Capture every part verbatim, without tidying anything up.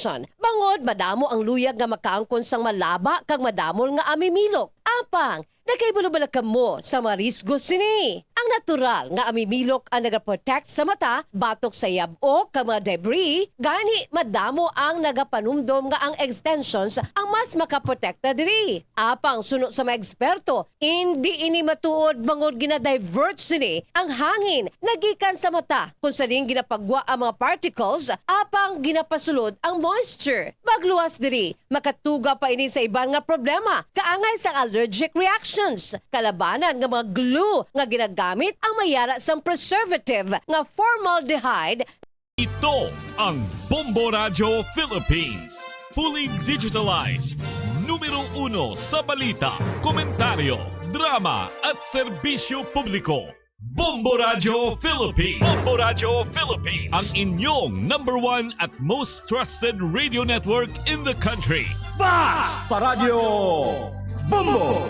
Bangod madamo ang luyag nga makaangkon sang malaba kag madamol nga amimilok. Apang, nakahibalo bala kamo sa mga risgo sini? Ang natural nga amimilok ang nagaprotect sa mata batok sa yab-o kag mga debris, gani madamo ang nagapanumdom nga ang extensions ang mas makaprotekta diri. Apang suno sa mga eksperto, indi ini matuod bangod gina-divert sini ang hangin nagikan sa mata, kung sa diin ginapagwa ang mga particles, apang ginapasulod ang moisture. Magluwas diri, makatuga pa ini sa iban nga problema, kaangay sang allergic reactions. Kalabanan nga mga glue nga ginagamit ang mayara sang preservative nga formaldehyde. Ito ang Bombo Radyo Philippines. Fully digitalized. Numero uno sa balita, komentaryo, drama at serbisyo publiko. Bombo Radyo Philippines. Bombo Radyo Philippines. Ang inyong number one at most trusted radio network in the country. Basta Radyo Bombo!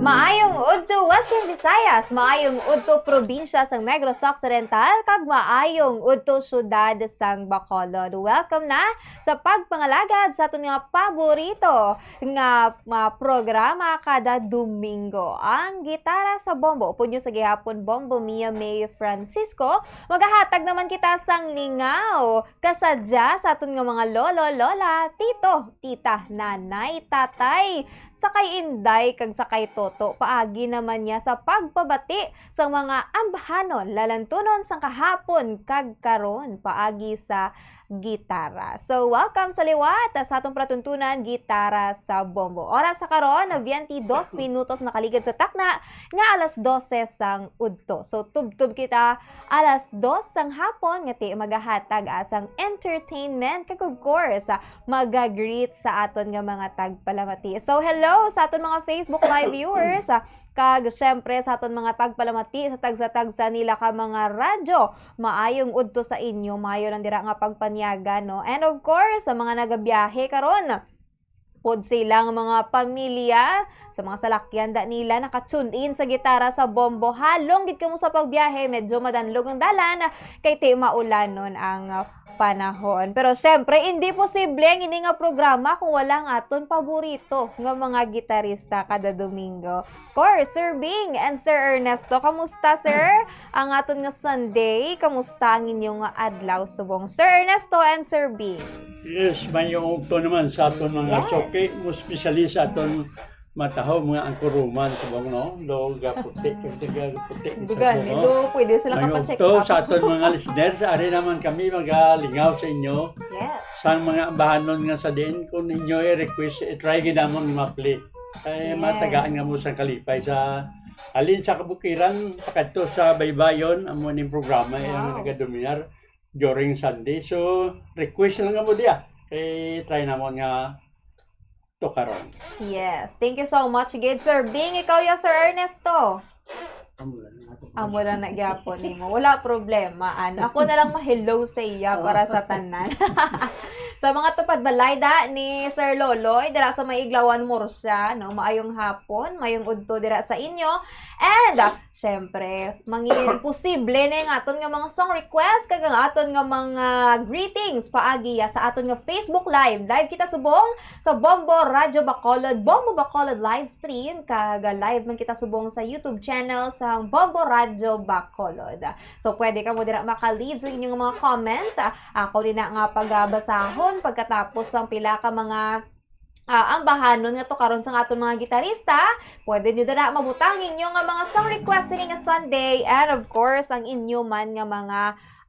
Maayong udto, Western Visayas. Maayong udto, probinsya sang Negros Occidental, kag maayong udto, syudad sang Bacolod. Welcome na sa pagpangalagad sa aton nga paborito nga, ah, programa kada Domingo, ang Gitara sa Bombo. Upod niyo sa gihapon, Bombo Mia May Francisco. Magahatag naman kita sang lingaw, kasadya sa aton nga mga lolo, lola, tito, tita, nanay, tatay, sa kay inday kag sa kay toto, paagi naman niya sa pagpabati sa mga ambahanon, lalantunon sang kahapon kag karon paagi sa gitara. So, welcome sa liwat sa atong palatuntunan, Gitara sa Bombo. Oras sa karon, twenty-dos minutos nakaligad sa takna nga alas dose sang udto. So, tubtob kita alas dos sang hapon nga ti magahatag, ah, sang entertainment kag, of course, ah, maga-greet sa aton nga mga tagpalamati. So, hello sa aton mga Facebook Live viewers, ah, kag syempre sa aton mga tagpalamati sa tagsa-tagsa nila ka mga radyo. Maayong udto sa inyo, maayo lang dira nga pagpanyaga, no? And of course, sa mga nagabiyahe karon, pod sa ilang mga pamilya, sa mga salakyan da nila, naka-tune in sa Gitara sa Bombo. Halong gid kamo sa pagbiyahe, medyo madanlog ang dalan, kay ti maulanon ang panahon. Pero syempre, hindi posible ang ini nga programa kung wala ang aton paborito nga mga gitarista kada Domingo. Of course, Sir Bing and Sir Ernesto. Kamusta, sir? Ang aton nga Sunday, kamusta ang inyong adlaw subong? Sir Ernesto and Sir Bing. Yes, maayong udto naman sa aton mga Yes. suki, mo especially sa aton mataho, mga angkuruman subong, no? Do gaputi, kag gaputi sa Gani, subong, no? Do pwede sila Maayong kapacheck udto up. Sa aton mga listeners, ari naman kami magalingaw sa inyo. Yes. Sang mga ambahanon nga sa diin, kung inyo i-request, i-try gid namon nga ma-play. Kay Yes. matagaan nga mo sang kalipay sa halin sa kabukiran, pakadto sa baybayon, amo ning programa, eh, ang Wow. nagadominar during Sunday. So, request lang nga mo diya. Kay try namon nga tukaron. Yes. Thank you so much, gid, Sir Bing. Ikaw ya, Sir Ernesto? Amo lang na gyapon nimo. Wala problema, an. Ako na lang ma-hello sa iya para sa tanan. Sa mga tupad balay da ni Sir Loloy, dira sa may Iglawan, Murcia, no? Maayong hapon, maayong udto dira sa inyo. And, ah, syempre, mangin posible na yung aton nga mga song request, kag ang aton nga mga greetings paagi, ah, sa aton nga Facebook Live. Live kita subong sa Bombo Radyo Bacolod, Bombo Bacolod live stream, kag live man kita subong sa YouTube channel sa Bombo Radyo Bacolod. So, pwede kamo dira maka-leave sa inyong mga comment. Ako ni na nga pagabasahon pagkatapos sang pila ka mga ah, ambahanon nga tukaron sang aton mga gitarista, pwede nyo dira mabutang inyo nga mga song request sini nga Sunday, and of course, ang inyo man nga mga,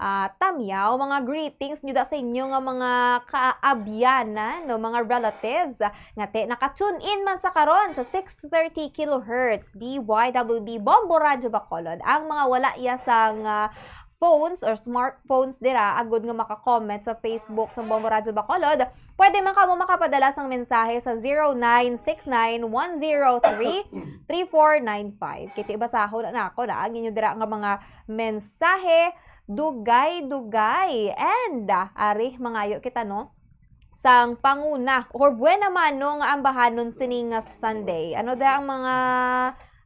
ah, tamyaw, mga greetings nyo da sa inyo nga mga kaabyanan, no, mga relatives, ah, nga te, naka-tune in man sa karon sa six thirty kilohertz, D Y W B Bombo Radyo Bacolod. Ang mga wala iya sang, ah, phones or smartphones dira, agud nga maka-comment sa Facebook sang Bombo Radyo Bacolod, pwede man kamo makapadala sang mensahe sa zero nine six nine one zero three three four nine five. Kiti basahon na nako na ang inyo dira nga mga mensahe, dugay-dugay. And, ah, ari, mangayo kita, no, sang panguna or buena mano nga ambahanon sini nga Sunday. Ano da ang mga,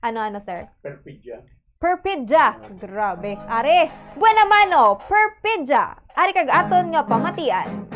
ano, ano, sir? Perpidya. Perpidya. Grabe. Are, buena mano, perpidya. Ari kag aton nga pamatian.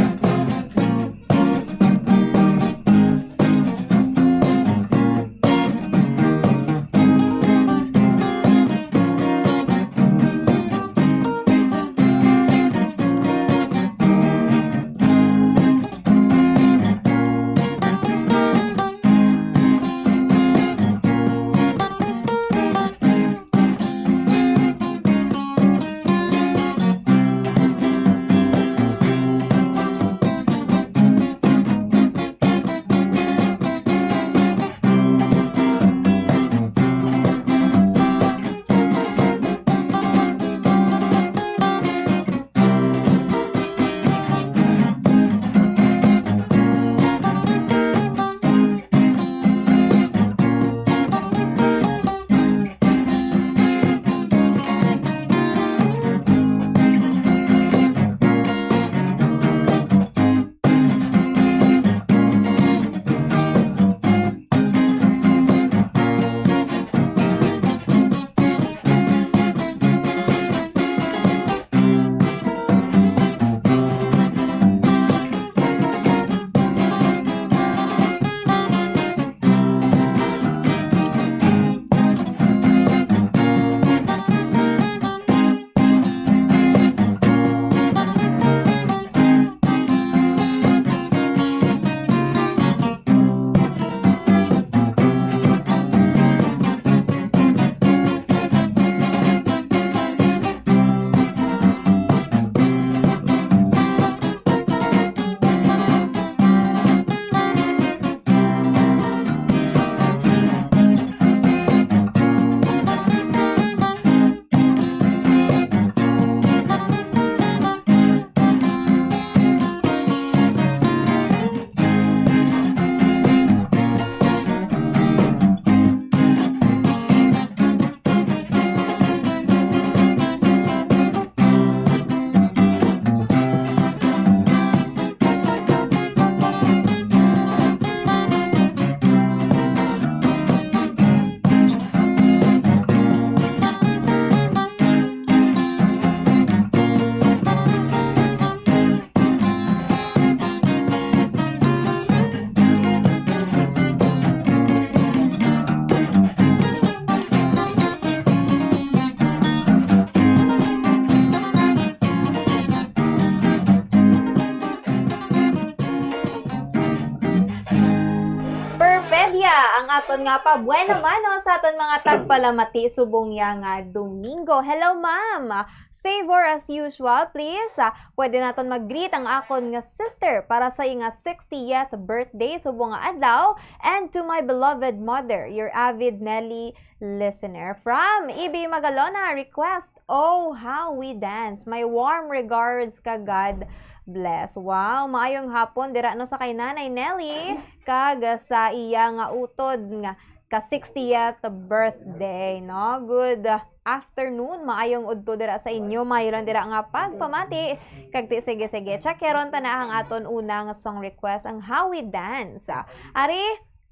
Perpedia ang aton nga pa buena mano sa aton mga tagpalamati subong ya nga Domingo. Hello, ma'am. Favor as usual, please. Ah, pwede naton mag-greet ang akon nga sister para sa iya nga sixtieth birthday subong nga adlaw, and to my beloved mother, your avid Nelly listener. From Ibi Magalona, request, "Oh, How We Dance." My warm regards ka, God bless. Wow, maayong hapon dira, no, sa kay Nanay Nelly kag sa iya nga utod nga ka sixtieth birthday, no? Good afternoon, maayong udto dira sa inyo. Maayo lang dira nga pagpamati. Kag ti, sige, sige, checkeron ta na ang aton unang song request, ang How We Dance. Ari,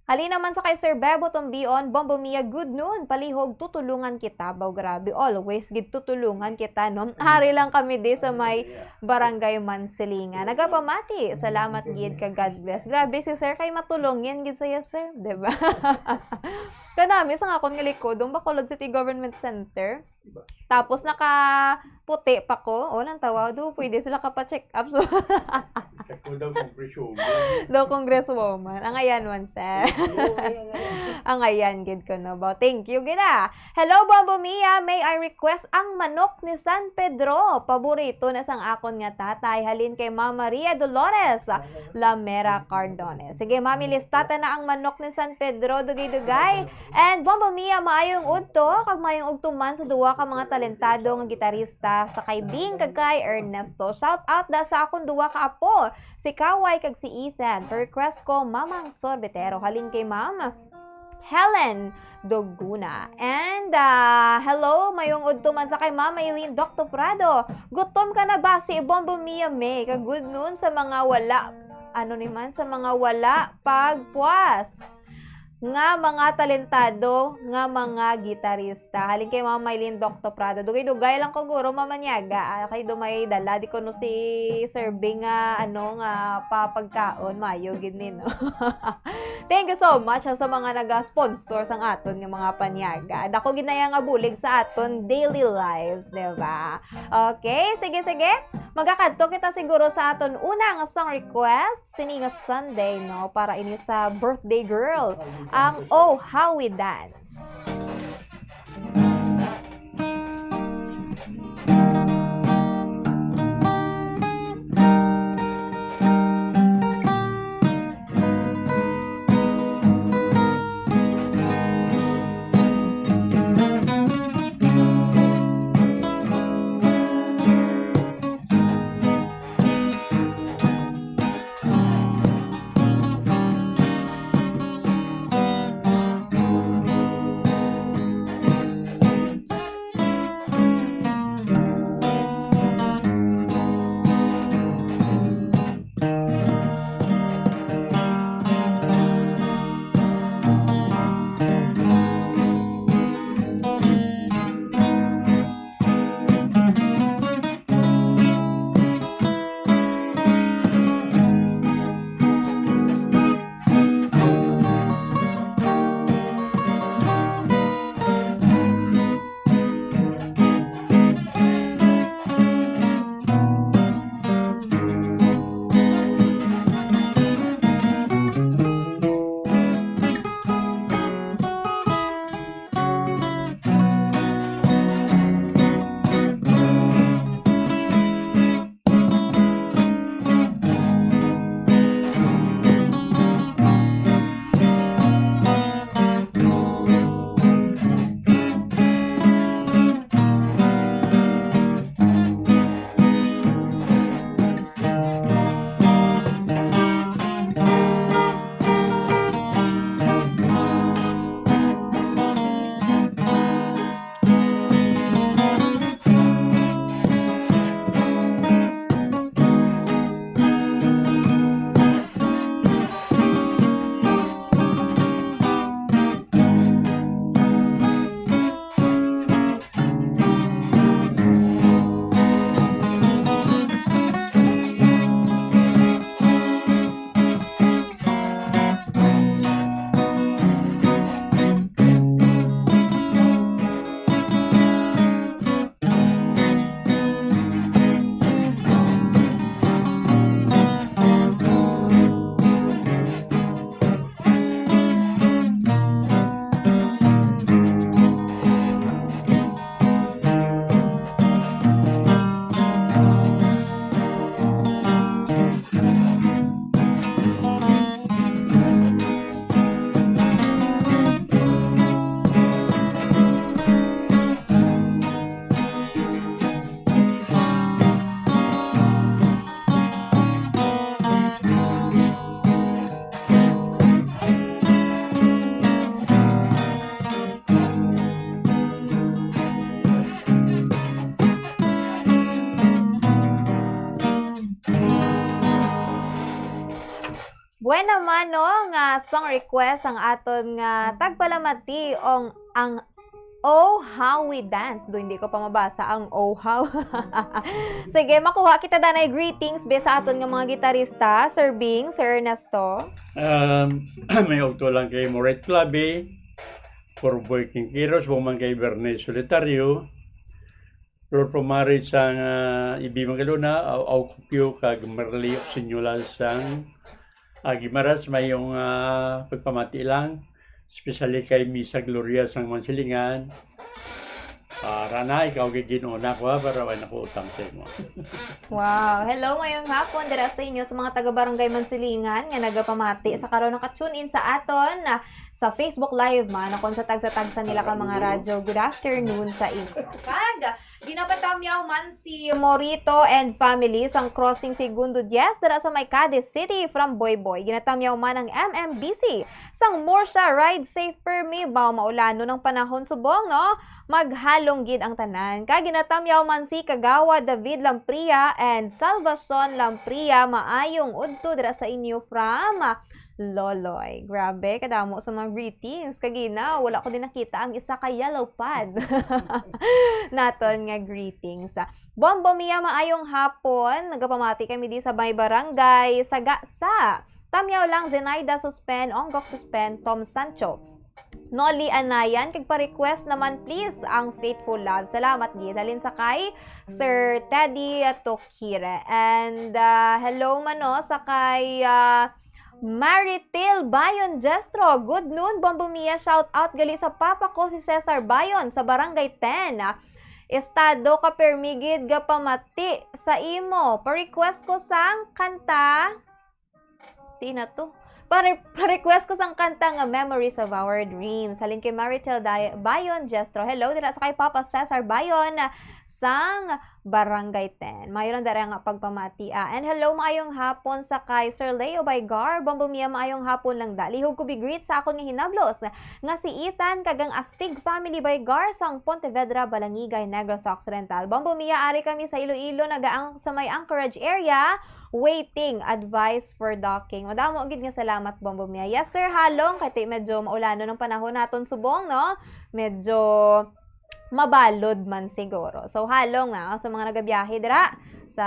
halina man sa kay Sir Bebo Tumbion, Bombo Mia, good noon. Palihog, tutulungan kita. Baw, grabe, always gid tutulungan kita, no? Ari lang kami di sa may Barangay Mansilingan. Nagapamati. Salamat gid ka, God bless. Grabe si Sir, kay matulungin gid saya, Sir, di ba? Kanami sa akon nga likod, ang Bacolod City Government Center. Tapos naka puti pa ko. O, nang tawa, do, pwede sila kapa-check up. So, Check ko daw, congresswoman. Daw congresswoman. Ang ayan man, sir. Oo, ayan, ayan. Ang ayan, gid ko, no? Ba, thank you, gid, ah. Hello, Bombo Mia. May I request ang manok ni San Pedro? Paborito na sang akon nga tatay. Halin kay Ma'am Maria Dolores Lamera Cardone. Sige, Mami, listata na ang manok ni San Pedro. Dugay-dugay. And Bombo Mia, maayong udto, kag maayong udto man sa duwa ka mga talentado nga gitarista, sa kay Bing kag kay Ernesto. Shout out da sa akon duwa ka apo, si Kaway kag si Ethan. Pa-request ko, Mamang Sorbetero, halin kay Ma'am Helen Doguna. And, ah, hello, mayong udto man sa kay Ma'am Eileen Doctor Prado. Gutom ka na ba, si Bombo Mia May? Kag good noon sa mga wala, ano ni man, sa mga wala pagpuas nga mga talentado nga mga gitarista. Halin kay Ma'am Mylene Doctor Prado. Dugay-dugay lang ko, guro, mamanyaga. Ah, kay dumay dala, di ko no si Sir Bing nga, ano, nga papagkaon. Mayo gid ni, no? Thank you so much, ah, sa mga naga-sponsor sang aton nga mga panyaga. Dako gid na yan nga bulig sa aton daily lives, di ba? Okay, sige, sige. Magakadto kita siguro sa aton una nga song request. Sini nga Sunday, no, para ini sa birthday girl, ang Oh How We Dance. Buena man, no, nga song request ang aton nga tagpalamati ang, ang Oh How We Dance. Do, hindi ko pa mabasa ang Oh How. Sige, makuha kita danay greetings be sa aton nga mga gitarista, Sir Bing, Sir Ernesto. Um, may ugto lang kay Moret Clave, Corboy Quinqueros, buman kay Bernie Solitario, Flor Pumarit sang, ah, Ibi Magalona, aw, aw Kupyo, kag Marley Oxiñola sang, ah, Guimaras, mayong, ah, pagpamati lang. Especially kay Misa Gloria sang Mansilingan. Ah, Rana, ikaw gid ginuna ko, ha, para wala ko utang sa imo. Wow. Hello, mayong hapon dira sa inyo sa mga taga Barangay Mansilingan nga nagapamati sa karon naka-tune in sa aton, ah, sa Facebook Live man, o kung sa tagsa-tagsa nila ka mga radyo. Good afternoon sa inyo. Kag ginapatamyaw man si Morito and family sang Crossing Segundo Diez dira sa may Cadiz City from Boyboy. Ginatamyaw man ang M M B C sang Murcia. Ride safe permi ba, maulanon ang panahon subong, no? Maghalong gid ang tanan. Kag ginatamyaw man si Kagawad David Lampria and Salvacion Lampria, maayong udto dira sa inyo from Loloy. Grabe, kadamo sa mga greetings. Kagina, wala ko din nakita ang isa ka yellow pad naton nga greetings. Bombo Mia, maayong hapon. Nagapamati kami di sa may barangay Sagasa. Tamyaw lang, Zenaida Suspen, Ongok Suspen, Tom Sancho. Noli Anayan, kag pa-request naman please ang Faithful Love. Salamat gid. Halin sa kay Sir Teddy Tokire. And, ah, hello man, no, sa kay, ah, Maritil Bayon Jestro. Good noon, Bombo Mia. Shout out gali sa papa ko, si Cesar Bayon, sa Barangay ten. Estado ka permi gid gapamati sa imo. Pa-request ko sang kanta. Di na to. Pare, pa-request ko sang kanta nga Memories of Our Dreams. Halin kay Maritel Day- Bayon Jestro. Hello, dira sa kay Papa Cesar Bayon sang Barangay ten. Mayroon dira nga pagpamati, ah. And hello, maayong hapon sa kay Sir Leo Baygar. Bombo Mia, maayong hapon lang da. Lihog ko bi-greet sa akon nga hinablos nga si Ethan kag ang Astig family Baygar sang Pontevedra, Balangigay, Negros Occidental. Bombo Mia, ari kami sa Iloilo, nagaang sa may Anchorage area. Waiting, advice for docking. Madamo gid nga salamat, Bombo Mia. Yes, Sir Halong, kay ti medyo maulanon ang panahon naton subong, no? Medyo mabalod man siguro. So, halong, ah, sa mga nagabiyahe dira, sa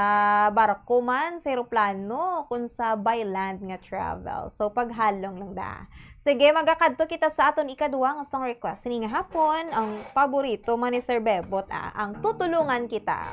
barko man, sa eroplano, kung sa by land nga travel. So, paghalong lang da. Sige, magakadto kita sa aton ikaduwa nga song request. Sini nga hapon, ang paborito man ni Sir Bebot, ah, ang Tutulungan Kita.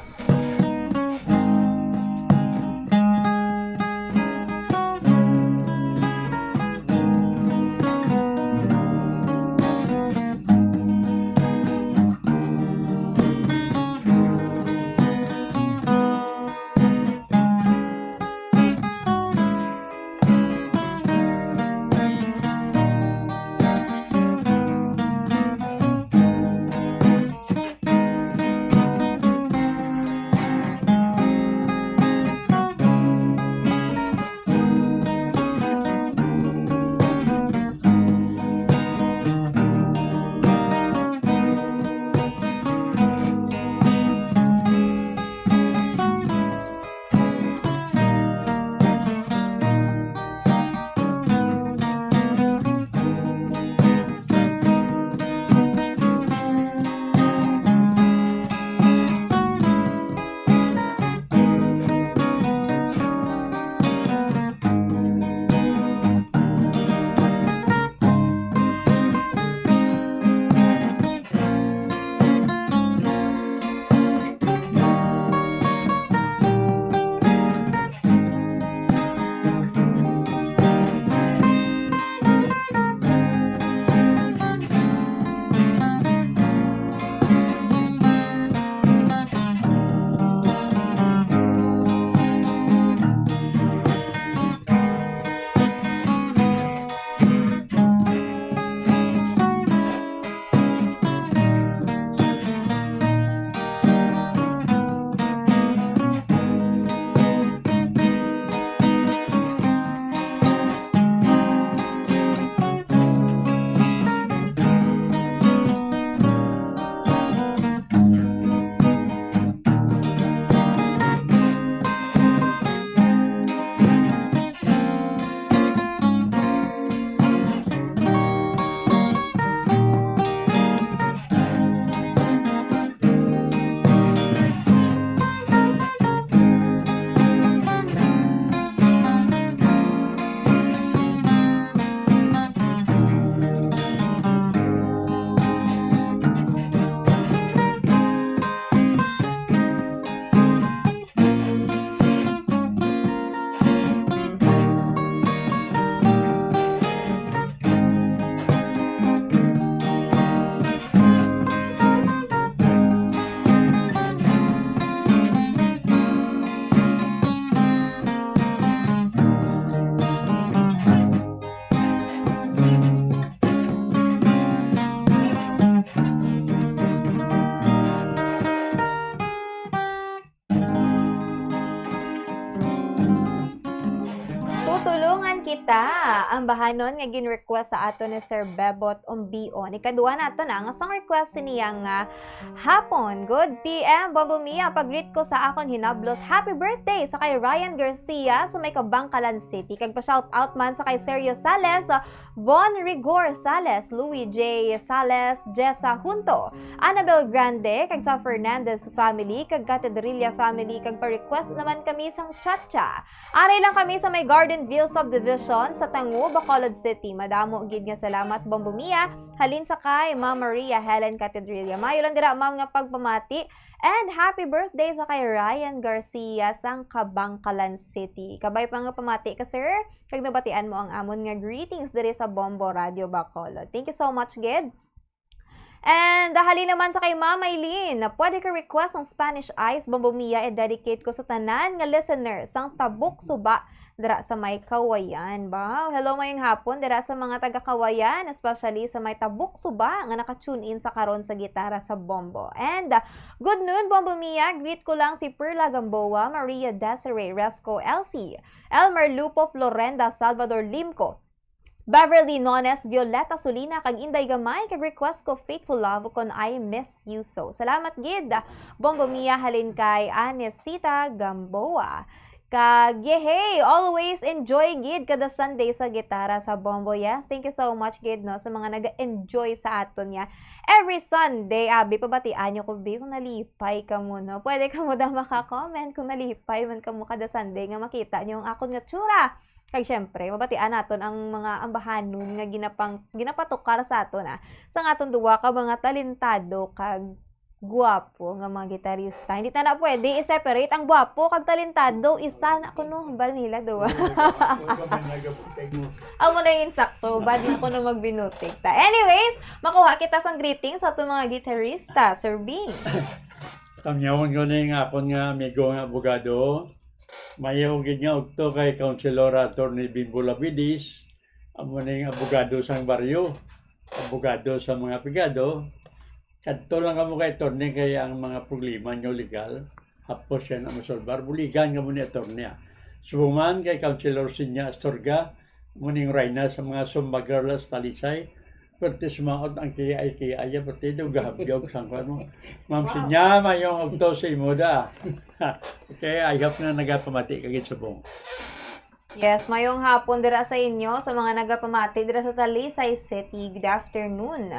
Tulungan Kita, ang bahanon nga gin-request sa aton ni Sir Bebot Umbion. Ikaduha nato na nga song request niya nga hapon. Good P M, Bombo Mia, pag-greet ko sa akon hinablos. Happy birthday sa kay Ryan Garcia sa may Kabangkalan City. Kag pa-shout out man sa kay Sergio Sales, Von Rigor Sales, Louis J Sales, Jessa Hunto, Annabel Grande, kag sa Fernandez family, kag Catedrilla family, kag pa-request naman kami sang cha-cha. Ari lang kami sa may Gardenville Subdivision sa Tangu, Bacolod City. Madamo gid nga salamat, Bombo Mia, halin sa kay Ma'am Maria Helen Catedrilla. Mayo lang dira, ma'am, nga pagpamati. And happy birthday sa kay Ryan Garcia sang Kabangkalan City. Kabay pa nga pamati ka, sir, kag nabatian mo ang amon nga greetings diri sa Bombo Radio Bacolod. Thank you so much, gid. And halin naman sa kay Ma'am Eileen, pwede ka request ang Spanish Eyes, Bombo Mia, i-dedicate ko sa tanan nga listeners sang Tabuk Suba dira sa may Kawayan. Wow, hello, mayong hapon dira sa mga taga Kawayan, especially sa may Tabuk Suba nga naka-tune in sa karon sa Gitara sa Bombo. And, uh, good noon, Bombo Mia. Greet ko lang si Perla Gamboa, Maria Desiree Resco, Elsie, Elmer Lupo, Florenda, Salvador Limco, Beverly Nones, Violeta Solina, kag Inday Gamay, kag request ko Faithful Love kon I Miss You So. Salamat gid, Bombo Mia, halin kay Anesita Gamboa. Kag, yehey, always enjoy gid kada Sunday sa Gitara sa Bombo. Yes, thank you so much gid, no, sa mga nag-enjoy sa aton niya. Every Sunday, abi, pabatian niyo ko, bi, kung nalipay ka mo, no? Pwede ka mo daw maka-comment kung nalipay man ka mo kada Sunday nga makita niyo ang akon nga tsura. Kag syempre, mabatian naton ang mga ambahanon nga ginapang-, ginapatukar sa aton, ah, sang aton duwa ka mga talentado kag guwapo nga mga gitarista. Hindi ta na pwede i-separate ang guwapo kag talentado. Isa na kuno, hambal nila duwa. Amo na yung insakto, bad na kuno magbinutik ta. Anyways, makuha kita sang greetings sa aton mga gitarista, Sir Bing. Tamyawon ko na yung akon nga amigo nga abogado. Mayo gid nga ugto kay Councilor Attorney Bimbo Labides, amo ning abogado sang baryo, abogado sa mga pigado. Kadto lang kamo kay attorney kay ang mga problema nyo legal, hapos siya na masolbar. Buligan kamo ni attorney, ah. Subong man kay Councilor Sinya Astorga, amo ning rayna sa mga Zumba girls sa Talisay. Perti sumaot ang kiay-kiay, perti daw gahabyog sang kuwan mo. Ma'am Sinya, mayong ugto sa imo da. Okay, I hope na nagapamati ka gid subong. Yes, mayong hapon dira sa inyo, sa mga nagapamati dira sa Talisay City. Good afternoon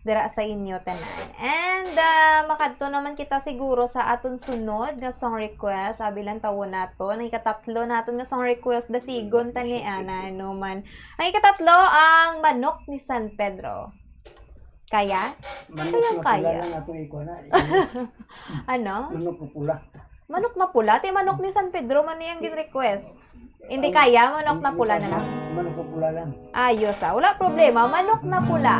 dira sa inyo tanan. And, ah, makadto naman kita siguro sa aton sunod nga song request. Abi lang, tawon naton. Ang ikatatlo naton nga song request, dasigon ta ni ana, no man. Ang ikatatlo, ang Manok ni San Pedro. Kaya? Manok Kaya, na pula kaya. lang ato ikuha na. Ano? Manok na pula. Manok na pula? Ti manok ni San Pedro man niyang gin-request. Hindi kaya, manok na pula na lang. Manok na pula lang. Ayos, ah. Wala problema. Manok na pula.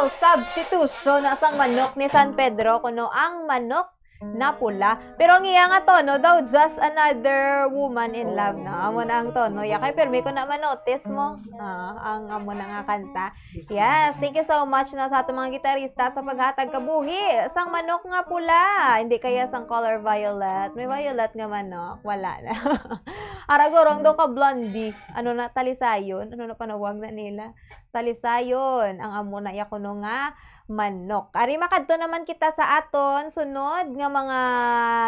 Substitution na sang manok ni San Pedro, kuno ang manok na pula. Pero ang iya nga tono daw, just another woman in love na. Amo na ang tono. Ya kay pirmi ko na manotice mo. Ah, ang amo na nga kanta. Yes, thank you so much na sa atong mga gitarista sa paghatag kabuhi sang manok nga pula. Hindi kaya sang color violet. May violet nga manok. Wala na. Ara gurong daw ka blondie. Ano na, talisayon? Ano na panawag na nila? Talisayon. Ang amo na iya kuno nga manok. Ari, makadto naman kita sa aton sunod nga mga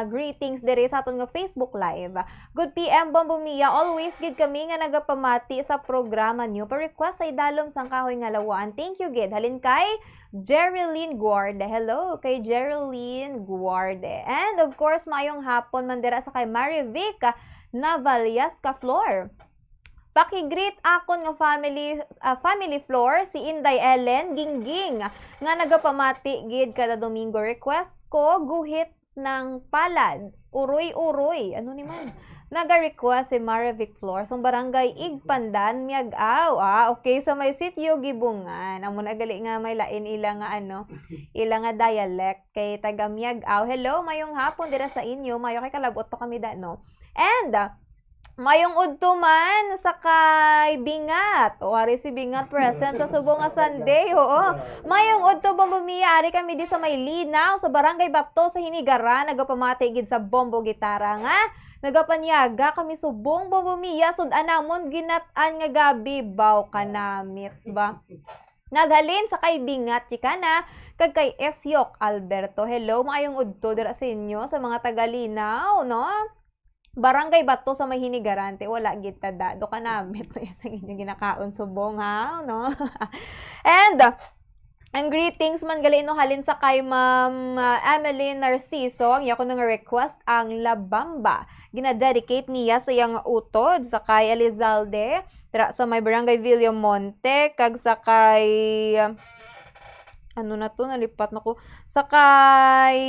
greetings diri sa aton nga Facebook Live. Good P M, Bombo Mia, always gid kami nga nagapamati sa programa niyo. Pa-request sa idalom sang kahoy nga lawaan. Thank you gid. Halin kay Jerilyn Guarde. Hello kay Jerilyn Guarde. And of course, maayong hapon man dira sa kay Marivic Navallas Caflor. Paki-greet akon nga family, ah, family Flor, si Inday Ellen Gingging, nga nagapamati gid kada Domingo. Request ko, guhit ng palad. Uroy-uroy. Ano ni man? Naga-request si Marivic Flor sang barangay Igpandan, Miag-aw. Ah, okay, sa may sitio Gibungan. Amo na gali nga may lain ila nga ano, ila nga dialect kay taga Miag-aw. Hello, mayong hapon dira sa inyo. Mayo kay kalabot pa kami da, no? And, ah, mayong udto man sa kay Bingat. O, ari si Bingat present sa subong nga Sunday. Oo. Mayong udto, Bombo Mia. Ari kami di sa may Linaw, sa Barangay Bato, sa Hinigaran. Nagapamati gid sa Bombo Gitara nga nagapanyaga kami subong, Bombo Mia. Sud-an namon ginat-an nga gabi. Baw, kanamit ba? Naghalin sa kay Bingat Chicana, kag kay Esyok Alberto. Hello, maayong udto dira sa inyo, sa mga taga Linaw, no? Barangay Bato sa may Hinigaran, te, wala gid ta da. Do ka namit, no, sa inyong ginakaon subong, ha? No? And, ang greetings man gali, no, halin sa kay Ma'am, ah, Emeline Narciso, ang iya ko nga request, ang La Bamba. Gina-dedicate niya sa iyang utod, sa kay Elizalde, dira sa may Barangay Villamonte, kag sa kay, ano na to, nalipat na ko, sa kay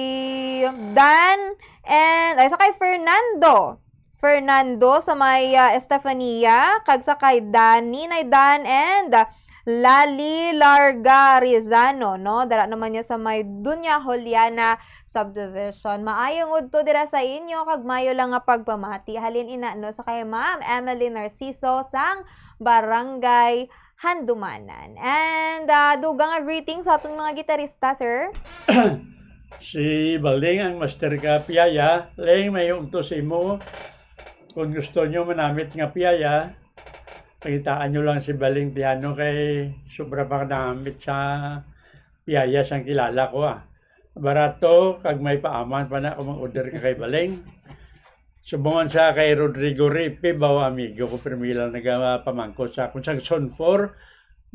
Dan, and, ay, sa kay Fernando. Fernando, sa may, ah, Estefania, kag sa kay Dan, Ninay Dan, and, ah, Lali Larga Rizano, no? Dara naman niya sa may Dunya Juliana Subdivision. Maayong udto dira sa inyo, kag mayo lang nga pagpamati. Halin ina, no, sa kay Ma'am Emily Narciso sang Barangay Handumanan. And, ah, dugang nga greetings sa atong mga gitarista, sir. Si Baling ang master ka piyaya. Ling, may udto sa imo. Kung gusto nyo manamit nga piyaya, pakitaan nyo lang si Baling Piano kay sobra pa namit sa piyaya sang kilala ko, ah. Barato, kag may paaman pa na kung mag-order ka kay Baling. Subongan sa kay Rodrigo Ripe, bawa amigo ko, pero may lang nagapamangkot sa akon sa Zone four.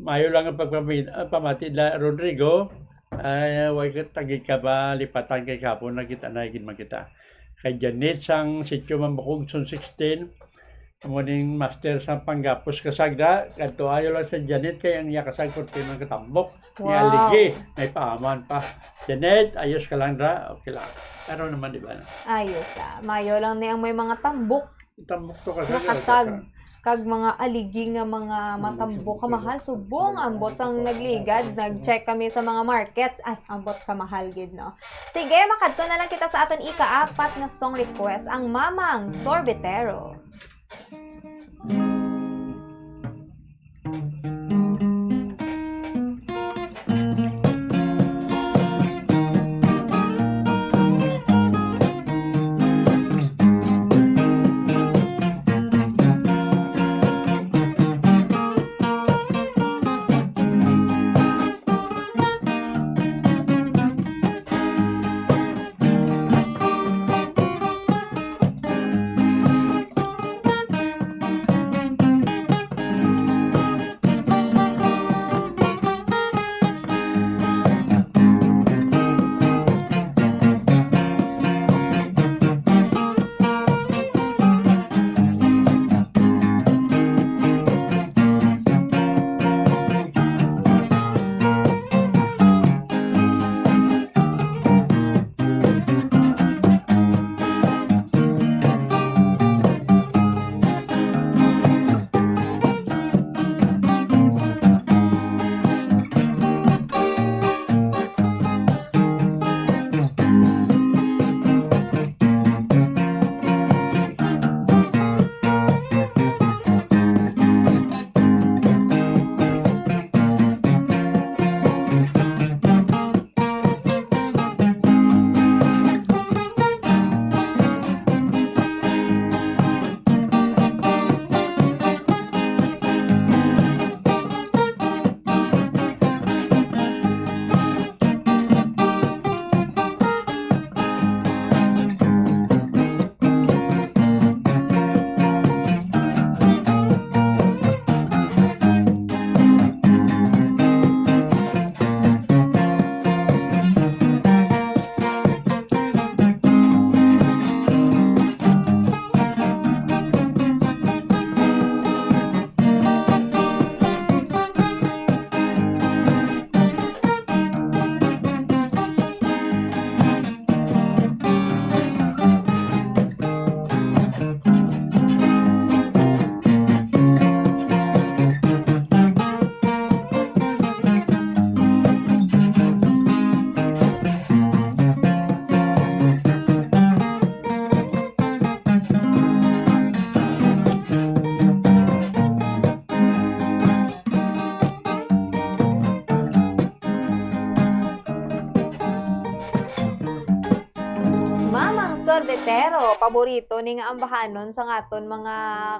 Mayo lang ang pagpami-, ah, pamati na, Rodrigo. Ay, way ka, tagig ka ba, lipatan kay kapon, nakita na, higit man kita. Kay Janet sang Sitio Mambukog, Zone sixteen. Amo ning master sa panggapos kasag da. Kadto ayo lang sa Janet kay ang iya kasag, forty man katambok. Wow. Aligi, may paaman pa. Janet, ayos ka lang da. Okay lang. Pero naman, di ba na? Ayos, ah. Mayo lang ni ang may mga tambok. Tambok to kasag. Nakasag. Kag mga aligi nga mga matambok ka mahal. Subong, ambot sang nagligad. Nag-check kami sa mga markets. Ay, ambot ka mahal gid, no? Sige, makadto na lang kita sa aton ikaapat na song request, ang Mamang Sorbetero. Cordetero, paborito ni nga ambahanon sang aton mga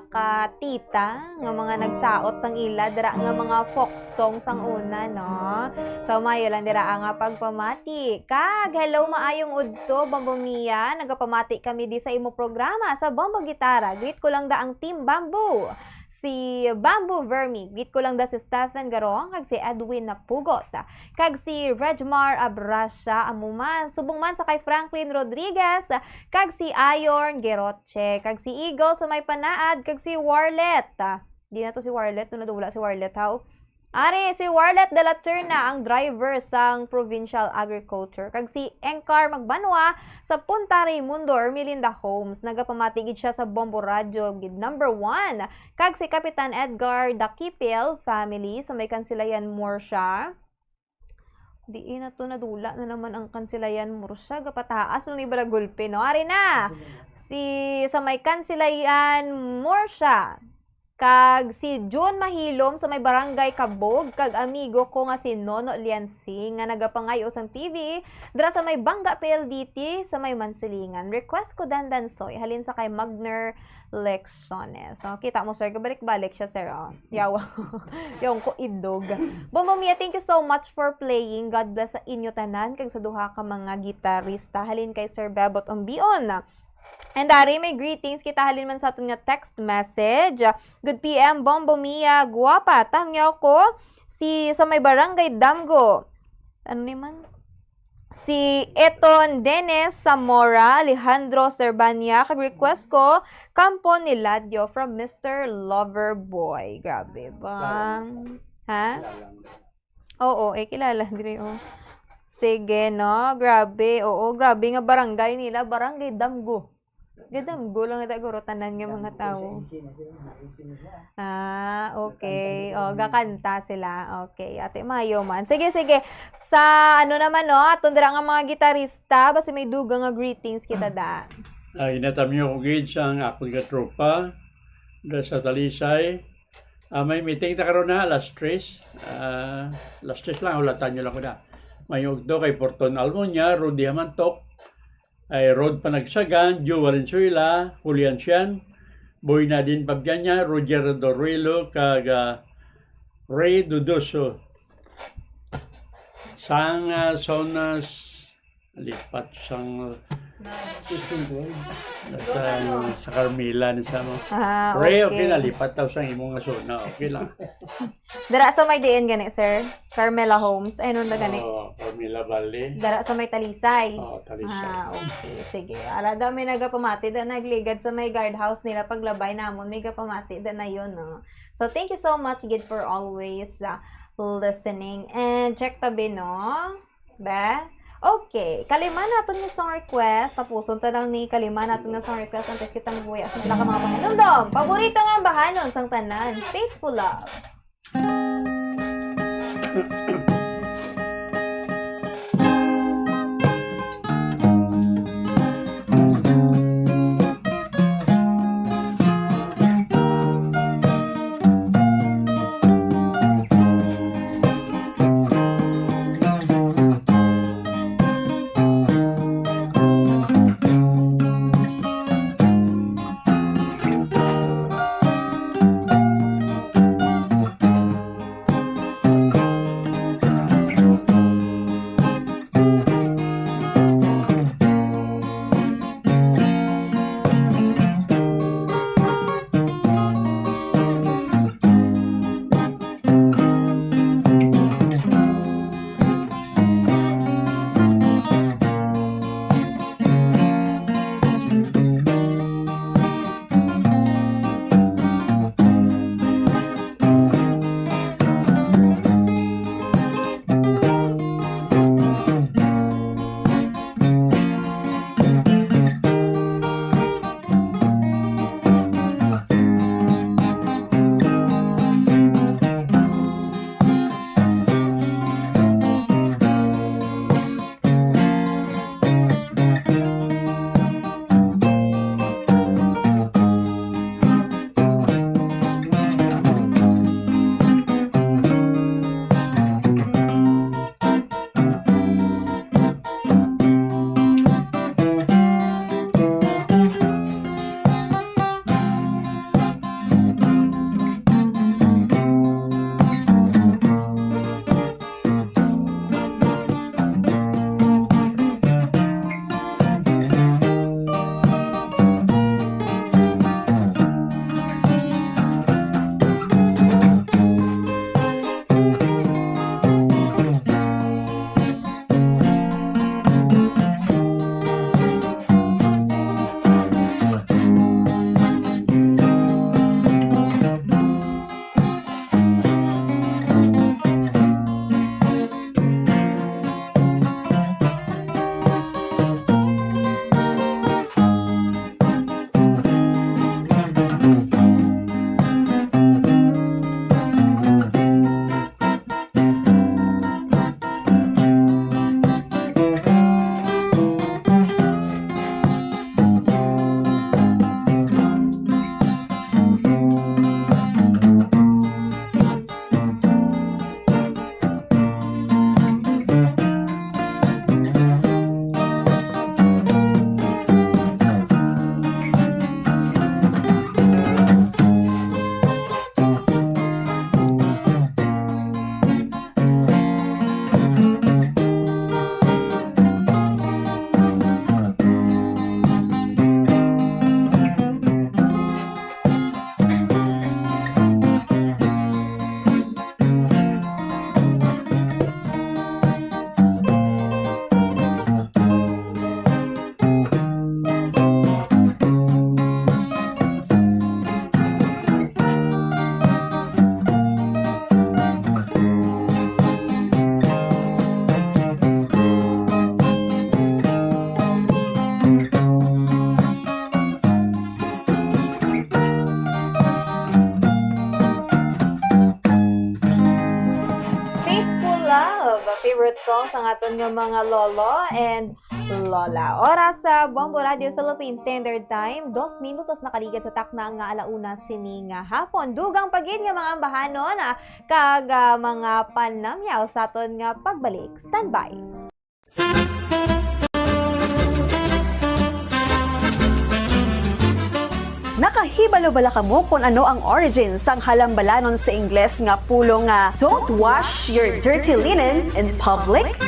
katita nga mga nagsaot sang ila dira nga mga folk song sang una, no? So, maayo lang dira nga pagpamati. Kag, hello, maayong udto, Bombo Mia. Nagapamati kami di sa imo programa sa Bombo Gitara. Greet ko lang da ang Team Bamboo. Si Bamboo Vermi. Greet ko lang da si Stephen Garong, kag si Edwin Napugot, kag si Regmar Abrasia, amo man. Subong man sa kay Franklin Rodriguez, kag si Ayorn Geroche, kag si Eagle sa may Panaad, kag si Warlet. Ah, di na to si Warlet, no, nadula si Warlet, ha? Ari, si Warlet de la Terna, ang driver sang Provincial Agriculture, kag si Engcar Magbanwa sa Punta Raimundo, Ermelinda Homes. Nagapamati gid siya sa Bombo Radyo, gid number one, kag si Kapitan Edgar Dakipil family sa may Kansilayan, Murcia. Diin na to, nadula na naman ang Kansilayan, Murcia. Gapataas lang ni bala gulpi, no? Ari na! Si, sa may Kansilayan, Murcia. Kag si June Mahilom sa may Barangay Kabog, kag amigo ko nga si Nono Liansing nga nagapangay-o sang T V dira sa may Banga P L D T sa may Mansilingan. Request ko Dandansoy, halin sa kay Magner Lecciones. So, kita mo, sir, gabalik-balik siya, sir, oh. Yawa. Yaw ko idog. Bombo Mia, thank you so much for playing. God bless sa inyo tanan, kag sa duha ka mga gitarista. Halin kay Sir Bebot Umbion. And dari, may greetings kita halin man sa aton nga text message. Good P M, Bombo Mia, guwapa, tangyaw ko si sa may Barangay Damgo. Ano ni man? Si Eton Dennis Zamora, Alejandro Serbania, kag request ko, Kampo ni Ladyo from Mister Loverboy. Grabe ba? Ha? Oo, eh, kilala diri, oh. Sige, no? Grabe, oo, grabe nga barangay nila, Barangay Damgo. Gadamgo lang na guro tanan nga mga tawo. Ah, okay. Oh, gakanta sila. Okay, ate, mayo man. Sige, sige. Sa ano naman, no? Aton dira nga mga gitarista, basi may dugang nga greetings kita da. Ah, ginatamyo ko gid sang akon nga tropa, da sa Talisay. Ah, may meeting ta karon na, alas tres. Ah, alas tres lang, hulatan nyo lang ko na. May ugto kay Porton Almonia, Rudy Hamantok, ay Rod Panagsagan, Joe Valenzuela, Julian Sian, Boy Nadine Pabianya, Roger Doruelo, kag, ah, Ray Dudoso. Sang, ah, zona s-, lipat sang, sang, sa Carmela ni sa mo. Ah, Ray, okay, okay. Nalipat daw sa imong nga zona. Okay lang. Dara sa may diin gani, sir? Carmela Homes. Ay, ano na gani? Oh, Carmela Valley. Dara sa may Talisay. Oh, Talisay. Ah, okay. Sige. Ara daw may nagapamati da nagligad sa may guardhouse nila paglabay namon. May gapamati da na yun, no? So, thank you so much, gid, for always, uh, listening. And check tabi, no? Be? Okay. Kalima naton nga song request. Tapuson ta lang ni kalima naton nga song request. Antes kita magbuya sa pila ka mga pahinumdom. Paborito nga bahanon sang tanan. Faithful Love. Sa aton nga mga lolo and lola. Oras sa Bombo Radio Philippine Standard Time, dos minutos nakaligad sa takna nga alauna sini nga hapon. Dugang pa gid nga mga ambahanon, ah, kag, ah, mga panamyaw sa aton nga pagbalik. Standby. Nakahibalo bala kamo kon ano ang origin sang halambalanon sa Ingles nga pulong nga "Don't wash your dirty linen in public"?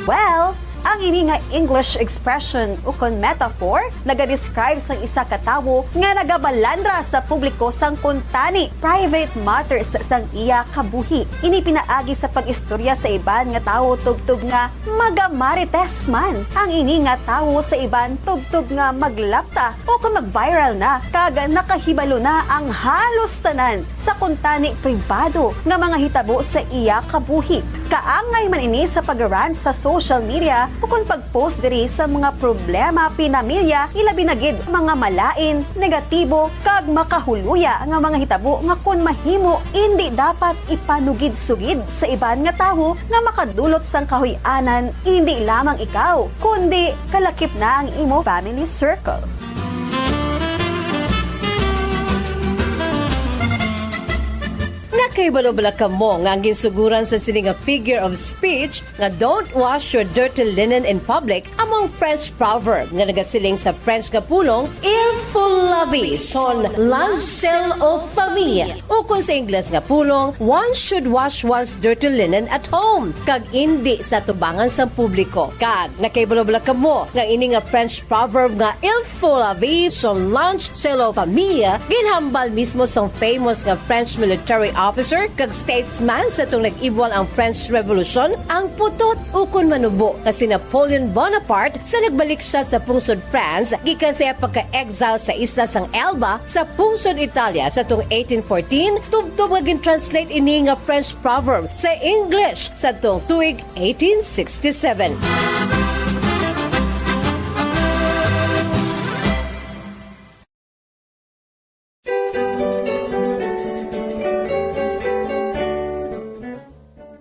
Well, ang ini nga English expression ukon metaphor nagadescribe sang isa ka tawo nga nagabalandra sa publiko sang kuntani, private matters sang iya kabuhi. Ini pinaagi sa pag-istorya sa iban nga tawo tubtob nga magamarites man ang ini nga tawo sa iban tubtob nga maglapta o kon mag-viral na kag nakahibalo na ang halos tanan sa kuntani pribado nga mga hitabo sa iya kabuhi. Kaangay man ini sa pag-rant sa social media ukon pag-post diri sa mga problema pinamilya, ilabi na gid mga malain, negatibo, kag makahuluya nga mga hitabo nga kon mahimo, indi dapat ipanugid-sugid sa iban nga tawo nga makadulot sang kahuy-anan, indi lamang ikaw, kundi kalakip na ang imo family circle. Nakahibalo bala kamo nga ang ginsuguran sa sini nga figure of speech nga "Don't wash your dirty linen in public" amo ang French proverb nga nagasiling sa French nga pulong "Il faut laver son linge sale aux familles", ukon sa Ingles nga pulong "One should wash one's dirty linen at home", kag indi sa tubangan sang publiko. Kag nakahibalo bala kamo nga ini nga French proverb nga "Il faut laver son linge sale aux familles" ginhambal mismo sang famous nga French military officer kag statesman sa atong nag-ibwal ang French Revolution, ang putot ukon manubo nga si Napoleon Bonaparte sa nagbalik siya sa pungsod France gikan sa iya pagka-exile sa isla sang Elba sa pungsod Italia sa atong eighteen fourteen, tubtob nga gin-translate ini nga French proverb sa English sa atong tuig eighteen sixty-seven.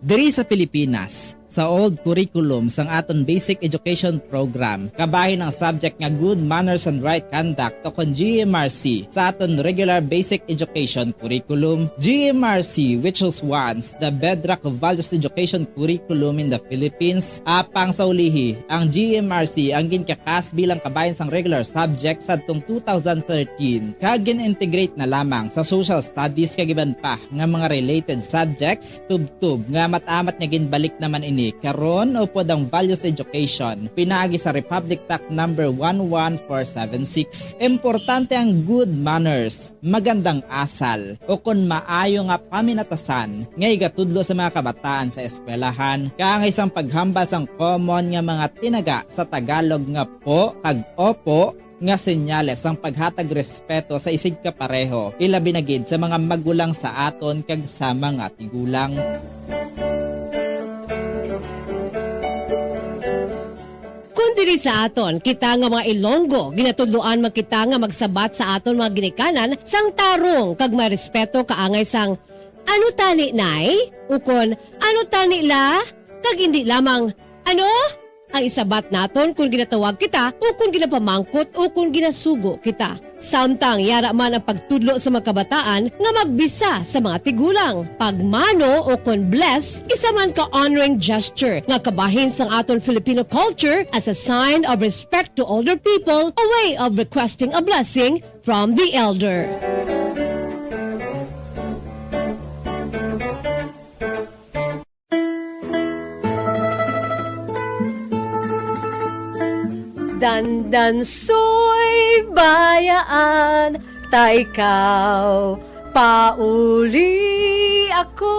Diri sa Pilipinas, sa old curriculum sang aton basic education program, kabahin ang subject nga Good Manners and Right Conduct o kon G M R C sa aton regular basic education curriculum. G M R C, which was once the bedrock of values education curriculum in the Philippines, apang sa ulihi, ang G M R C ang ginkakas bilang kabahin sang regular subject sadtong two thousand thirteen, kag gin-integrate na lamang sa social studies kag iban pa nga mga related subjects, tubtob nga amat-amat nga ginbalik naman ini karon upod ang values education pinaagi sa Republic Act number one one four seven six. Importante ang good manners, magandang asal, ukon maayo nga paminatasan nga igatudlo sa mga kabataan sa eskwelahan, kaangay sang paghambal sang common nga mga tinaga sa Tagalog nga po kag opo, nga senyales sang paghatag respeto sa isigkapareho, ilabi na gid sa mga magulang sa aton kag sa mga tigulang. Kon diri sa aton, kita nga mga Ilonggo, ginatudloan man kita nga magsabat sa aton mga ginikanan sang tarong kag may respeto kaangay sang "Ano tani, Nay?" ukon "Ano tani, La?" kag indi lamang "Ano?" ang isabat naton kon ginatawag kita o kon ginapamangkot o kon ginasugo kita. Samtang yara man ang pagtudlo sa mga kabataan nga magbisa sa mga tigulang. Pagmano o kon bless, isa man ka honoring gesture nga kabahin sang aton Filipino culture as a sign of respect to older people, a way of requesting a blessing from the elder. Dandansoy bayaan ta ikaw, pauli ako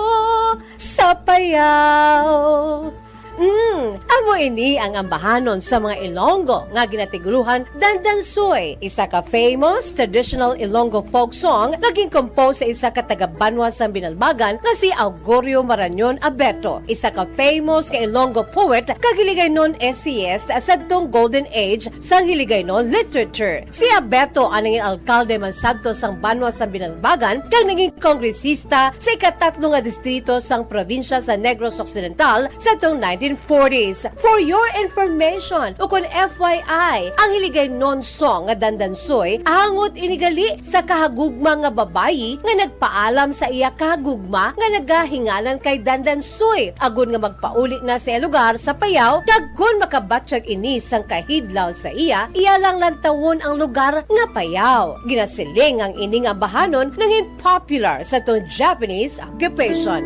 sa payaw. Mm, ang Amo ini ang ambahanon sa mga Ilonggo nga ginatiguluhan Dandansoy, isa ka famous traditional Ilonggo folk song nga gin-compose sa isa ka taga-banwa sang Binalbagan nga si Augurio Marañon Abeto, isa ka famous nga Ilonggo poet kag Hiligaynon essayist sadtong golden age sang Hiligaynon literature. Si Abeto ang nangin alkalde man sadto sang banwa sang Binalbagan kag nangin kongresista sa ikatatlo nga distrito sang probinsya sa Negros Occidental sadtong nineteen forties. For your information, ukon F Y I, ang Hiligaynon song nga Dandansoy angot ini gali sa kahagugma nga babayi nga nagpaalam sa iya kahagugma nga nagahingalan kay Dandansoy agod nga magpauli na sa iya lugar sa Payao, kag kon makabatyag ini sang kahidlaw sa iya, iya lang lantawon ang lugar nga Payao. Ginasiling ang ining ambahanon nangin popular sa tong Japanese occupation.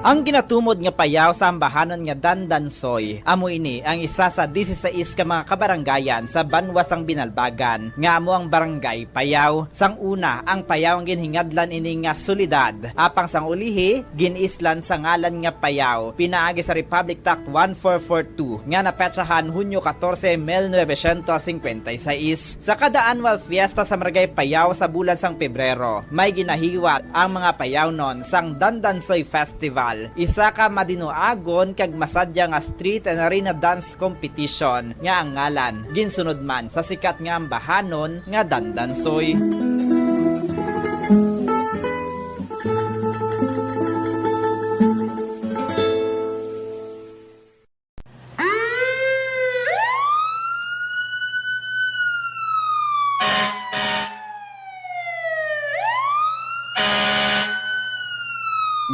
Ang ginatumod nga Payao sa ambahanon nga Dandansoy, amo ini ang isa sa disisais ka mga kabarangayan sa banwa sang Binalbagan, nga amo ang Barangay Payao. Sang una, ang Payao ang ginhingadlan ini nga syudad, apang sang ulihi, gin-islan sa ngalan nga Payao, pinaagi sa Republic Act one four four two nga napetsahan Hunyo katorse, mil novecientos singkwenta y seis. Sa kada annual fiesta sa Barangay Payao sa bulan sang Pebrero, may ginahiwat ang mga Payaonon sang Dandansoy Festival, isa ka madinuagon kag masadya nga street and arena dance competition nga ang ngalan ginsunod man sa sikat nga ambahanon nga Dandansoy.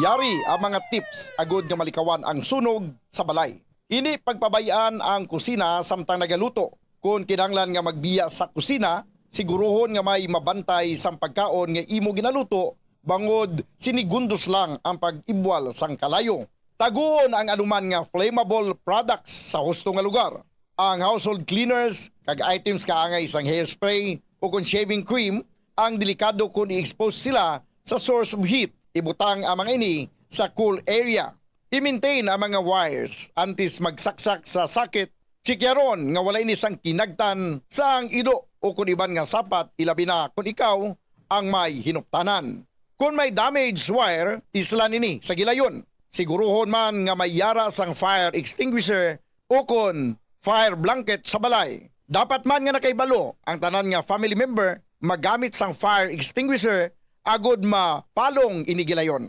Yari ang mga tips agud nga malikawan ang sunog sa balay. Indi pagpabay-an ang kusina samtang nagaluto. Kon kinahanglan nga magbiya sa kusina, siguruhon nga may mabantay sang pagkaon nga imo ginaluto, bangod sinigundos lang ang pag-ibwal sang kalayo. Taguon ang anuman nga flammable products sa husto nga lugar. Ang household cleaners kag items kaangay sang hairspray o kon shaving cream ang delikado kon i-expose sila sa source of heat. Ibutang ang mga ini sa cool area. I-maintain ang mga wires antes magsaksak sa socket. Chikyaron nga wala ini sang kinagtan sang ido o kon iban nga sapat, ilabi na kon ikaw ang may hinuptanan. Kon may damaged wire, islan ini sa gilayon. Siguruhon man nga may yara sang fire extinguisher o kon fire blanket sa balay. Dapat man nga nakahibalo ang tanan nga family member magamit sang fire extinguisher agod mapalong ini gilayon.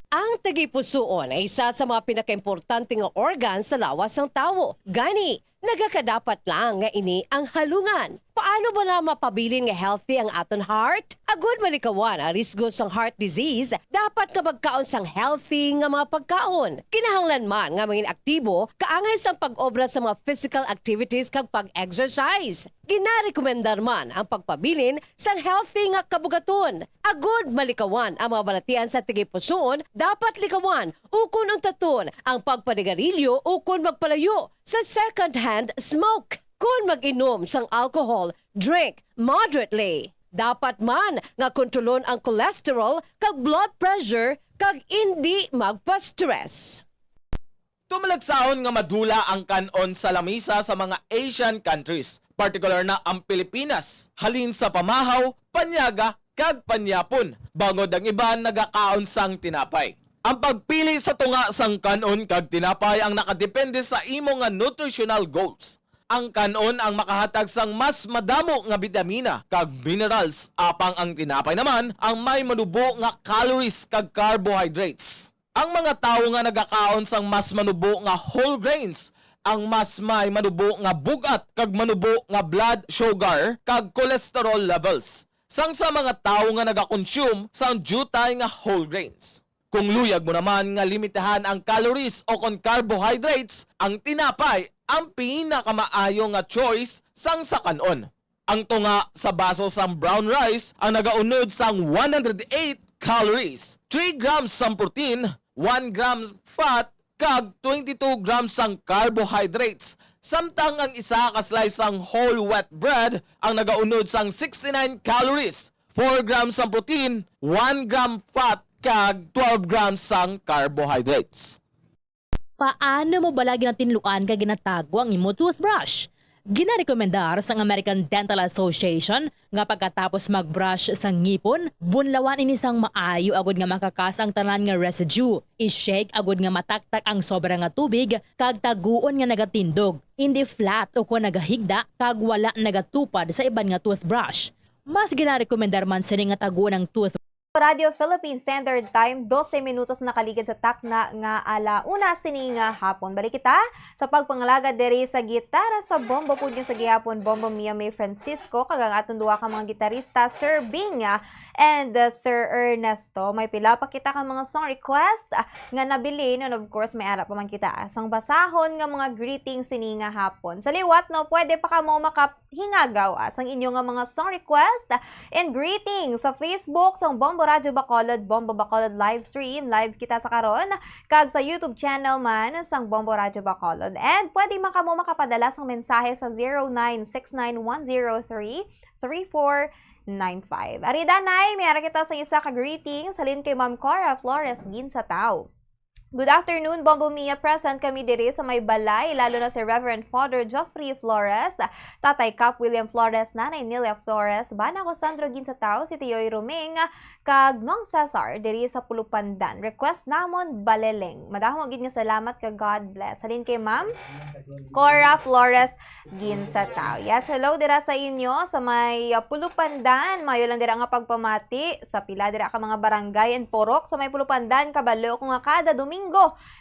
Ang tagipusoon ay isa sa mga pinakaimportante nga organ sa lawas sang tawo. Gani, nagakadapat lang nga ini ang halungan. Paano bala mapabilin nga healthy ang aton heart? Agud malikawan ang risgo sang heart disease, dapat nga magkaon sang healthy nga mga pagkaon. Kinahanglan man nga mangin aktibo kaangay sang pag-obra sa mga physical activities kag pag-exercise. Ginarekomendar man ang pagpabilin sang healthy nga kabugaton. Agud malikawan ang mga balatian sa tagipusoon, dapat likawan ukon untaton ang pagpanigarilyo ukon magpalayo sa second-hand smoke. Kon mag-inom sang alcohol, drink moderately. Dapat man nga kontrolon ang cholesterol kag blood pressure kag indi magpa-stress. Tumalagsaon nga madula ang kan-on sa lamisa sa mga Asian countries, partikular na ang Pilipinas, halin sa pamahaw, panyaga, kag panyapon, bangod ang iban nagakaon sang tinapay. Ang pagpili sa tunga sang kan-on kag tinapay ang nakadepende sa imo nga nutritional goals. Ang kan-on ang makahatag sang mas madamo nga bitamina kag minerals, apang ang tinapay naman ang may manubo nga calories kag carbohydrates. Ang mga tawo nga nagakaon sang mas manubo nga whole grains ang mas may manubo nga bug-at kag manubo nga blood sugar kag cholesterol levels sang sa mga tawo nga nagakonsume sang diutay nga whole grains. Kung luyag mo naman nga limitahan ang calories o kon carbohydrates, ang tinapay ang pinakamaayo nga choice sang sa kan-on. Ang tunga sa baso sang brown rice ang nagaunod sang one hundred eight calories, three grams sang protein, one gram fat, kag twenty-two grams sang carbohydrates, samtang ang isa ka slice sang whole wheat bread ang nagaunod sang sixty-nine calories, four grams sang protein, one gram fat, kag twelve grams sang carbohydrates. Paano mo bala ginatinluan kag ginatago ang imo toothbrush? Ginarekomendar sang American Dental Association nga pagkatapos mag-brush sa ngipon, bunlawan ini sang maayo agud nga makakas ang tanan nga residue. I-shake agud nga mataktak ang sobra nga tubig kag taguon nga nagatindog, indi flat o kon nagahigda kag wala nagatupad sa iban nga toothbrush. Mas ginarekomendar man sini nga taguon ang tooth Radio Philippine Standard Time, dose minutos nakaligid sa takna nga ala una sini nga hapon. Balik kita sa pagpangalagad diri sa gitara sa Bombo, pud nga sa gihapon, Bombo Mia May Francisco, kag ang aton duha ka mga gitarista, Sir Bing, ah, and, uh, Sir Ernesto. May pila pa kita ka mga song request, ah, nga nabilin, and of course, may ara pa man kita, ah, sang basahon nga mga greetings sini nga hapon. Sa liwat, no, pwede pa kamo maka hingagaw, ah, sang inyo nga mga song request, ah, and greetings sa Facebook sang Bombo Radyo Bacolod, Bombo Bacolod live stream, live kita sa karon, kag sa YouTube channel man sang Bombo Radyo Bacolod. And pwede man kamo makapadala sang mensahe sa zero nine six nine one zero three three four nine five. Ari, danay, may ara kita sa isa ka greetings halin kay Ma'am Cora Flores Ginsatao. Good afternoon, Bombo Mia. Present kami diri sa may balay, lalo na si Reverend Father Geoffrey Flores, Tatay Cap William Flores, Nanay Nelia Flores, Bana ko Sandro Ginsatao, si Tiyoy Roming, kag Nong Cesar diri sa Pulupandan. Request namon, Baleleng. Madamo gid nga salamat, kag God bless. Halin kay Ma'am Cora Flores Ginsatao. Yes, hello dira sa inyo sa may, uh, Pulupandan. Mayo lang dira nga pagpamati sa pila dira ka mga barangay and purok sa may Pulupandan. Kabalo ko nga kada Domingo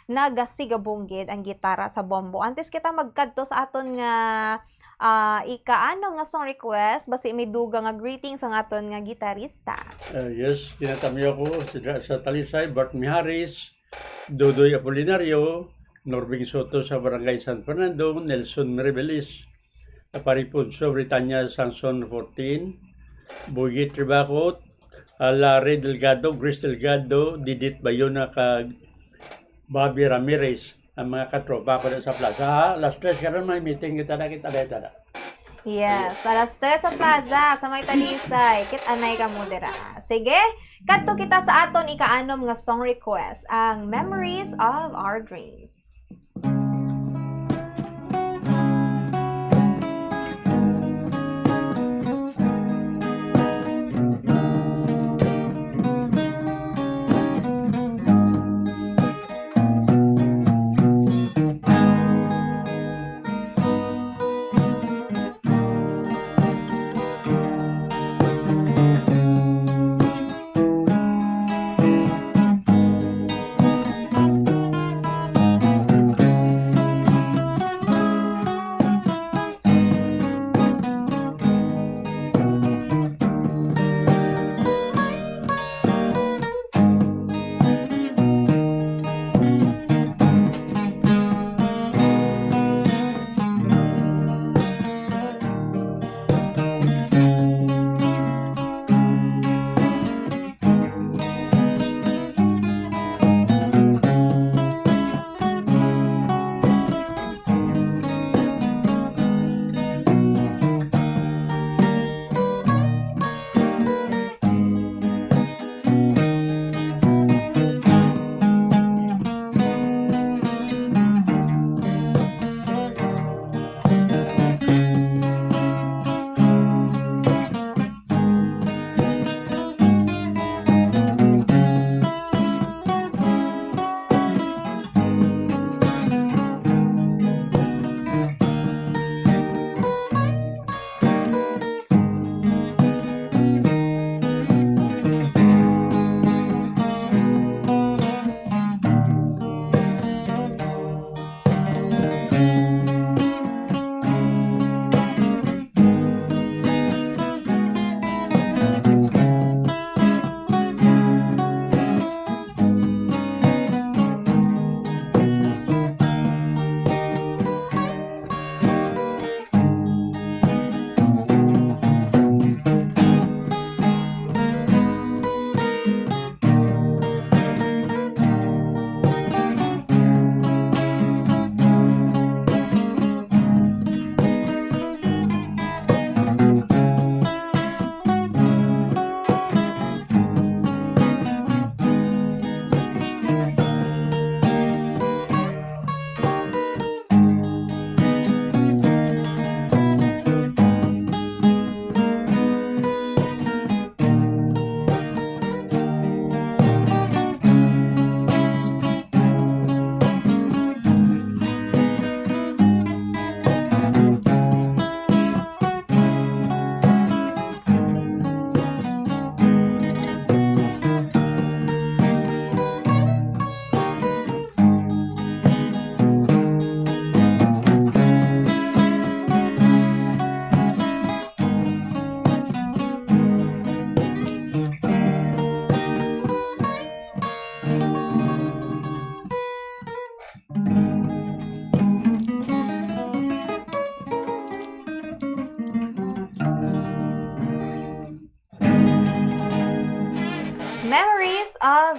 nagasigabong gid ang gitara sa Bombo. Antes kita magkadto sa aton nga, uh, ika-anom nga song request, basi may dugang nga greetings ang aton nga gitarista. Uh, yes, tinatamyo ko sa, sa Talisay, Bart Miharis, Dodoy Apolinario, Norbing Soto sa Barangay San Fernando, Nelson Meribelis, Pare Ponso Britanya, Sangson fourteen, Buyit Ribacot, Larry Delgado, Grace Delgado, Didit Bayona, kag Bobby Ramirez, ang mga katropa ko na sa plaza. Ha? Alas tres karon may meeting kita na, kita na, kita na. Yes, alas tres sa plaza, sa may Talisay. Kit-anay kamo dira. Sige, kadto kita sa aton ika-anom nga song request, ang Memories of Our Dreams.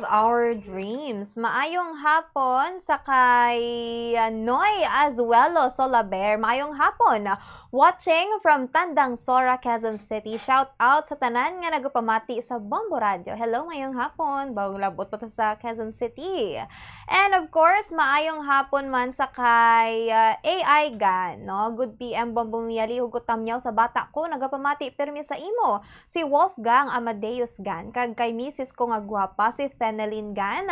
Our dreams. Maayong hapon sa kay, uh, Noy Azuelo Solaber. Maayong hapon. Watching from Tandang Sora, Quezon City. Shout out sa tanan nga nagapamati sa Bombo Radio. Hello, maayong hapon. Bagong labot pa ta sa Quezon City. And of course, maayong hapon man sa kay, uh, A I Gan, no? Good P M, Bombo Mia, lihog ko tamyaw sa bata ko, nagapamati pirmi sa imo. Si Wolfgang Amadeus Gan, kag kay misis ko nga gwapa, si Fenelyn Gan,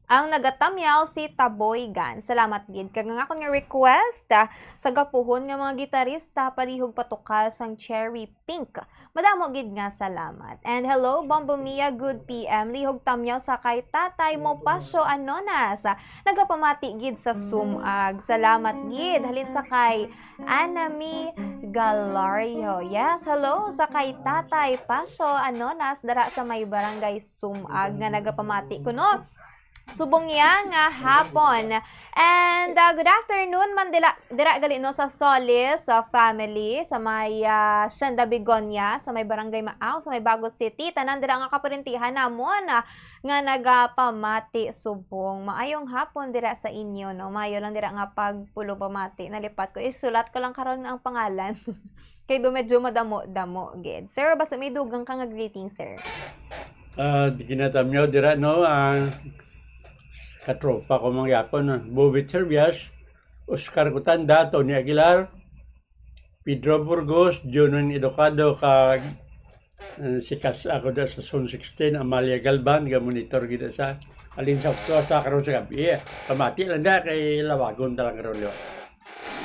ang nagatamyaw si Taboy Gan. Salamat gid. Kag ang akon nga request, ah, sa gapuhon nga mga gitarista, palihog patukal sang Cherry Pink. Madamo gid nga salamat. And hello, Bombo Mia, good P M. Lihog tamyaw sa kay Tatay Mo Pasyo Anonas. Nagapamati gid sa Sumag. Salamat gid. Halin sa kay Anami Galario. Yes, hello sa kay Tatay Pasyo Anonas dara sa may barangay Sumag nga nagapamati kuno. Subong iya nga hapon. And, uh, good afternoon man dila, dira gali, no, sa Solis, sa family, sa may, uh, Hacienda Begonia, sa may Barangay Maaw, sa may Bago City. Tanan dira nga kaparintihan namon, uh, nga nagapamati subong. Maayong hapon dira sa inyo, no? Maayo lang dira nga pagpulong pamati. Nalipat ko. Isulat ko lang karon ang pangalan. Kay do medyo madamo-damo gid. Sir, basta may dugang ka nga greeting, sir. Ah, di ginatamyaw dira, no? Ang katropa ko mangyapon, ah, Bobby Terbias, Oscar Gutanda, Tony Aguilar, Pedro Burgos, Junun Educado, kag, eh, si Kas-, ako da sa Zone sixteen, Amalia Galban, ga-monitor gid sa alin sa okto sa karon sa gabi. Pamati lang da kay lawagon ta lang karon, liwat.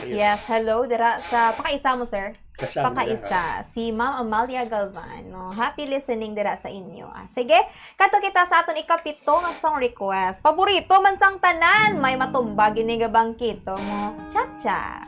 Ayun. Yes, hello dira sa pakaisa mo, sir. Kasama Pakaisa, si Ma'am Amalia Galvan, no? Happy listening dira sa inyo, ah. Sige, kadto kita sa aton ikapito nga song request. Paborito man sang tanan, may matumbag ini nga bangkito mo. Cha-cha.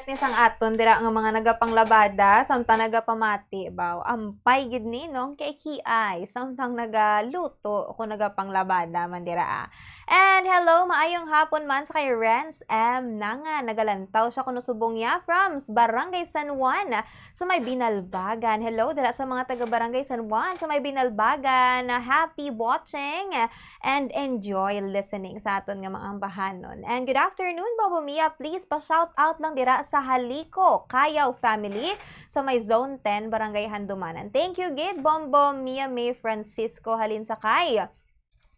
Ni sang aton dira nga mga nagapanglabada, samtang nagapamati, baw, ampay gid ni, no? Kay kiay, samtang nagaluto o kung nagapanglabada man dira, ah. And hello, maayong hapon man sa kay Renz M. Nanga, nagalantaw siya kuno subong niya from Barangay San Juan sa may Binalbagan. Hello, dira sa mga taga Barangay San Juan sa may Binalbagan. Happy watching and enjoy listening sa aton nga mga ambahanon. And good afternoon, Bobo Mia. Please pa-shout out lang dira sa Haliko, Kayaw family, sa may Zone ten, Barangay Handumanan. Thank you gid, Bombo Mia May Francisco, halin sa kay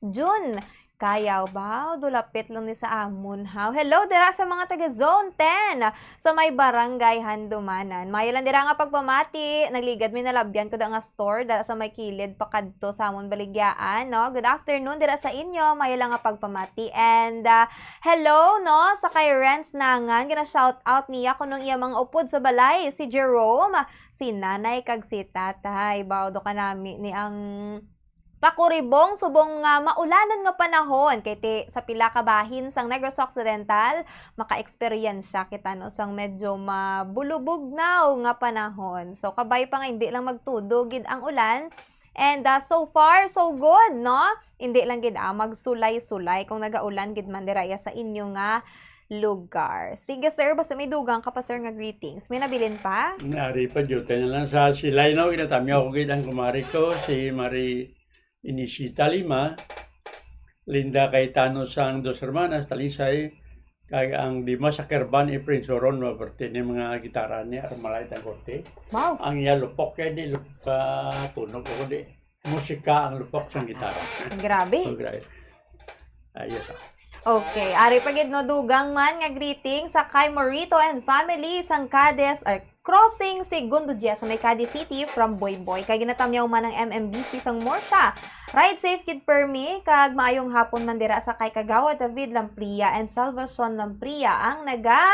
Jun Kayaw. Baw, dulapit lang ni sa amon, haw. Hello dira sa mga taga Zone ten sa may Barangay Handumanan. Mayo lang dira nga pagpamati. Nagligad mi, nalabyan ko da nga store dira sa may kilid pakadto sa amon baligyaan, no? Good afternoon dira sa inyo. Mayo lang nga pagpamati. And, ah, hello, no, sa kay Renz Nangan. Gina-shout out niya kuno ang iya mga upod sa balay, si Jerome, si Nanay, kag si Tatay. Baw, do ka nami ni ang pakuribong subong nga maulanan nga panahon, kay ti sa pila ka bahin sang Negros Occidental, maka-eksperyensya kita, no, sang medyo mabulubugnaw nga panahon. So, kabay pa nga hindi lang magtudo gid ang ulan. And, ah, so far, so good, no? Hindi lang gid, ah, magsulay-sulay kung nagaulan gid man dira ya sa inyo nga lugar. Sige, sir, basta may dugang ka pa, sir, nga greetings. May nabilin pa? Nari pa, duty na lang sa silay, no? Ginatamyaw ko gid ang kumari ko, si Marie Inisita Lima, Linda Cayetano sang Dos Hermanas, Talisay, kag ang Dima sa Kerban, Efrain Soron, maperte ni mga gitara ni Armalay Tangkorte. Wow. Ang iya lupok kay di lup-, ah, tunog ako di. Musika ang lupok sang gitara. Grabe. Oh, grabe. Ayos, ah. Okay, ari pa gid, no, dugang man nga greeting sa kay Morito and family sang Cadiz, ay, Crossing Segundo G sa may Cadiz City from Boy Boy. Kay ginatamyaw man ang M M B C sang Morta. Ride safe gid permi, kag maayong hapon man dira sa kay Kagawad David Lampria and Salvacion Lampria ang naga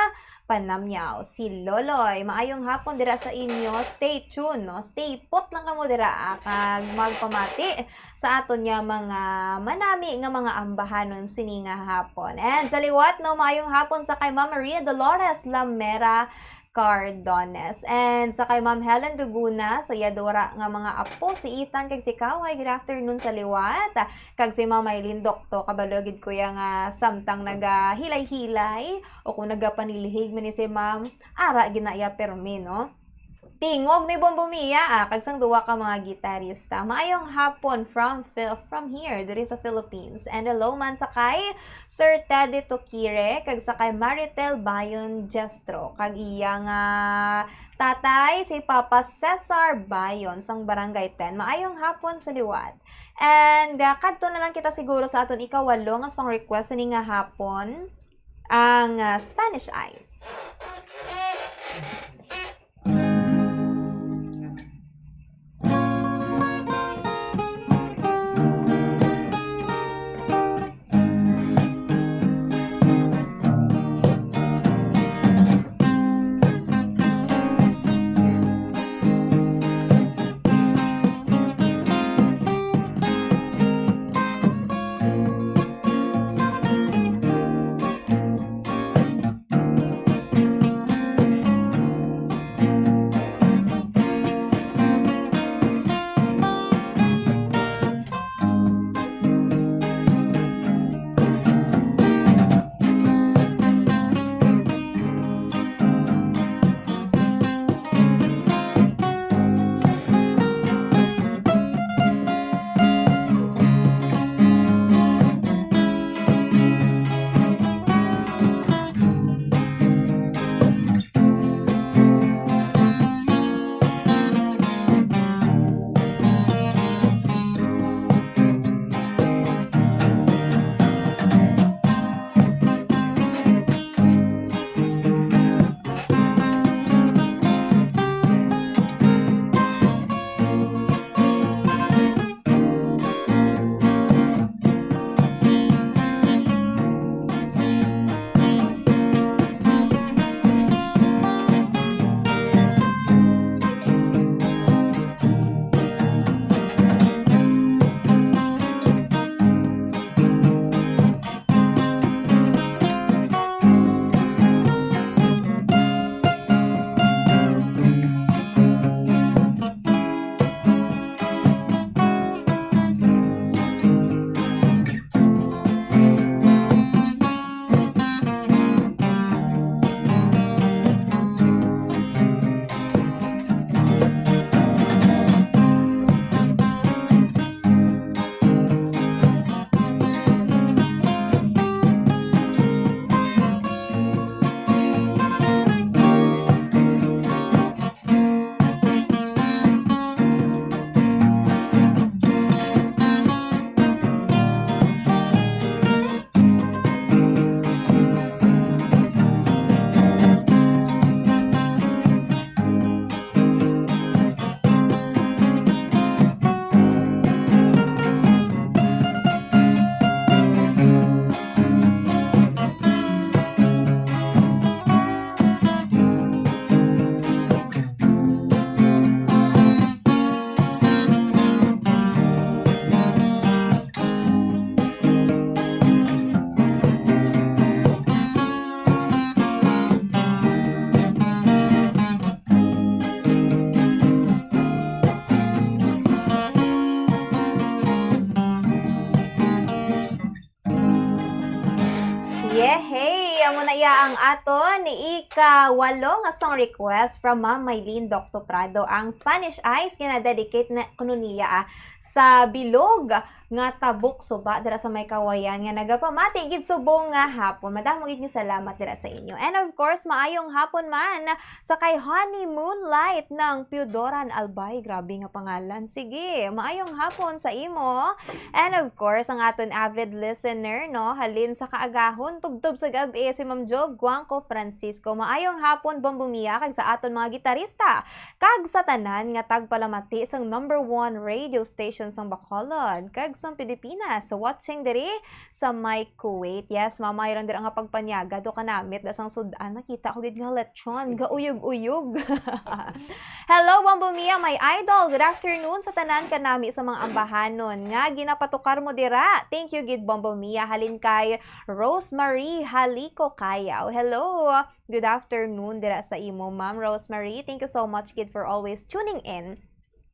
panamyaw. Si Loloy, maayong hapon dira sa inyo. Stay tuned, no? Stay put lang kamo dira, ah, kag magpamati sa aton nga mga manami nga mga ambahanon sini nga hapon. And sa liwat, no, maayong hapon sa kay Ma'am Maria Dolores Lamera Cardones. And sa kay Ma'am Helen Duguna, sa iya dura nga mga apo, si Ethan kag si Kaway, good afternoon sa liwat. Kag si Ma'am Maylin Dokto, kabalo gid ko ya nga samtang nagahilay-hilay o kung nagapanilhig man ni si Ma'am, ara gid na iya permi, no? Tingog ni Bombo Mia, ah, kag sang duwa ka mga gitarista. Maayong hapon from Phil-, from here, diri sa Philippines. And hello man sa kay Sir Teddy Tukire, kag sa kay Maritel Bayon Jestro, kag iya nga tatay, si Papa Cesar Bayon, sang Barangay ten. Maayong hapon sa liwat. And, ah, kadto na lang kita siguro sa aton ikawalo nga song request sini nga hapon, ang, ah, Spanish Eyes. Muna iya ang aton ika-walo nga song request from Ma'am Mylene Docto Prado. Ang Spanish Eyes, gina-dedicate na kuno niya, ah, sa bilog nga tabok suba dira sa may kawayan nga nagapamati gid subong nga hapon. Madamo gid nga salamat dira sa inyo. And of course, maayong hapon man sa kay Honey Moonlight ng Piodoran Albay. Grabe nga pangalan. Sige, maayong hapon sa imo. And of course, ang aton avid listener, no, halin sa kaagahon, tubtob sa gab-i, si Ma'am Job Guangco Francisco. Maayong hapon, Bombo Mia, kag sa aton mga gitarista, kag sa tanan nga tagpalamati sang number one radio station sang Bacolod, kag sang Pilipinas, watching diri sa may Kuwait. Yes, mamay lang dira nga pagpanyaga, do kanamit da sang sud-an. Nakita ko gid nga lechon, gauyog-uyog. Hello, Bombo Mia, my idol. Good afternoon sa tanan kanami sa mga ambahanon nga ginapatukar mo dira. Thank you gid, Bombo Mia. Halin kay Rosemary Haliko Kayaw. Hello. Good afternoon dira sa imo, Ma'am Rosemary. Thank you so much gid for always tuning in.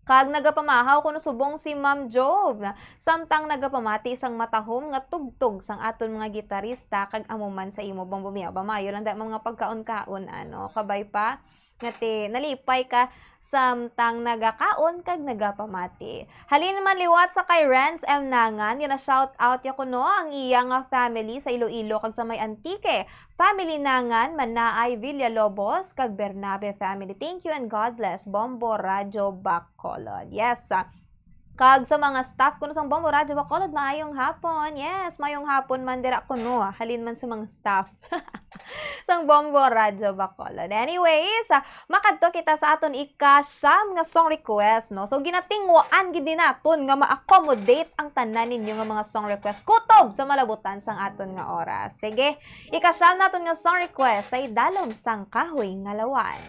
Kag nagapamahaw kuno subong si Ma'am Jove, samtang nagapamati sang matahom nga tugtog sang aton mga gitarista, kag amo man sa imo, Bombo Mia. Ba, maayo lang da mga pagkaon-kaon, ano, kabay pa nga ti nalipay ka samtang nagakaon kag nagapamati. Halin man liwat sa kay Renz M Nangan, gina-shout out ya kuno ang iya nga family sa Iloilo kag sa may Antique. Family Nangan, Manaay, Villalobos, kag Bernabe family. Thank you and God bless, Bombo Radyo Bacolod. Yes, ah, kag sa mga staff kuno sang Bombo Radyo Bacolod, maayong hapon. Yes, maayong hapon man dira kuno, ah, halin man sa mga staff sang Bombo Radyo Bacolod. Anyways, ah, makadto kita sa aton ika-siyam nga song request, no? So, ginatingwaan gid ni naton nga ma-accommodate ang tanan ninyo nga mga song request kutob sa malabutan sang aton nga oras. Sige, ika-siyam naton nga song request sa Idalom sang Kahoy nga Lawan.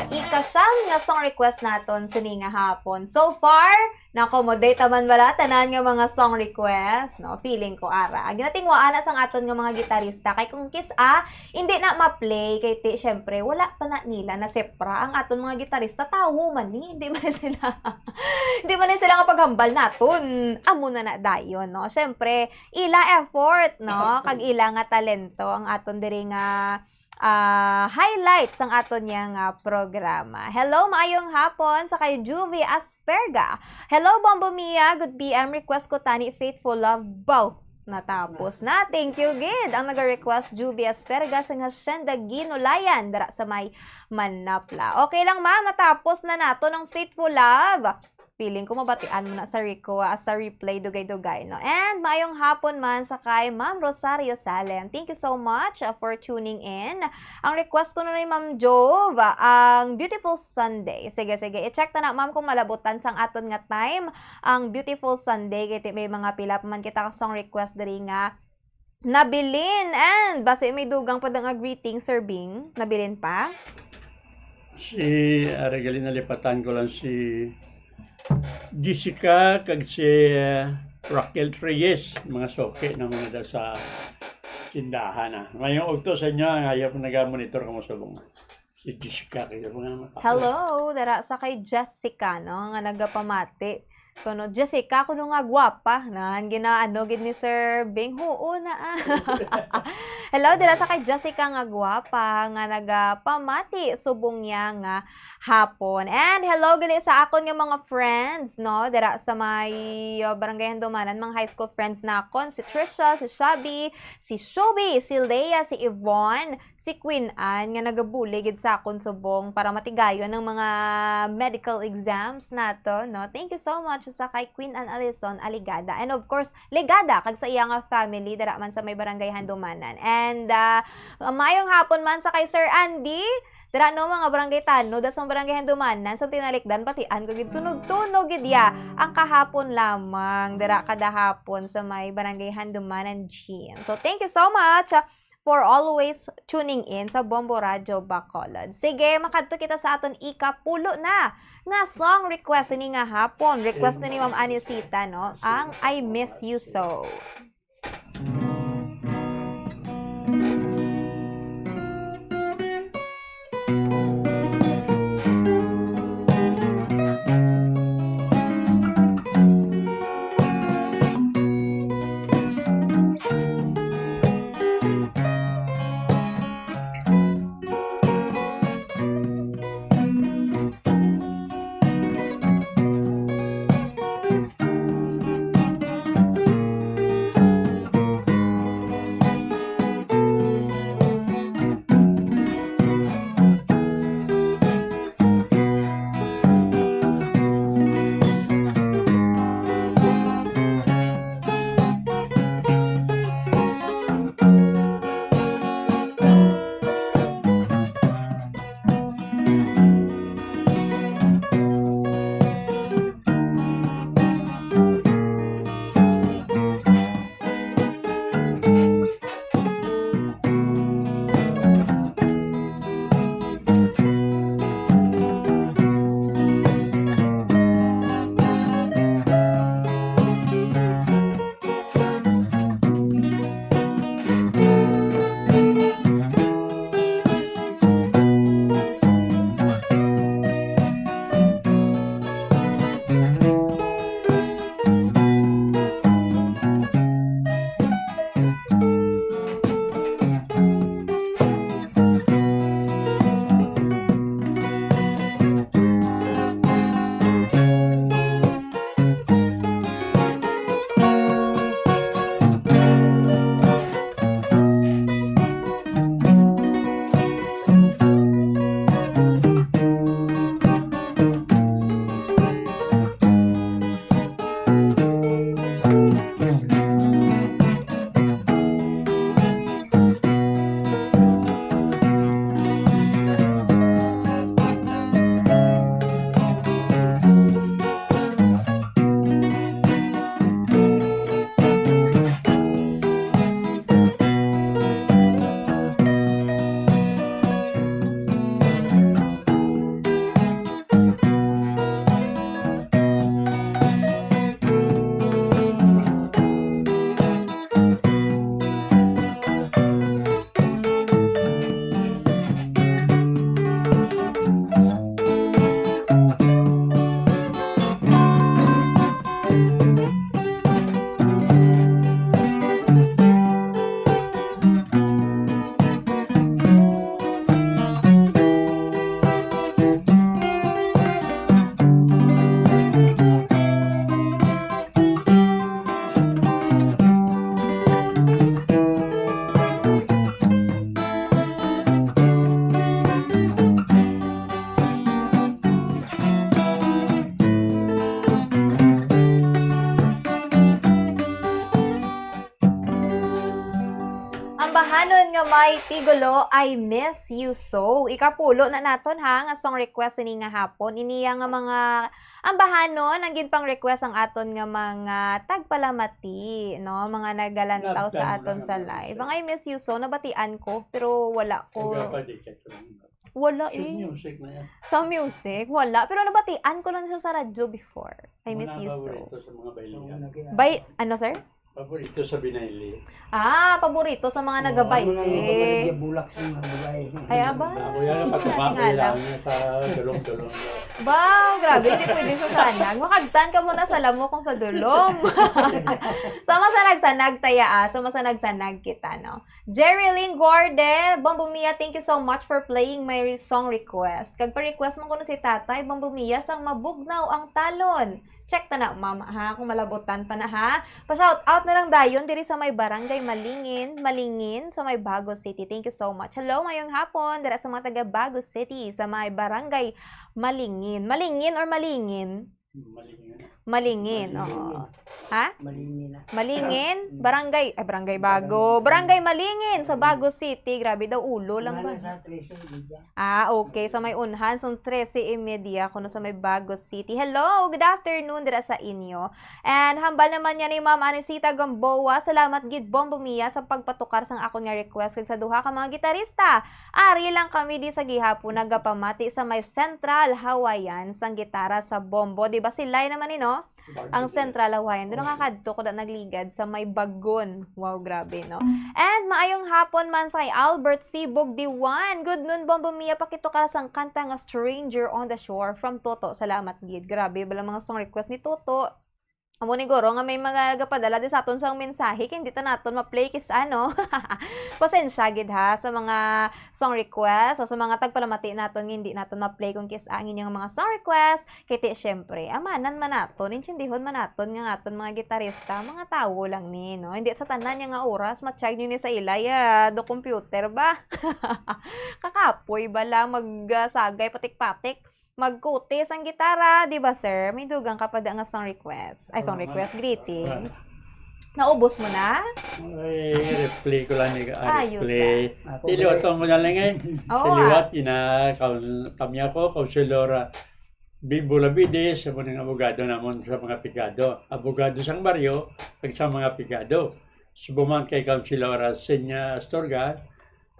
Ikasyam nga song request naton sini nga hapon. So far, na-accommodate man bala tanan nga mga song request, no? Feeling ko, ara. Ginatingwaan na sang aton nga mga gitarista. Kay kung kis-a, hindi na ma-play. Kay ti, syempre, wala pa na nila nasepra ang aton mga gitarista. Tawo man ni. Hindi man sila, hindi man sila nga paghambal naton. Amo na na dayon, no? Syempre, ila effort, no? Kag ila nga talento ang aton diri nga ah, highlights sang aton niya nga programa. Hello, maayong hapon sa kay Juvie Asperga. Hello, Bombo Mia. Good P M. Request ko tani Faithful Love. Bow. Natapos na. Thank you, gid. Ang naga-request, Juvie Asperga sa Hacienda Ginulayan, dira sa may Manapla. Okay lang, ma'am. Natapos na nato ng Faithful Love. Feeling ko mabatian mo na sa reco-, ah, sa replay, dugay-dugay, no? And maayong hapon man sa kay Ma'am Rosario Salem. Thank you so much, ah, for tuning in. Ang request ko na ni Ma'am Jove, ah, ang Beautiful Sunday. Sige, sige. I-check ta na, ma'am, kung malabutan sang aton nga time ang Beautiful Sunday. Kay ti-, may mga pila pa man kita ka song request diri nga nabilin. And basi may dugang pa nga greeting, Sir Bing. Nabilin pa? Si, ari gali, nalipatan ko lang si Jessica kag si, eh, Raquel Reyes, mga suki na mga da sa tindahan, ah. Mayong udto sa inyo, ang ayaw po naga-monitor kamo subong. Si Jessica, kaya mga mata ko. Hello, dara sa kay Jessica, no, nga nagapamati. Kuno, "Jessica, kuno nga gwapa." Na, ang ginaano gid ni Sir Bing, "Huo na, ah." Hello, dira sa kay Jessica nga gwapa, nga nagapamati subong niya nga hapon. And hello gali sa akon nga mga friends, no? Dira sa may, uh, Barangay Handumanan, mga high school friends nakon, si Trisha, si Shabby, si Shubi, si Leia, si Yvonne, si Queen Anne, nga nagabulig gid sa akon subong para matigayon ang mga medical exams nato, no? Thank you so much sa kay Queen Anne Alison Aligada. And of course, Legada, kag sa iya nga family, dira man sa may Barangay Handumanan. And, ah, mayong hapon man sa kay Sir Andy, dira, no, mga barangay tanod, sa Barangay Handumanan, sa tinalikdan, batian ko gid, tunog-tunog gid ya, ang kahapon lamang, dira kada hapon sa may Barangay Handumanan Gym. So, thank you so much, ah, for always tuning in sa Bombo Radyo Bacolod. Sige, makadto kita sa aton ikapulo na nga song request ini nga hapon. Request na ni Ma'am Anisita, no? Ang I Miss You So. May tigulo, "I Miss You So." Ikapulo na naton, ha, nga song request ini nga hapon. Ini nga mga ambahanon ang ginpang-request ang aton nga mga tagpalamati, no? Mga nagalantaw sa aton sa live. Ang "I Miss You So", nabatian ko, pero wala ko. Wala, eh. Music na yan. Sa music, wala. Pero nabatian ko lang siya sa radyo before. "I Miss You So." Sa mga bailihan. Bay-, ano, sir? Paborito sa binayle. Ah, paborito sa mga nagabayle. Bulak sa mga babae. Ay, aba. Ako yan, pagkabako lang niya sa dulong-dulong. Ba, grabe, hindi pwede sa sanag. Makagtan ka muna sa lamok kung sa dulong. Sa masanag-sanag, taya, ah. Sa masanag-sanag kita, no? Jerry Lynn Guarde, "Bombo Mia, thank you so much for playing my re-, song request. Kag pa-request mo kuno si Tatay, Bombo Mia, sang Mabugnaw ang Talon." Check ta na, ma'am, ha, kung malabutan pa na, ha. Pa-shout out na lang dayon diri sa may Barangay Malingin, Malingin, sa may Bago City. Thank you so much. Hello, mayong hapon, dira sa mga taga Bago City, sa may Barangay Malingin. Malingin or Malingin? Malingin. Malingin, oo. Ha? Malingin na. Malingin, barangay, ay, Barangay Bago. Barangay Malingin sa Bago City. Grabe daw, ulo lang ba? Sa trese, di ba? Ah, okay. Sa may unhan, sa trese y media, kuno sa may Bago City. Hello, good afternoon dira sa inyo. And hambal naman niya ni Ma'am Anisita Gamboa, "Salamat gid, Bombo Mia, sa pagpatukar sang akon nga request kag sa duha ka mga gitarista. Ari lang kami di sa gihapon nagapamati sa may Central Hawaiian sang gitara sa Bombo." Di ba sila naman ni, no? Ang Central Hawaiian. Doon nakakadto ko na nagligad sa may Bagon. Wow, grabe, no? And maayong hapon man sa kay Albert Sibog Diwan. "Good noon, Bombo Mia, pakitukar sang kanta nga Stranger on the Shore from Toto." Salamat gid. Grabe, bala mga song request ni Toto. Amo ni guro nga may mga gapadala di sa aton sang mensahe, kay hindi ta naton ma-play kis ano. Pasensya gid ha sa mga song request o sa mga tagpalamati naton nga hindi naton ma-play kung kis ang inyong mga song request. Kay ti, syempre, amanan man naton, intindihon man naton nga aton mga gitarista, mga tawo lang ni, no? Hindi sa tanan niya nga oras, ma-check niyo ni sa ila, ya, do computer ba? Kakapoy ba lang magsagay patik-patik? Magkutis ang gitara, di ba, sir? May dugang ka pa da nga song request. Ay, song request, greetings. Naubos mo na? Ay, replay ko lang ni, ah, replay. Tiliwat mo na lang eh. Oo, ah. Tiliwat, ina, kaun-, kami ako, Councilor, ah, Bibo Labides, sa mga abogado namon sa mga pigado. Abogado sang baryo, kag sa mga pigado. Subo man kay Councilor, ah, Senya Astorga,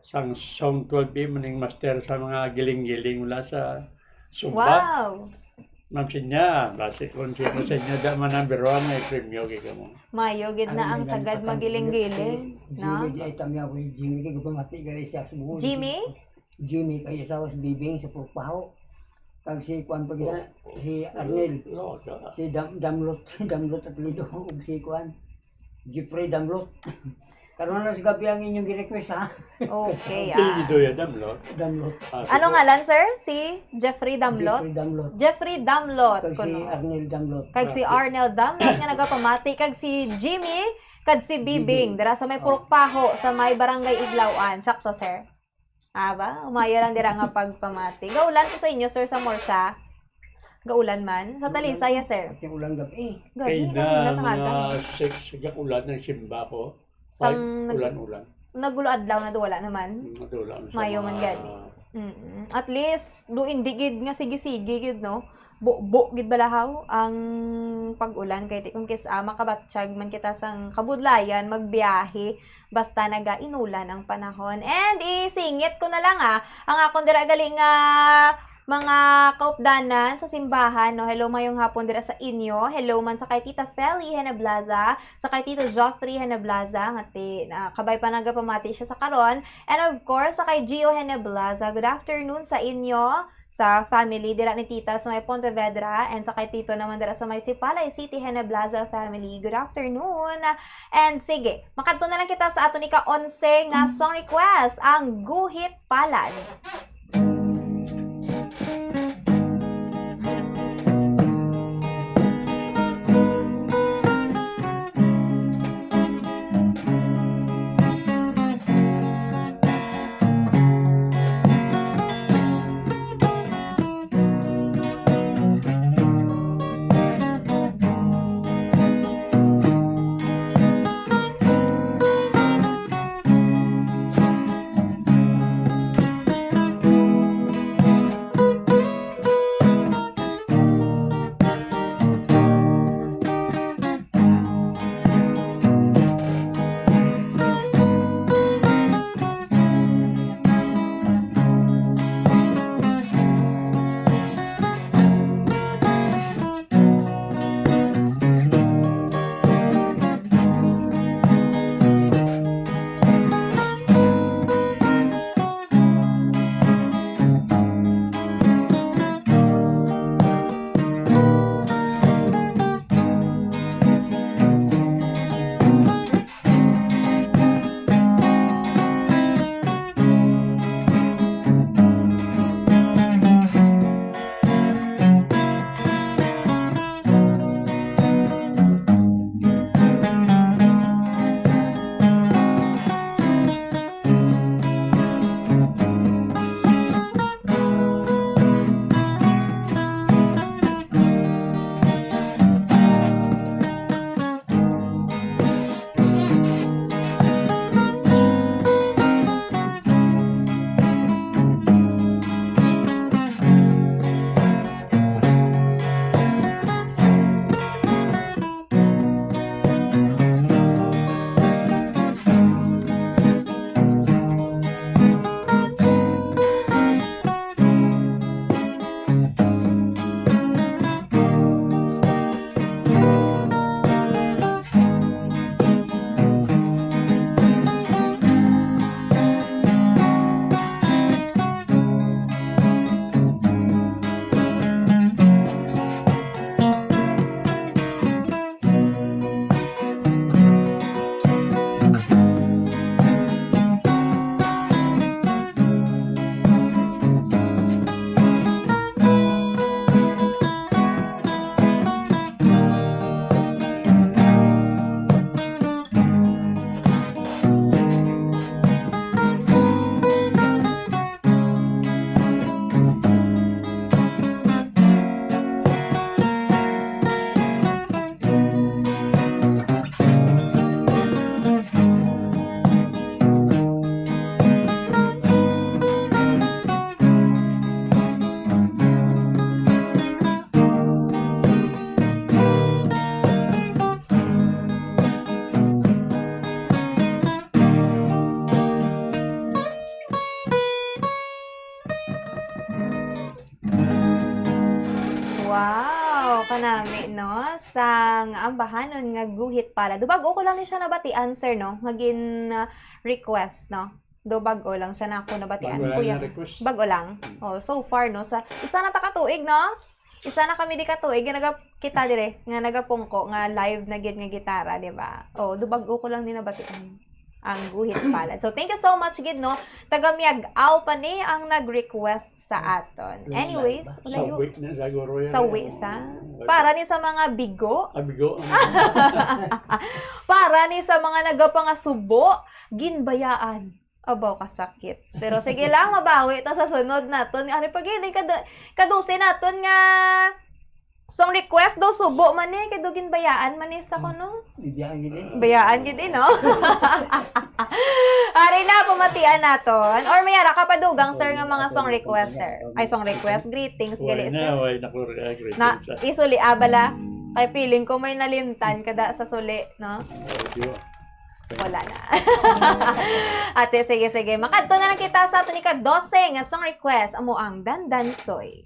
sang Sound twelve A, maning master sa mga giling-giling mula sa Sumba. Wow! Ma'am Senya, basi kung sino sa inyo da man number one, may premyo kay kamo. Mayo gid na ang sagad magiling-giling, no? Jimmy, di ay tamya ko yung Jimmy, kay gupamati gali siya sa buhol. Jimmy? Jimmy, kay asawa si Bibing sa Purpaho. Kag si kuan pa gina, si Arnel. Si Dam-, Damlot, si Damlot apelyido, ug si kuan, Jeffrey Damlot. Karon na sa gabi ang inyong gi-request, ha? Okay, ah. Apelyido ya, Damlot. Damlot. Ah, ano ngalan, sir? Si Jeffrey Damlot? Jeffrey Damlot. Jeffrey Damlot. Kag si Arnel Damlot. Kag si Arnel Damlot nga nagapamati, kag si Jimmy, kag si Bibing, dira sa may Purukpaho, sa may Barangay Iglawan. Sakto, sir? Ah, ba? Umaya lang dira nga pagpamati. Gaulan to sa inyo, sir, sa Morsa? Gaulan man? Sa Talisay, ah, sir? Ang ulan gabi. Gabi, kay gabi na na sa mga ngaga. Six, gaulan ang simba ko. Sang five, nag-, ulan-ulan. Nag-ulo adlaw na do, wala naman. Mm, nag-ulo ang sa mayo man mga gani. Mm-mm. At least, do indi gid nga sige-sige gid, no? Bubo gid balahaw ang pag-ulan kay ti-, kung kis-, ah, makabatyag man kita sang kabudlayan, magbiyahe, basta naga-inulan ang panahon. And isingit ko na lang, ah, ang akon dira gali nga mga kaupdanan sa simbahan, no? Hello, mayong hapon dira sa inyo. Hello man sa kay Tita Feli Heneblaza, sa kay Tito Joffrey Heneblaza, nga ti-, na, kabay pa nagapamati siya sa karon. And of course, sa kay Gio Heneblaza. Good afternoon sa inyo, sa family dira ni Tita sa may Pontevedra, and sa kay Tito naman dira sa may Sipalay City Heneblaza family. Good afternoon. And sige, makadto na lang kita sa aton ika-onse nga song request, ang Guhit Palad. Kami, no, sang ambahanon nga guhit palad. Do bag-o ko lang ni siya nabatian, sir, no? Nga gin, ah, request, no? Do bag-o lang siya na ako nabatian, Bag-o lang kuya. Nga request. Bag-o lang. Oh, so far, no? Sa isa na ta ka tuig, no? Isa na kami di ka tuig nga naga-, kita dire nga nagapungko nga live na gid nga gitara, di ba? Oh, do bag-o ko lang ni nabatian ang guhit palad. So, thank you so much gid, no? Taga Miag-ao pa ni ang nag-request sa aton. Anyways, sa wi na siguro yan. Sa wi sa. Para ni sa mga bigo. Ah, bigo. Para ni sa mga nagapangasubo, ginbayaan. Abaw, kasakit. Pero sige lang, mabawi ta sa sunod naton. Ari pa gid, kadu-, kadose naton nga song request daw, subo man eh, kay do ginbayaan man eh sa kuno. Biyaan gid eh. Bayaan gid eh, no? Ari na, pamatian naton. Or may ara ka pa dugang, sir, nga mga song request, sir. Ay, song request, greetings, gali, sir. Way na, way na ko, ah, greetings, Na, ah. Isuli, ah, bala. Kay feeling ko may nalimtan kada sa suli, no? Wala na. Ate, sige, sige. Makadto na lang kita sa aton ika-dose nga song request, amo ang Dandansoy.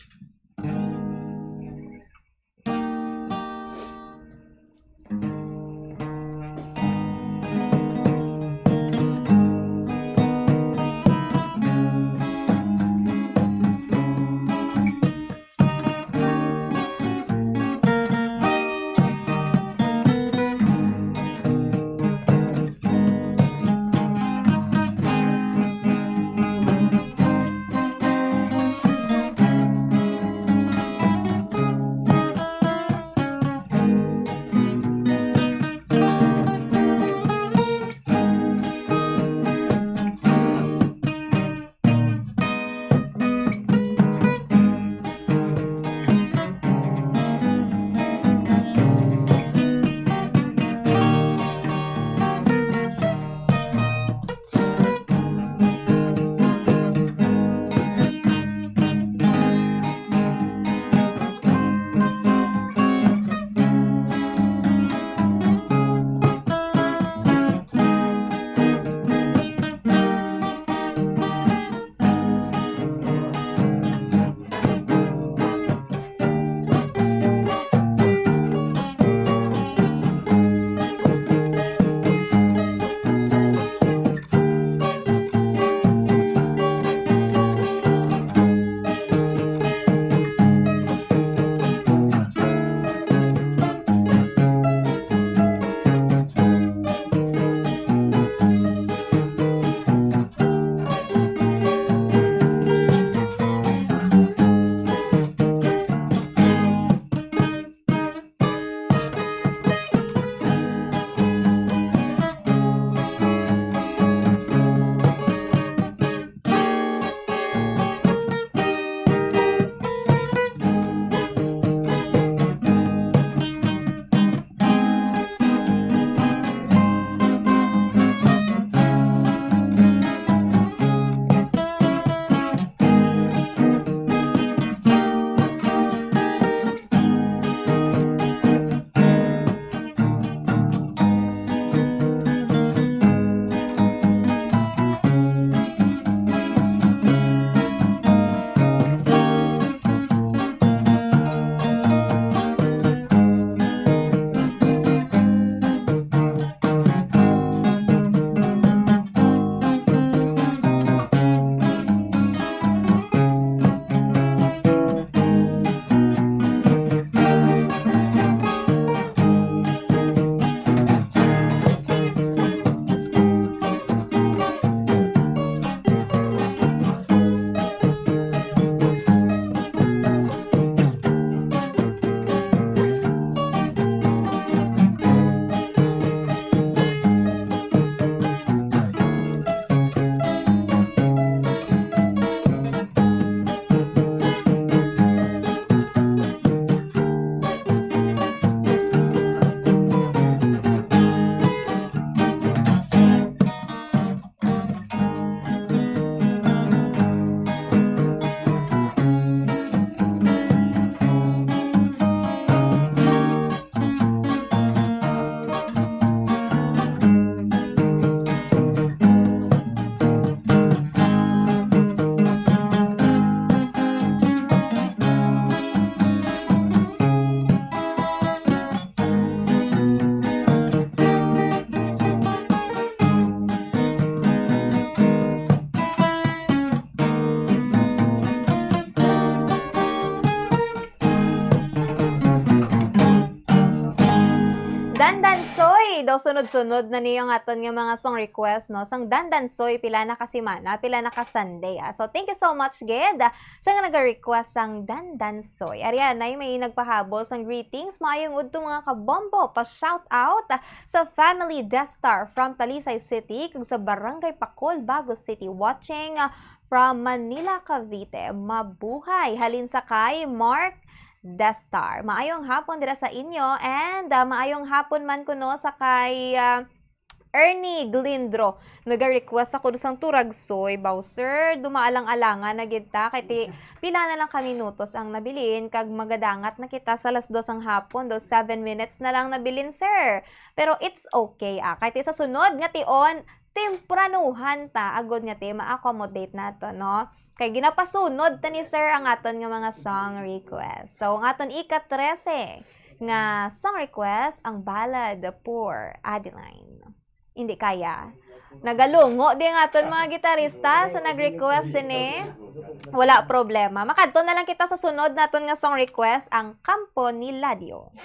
Dandansoy! Daw sunod-sunod na niyo ang aton nga mga song request, no? Sang Dandansoy, pila na ka semana, pila na ka Sunday, ah. So, thank you so much, gid, ah, sa nga naga-request sang Dandansoy. Ariana, may nagpahabol sang greetings. Maayong udto, mga kabombo. Pa-shout out, ah, sa family Destar from Talisay City, kag sa Barangay Pakol, Bago City, watching, ah, from Manila, Cavite. Mabuhay! Halin sa kay Mark Destar. Maayong hapon dira sa inyo, and, ah, maayong hapon man kuno sa kay, ah, Ernie Glindro. Naga-request ako sang Turagsoy, baw, sir. Dumaalang-alangan na gid ta. Kay ti-, pila na lang ka minutos ang nabilin, kag magadangat na kita sa alas dos ang hapon. Daw seven minutes na lang nabilin, sir. Pero it's okay, ah. Kay ti sa sunod nga tion, tempranuhan ta, agod nga ti ma-accommodate nato, no? Kay ginapasunod ta ni sir ang aton nga mga song request. So, ang aton ika-trese nga song request, ang ballad for Adeline. Hindi kaya. Nagalungo di ang aton mga gitarista sa nag-request sini. Wala problema. Makadto na lang kita sa sunod naton nga song request, ang Kampo ni Ladio.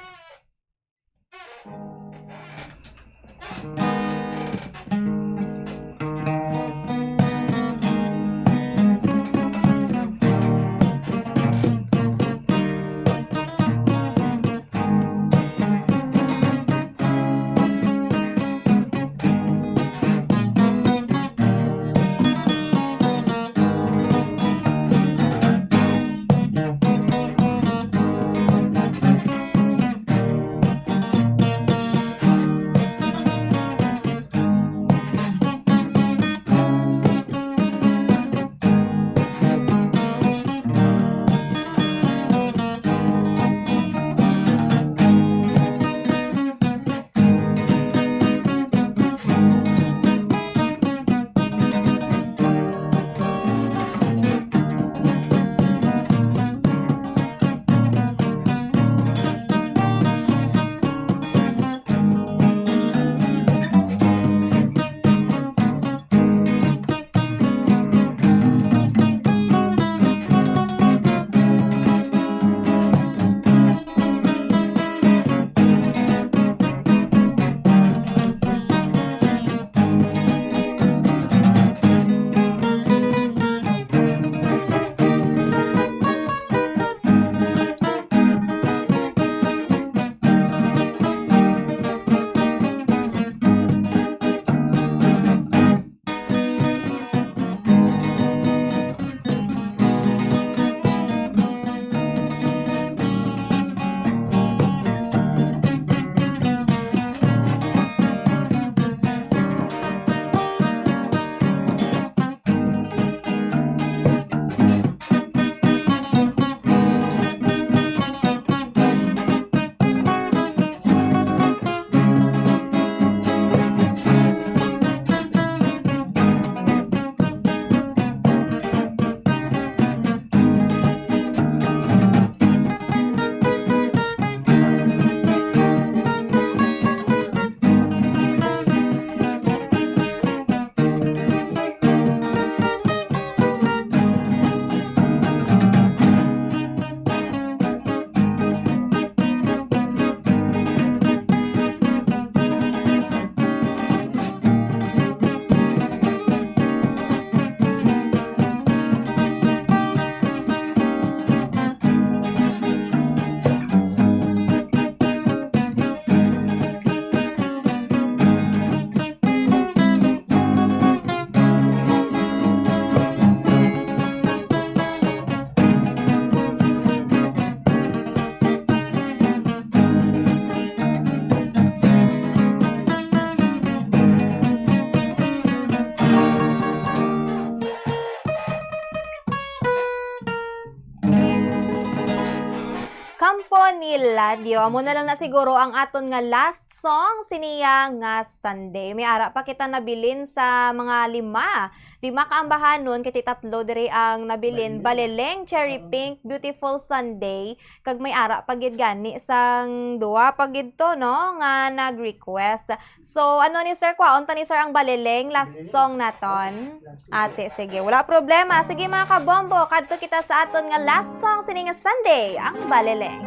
Kampo ni Ladio. Amo na lang na siguro ang aton nga last song siniya nga Sunday. May ara pa kita nabilin sa mga lima. Di makaambahanon kay ti tatlo diri ang nabilin. Baleleng. Baleleng, Cherry Pink, Beautiful Sunday. Kag may ara pa gid gani sang duwa pa gid to, no, nga nag-request. So, ano ni sir? Kwaon ta ni sir ang Baleleng, last song naton. Ate, sige. Wala problema. Sige, mga kabombo, kadto kita sa aton nga last song sini nga Sunday, ang Baleleng.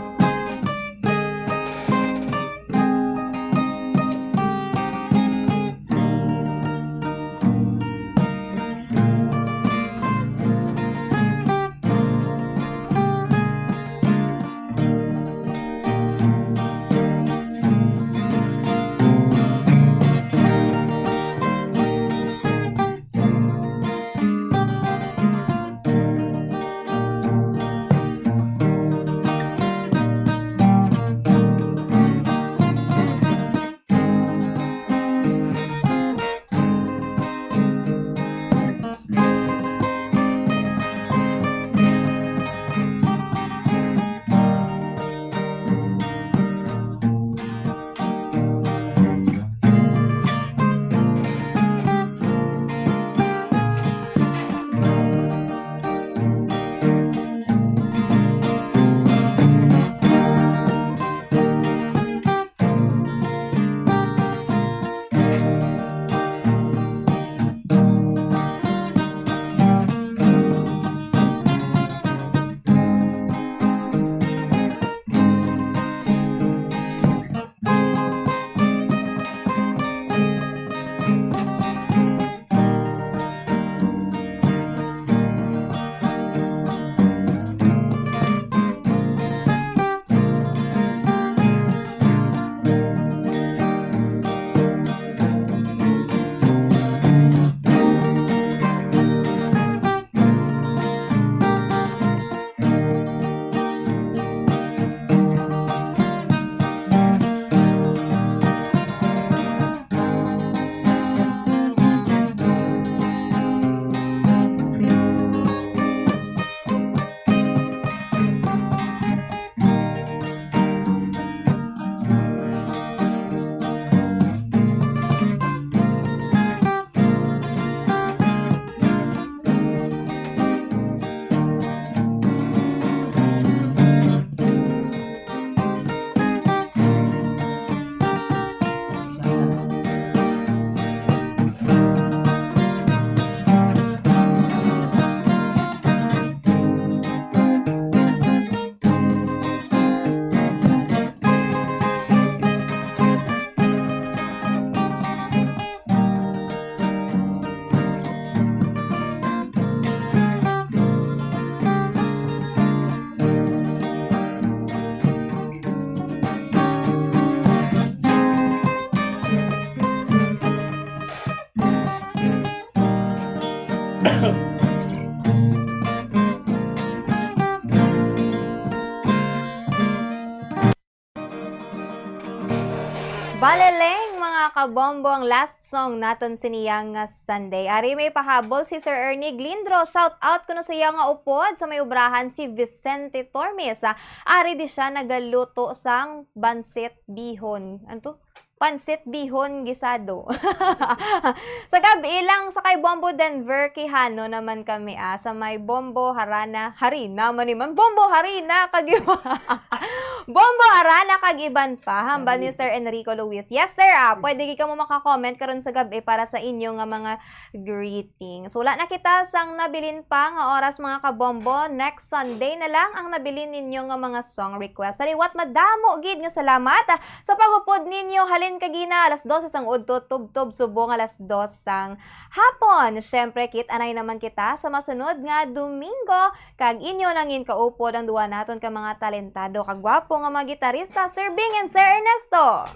Baleleng, mga kabombo, ang last song naton siniyang nga Sunday. Ari may pahabol si Sir Ernie Glindro. Shout out kuno sa iya nga upod sa may ubrahan si Vicente Tormes. Ah, ari di siya nagaluto sang bansit bihon. Ano to? Pansit bihon gisado. Sa gab-i lang sa kay Bombo Denver Quijano naman kami, ah, sa may Bombo Harana, Harina man ni man. Bombo Harina kag iba. Bombo Harana kag iban pa, hambal ni Sir Enrico Luis. Yes, sir, ah, pwede gid kamo maka-comment karon sa gab-i para sa inyo nga mga greetings. Wala na kita sang nabilin pa nga oras, mga kabombo. Next Sunday na lang ang nabilin ninyo nga mga song request. Sa liwat, madamo gid nga salamat, ah, sa pag-upod ninyo halin kagina alas dose sang udto tubtob subong alas dos sang hapon. Syempre, kit-anay naman kita sa masunod nga Domingo, kag inyo nangin kaupod ang duwa naton ka mga talentado kag gwapo nga mga gitarista, Sir Bing and Sir Ernesto.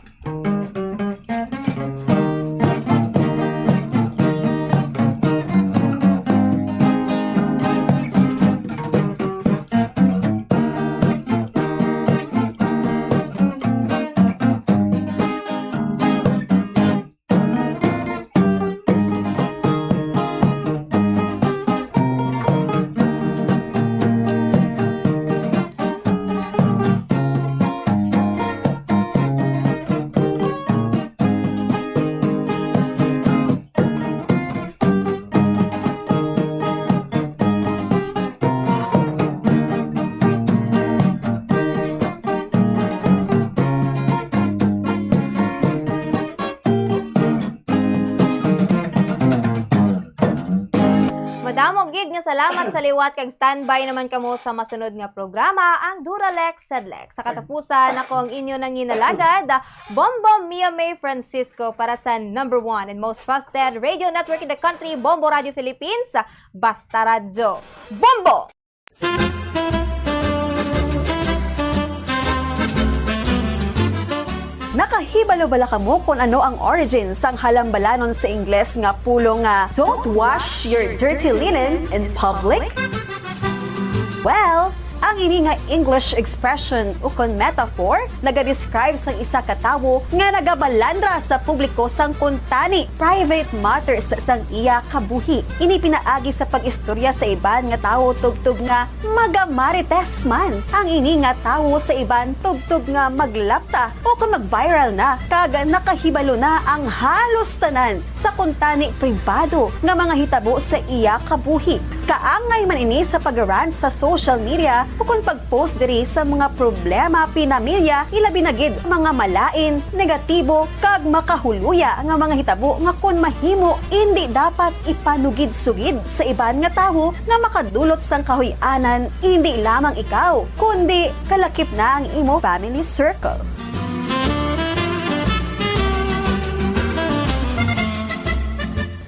Madamo gid nga salamat sa liwat kag standby naman kamo sa masunod nga programa, ang Duralex Sedlex. Sa katapusan, ako ang inyo nanginalagad, Bombo Mia May Francisco para sa number one and most trusted radio network in the country, Bombo Radio Philippines, Basta Radyo. Bombo! Nakahibalo bala kamo kon ano ang origin sang halambalanon sa Ingles nga pulong nga "Don't wash your dirty linen in public"? Well, ang ini nga English expression ukon metaphor nagadescribe sang isa ka tawo nga nagabalandra sa publiko sang kuntani, private matters, sang iya kabuhi. Ini pinaagi sa pag-istorya sa iban nga tawo tubtob nga magamarites man ang ini nga tawo sa iban tubtob nga maglapta o kon mag-viral na kag nakahibalo na ang halos tanan sa kuntani pribado nga mga hitabo sa iya kabuhi. Kaangay man ini sa pag-rant sa social media ukon pag-post diri sa mga problema pinamilya, ilabi na gid mga malain, negatibo, kag makahuluya nga mga hitabo nga kon mahimo, indi dapat ipanugid-sugid sa iban nga tawo nga makadulot sang kahuy-anan, indi lamang ikaw, kundi kalakip na ang imo family circle.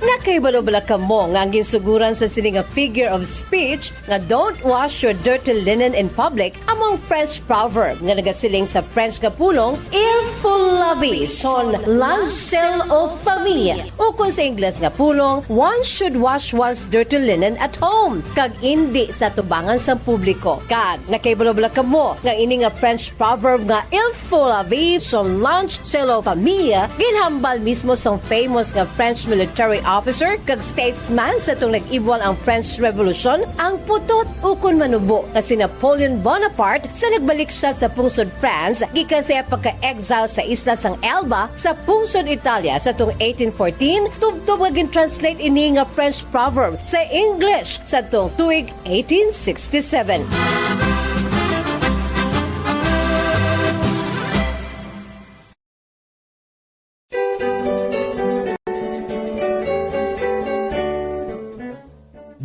Nakahibalo bala kamo nga ang ginsuguran sa sini nga figure of speech nga "Don't wash your dirty linen in public" amo ang French proverb nga nagasiling sa French nga pulong "Il faut laver son linge sale aux femmes", ukon sa Ingles nga pulong "One should wash one's dirty linen at home", kag indi sa tubangan sang publiko. Kag nakahibalo bala kamo nga ini nga French proverb nga "Il faut laver son linge sale aux femmes" ginhambal mismo sang famous nga French military officer kag statesman sa tong nag-ibwal ang French Revolution, ang putot ukon manubo nga si Napoleon Bonaparte sa nagbalik siya sa pungsod France gikan sa iya pagka-exile sa isla sang Elba sa pungsod Italia sa tong eighteen fourteen, tubtob nga gin-translate ini nga French proverb sa English sa tong tuig eighteen sixty-seven.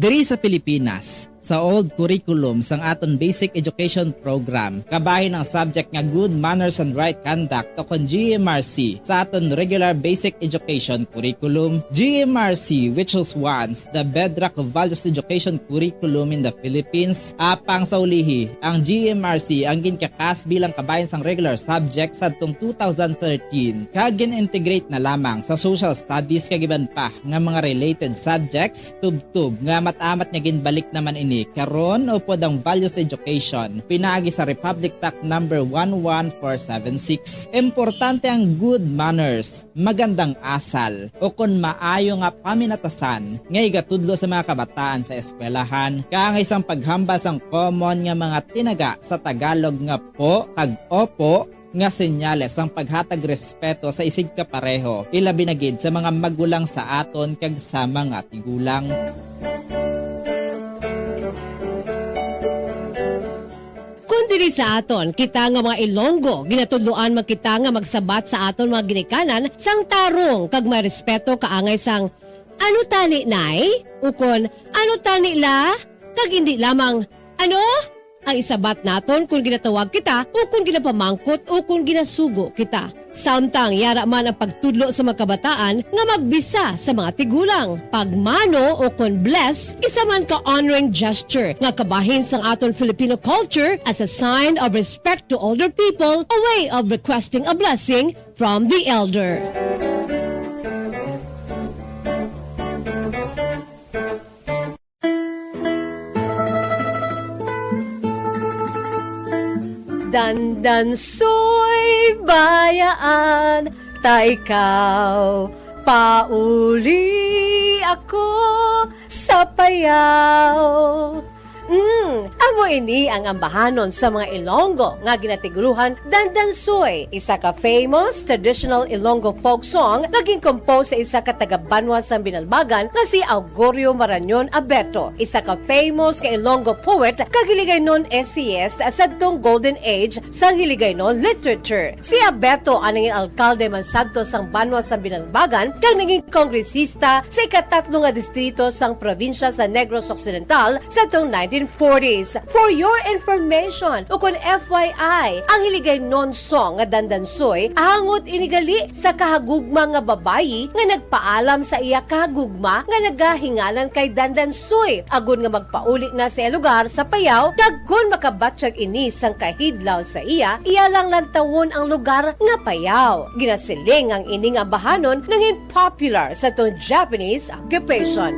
Diri sa Pilipinas, sa old curriculum sang aton basic education program, kabahin ang subject nga Good Manners and Right Conduct o kon G M R C sa aton regular basic education curriculum. G M R C, which was once the bedrock of values education curriculum in the Philippines, apang sa ulihi, ang G M R C ang ginkakas bilang kabahin sang regular subject sadtong two thousand thirteen, kag gin-integrate na lamang sa social studies kag iban pa nga mga related subjects, tubtob nga amat-amat nga ginbalik naman Karon, upod ang values education, pinaagi sa Republic Tact number one one four seven six. Importante ang good manners, magandang asal, o kon maayo nga paminatasan nga igatudlo sa mga kabataan sa eskwelahan, kaangay sang paghambal sang common nga mga tinaga sa Tagalog nga po kag opo, nga senyales sang paghatag respeto sa isigkapareho, ilabi na gid sa mga magulang sa aton kag sa mga tigulang. Kon diri sa aton, kita nga mga Ilonggo, ginatudloan man kita nga magsabat sa aton mga ginikanan sang tarong kag may respeto kaangay sang, "Ano tani, Nay?" ukon, "Ano tani, La?" Kag indi lamang, "Ano?" ang isabat naton kon ginatawag kita o kon ginapamangkot o kon ginasugo kita. Samtang yara man ang pagtudlo sa mga kabataan nga magbisa sa mga tigulang. Pagmano o kon bless, isa man ka honoring gesture nga kabahin sang aton Filipino culture as a sign of respect to older people, a way of requesting a blessing from the elder. Dandansoy, bayaan ta ikaw, pauli ako sa Payao. Mm, amo ini ang ambahanon sa mga Ilonggo nga ginatigulohan Dandansoy, isa ka famous traditional Ilonggo folk song nga gin-compose sa isa ka taga-banwa sang Binalbagan nga si Augurio Marañon Abeto, isa ka famous nga Ilonggo poet kag Hiligaynon essayist sadtong golden age sang Hiligaynon literature. Si Abeto ang nangin alkalde man sadto sang banwa sang Binalbagan kag nangin kongresista sa ikatatlo nga distrito sang probinsya sa Negros Occidental sadtong nineteen forties. For your information, ukon F Y I, ang Hiligaynon song nga Dandansoy, angot ini gali sa kahagugma nga babayi nga nagpaalam sa iya kahagugma nga nagahinganan kay Dandansoy, agod nga magpauli na sa iya lugar sa Payao, kag kon makabatyag ini sang kahidlaw sa iya, iya lang lantawon ang lugar nga Payao. Ginasiling ang ining ambahanon nangin popular sa tong Japanese occupation.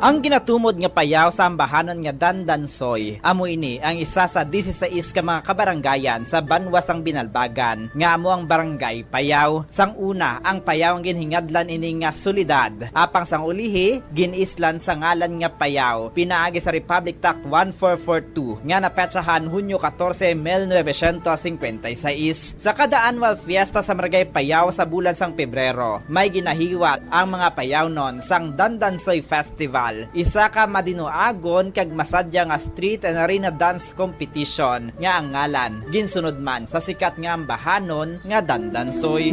Ang ginatumod nga Payao sa ambahanon nga Dandansoy, amo ini ang isa sa disisais ka mga kabaranggayan sa banwa sang Binalbagan, nga amo ang Barangay Payao. Sang una, ang Payao ang ginhingadlan ini nga syudad, apang sang ulihi, gin-islan sa ngalan nga Payao, pinaagi sa Republic Tact one four four two nga napetsahan Hunyo katorse, mil novecientos singkwenta y seis. Sa kada annual fiesta sa Barangay Payao sa bulan sang Pebrero, may ginahiwat ang mga Payaonon sang Dandansoy Festival, isa ka madinuagon kag masadya nga street and arena dance competition nga ang ngalan ginsunod man sa sikat nga ambahanon nga Dandansoy.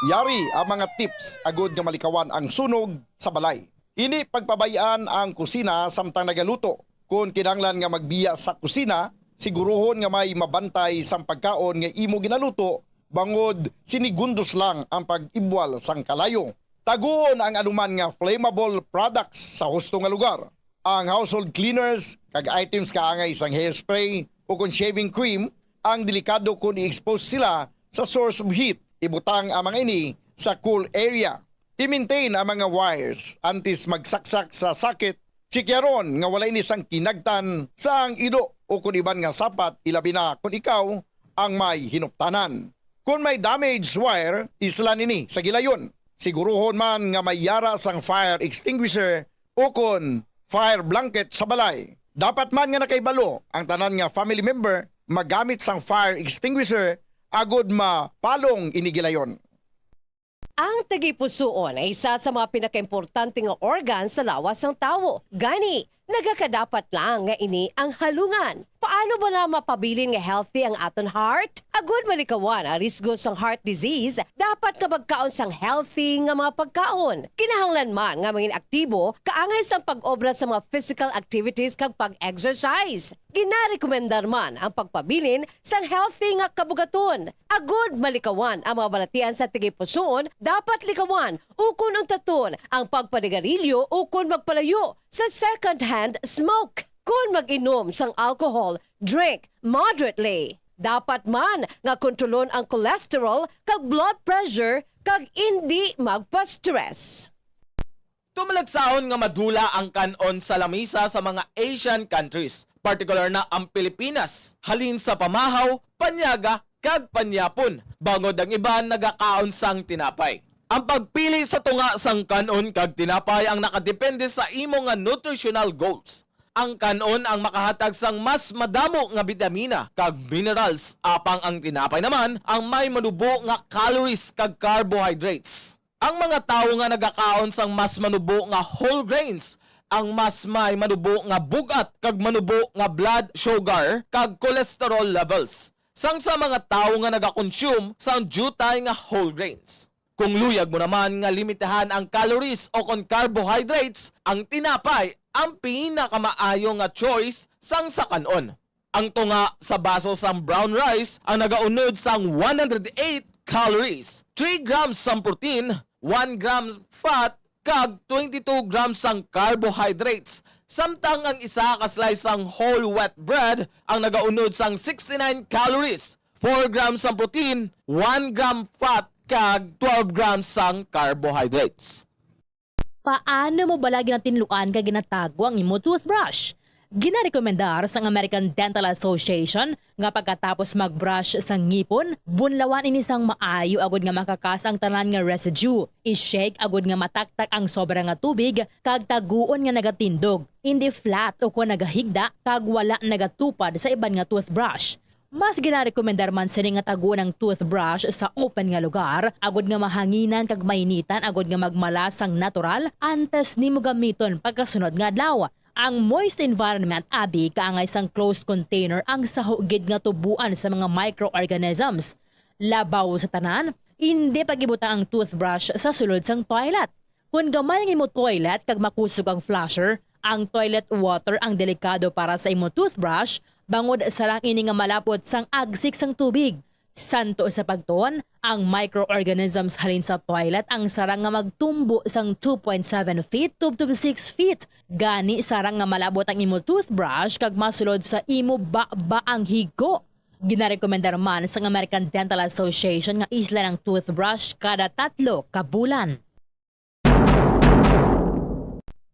Yari ang mga tips agud nga malikawan ang sunog sa balay. Hindi pagpabay-an ang kusina samtang nagaluto. Kon kinahanglan nga magbiya sa kusina, siguruhon nga may mabantay sang pagkaon nga imo ginaluto, bangod sinigundos lang ang pag-ibwal sang kalayo. Taguon ang anuman nga flammable products sa husto nga lugar. Ang household cleaners kag items kaangay sang hairspray o kon shaving cream ang delikado kon i-expose sila sa source of heat. Ibutang ang mga ini sa cool area. I-maintain ang mga wires antes magsaksak sa socket. Chikyaron nga wala ini sang kinagtan sang ido o kon iban nga sapat, ilabi na kon ikaw ang may hinuptanan. Kon may damaged wire, islan ini sa gilayon. Siguruhon man nga may yara sang fire extinguisher o kon fire blanket sa balay. Dapat man nga nakahibalo ang tanan nga family member magamit sang fire extinguisher agod mapalong ini gilayon. Ang tagipusoon ay isa sa mga pinakaimportante nga organ sa lawas sang tawo. Gani, Nagakadapat lang nga ini ang halungan. Paano bala mapabilin nga healthy ang aton heart? Agud malikawan ang risgo sang heart disease, dapat nga magkaon sang healthy nga mga pagkaon. Kinahanglan man nga mangin aktibo kaangay sang pag-obra sa mga physical activities kag pag-exercise. Ginarekomendar man ang pagpabilin sang healthy nga kabugaton. Agud malikawan ang mga balatian sa tigipusoon, dapat likawan ukon untaton ang pagpanigarilyo ukon magpalayo sa second-hand smoke. Kon mag-inom sang alcohol, drink moderately. Dapat man nga kontrolon ang cholesterol kag blood pressure kag indi magpa-stress. Tumalagsaon nga madula ang kan-on sa lamisa sa mga Asian countries, partikular na ang Pilipinas, halin sa pamahaw, panyaga, kag panyapon, bangod ang iban nagakaon sang tinapay. Ang pagpili sa tunga sang kan-on kag tinapay ang nakadepende sa imo nga nutritional goals. Ang kan-on ang makahatag sang mas madamo nga bitamina kag minerals, apang ang tinapay naman ang may manubo nga calories kag carbohydrates. Ang mga tawo nga nagakaon sang mas manubo nga whole grains ang mas may manubo nga bug-at kag manubo nga blood sugar kag cholesterol levels sang sa mga tawo nga nagakonsume sang diutay nga whole grains. Kung luyag mo naman nga limitahan ang calories o kon carbohydrates, ang tinapay ang pinakamaayo nga choice sang sa kan-on. Ang tunga sa baso sang brown rice ang nagaunod sang one hundred eight calories, three grams sang protein, one gram fat, kag twenty-two grams sang carbohydrates, samtang ang isa ka slice sang whole wheat bread ang nagaunod sang sixty-nine calories, four grams sang protein, one gram fat, kag twelve grams sang carbohydrates. Paano mo bala ginatinluan kag ginatago ang imo toothbrush? Ginarekomendar sang American Dental Association nga pagkatapos mag-brush sa ngipon, bunlawan ini sang maayo agud nga makakas ang tanan nga residue. I-shake agud nga mataktak ang sobra nga tubig kag taguon nga nagatindog, indi flat ukon nagahigda kag wala nagatupad sa iban nga toothbrush. Mas ginarekomendar man sini nga taguon ang toothbrush sa open nga lugar, agud nga mahanginan kag mainitan agud nga magmala sang natural antes nimo gamiton pagkasunod nga adlaw. Ang moist environment abi kaangay sang closed container ang saho gid nga tubuan sa mga microorganisms. Labaw sa tanan, indi pag-ibutang ang toothbrush sa sulod sang toilet. Kon gamay ang imo toilet kag makusog ang flusher, ang toilet water ang delikado para sa imo toothbrush, bangod sarang ini nga malapot sang agsik sang tubig. Santo sa pagtuon, ang microorganisms halin sa toilet ang sarang nga magtumbo sang two point seven feet tubtob six feet. Gani, sarang nga malabot ang imo toothbrush kag masulod sa imo baba ang higo. Ginarekomendar man sang American Dental Association nga islan ang toothbrush kada tatlo ka bulan.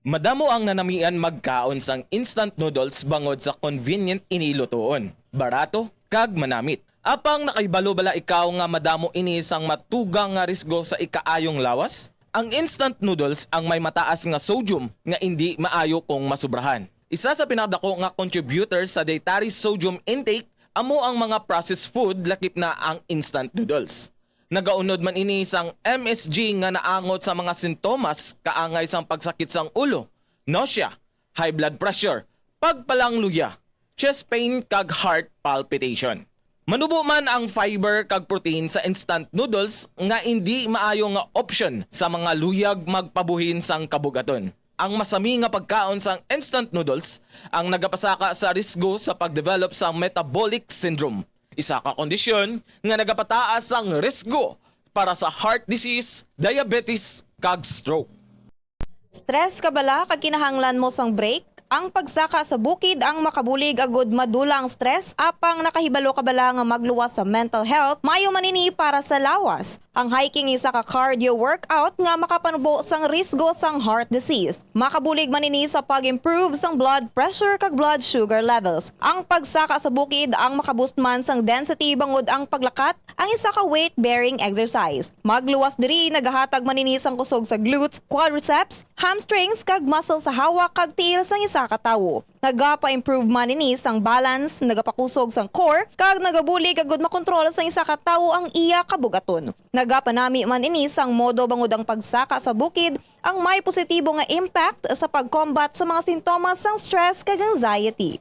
Madamo ang nanamian magkaon sang instant noodles bangod sa convenient ini lutoon, barato, kag manamit. Apang nakahibalo bala ikaw nga madamo ini sang matugang nga risgo sa ikaayong lawas? Ang instant noodles ang may mataas nga sodium nga indi maayo kung masubrahan. Isa sa pinakadako nga contributor sa dietary sodium intake amo ang mga processed food, lakip na ang instant noodles. Nagaunod man ini sang M S G nga naangot sa mga sintomas kaangay sang pagsakit sang ulo, nausea, high blood pressure, pagpalangluya, chest pain, kag heart palpitation. Manubo man ang fiber kag protein sa instant noodles nga indi maayo nga opsyon sa mga luyag magpabuhin sang kabugaton. Ang masami nga pagkaon sang instant noodles ang nagapasaka sa risgo sa pag-develop sang metabolic syndrome, isa ka kondisyon nga nagapataas sang risgo para sa heart disease, diabetes, kag stroke. Stress ka bala kag kinahanglan mo sang break? Ang pagsaka sa bukid ang makabulig agud madula ang stress, apang nakahibalo ka bala nga magluwas sa mental health? Maayo man ini para sa lawas. Ang hiking isa ka cardio workout nga makapanubo sang risgo sang heart disease. Makabulig man ini sa pag-improve sang blood pressure kag blood sugar levels. Ang pagsaka sa bukid ang makaboost man sang density bangod ang paglakat ang isa ka weight-bearing exercise. Magluwas diri, nagahatag man ini sang kusog sa glutes, quadriceps, hamstrings, kag muscle sa hawak kag tiil sang isa ka tawo. Nagapa-improve man ini sang balance, nagapakusog sang core, kag nagabulig agud makontrol sang isa ka tawo ang iya kabug-aton. Nagapanami man ini sang modo bangod ang pagsaka sa bukid ang may positibo nga impact sa pag-combat sa mga sintomas sang stress kag anxiety.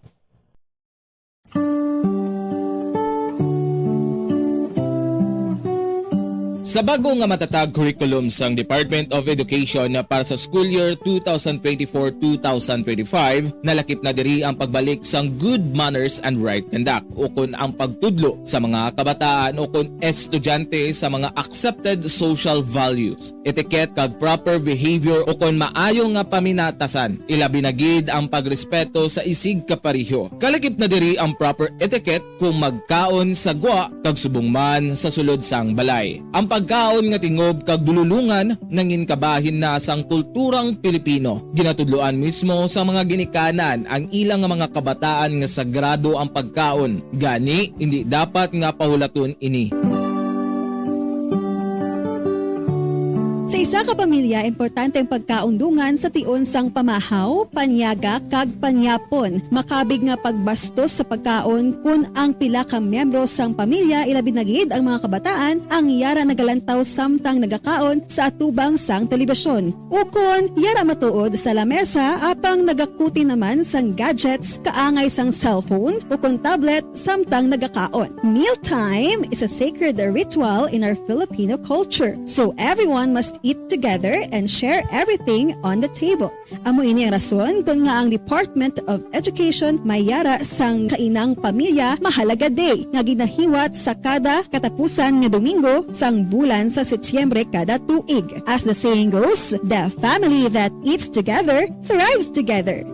Sa bag-o nga matatag curriculum sang Department of Education para sa school year two thousand twenty-four, two thousand twenty-five, nalakip na diri ang pagbalik sang good manners and right conduct, ukon ang pagtudlo sa mga kabataan ukon estudyante sa mga accepted social values, etiquette, kag proper behavior, ukon maayo nga paminatasan, ilabi na gid ang pagrespeto sa isigkapareho. Kalakip na diri ang proper etiquette kung magkaon sa gwa kag subong man sa sulod sang balay. Ang pagkaon nga tingob kag dululongan nangin kabahin na sang kulturang Pilipino. Ginatudloan mismo sa mga ginikanan ang ilang nga mga kabataan nga sagrado ang pagkaon, gani indi dapat nga pahulaton ini. Sa isa ka pamilya, importante ang pagkaon dungan sa tion sang pamahaw, panyaga, kag panyapon. Makabig nga pagbastos sa pagkaon kon ang pila ka miyembro sang pamilya, ilabi na gid ang mga kabataan, ang yara nagalantaw samtang nagakaon sa atubang sang telebisyon. Ukon yara matuod sa lamesa apang nagakuti naman sang gadgets kaangay sang cellphone ukon tablet samtang nagakaon. Mealtime is a sacred ritual in our Filipino culture, so everyone must eat together and share everything on the table. Amo ini ang rason kon ngaa ang Department of Education may yara sang Kainang Pamilya Mahalaga Day nga ginahiwat sa kada katapusan nga Domingo sang bulan sa Setyembre kada tuig. As the saying goes, the family that eats together thrives together.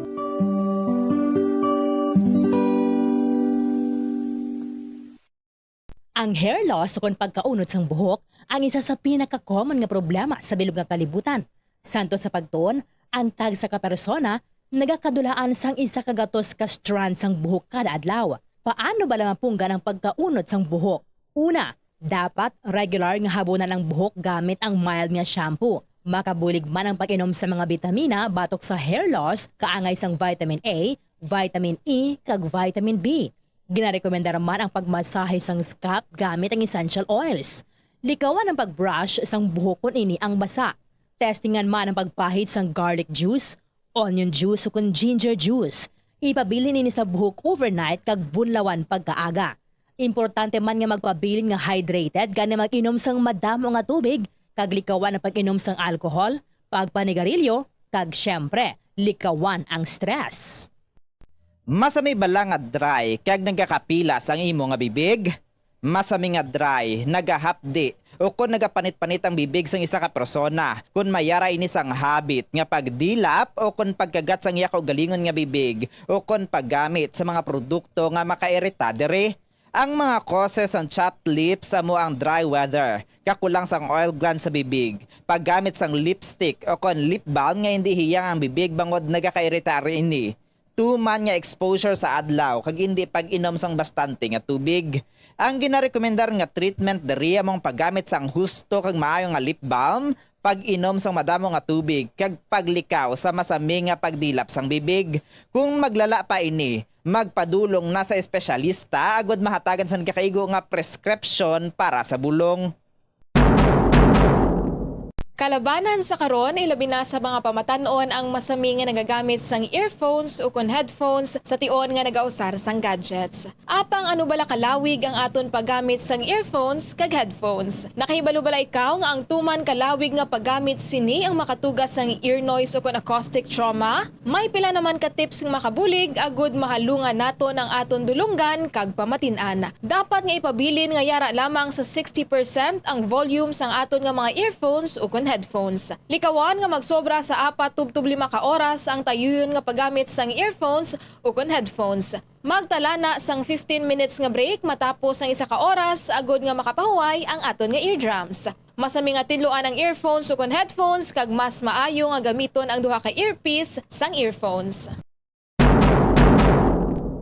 Ang hair loss ukon pagkaunod sang buhok ang isa sa pinaka-common nga problema sa bilog nga kalibutan. Santo sa pagtuon, ang tagsa ka persona nagakadulaan sang isa ka gatos ka strand sang buhok kada adlaw. Paano bala mapunggan ang pagkaunod sang buhok? Una, dapat regular nga habunan ang buhok gamit ang mild nga shampoo. Makabulig man ang pag-inom sa mga bitamina batok sa hair loss, kaangay sang vitamin A, vitamin E, kag vitamin B. Ginarekomendar man ang pagmasahe sang scalp gamit ang essential oils. Likawan ang pag-brush sang buhok kon ini ang basa. Testingan man ang pagpahid sang garlic juice, onion juice, ukon ginger juice. Ipabilin ini sa buhok overnight kag bunlawan pagkaaga. Importante man nga magpabilin nga hydrated gani mag-inom sang madamo nga tubig kag likawan ang pag-inom sang alcohol, pagpanigarilyo, kag, siyempre, likawan ang stress. Masami bala nga dry kag nagakapila sang imo nga bibig? Masami nga dry, nagahapdi, ukon nagapanit-panit ang bibig sang isa ka persona kon may ara ini sang habit nga pagdilap ukon pagkagat sang iya kaugalingon nga bibig ukon paggamit sa mga produkto nga makairita diri. Ang mga causes sang chapped lips amo ang dry weather, kakulang sang oil glands sa bibig, paggamit sang lipstick ukon lip balm nga indi hiyang ang bibig bangod nagakairita ini, tuman nga exposure sa adlaw kag indi pag-inom sang bastante nga tubig. Ang ginarekomendar nga treatment diri amo ang paggamit sang husto kag maayo nga lip balm, pag-inom sang madamo nga tubig, kag paglikaw sa masami nga pagdilap sang bibig. Kung maglala pa ini, magpadulong na sa espesyalista agod mahatagan sang nagakaigo nga preskripsyon para sa bulong. Kalabanan sa karon, ilabi na sa mga pamatan-on ang masami nga nagagamit sang earphones ukon headphones sa tion nga nagausar sang gadgets. Apang ano bala kalawig ang aton paggamit sang earphones kag headphones? Nakahibalo bala ikaw nga ang tuman kalawig nga paggamit sini ang makatuga sang ear noise ukon acoustic trauma? May pila naman ka tips nga makabulig agud mahalungan naton ang aton dulonggan kag pamatin-an. Dapat nga ipabilin nga yara lamang sa sixty percent ang volume sang aton nga mga earphones ukon headphones. Likawan nga magsobra sa apat tubtob lima ka oras ang tayuyon nga paggamit sang earphones ukon headphones. Magtala na sang fifteen minutes nga break matapos ang isa ka oras agud nga makapahuway ang aton nga eardrums. Masami nga tinluan ang earphones ukon headphones kag mas maayo nga gamiton ang duha ka earpiece sang earphones.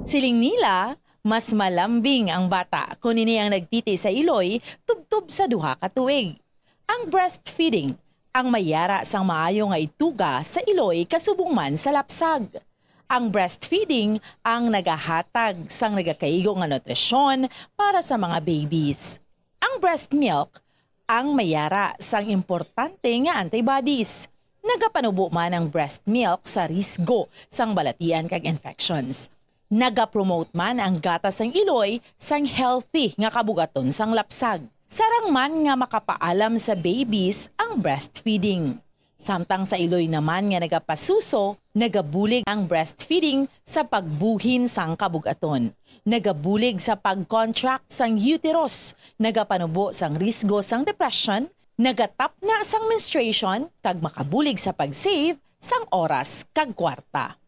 Siling nila, mas malambing ang bata kon ini ang nagtiti sa iloy tubtob sa duha ka tuig. Ang breastfeeding ang may yara sang maayo nga ituga sa iloy kasubong man sa lapsag. Ang breastfeeding ang nagahatag sang nagakaigo nga nutrisyon para sa mga babies. Ang breast milk ang mayara sang importante nga antibodies. Nagapanubo man ang breast milk sa risgo sang balatian kag infections. Nagapromote man ang gatas sang iloy sang healthy nga kabugaton sang lapsag. Sarang man nga makapaalam sa babies ang breastfeeding. Samtang sa iloy naman nga nagapasuso, nagabulig ang breastfeeding sa pagbuhin sang kabugaton. Nagabulig sa pag-contract sang uterus, nagapanubo sang risgo sang depression, nagatapna sang menstruation, kag makabulig sa pag-save sang oras kag kwarta.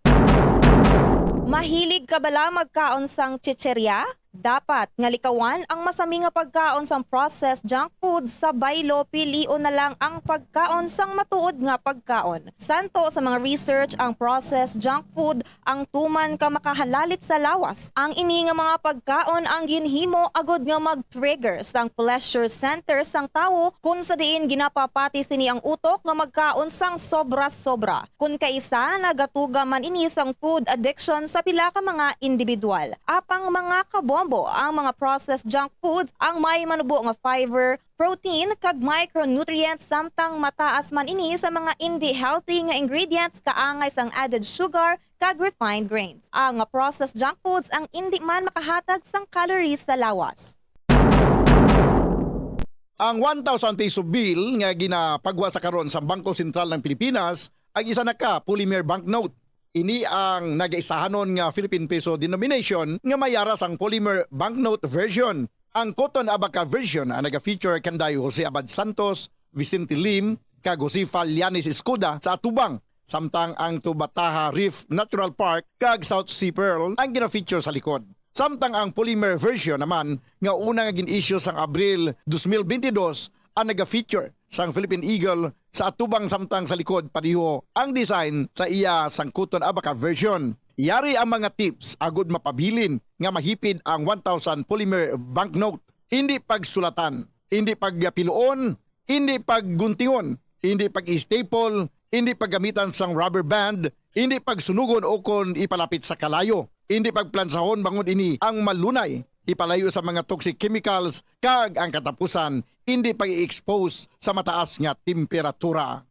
Mahilig ka bala magkaon sang chicherya? Dapat nga likawan ang masami nga pagkaon sang processed junk food sa baylo, pilion na lang ang pagkaon sang matuod nga pagkaon. Santo sa mga research, ang processed junk food ang tuman ka makahalalit sa lawas. Ang ini nga mga pagkaon ang ginhimo agud nga mag-trigger sang pleasure center sang tawo, kun sa diin ginapapati sini ang utok nga magkaon sang sobra-sobra. Kun kaisa, nagatuga man ini sang food addiction sa pila ka mga individual. Apang mga kabombo, ang mga processed junk foods ang may manubo nga fiber, protein, kag micronutrients, samtang mataas man ini sa mga indi healthy nga ingredients kaangay sang added sugar kag refined grains. Ang processed junk foods ang indi man makahatag sang calories sa lawas. Ang one thousand peso bill nga ginapagwa sa karon sa Bangko Sentral ng Pilipinas ang isa na ka polymer banknote. Ini ang nagaisahanon nga Philippine peso denomination nga mayara sang polymer banknote version. Ang Coton Abaca version ang naga-feature kanday Jose Abad Santos, Vicente Lim, kag Josefa Llanes Escuda sa atubang, samtang ang Tubataha Reef Natural Park kag South Sea Pearl ang gina-feature sa likod. Samtang ang polymer version naman nga una nga gin-issue sang Abril dos mil bentidós ang naga-feature sang Philippine Eagle sa atubang, samtang sa likod pareho ang design sa iya sang Coton Abaca version. Yari ang mga tips agud mapabilin nga mahipid ang one thousand polymer banknote. Hindi pagsulatan, hindi pagpiluon, hindi pagguntingon, hindi pag-staple, hindi paggamitan sang rubber band, hindi pagsunugon o kon ipalapit sa kalayo, hindi pagplansahon bangod ini ang malunay ipalayo sa mga toxic chemicals, kag ang katapusan, hindi pag-i-expose sa mataas nga temperatura.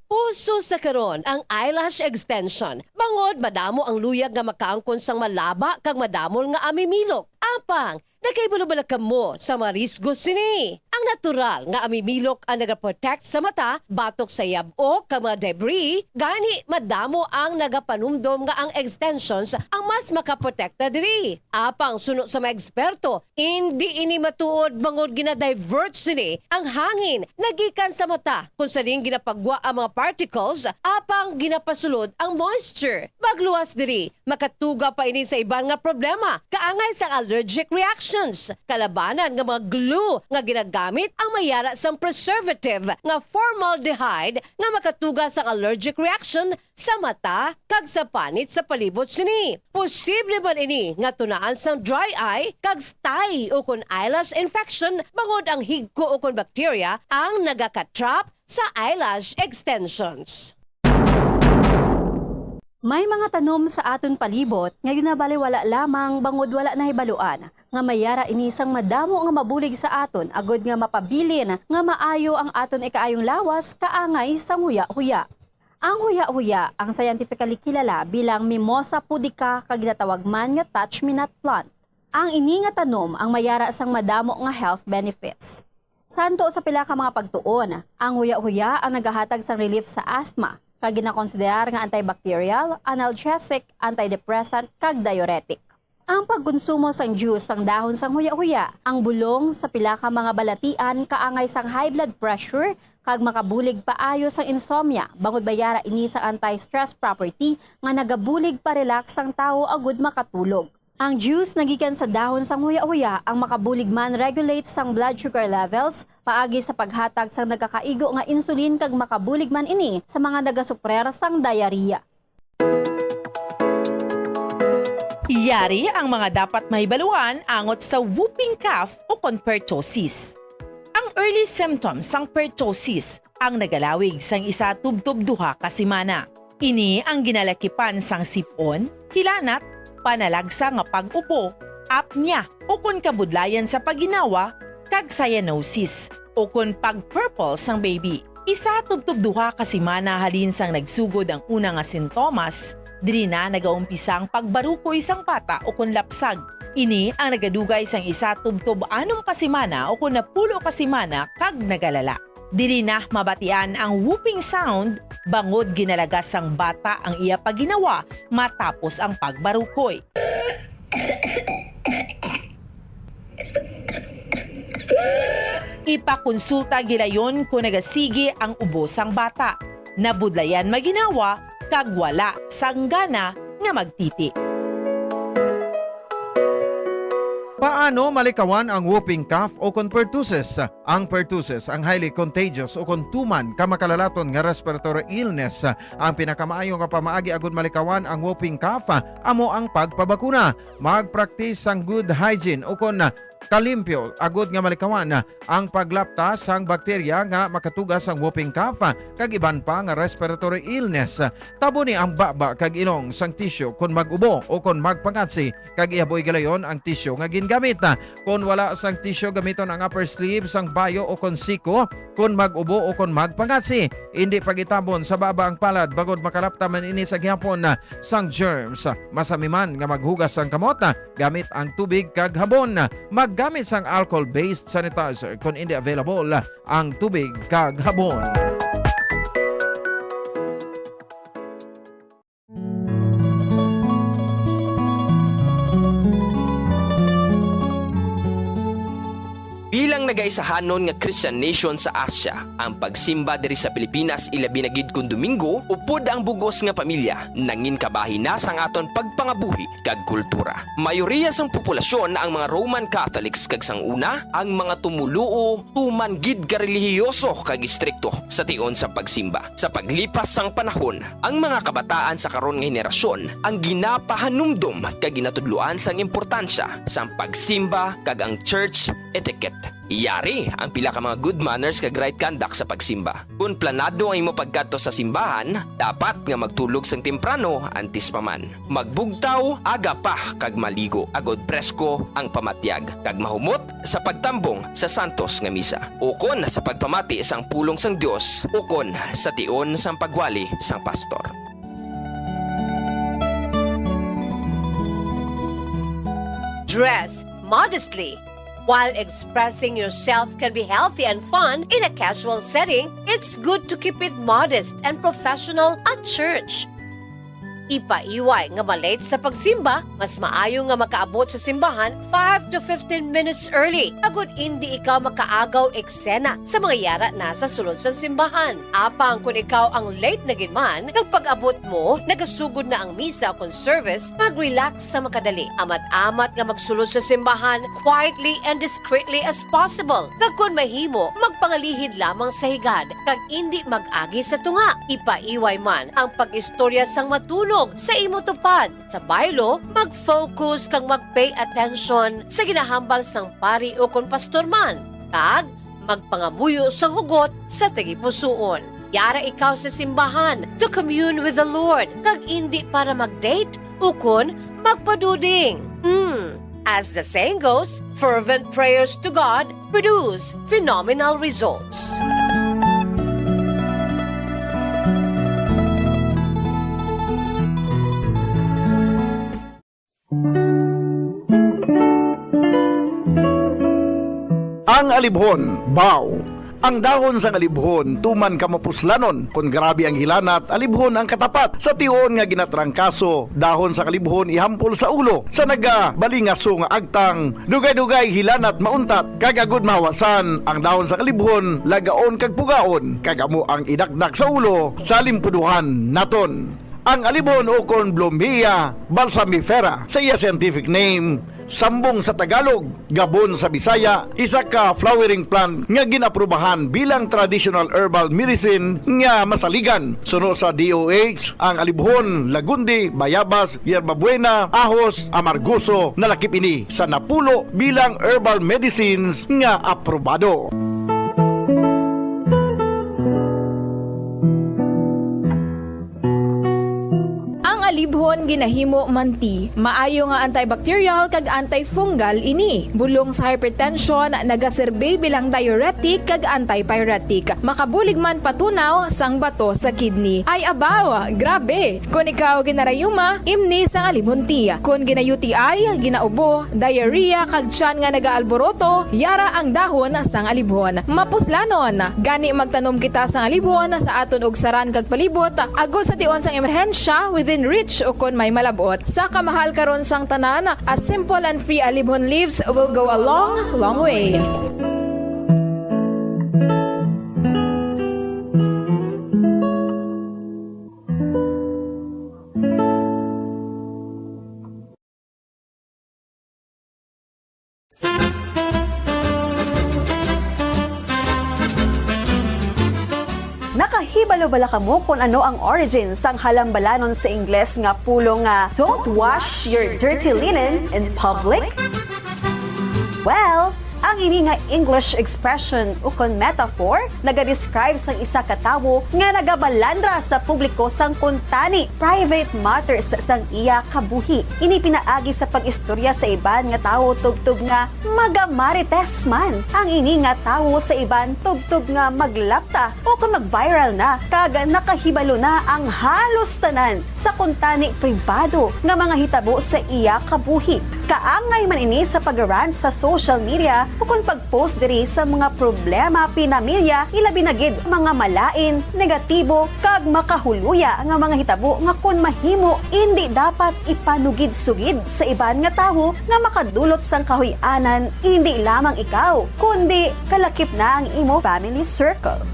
Uso sa karon ang eyelash extension, bangod madamo ang luyag nga makaangkon sang malaba kag madamol nga amimilok. Apang, nakahibalo bala kamo sa mga risgo sini? Ang natural nga amimilok ang nagaprotect sa mata batok sa yab-ok kag mga debris, gani madamo ang nagapanumdom nga ang extensions ang mas makaprotekta diri. Apang suno sa mga eksperto, indi ini matuod bangod gina-divert sini ang hangin nagikan sa mata, kung sa diin ginapagwa ang mga particles, apang ginapasulod ang moisture. Magluwas diri, makatuga pa ini sa iban nga problema, kaangay sang allergic reactions. Kalabanan nga mga glue nga ginagamit ang mayara sang preservative nga formaldehyde nga makatuga sang allergic reaction sa mata kag sa panit sa palibot sini. Posible man ini nga tunaan sang dry eye kag stye ukon eyelash infection, bangod ang higko ukon bakterya ang nagaka-trap sa eyelash extensions. May mga tanom sa aton palibot nga ginabaliwala lamang bangod wala nahibaluan nga may yara ini sang madamo nga mabulig sa aton, agod nga mapabilin nga maayo ang aton ikaayong lawas kaangay sang huya-huya. Ang huya-huya, ang scientifically kilala bilang Mimosa pudica kag ginatawag man nga touch-me-not plant. Ang ini nga tanom ang may yara sang madamo nga health benefits. Santo sa pila ka mga pagtuon, ang huya-huya ang nagahatag sang relief sa asthma, kag ginakonsiderar nga antibacterial, analgesic, antidepressant, kag diuretic. Ang pagkonsumo sang juice sang dahon sang huya-huya, ang bulong sa pila ka mga balatian kaangay sang high blood pressure kag makabulig paayo sang insomnia, bangod may yara ini sang anti-stress property nga nagabulig pa-relax sang tawo agud makatulog. Ang juice nga gikan sa dahon sang huya-huya ang makabulig man-regulate sang blood sugar levels, paagi sa paghatag sang nagakaigo nga insulin, kag makabulig man ini sa mga nagasuprer sang diarrhea. Yari ang mga dapat mahibaluan angot sa whooping cough ukon pertussis. Ang early symptoms sang pertussis ang nagalawig sang isa tubtob duha ka semana. Ini ang ginalakipan sang sip-on, hilanat, panalagsa nga pag-ubo, apnea, ukon kabudlayan sa paginawa, kag cyanosis, ukon pag-purple sang baby. Isa tubtob duha ka semana halin sang nagsugod ang una nga sintomas, diri na nagaumpisa ang pagbarukoy sang bata ukon lapsag. Ini ang nagadugay sang isa tubtob anom ka semana ukon napulo ka semana kag nagalala. Diri na mabatian ang whooping sound bangod ginalagas sang bata ang iya pagginawa matapos ang pagbarukoy. Ipakonsulta gilayon kon nagasigi ang ubo sang bata, nabudlayan maginawa, kag wala sang gana nga magtiti. Paano malikawan ang whooping cough o kon pertussis? Ang pertussis, ang highly contagious o kon tuman ka makalalaton nga respiratory illness. Ang pinakamaayo nga pamaagi agud malikawan ang whooping cough amo ang pagpabakuna. Mag-practice sang good hygiene o kon kalimpyo agud nga malikawan ang paglapta sang bakterya nga makatuga sang whooping cough kag iban pa nga respiratory illness. Taboni ang baba kag ilong sang tissue kon mag-ubo o kon magpangatsi, kag ihaboy galayon ang tissue nga gingamit. Kon wala sang tissue, gamiton ang upper sleeve sang bayo o kon siko kon mag-ubo o kon magpangatsi. Indi pag-itabon sa baba ang palad bangod makalapta man ini sa gihapon sang germs. Masami man nga maghugas sang kamot gamit ang tubig kag habon. Maggamit sang alcohol-based sanitizer kon indi available ang tubig kag habon. Bilang nagaisahanon nga Christian nation sa Asia, ang pagsimba diri sa Pilipinas, ilabi na gid kon Domingo, upod ang bug-os nga pamilya, nangin kabahin na sang aton pagpangabuhi kag kultura. Mayoriya sang populasyon ang mga Roman Catholics, kag sang una, ang mga tumoluo tuman gid ka relihiyoso kag istrikto sa tion sang pagsimba. Sa paglipas sang panahon, ang mga kabataan sa karon nga henerasyon ang ginapahanumdom kag ginatudloan sang importansya sang pagsimba kag ang church etiquette. Yari ang pila ka mga good manners kag right conduct sa pagsimba. Kon planado ang imo pagkadto sa simbahan, dapat nga magtulog sang temprano antes pa man. Magbugtaw aga pa kag maligo, agod presko ang pamatyag, kag mahumot sa pagtambong sa santos nga misa, ukon sa pagpamati sang pulong sang Dios, ukon sa tion sang pagwali sang pastor. Dress modestly. While expressing yourself can be healthy and fun in a casual setting, it's good to keep it modest and professional at church. Ipaiway nga ma-late sa pagsimba, mas maayo nga makaabot sa simbahan five to fifteen minutes early, agod indi ikaw makaagaw eksena sa mga yara na sa sulod sang simbahan. Apang kon ikaw ang late na gid man, kag pag-abot mo, nagasugod na ang misa kon service, mag-relax sa makadali. Amat-amat nga magsulod sa simbahan quietly and discreetly as possible. Kag kon mahimo, magpangalihid lamang sa higad, kag indi mag-agi sa tunga. Ipaiway man ang pag-istorya sang matunog sa imo tupad. Sa baylo, mag-focus kag mag-pay attention sa ginahambal sang pari ukon pastor man, kag magpangamuyo sang hugot sa tagipusoon. Yara ikaw sa simbahan to commune with the Lord, kag indi para mag-date ukon magpaduding. Hmm. As the saying goes, fervent prayers to God produce phenomenal results. Ang alibhon, baw. Ang dahon sang alibhon tuman ka mapuslanon. Kon grabe ang hilanat, alibhon ang katapat. Sa tion nga ginatrangkaso, dahon sang alibhon ihampol sa ulo sa nagabalingaso nga agtang. Dugay-dugay hilanat mauntat, kag agod mahawasan ang dahon sang alibhon, lagaon kag pugaon, kag amo ang idakdak sa ulo sa limpuduhan naton. Ang alibhon ukon Blumea balsamifera sa iya scientific name, sambong sa Tagalog, gabon sa Bisaya, isa ka flowering plant nga gin-aprubahan bilang traditional herbal medicine nga masaligan. Suno sa D O H, ang alibhon, lagundi, bayabas, yerba buena, ahos, amargoso, nalakip ini sa napulo bilang herbal medicines nga aprobado. Kon ginahimo man ti, maayo nga antibacterial kag antifungal ini. Bulong sa hypertension, nagaserbi bilang diuretic kag antipyretic. Makabulig man patunaw sang bato sa kidney. Ay abaw, grabe! Kon ikaw ginarayuma, imni sang alibhon ti. Kon gina-U T I, ginaubo, diarrhea, kag tiyan nga nagaalboroto, yara ang dahon sang alibhon. Mapuslanon, gani magtanom kita sang alibhon sa aton ugsaran kag palibot, agod sa tion sang emerhensya, within reach ukon may malab-ot. Sa kamahal karon sang tanan, a simple and free alibhon leaves will go a long, long way. Nakahibalo bala kamo kon ano ang origin sang halambalanon sa Ingles nga pulong nga "Don't wash your dirty linen in public"? Well, ang ini nga English expression ukon metaphor nagadescribe sang isa ka tawo nga nagabalandra sa publiko sang kuntani, private matters, sang iya kabuhi. Ini pinaagi sa pag-istorya sa iban nga tawo tubtob nga magamarites man ang ini nga tawo sa iban tubtob nga maglapta o kon mag-viral na kag nakahibalo na ang halos tanan sa kuntani pribado nga mga hitabo sa iya kabuhi. Kaangay man ini sa pag-rant sa social media ukon pag-post diri sa mga problema pinamilya, ilabi na gid mga malain, negatibo, kag makahuluya nga mga hitabo nga kon mahimo, indi dapat ipanugid-sugid sa iban nga tawo nga makadulot sang kahuy-anan, indi lamang ikaw, kundi kalakip na ang imo family circle.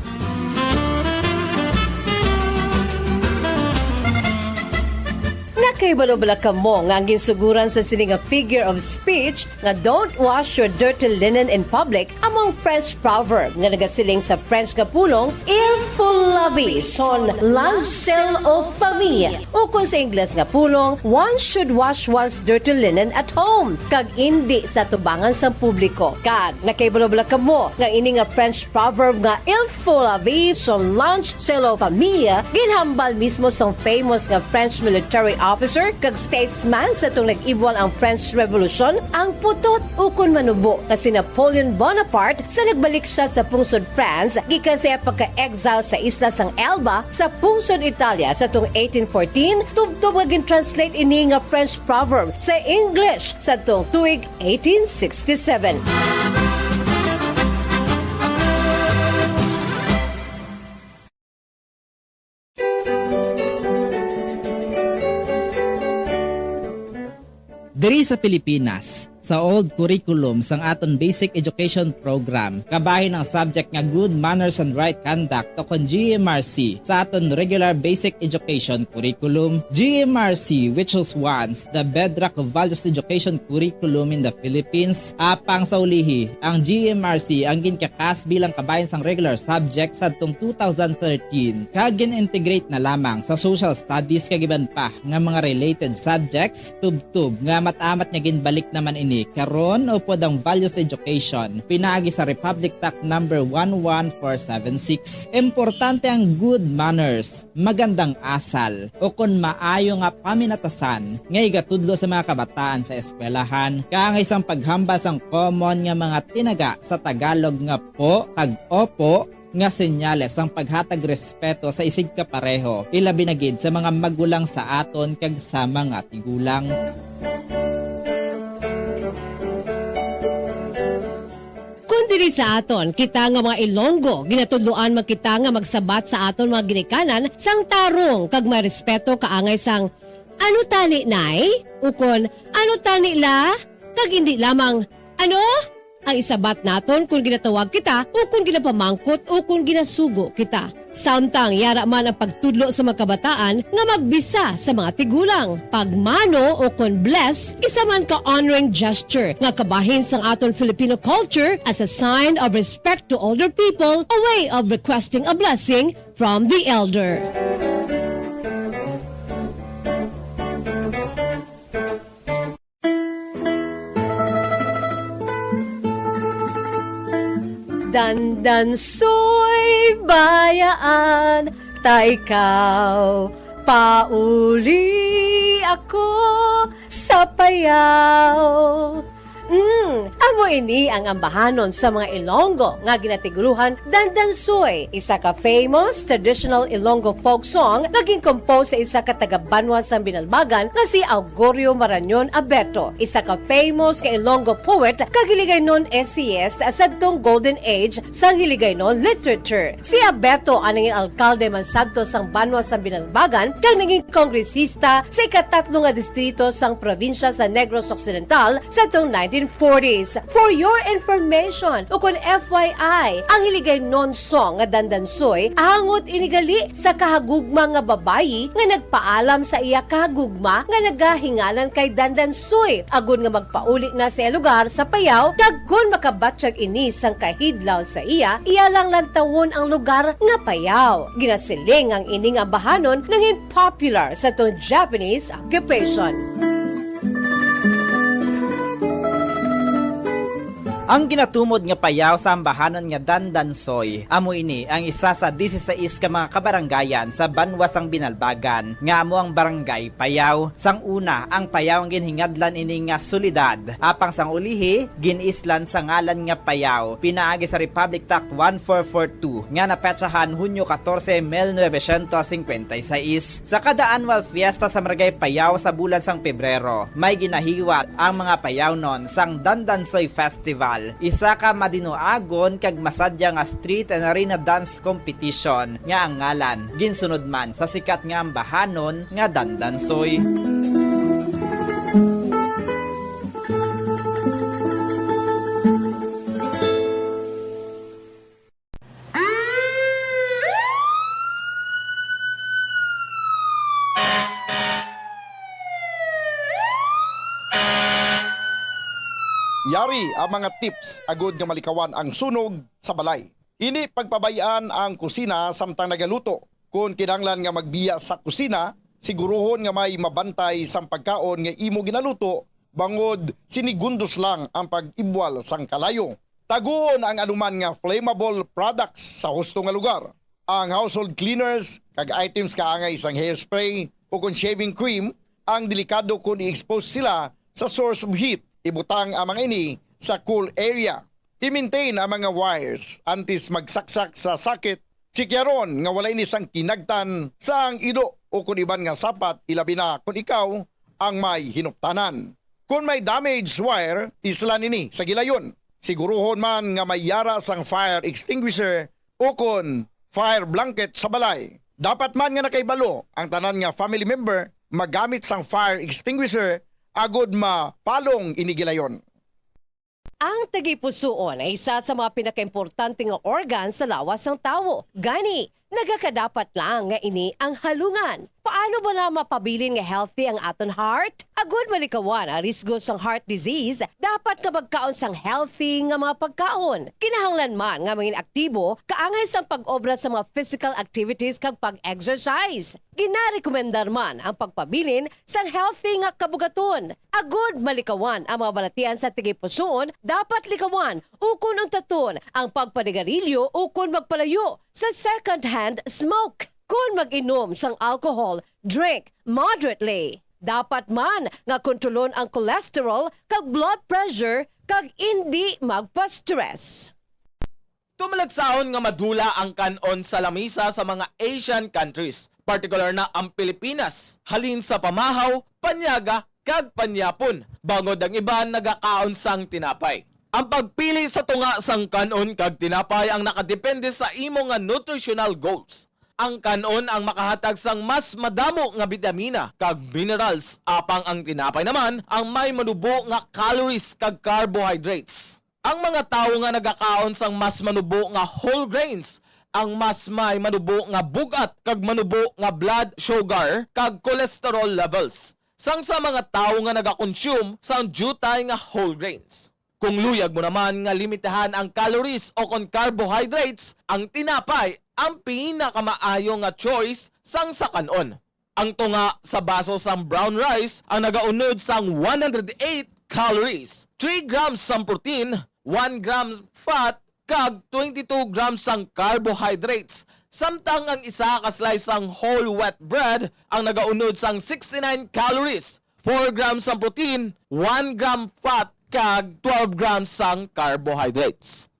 Nakahibalo bala kamo nga ang ginsugoran sa sini nga figure of speech nga "Don't wash your dirty linen in public" amo ang French proverb nga nagasiling sa French nga pulong "Il faut laver son linge sale aux femmes", ukon sa Ingles nga pulong "One should wash one's dirty linen at home", kag indi sa tubangan sang publiko. Kag nakahibalo bala kamo nga ini nga French proverb nga "Il faut laver son linge sale aux femmes" ginhambal mismo sang famous nga French military officer kag statesman sa tung nag-ibwal ang French Revolution, ang putot ukon manubo nga si Napoleon Bonaparte, sa nagbalik sia sa pungsod France gikan sa iya pagka-exile sa isla sang Elba sa pungsod Italia sa tung eighteen fourteen, tubtob nga gin-translate ini nga French proverb sa English sa tung tuig eighteen sixty-seven. Diri sa Pilipinas, sa old curriculum sang aton basic education program, kabahin ang subject nga good manners and right conduct o kon G M R C sa aton regular basic education curriculum. G M R C, which was once the bedrock of values education curriculum in the Philippines, apang sa ulihi, ang G M R C ang ginkakas bilang kabahin sang regular subject sadtong two thousand thirteen, kag gin-integrate na lamang sa social studies kag iban pa nga mga related subjects, tubtob nga amat-amat nga ginbalik naman ini karon upod ang values education pinaagi sa Republic Act number one one four seven six. Importante ang good manners, magandang asal, o kon maayo nga paminatasan nga igatudlo sa mga kabataan sa eskwelahan, kaangay sang paghambal sang common nga mga tinaga sa Tagalog nga po kag opo, nga senyales sang paghatag respeto sa isigkapareho, ilabi na gid sa mga magulang sa aton kag sa mga tigulang. Kon diri sa aton, kita nga mga Ilonggo, ginatudloan man kita nga magsabat sa aton mga ginikanan sang tarong kag may respeto kaangay sang "Ano tani, Nay?" ukon "Ano tani, La?" kag indi lamang "Ano?" ang isabat naton kon ginatawag kita o kon ginapamangkot o kon ginasugo kita. Samtang yara man ang pagtudlo sa mga kabataan nga magbisa sa mga tigulang. Pagmano o kon bless, isa man ka honoring gesture nga kabahin sang aton Filipino culture as a sign of respect to older people, a way of requesting a blessing from the elder. Dandansoy, bayaan ta ikaw, pauli Ako sa Payaw. Mm, amo ini ang ambahanon sa mga Ilonggo nga ginatiguruhan Dandansoy, isa ka famous traditional Ilonggo folk song nga ginkompose sa isa ka taga-banwa sang Binalbagan nga si Augurio Marañon Abeto, isa ka famous nga Ilonggo poet kag Hiligaynon essayist sadtong Golden Age sang Hiligaynon literature. Si Abeto ang nangin alkalde man sadto sang banwa sang Binalbagan kag naging kongresista sa ikatatlo nga distrito sang probinsya sa Negros Occidental sa tong nineteen forties. For your information, ukon F Y I, ang Hiligaynon song nga Dandansoy angot ini gali sa kahagugma nga babayi nga nagpaalam sa iya kahagugma nga nagahinganan kay Dandansoy agod nga magpauli na sa iya lugar sa Payaw, kag kon makabatyag ini sang kahidlaw sa iya, iya lang lantawon ang lugar nga Payaw. Ginasiling ang ini nga ambahanon nangin popular sa tong Japanese occupation. Ang ginatumod nga Payaw sa ambahanon nga Dandansoy, amo ini ang isa sa disisais ka mga kabarangayan sa banwa sang Binalbagan, nga amo ang Barangay Payaw. Sang una, ang Payaw ang ginhingadlan ini nga syudad, apang sang ulihi, gin-islan sa ngalan nga Payaw, pinaagi sa Republic Act one four four two nga napetsahan Hunyo katorse, mil novecientos singkwenta y seis. Sa kada annual fiesta sa Barangay Payaw sa bulan sang Pebrero, may ginahiwat ang mga Payawnon sang Dandansoy Festival, isa ka madinuagon kag masadya nga street and arena dance competition nga ang ngalan ginsunod man sa sikat nga ambahanon nga Dandansoy. Yari ang mga tips agud nga malikawan ang sunog sa balay. Indi pagpabay-an ang kusina samtang nagaluto. Kon kinahanglan nga magbiya sa kusina, siguruhon nga may mabantay sang pagkaon nga imo ginaluto, bangod sinigundos lang ang pag-ibwal sang kalayo. Taguon ang anuman nga flammable products sa husto nga lugar. Ang household cleaners kag items kaangay sang hairspray ukon shaving cream ang delikado kon i-expose sila sa source of heat. Ibutang ang mga ini sa cool area. I-maintain ang mga wires antes magsaksak sa socket. Tsikyaron nga wala ini sang kinagtan sang ido ukon iban nga sapat, ilabi na kon ikaw ang may hinuptanan. Kon may damaged wire, islan ini sa gilayon. Siguruhon man nga may yara sang fire extinguisher ukon fire blanket sa balay. Dapat man nga nakahibalo ang tanan nga family member magamit sang fire extinguisher agud mapalong ini gilayon. Ang tagipusoon ay isa sa mga pinakaimportante nga organ sa lawas sang tawo. Gani, nagakadapat lang nga ini ang halungan. Paano bala mapabilin nga healthy ang aton heart? Agud malikawan ang risgo sang heart disease, dapat nga magkaon sang healthy nga mga pagkaon. Kinahanglan man nga mangin aktibo kaangay sang pag-obra sa mga physical activities kag pag-exercise. Ginarekomendar man ang pagpabilin sang healthy nga kabugaton. Agud malikawan ang mga balatian sa tagipusoon, dapat likawan ukon untaton ang pagpanigarilyo ukon magpalayo sa second-hand smoke. Kon mag-inom sang alcohol, drink moderately. Dapat man nga kontrolon ang cholesterol kag blood pressure kag indi magpa-stress. Tumalagsahon nga madula ang kan-on sa lamisa sa mga Asian countries, partikular na ang Pilipinas, halin sa pamahaw, panyaga, kag panyapon, bangod ang iban nagakaon sang tinapay. Ang pagpili sa tunga sang kan-on kag tinapay ang nakadepende sa imo nga nutritional goals. Ang kan-on ang makahatag sang mas madamo nga bitamina kag minerals, apang ang tinapay naman ang may manubo nga calories kag carbohydrates. Ang mga tawo nga nagakaon sang mas manubo nga whole grains, ang mas may manubo nga bug-at kag manubo nga blood sugar kag cholesterol levels, sang sa mga tawo nga nagakonsume sang diutay nga whole grains. Kung luyag mo naman nga limitahan ang calories o kon carbohydrates, ang tinapay ang pinakamaayo nga choice sang sa kan-on. Ang tunga sa baso sang brown rice ang nagaunod sang one hundred eight calories, three grams sang protein, one gram fat, kag twenty-two grams sang carbohydrates, samtang ang isa ka slice sang whole wheat bread ang nagaunod sang sixty-nine calories, four grams sang protein, one gram fat, kag twelve grams sang carbohydrates.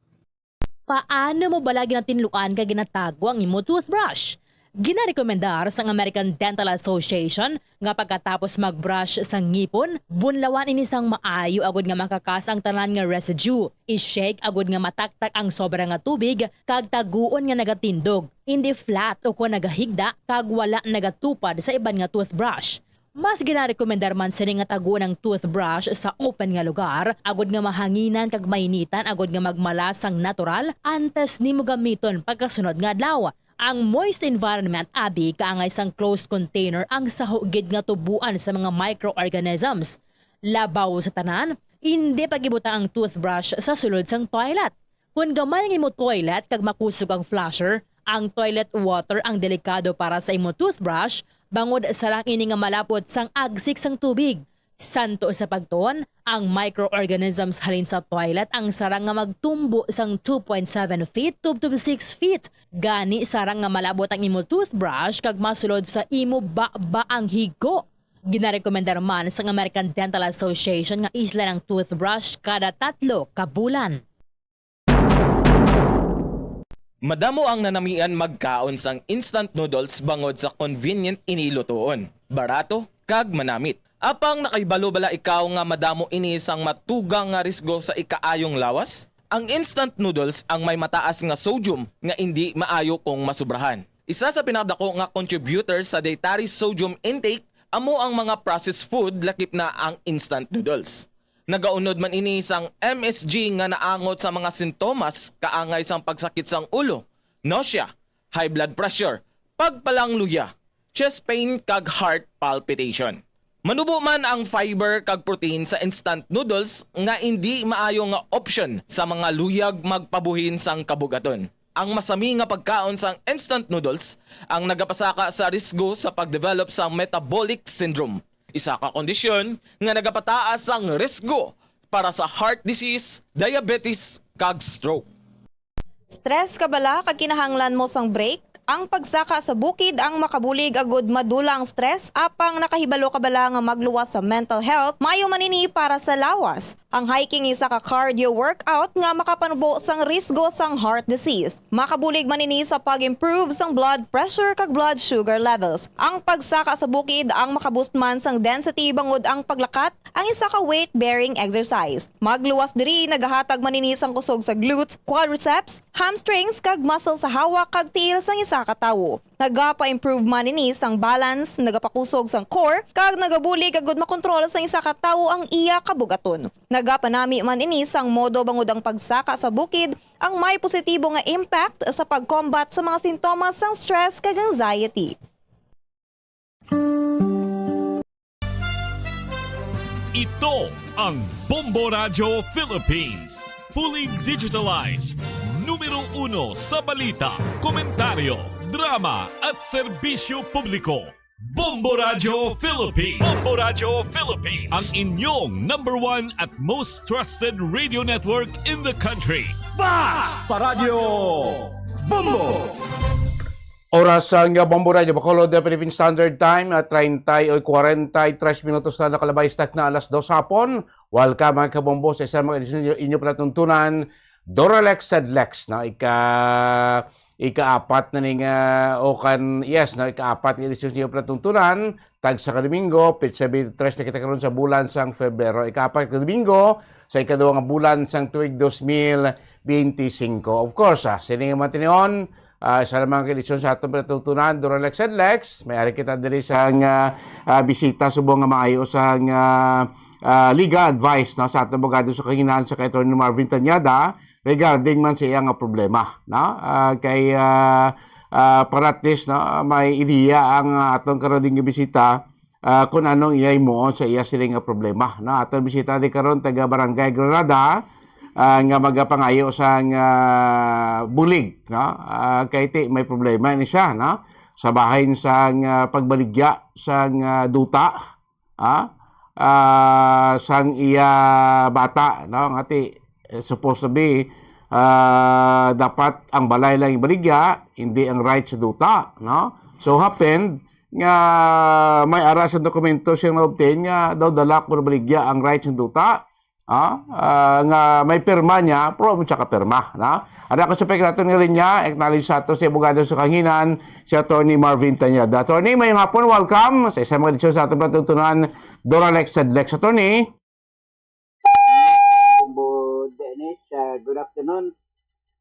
Paano mo bala ginatinluan kag ginatago ang imo toothbrush? Ginarekomendar sang American Dental Association nga pagkatapos mag-brush sa ngipon, bunlawan ini sang maayo agud nga makakas ang tanan nga residue. I-shake agud nga mataktak ang sobra nga tubig kag taguon nga nagatindog, hindi flat o kon nagahigda kag wala nagatupad sa iban nga toothbrush. Mas ginarekomendar man sini nga taguon ang toothbrush sa open nga lugar, agud nga mahanginan kag mainitan agud nga magmala sang natural antes nimo gamiton pagkasunod nga adlaw. Ang moist environment abi kaangay sang closed container ang saho gid nga tubuan sa mga microorganisms. Labaw sa tanan, indi pag-ibutang ang toothbrush sa sulod sang toilet. Kon gamay ang imo toilet kag makusog ang flusher, ang toilet water ang delikado para sa imo toothbrush, bangod sarang ini nga malapot sang agsik sang tubig. Santo sa pagtuon, ang microorganisms halin sa toilet ang sarang nga magtumbo sang two point seven feet tubtob six feet. Gani, sarang nga malabot ang imo toothbrush kag masulod sa imo baba ang higo. Ginarekomendar man sang American Dental Association nga islan ang toothbrush kada tatlo ka bulan. Madamo ang nanamian magkaon sang instant noodles bangod sa convenient ini lutoon, barato, kag manamit. Apang nakahibalo bala ikaw nga madamo ini sang matugang nga risgo sa ikaayong lawas? Ang instant noodles ang may mataas nga sodium nga indi maayo kung masubrahan. Isa sa pinakadako nga contributor sa dietary sodium intake amo ang mga processed food, lakip na ang instant noodles. Nagaunod man ini sang M S G nga naangot sa mga sintomas kaangay sang pagsakit sang ulo, nausea, high blood pressure, pagpalangluya, chest pain, kag heart palpitation. Manubo man ang fiber kag protein sa instant noodles nga indi maayo nga option sa mga luyag magpabuhin sang kabugaton. Ang masami nga pagkaon sang instant noodles ang nagapasaka sa risgo sa pagdevelop sang metabolic syndrome, isa ka kondisyon nga nagapataas sang risgo para sa heart disease, diabetes, kag stroke. Stress ka bala kag kinahanglan mo sang break? Ang pagsaka sa bukid ang makabulig agud madula ang stress, apang nakahibalo ka bala nga magluwas sa mental health? Maayo man ini para sa lawas. Ang hiking isa ka cardio workout nga makapanubo sang risgo sang heart disease. Makabulig man ini sa pag-improve sang blood pressure kag blood sugar levels. Ang pagsaka sa bukid ang makaboost man sang density, bangod ang paglakat ang isa ka weight-bearing exercise. Magluwas diri nagahatag man ini sang kusog sa glutes, quadriceps, hamstrings, kag muscle sa hawak kag tiil sang isa ka tawo. Nagapa-improve man ini sang balance, nagapakusog sang core, kag nagabulig agud makontrol sang isa ka tawo ang iya kabugaton. Nagapanami man ini sang modo bangod ang pagsaka sa bukid ang may positibo nga impact sa pag-combat sa mga sintomas sang stress kag anxiety. Ito ang Bombo Radyo Philippines. Fully digitalized. Numero uno sa balita, komentaryo, drama at serbisyo publiko. Bombo Radyo Philippines. Bombo Radyo Philippines. Ang inyong number one at most trusted radio network in the country. Basta Radyo Bombo! Oras sang Bombo Radyo Bacolod, the Philippine Standard Time, ah, treinta y kwarenta y tres minutos na nakalabay sa takna alas dos hapon. Welcome, mga kabombo, sa isa mga edisyon ninyo, inyo palatuntunan, Doralex Sedlex, no? Ika, ikaapat na ning, ah, o kan, yes, no? Ikaapat nga edisyon ninyo palatuntunan, tag sa ka Domingo, pitsa twenty-three na kita karon sa bulan sang Febrero. Ikaapat ka Domingo sa ikaduha nga bulan sang tuig dos mil benti singko. Of course, ah, sini nga mga tinion, ah, sa mga kondisyon sa atong pinatutunan, Doralex Sedlex, may ari kita diri sa nga, ah, bisita subong nga maayo sa nga, ah, legal advice, no, sa atong abogado sa kahinaan sa kay Attorney Marvin Tañada regarding man sa iya nga problema, no? Ah, kay, ah, ah, para at least, no, may ideya ang, ah, atong karong bisita, ah, kung anong iya himuon sa iya sini nga problema, no? Atong bisita di karon taga Barangay Granada, ah, nga magapangayo sang, ah, bulig, no? Ah, kay ti may problema ni siya, no? Sa bahin sang, ah, pagbaligya sang, ah, duta, ah, ah, sang iya bata, no? Nga ti, eh, supposed to be, ah, dapat ang balay lang ibaligya, hindi ang right sa duta, no? So happened nga may ara sa dokumento siyang na-obtain nga daw dala ko nabaligya ang right sa duta, ah, ah, nga may pirma niya, pero mo siya kapirma, na? Ano ako sa pagkinaton nga linya, acknowledge sa ato si abogado sa kanginan, si Attorney Marvin Tañada. Attorney, may hapon, welcome sa isa mga edisyon sa atong patutunan, Dora Lex Sedlex. Attorney. Bombo Dennis, ah, good afternoon.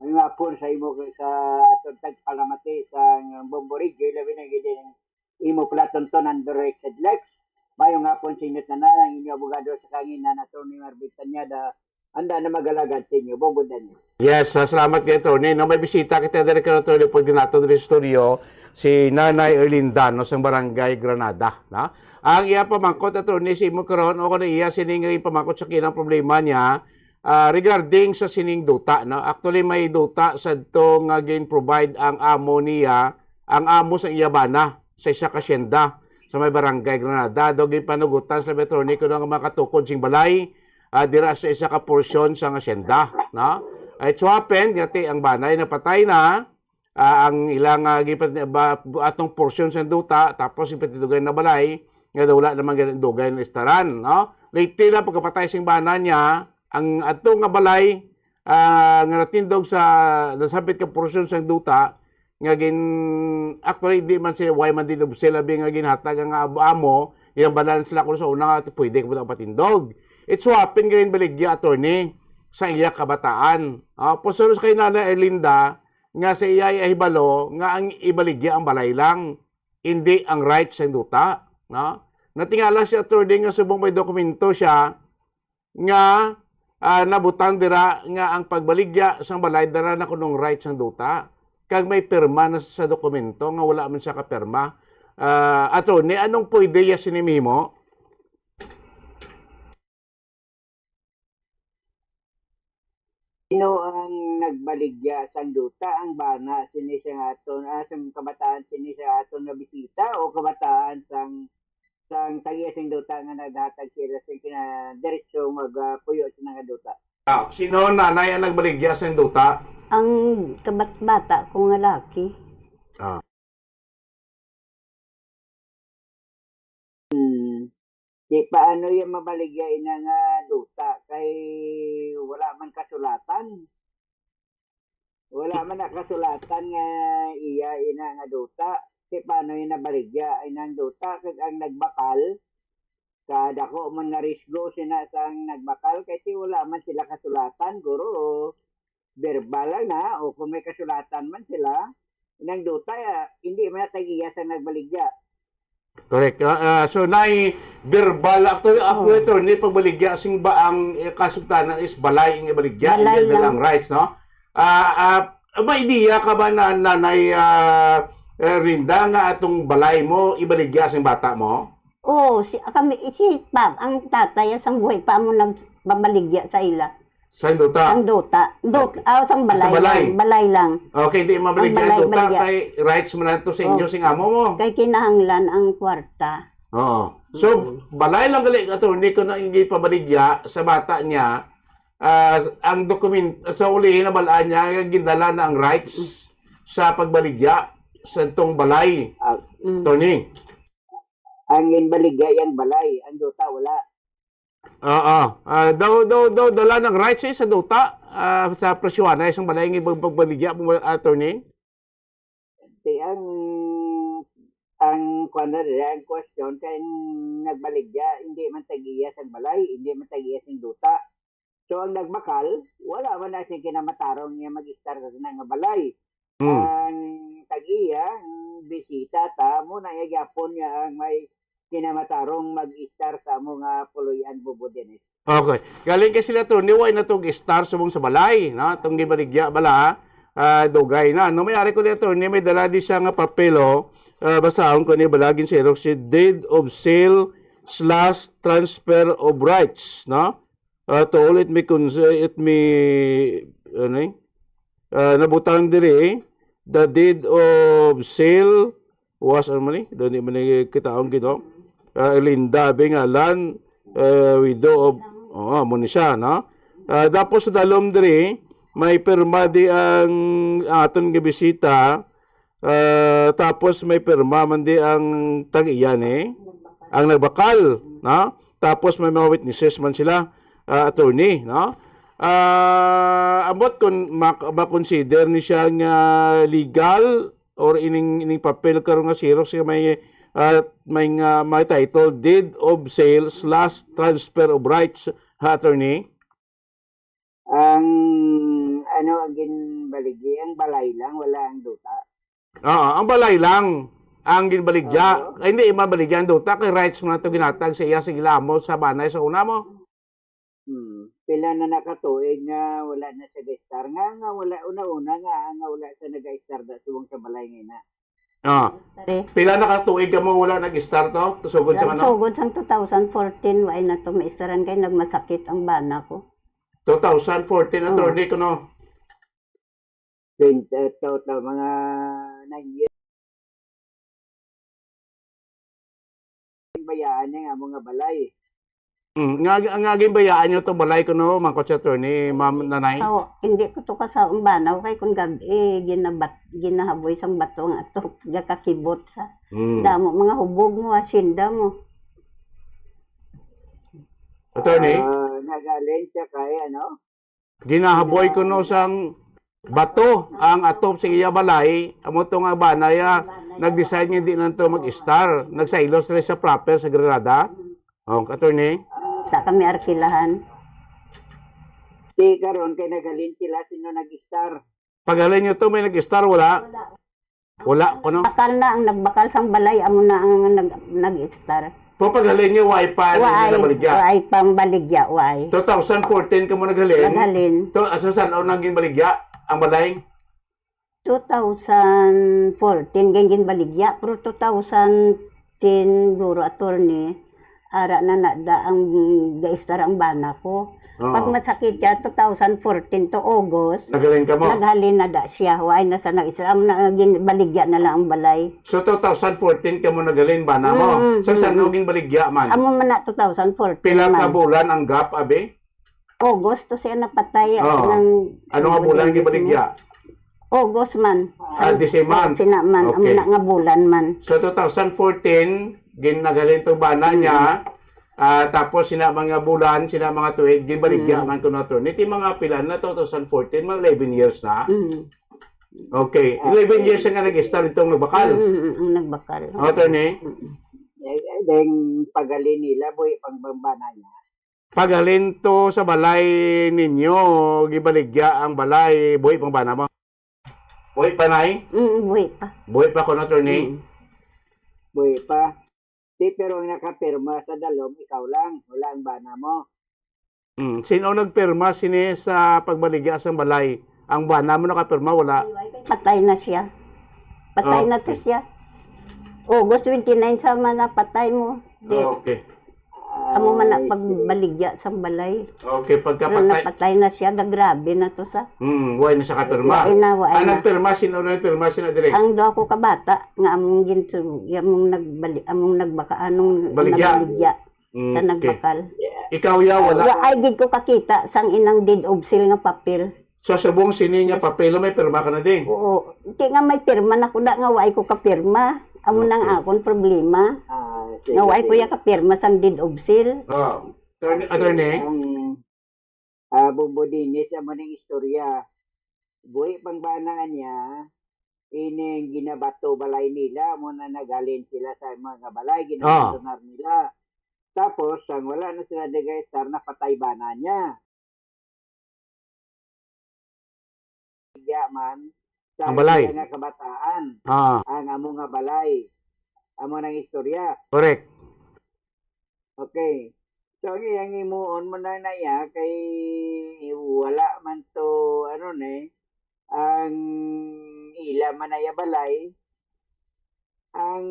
May hapon sa imo sa atong tagpalamati sa Bombo Radio, labi na gid ang imo palatuntunan, Direk Sedlex. Mayong hapon sa inyo tanan, ang inyo abogado sa kanginan, Attorney Marvin Tañada, anda na magalagad sa inyo, Bombo Dennis. Yes, ah, salamat kay Attorney. No, may bisita kita diri kay Attorney Pulginato diri sa studio, si Nanay Erlinda, no, sa Barangay Granada, na? Ang iya pamangkot, Attorney, si imo karon, o kung iya sining ipamangkot sa kinang problema niya, ah, regarding sa sining duta, no? Actually, may duta sa to nga gin-provide ang amo niya, ang amo sa iya bana, sa isa ka hacienda sa may Barangay Granada. Daw ginpanugutan sila, Attorney, kung ano nga makatukod sing balay, ah, dira sa isa ka porsyon sa hacienda, no? It so happened nga ti ang banay napatay na, ah, ang ilang, ah, gipat-, ba, atong porsyon sa duta, tapos ipatindugan na balay, nga wala naman gani dugay na istaran, no? Lately lang, pagkapatay sing bana niya, ang ato nga balay, ah, nga natindog sa nasabit ka porsyon sa duta, nga gin-, actually, di man sila, why man din sila bi nga ginhatag ang ab-, amo, yung bala sila kung sa una nga, pwede ko ba patindog. It so happen nga ginbaligya, Attorney, sa iya kabataan. Ah, puso sa kay Nanay Erlinda, nga sa iya ay ahibalo nga ang ibaligya ang balay lang, hindi ang rights sa duta, no? Natingala si Attorney nga subong may dokumento siya nga, ah, nabutang dira nga ang pagbaligya sang balay dara na kunong rights sang duta, kag may pirma na sa dokumento nga wala man siya kapirma. Ah, Attorney, anong pwede ya sini mahimo? Sino ang nagbaligya sang duta? Ang bana sini sa aton, ah, sang kabataan sini sa aton nga bisita, o kabataan sang, sang tagiya sing duta nga naghatag sila sing kina-, diretso mag, ah, puyo sina nga duta? Ah, sino nanay ang nagbaligya sang duta? Ang kabat-, bata ko nga laki. Ah. Hmm. Di paano iya mabaligya ina nga duta kay wala man kasulatan? Wala man na kasulatan nga iya ina nga duta. Di paano iya nabaligya inang duta? Kag ang nagbakal, kadako man nga risgo sina sang nagbakal kay ti wala man sila kasulatan, guro. Verbal lang na, o kung may kasulatan man sila, inang duta, ah, hindi man na tag-iya sang nagbaligya. Correct. Ah, ah, so, nay verbal, actually, actually, Oh. Attorney, pagbaligya, sing ba ang, eh, kasugtanan is balay ang ibaligya, Balay hindi lang. lang rights, no? Ah, ah, may idea ka ba na, Nanay, ah, eh, Rinda, nga atong balay mo, ibaligya sing bata mo? Oo, si, kami, si pa, ang tatay, sang buhay pa mo nagbabaligya sa ila. Sang duta? Sang duta. Dut-, Okay. ah, sang Sa balay balay? lang. Balay lang. Okay, di Ang mabaligya ang balay, duta, baligya. kay rights mo na to sa inyo, Oh. sing amo mo. Kay kinahanglan ang kwarta. Oo. So, Mm. balay lang gali, attorney, kung ang gipabaligya sa bata niya, ah, ang dokumen-, sa ulihin, nabalaan niya, nga gindala na ang rights sa pagbaligya sa tong balay, Ah. Mm. Attorney. Ang ginbaligya iyang balay, ang duta wala. Oo. Ah, daw, daw, daw, dala ng rights, eh, sa duta, ah, sa presyohan, eh, isang balay nga ibang pagbaligya, attorney? Di ang, ang kuwan na rin, ang question, kay ang nagbaligya, hindi man tag-iya sang balay, hindi man tag-iya sang duta. So, ang nagbakal, wala man na siyang kinamatarong niya mag-istar sa sina nga balay. Hmm. Ang tag-iya, ang bisita ta, mo na iya gyapon niya ang may kinamatarong mag-istar sa amo nga puloy-an, Bobo Dennis. Okay. Galing kay sila to, ni way na tong istar subong sa balay, no? Tong gibaligya bala, ah, dugay na. No, may ari ko dito, ni may dala di siya nga papel, oh. Ah, basahon ko ni bala, gin-xerox si deed of sale slash transfer of rights, no? Ah, to all it may cons-, it may, ano eh? Ah, nabutang diri, eh, the deed of sale was, ano man eh? Doon di man eh kita ang gino. Ah, Linda, be nga, land, ah, widow of, oh, mo ni siya, no? Ah, tapos sa dalom diri, May pirma di ang aton nga bisita, ah, tapos may pirma man di ang tag-iya ni, ang nagbakal, no? Tapos may mga witnesses man sila, ah, attorney, no? Ah, ambot kung mak-, makonsider ni siya nga legal or ining, ining papel karon nga xerox nga may, ah, may nga, may title Deed of Sale slash Transfer of Rights, ha, attorney? Ang ano ang ginbaligi, ang balay lang, wala ang duta. Oo, ang balay lang ang ginbaligya. Oo. Ay, hindi man baligya ang duta, kay rights man to ginatag sa iya sa gilamo sa banay sa una mo. Hmm. Pila na nakatuig nga wala na siya ga-istar? Nga, nga wala, una-una nga, nga wala siya naga-istar da subong sa balay nga ina. Ah. Pare. Pila na ka tuig ka mo wala nag-istar to? Tusugod sa ano? Sugod sang two thousand fourteen, wa na to maistaran kay nagmasakit ang bana ko. Two thousand fourteen, Oh. Attorney, kuno? Twenty, to, to, mga nine years. Bayaan niya nga amo nga balay. Mm, nga, nga ginbayaan niyo tong balay kuno, Ma'am Coach Attorney, Ma'am Nanay? Oo, hindi ko to kasaon banaw kay kung gab-i, ginabat-, ginahaboy sang bato nga ato, gakakibot sa Mm. damo, mga hubog mo, asyenda mo. Attorney? Ah, nagaling siya kay ano? Ginahaboy kuno sang bato ang atop sa iya balay, amo to nga bana ya nag-decide nga di na to mag-istar. Nagsaylo sila sa proper sa Granada. Oh, attorney. Sa kami arkilahan. Ti karon kay naghalin sila sino nag-istar. Paghalin niyo to, may nag-istar, wala? Wala. Wala ko, no? Bakal na ang nagbakal sang balay, amo na ang nag-, nag-istar. Pero paghalin niyo, wa pa Wa ay, nabaligya? wa ay pang baligya, wa ay. Two thousand fourteen ka mo naghalin? Naghalin. To, asa sa laon nang ginbaligya ang balay? Two thousand fourteen, gin-, ginbaligya, pero two thousand ten, duro, attorney, ara na na da ang gaistar ang bana ko. Oo. Pag masakit siya, two thousand fourteen to August, Naghalin ka mo? naghalin na da siya. Wa ay na sa nag-istar. Amo na, gin-, baligya na lang ang balay. So, two thousand fourteen ka mo naghalin bana mo? Mm, mm, Sa mm, saan mm. mo ginbaligya man? Amo man na two thousand fourteen Pila ka man. bulan ang gap, abi? August to siya napatay. Oo. Nang Ano nga bulan August. gibaligya? August man. Ah, this month. Sina man, amo Okay. na nga bulan man. So, two thousand fourteen, gin-, naghalin to bana Mm. niya. Ah, tapos sina mga bulan, sina mga tuig, ginbaligya Mm. man kuno to. Niti mga pila na, two thousand fourteen, mga eleven years na. Mm. Okay. Ah, Eleven okay. years nga nag-istar itong nagbakal. Mm, mm, mm, ang nagbakal. Oh, attorney? Mm. Eh, eh, then, paghalin nila, buhi pang bana niya. Paghalin to sa balay ninyo, gibaligya ang balay, buhi pang bana mo? Buhi pa, Nay? Mm, buhi pa. Buhi pa ko, attorney? Mm. Buhi pa. Ti, pero ang nakapirma sa dalom, ikaw lang. Wala ang bana mo. Mm. Sino nagpirma sini sa pagbaligya sang balay? Ang bana mo nakapirma, wala? Patay na siya. Patay na to Okay. siya. August twenty-nine sa man napatay mo. Di, Okay. amo man na Ay, pagbaligya sang balay. Okay, Pero pagkapatay. napatay na siya, da grabe na to sa. Hmm, why na siya kapirma? Why na, why Ang na. nagpirma, sino na nagpirma? Sino dire? Ang duha ko ka bata, nga among ginsu-, among nagbali-, among nagbaka-, anong Baligya. nabaligya Mm, sa okay. nagbakal. Ikaw, ya, wala? Wa ay gid ko kakita sang inang deed of sale nga papel. So, subong sini nga papel, may pirma ka na din? Oo. Ti nga may pirma na ko da nga wa ay ko kapirma. Amo nang Okay. akon problema. Ah, sige, Nga wa ay ko sige. ya kapirma sang deed of sale. Oh. Attorney, attorney? Ang, ah, Bumbo Dinis, amo ning istorya. Buhi pang bana niya, ining ginabato balay nila, mo na naghalin sila sa mga balay, Ah. ginabandonar nila. Tapos, ang wala na sila nag-istar, napatay bana niya. Iya man, sa Ang balay. iya nga kabataan, Ah. ang amo nga balay. Amo nang istorya. Correct. Okay. So, ang iyang himuon mo na na iya kay wala man to, ano ni, ang ila man na iya balay, ang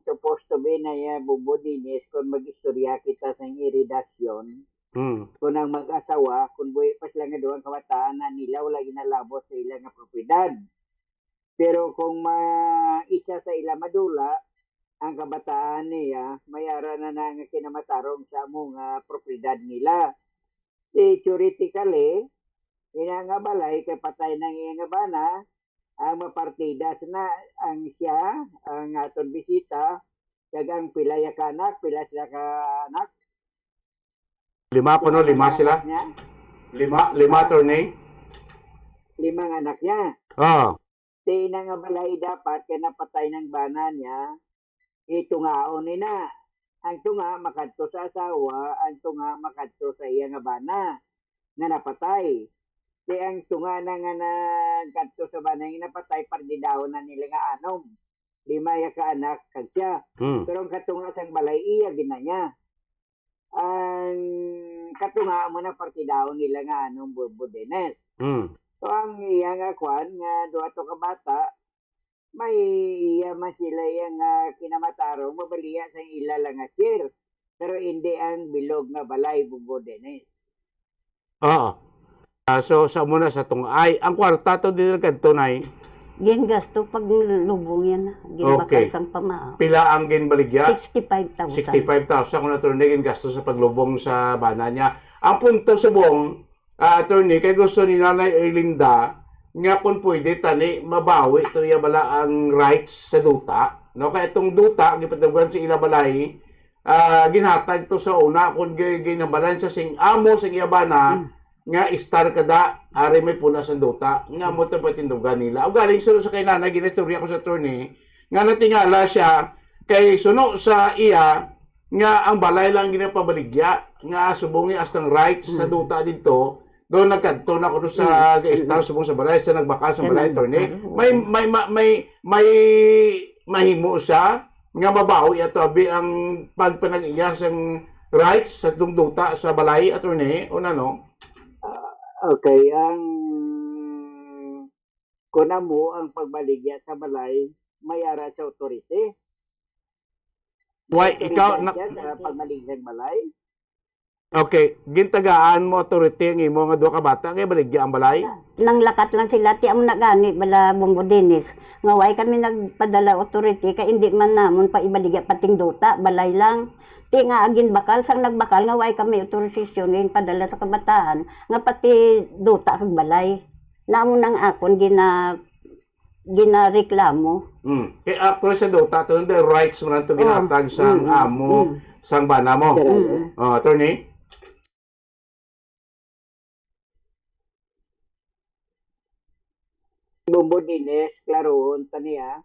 supposed to be na iya Bumbo Dinis kung mag-istorya kita sa heredasyon, Hmm. kung ang mag-asawa, kung buhi pa sila nga duha ang kabataan na nila, wala ginalabot sa ila nga propiedad. Pero kung ma-, isa sa ila madula, ang kabataan niya, may ara na na nga kinamatarong sa amo nga propiedad nila. Di, theoretically, Ina nga balay kay patay nang iya nga bana, ang mapartidas na ang siya, ang aton bisita, kag ang pila ya ka anak, pila sila ka anak? Lima ko, no? Lima sila? Niya? Lima, lima, attorney? Limang anak niya. Oh. Ti ina nga balay dapat kay napatay ng bana niya, itungaon ni na. Ang tunga makadto sa asawa, ang tunga makadto sa iya nga bana nga napatay. Ti ang tunga na nga nagkadto sa bana nga napatay, pardidahon na nila nga anom. Lima ya ka anak kag siya. Hmm. Pero ang katunga sang balay, iya gina niya. Ang katunga mo na partidaon nila nga anom, Bobo Dennis. Hmm. So ang iya nga kwan nga duha to ka bata, may iya man sila iya nga kinamatarong mabaliya sa ila lang nga share. Pero hindi ang bilog nga balay, Bobo Dennis. Oo. Ah, so, sa muna sa tong ay, ang kwarta to din nagkadto, nay? Gingasto pag lubong yan. Ginbakal Okay. sang pama. Pila ang ginbaligya? Sixty-five thousand. Sixty-five thousand kung attorney gingasto sa paglubong sa bana niya. Ang punto subong, ah, attorney, kay gusto ni Nanay Erlinda nga kung pwede tani mabawi to iya bala ang rights sa duta, no? Kay itong duta gipadugan sa ila balay, ah, ginhatag to sa una kung gi- ginabalan sa sing amo sa iya bana Mm. nga istar kada ari may puna sa duta nga mo to patindugan nila. Ug galing suno sa kay nanay, ginistorya ko sa attorney nga natingala siya kay suno sa iya nga ang balay lang ginapabaligya nga subong ni astang rights sa Mm. duta dito, do nagkadto na kuno sa Mm. gaistar subong sa balay, sa nagbakal sa balay, Ganun. attorney. Ano? May may ma- may may mahimo siya nga mabawi ato abi ang pagpanag-iya sang rights sa tong duta sa balay, attorney, o nano? Okay, ang kun amo ang pagbaligya sa balay, may ara sa authority. Why ikaw Authority na, siya sa pagbaligya sa balay. Okay, gintagaan mo authority ang imo nga duha ka bata kay baligya ang balay? Nanglakat lang sila, ti amo na gani bala, Bombo Dennis. Nga way kami nagpadala authority kay hindi man namon pa ibaligya pating duta, balay lang. Ti nga agin bakal sang nagbakal nga way kami autorisasyon nga padala sa kabataan nga pati duta kag balay. Namo nang akon gina ginareklamo. Hmm. Kay actually sa duta to, the rights mo lang to Oh, ginatag sang mm, amo, mm. sang bana mo. Sir, Mm. Oh, attorney? Bombo Dennis, klarohon ta niya,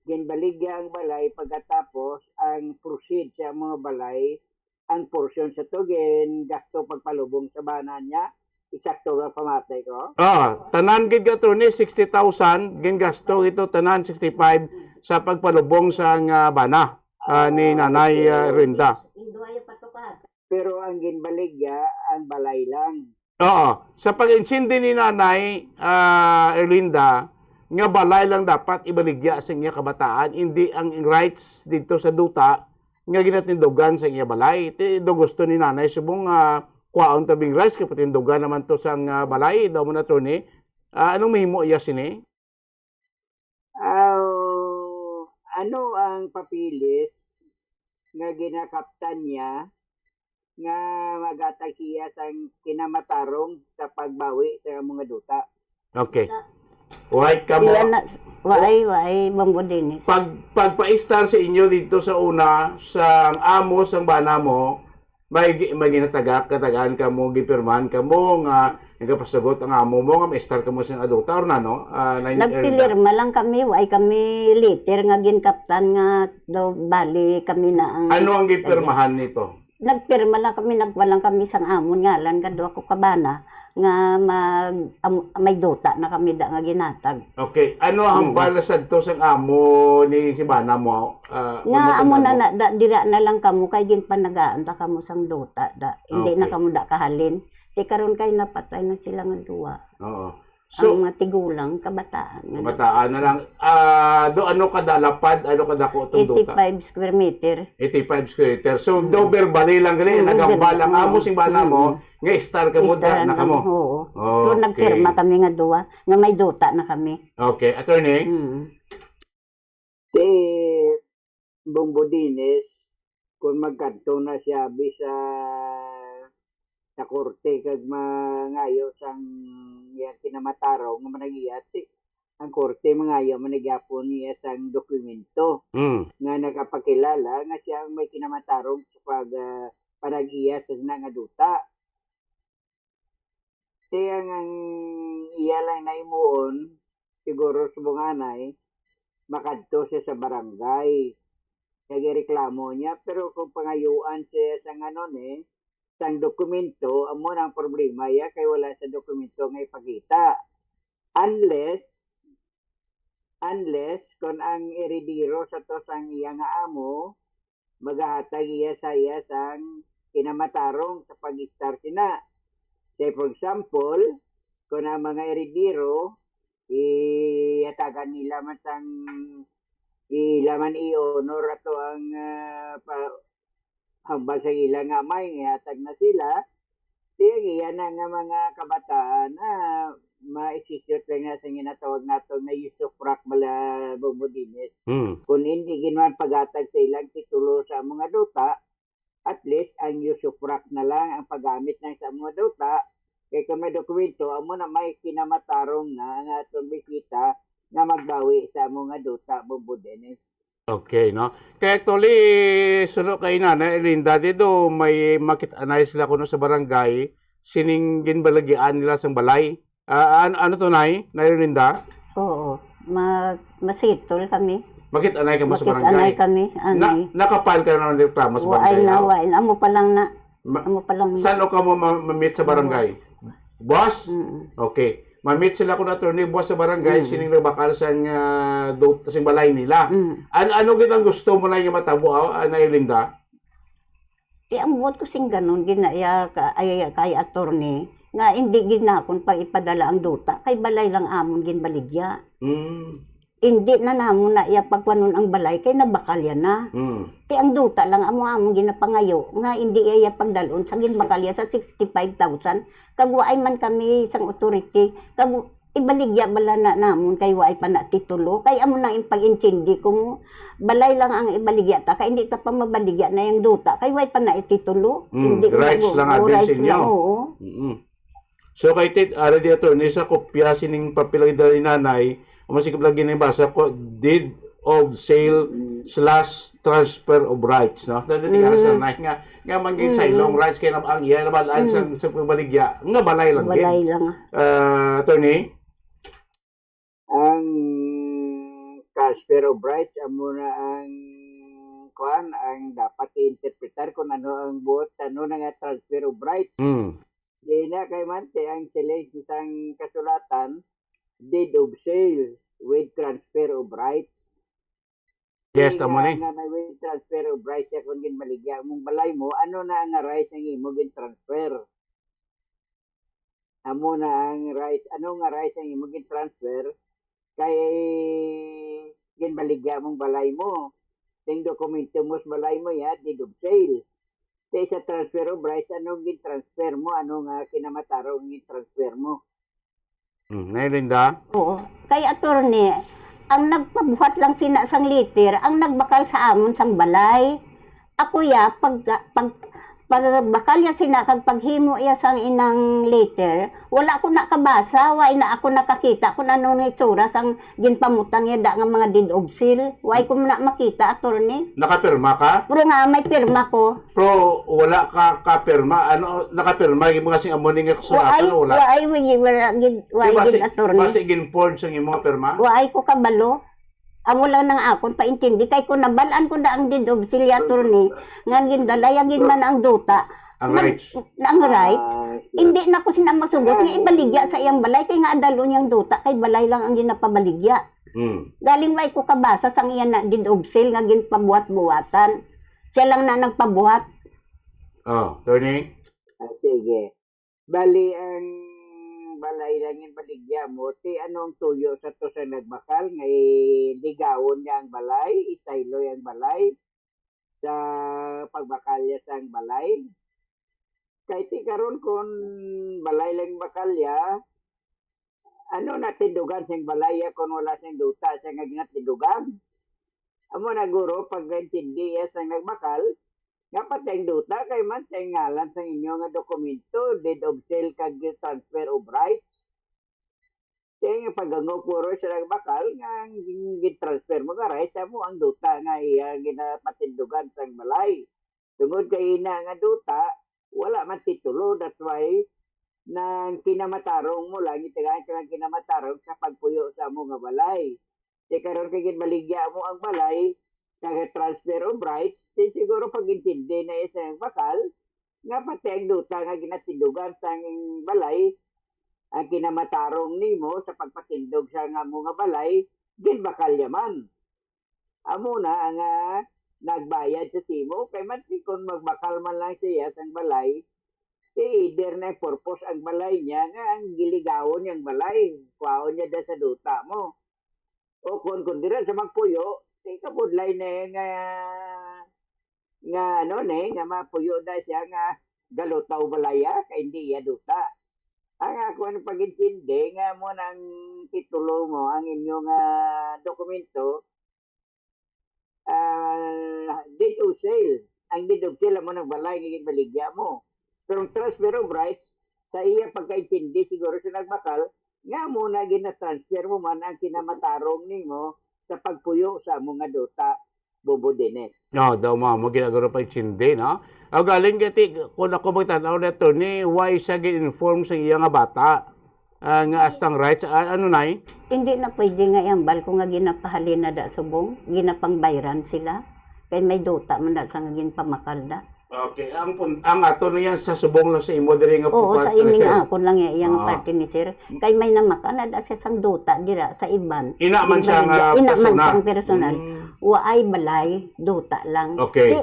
ginbaligya ang balay pagkatapos ang proceed sa mga balay, ang portion sa to gingasto pagpalubong sa bana niya, eksakto nga pamatay ko. Ah, tanan gid ka, attorney, sixty thousand, gingasto ito tanan sixty-five sa pagpalubong sa nga bana, ah, ni Nanay, ah, Rinda. Pero ang ginbaligya, ang balay lang. Oo. Sa pag-intindi ni Nanay, ah, Erlinda, nga balay lang dapat ibaligya sa iya kabataan, hindi ang rights dito sa duta nga ginatindugan sa iya balay. Ti do gusto ni Nanay subong nga kwaon tabing rights kay patindugan naman to sa nga balay, daw mo na, attorney. Ah, anong mahimo iya sini? Aw, ano ang papeles nga ginakaptan niya nga magatag siya sang kinamatarong sa pagbawi sa mga duta? Okay. Why ka mo? Sila na, waay, waay, Bombo Dennis. Pag pagpaistar sa inyo dito sa una, sa amo sang bana mo, may gi- may ginatagak katagaan ka mo, gipirmahan ka mo nga nagapasugot ang amo mo nga maistar ka mo sa aduta or nano? Ah, nine- Nagpilirma lang kami, waay kami letter nga ginkaptan nga daw bali kami na ang Ano ang gipirmahan nito? Nagpirma lang kami, nagkuha lang kami sang amon ngalan, kadwa ko kabana nga mag am- may duta na kami da nga ginatag. Okay, ano ang Mm. balasad to sang amo ni si bana mo? Ah, Nga amo na, mo? Na da, dira na lang kamo kay ginpanagaan ta kamo sang duta da. Hindi na Okay. Kamo da kahalin. Ti karon kay napatay na sila nga duwa. Oo. So, So, ang mga tigulang, kabataan. Nga kabataan na lang. Ah, do ano kada lapad, ano kada ko itong duta? Eighty-five square meter. Eighty-five square meter. So, Mm. do verbally lang gali, Mm, nagambal ang verbal. amo sing bana mo, Mm. nga istar ka mo da, Istahan na kamo. lang, oo. Okay. So, nagpirma kami nga duwa, nga may duta na kami. Okay, attorney? Mm. Si Bombo Dennis, kung magkadto na siya bisa sa korte kag mangayo sang iyang kinamatarong nga manag-iya, ti-, ang korte mangayo man na gyapon niya sang dokumento Mm. nga nagapakilala nga siya ang may kinamatarong sa pag, ah, panag-iya sa sina nga duta. Ti ang, ang iya lang na imuon, siguro subong anay, makadto siya sa barangay. Nagireklamo niya, pero kung pangayuan siya sa ngano ni, sang dokumento, amo na ang problema iya kay wala sa dokumento nga ipakita. Unless, unless kung ang eredero sa to sang iya nga amo, magahatag iya sa iya sang kinamatarong sa pag-istar sina. Say, for example, kung ang mga eredero, ihatagan nila man sang, ila man i-honor ato ang, ah, pa-, hambal sa ila nga amay, nga ihatag na sila, ti ang iya na nga mga kabataan na ma-execute lang na sa ginatawag nato nga usufruct bala, Bombo Dennis. Hmm. Kung hindi gid man paghatag sa ilang titulo sa mga duta, at least ang usufruct na lang ang paggamit lang sa mga duta. Kay kung may dokumento, amo na may kinamatarong na nga atong bisita nga magbawi sa amo nga duta, Bombo Dennis. Okay, no? Kay actually, suno kay Nanay Linda, dito may makit-anay sila kuno sa barangay, sining ginbalagian nila sang balay. Ah, an-, ano to, Nay? Nay Linda? Oo. Ma-, masitol kami. Makit-anay kamo sa Makit-anay barangay? kami, Na, anay. Nakapal ka na ng reklamo sa Wa ay barangay, na, aw? wa ay na. Amo pa lang na. Ma-, Amo pa lang na. Saan o kamo ma-, ma-meet sa barangay? Boss. Boss? Mm. Okay. Ma-meet sila kun attorney, boss, sa barangay, Mm. sining nagbakal sang, ah, do-, sing balay nila. Mm. An-, ano gid ang gusto mo na nga matabo, ah, Nay Linda? Ti ang buot ko sing ganun, gid na iya ka, ay, kay attorney, nga hindi gid nakon pag ipadala ang duta, kay balay lang amon ginbaligya. Mm. Hindi na namon na iya pagkuanon ang balay, kay nabakalya na. Mm. Ti ang duta lang amo amon ginapangayo, nga hindi iya pagdalon sa ginbakalya sa sixty-five thousand, kag waay man kami sang authority, kag ibaligya bala na namon kay waay pa na titulo. Kay amo na ang pag-intindi ko mo, balay lang ang ibaligya ta, kay hindi ta pa mabaligya na yung duta, kay waay pa na titulo. Mm, Hindi ko rights nag-, lang oh, abi sa rights inyo. lang, oo. Mm-mm. So, kay Tit, ara di attorney, sa kopya sining papel ang dala ni nanay, ang masigap lagi na basa ko, deed of sale Mm. slash transfer of rights, no? Dali Mm. sa nanay nga, nga man gid sa Mm. ilong rights, kay nab-, ang iya nabalaan Mm. sa, sa pagbaligya, nga balay lang gid. Balay lang. Ah, attorney? Ang transfer of rights, amo na ang, kuan, ang dapat i-interpretar kung ano ang buot, ano na nga transfer of rights. Mm. Di na kay man, kay ang siling sang kasulatan, deed of sale with transfer of rights. Yes, Di tama nga, ni. nga may with transfer of rights siya kung ginbaligya mong balay mo, ano na ang rights ang imo gin-transfer? Amo na ang rights, ano nga rights ang imo gin-transfer? Kay ginbaligya mong balay mo. Ting dokumento mo sa balay mo, ya, deed of sale. Kay sa transfer of rights, ano gin-transfer mo? Ano nga kinamatarong gin-transfer mo? Hmm, Nay Linda? Oo. Kay attorney, ang nagpabuhat lang sina sang letter, ang nagbakal sa amon sang balay. Ako ya, pag, pag, pagbakal ya sina kag paghimo ya sang inang letter, wala ko nakabasa, wa na ako nakakita kung ano nga itsura sang ginpamutang ya da nga mga deed of sale. Wa ko na makita, attorney. Nakapirma ka? Pero nga, may pirma ko. Pero wala ka kapirma. Ano, nakapirma, yung mga sing amo ni nga Wa kasulatan, ay, wala? wa ay, wa ay, wala, gid, wa Di ay, ba gid, si, attorney. Ba si gin-forge ang imong pirma? Wa ay ko kabalo. Amo lang nang akon paintindi. Kay kung nabalaan ko na ang deed of sale, attorney, nga gindalaya gid man ang duta. Ang Nag-, rights. na ang right. Ah, yes. Hindi na ko sina masugot nga ibaligya sa iyang balay kay nga adalon niyang duta kay balay lang ang ginapabaligya. Hmm. Galing wa ko kabasa sang iya na deed of sale nga ginpabuhat-buhatan. Siya lang na nagpabuhat. Oh, attorney? Ah, sige. Bali, ang balay lang yung baligya mo. Ti anong tuyo sa to sa nagbakal? Nga ligawon niya ang balay, isayloy ang balay sa pagbakalya sang balay. Kay ti karon kun balay lang bakalya, ano na tindugan sing balay ya kun wala sing duta siya nga ginatindugan? Amo na guro, pag-intindi ya sang nagbakal, Nga pati ang duta kay man sa ngalan sa inyo nga dokumento, deed of sale kag transfer of rights. Kaya nga pagangop puro siya nagbakal nga ang gin-, gin-transfer mo nga rights sa mo ang duta nga iya ginapatindugan sang balay. Tungod kay ina nga duta, wala man titulo, that's why nang kinamatarong mo lang, itagaan ka ng kinamatarong sa pagpuyo sa mo nga balay. Di karon kay ginbaligya mo ang balay, kag transfer of rights, di siguro pag-intindi na isa ang bakal, nga pati ang duta nga ginatindugan sa angin balay, ang kinamatarong nimo sa pagpatindog sa nga mo nga balay, ginbakal niya man. Amo na ang, ah, nagbayad sa simo, kay man si kung magbakal man lang siya sang balay, si either na purpose ang balay niya nga ang giligawon niyang balay, kuhaon niya da sa duta mo. O kung, kung dira sa magpuyo, si kabudlay na nga, nga ano ni, nga mapuyo na siya nga galutaw balaya, kay hindi iya duta. Ang ako ang pag-intindi nga mo nang titulo mo, ang inyong, ah, dokumento, ah, deed of sale. Ang deed of sale mo ng balay nga ginbaligya mo. Pero ang transfer of rights, sa iya pagkaintindi siguro sa nagbakal, nga mo na ginatransfer mo man ang kinamatarong nimo sa pagpuyo sa amo nga duta, Bobo Dennis. No, daw mo, mo ginagaro pa intindi, no? Aw, galing gati, kung ako magtanaw na attorney, why siya gin-inform sa iya nga bata? Ah, nga astang rights, ah, ano na eh? Hindi na pwede nga ihambal ko nga ginapahalin na da subong, ginapangbayran sila. Kay may duta man da sa nga ginpamakal da. Okay, ang pun-, ang ato na yan sa subong lang sa imo diri nga Oo, sa pagpatalisay. Imo na ako lang iya, iya nga Ah. parte ni sir. Kay may namakal na da siya sang duta dira sa iban. Ina man siya nga Ina man persona. Siyang personal. Mm. Waay balay, duta lang. Okay. Di,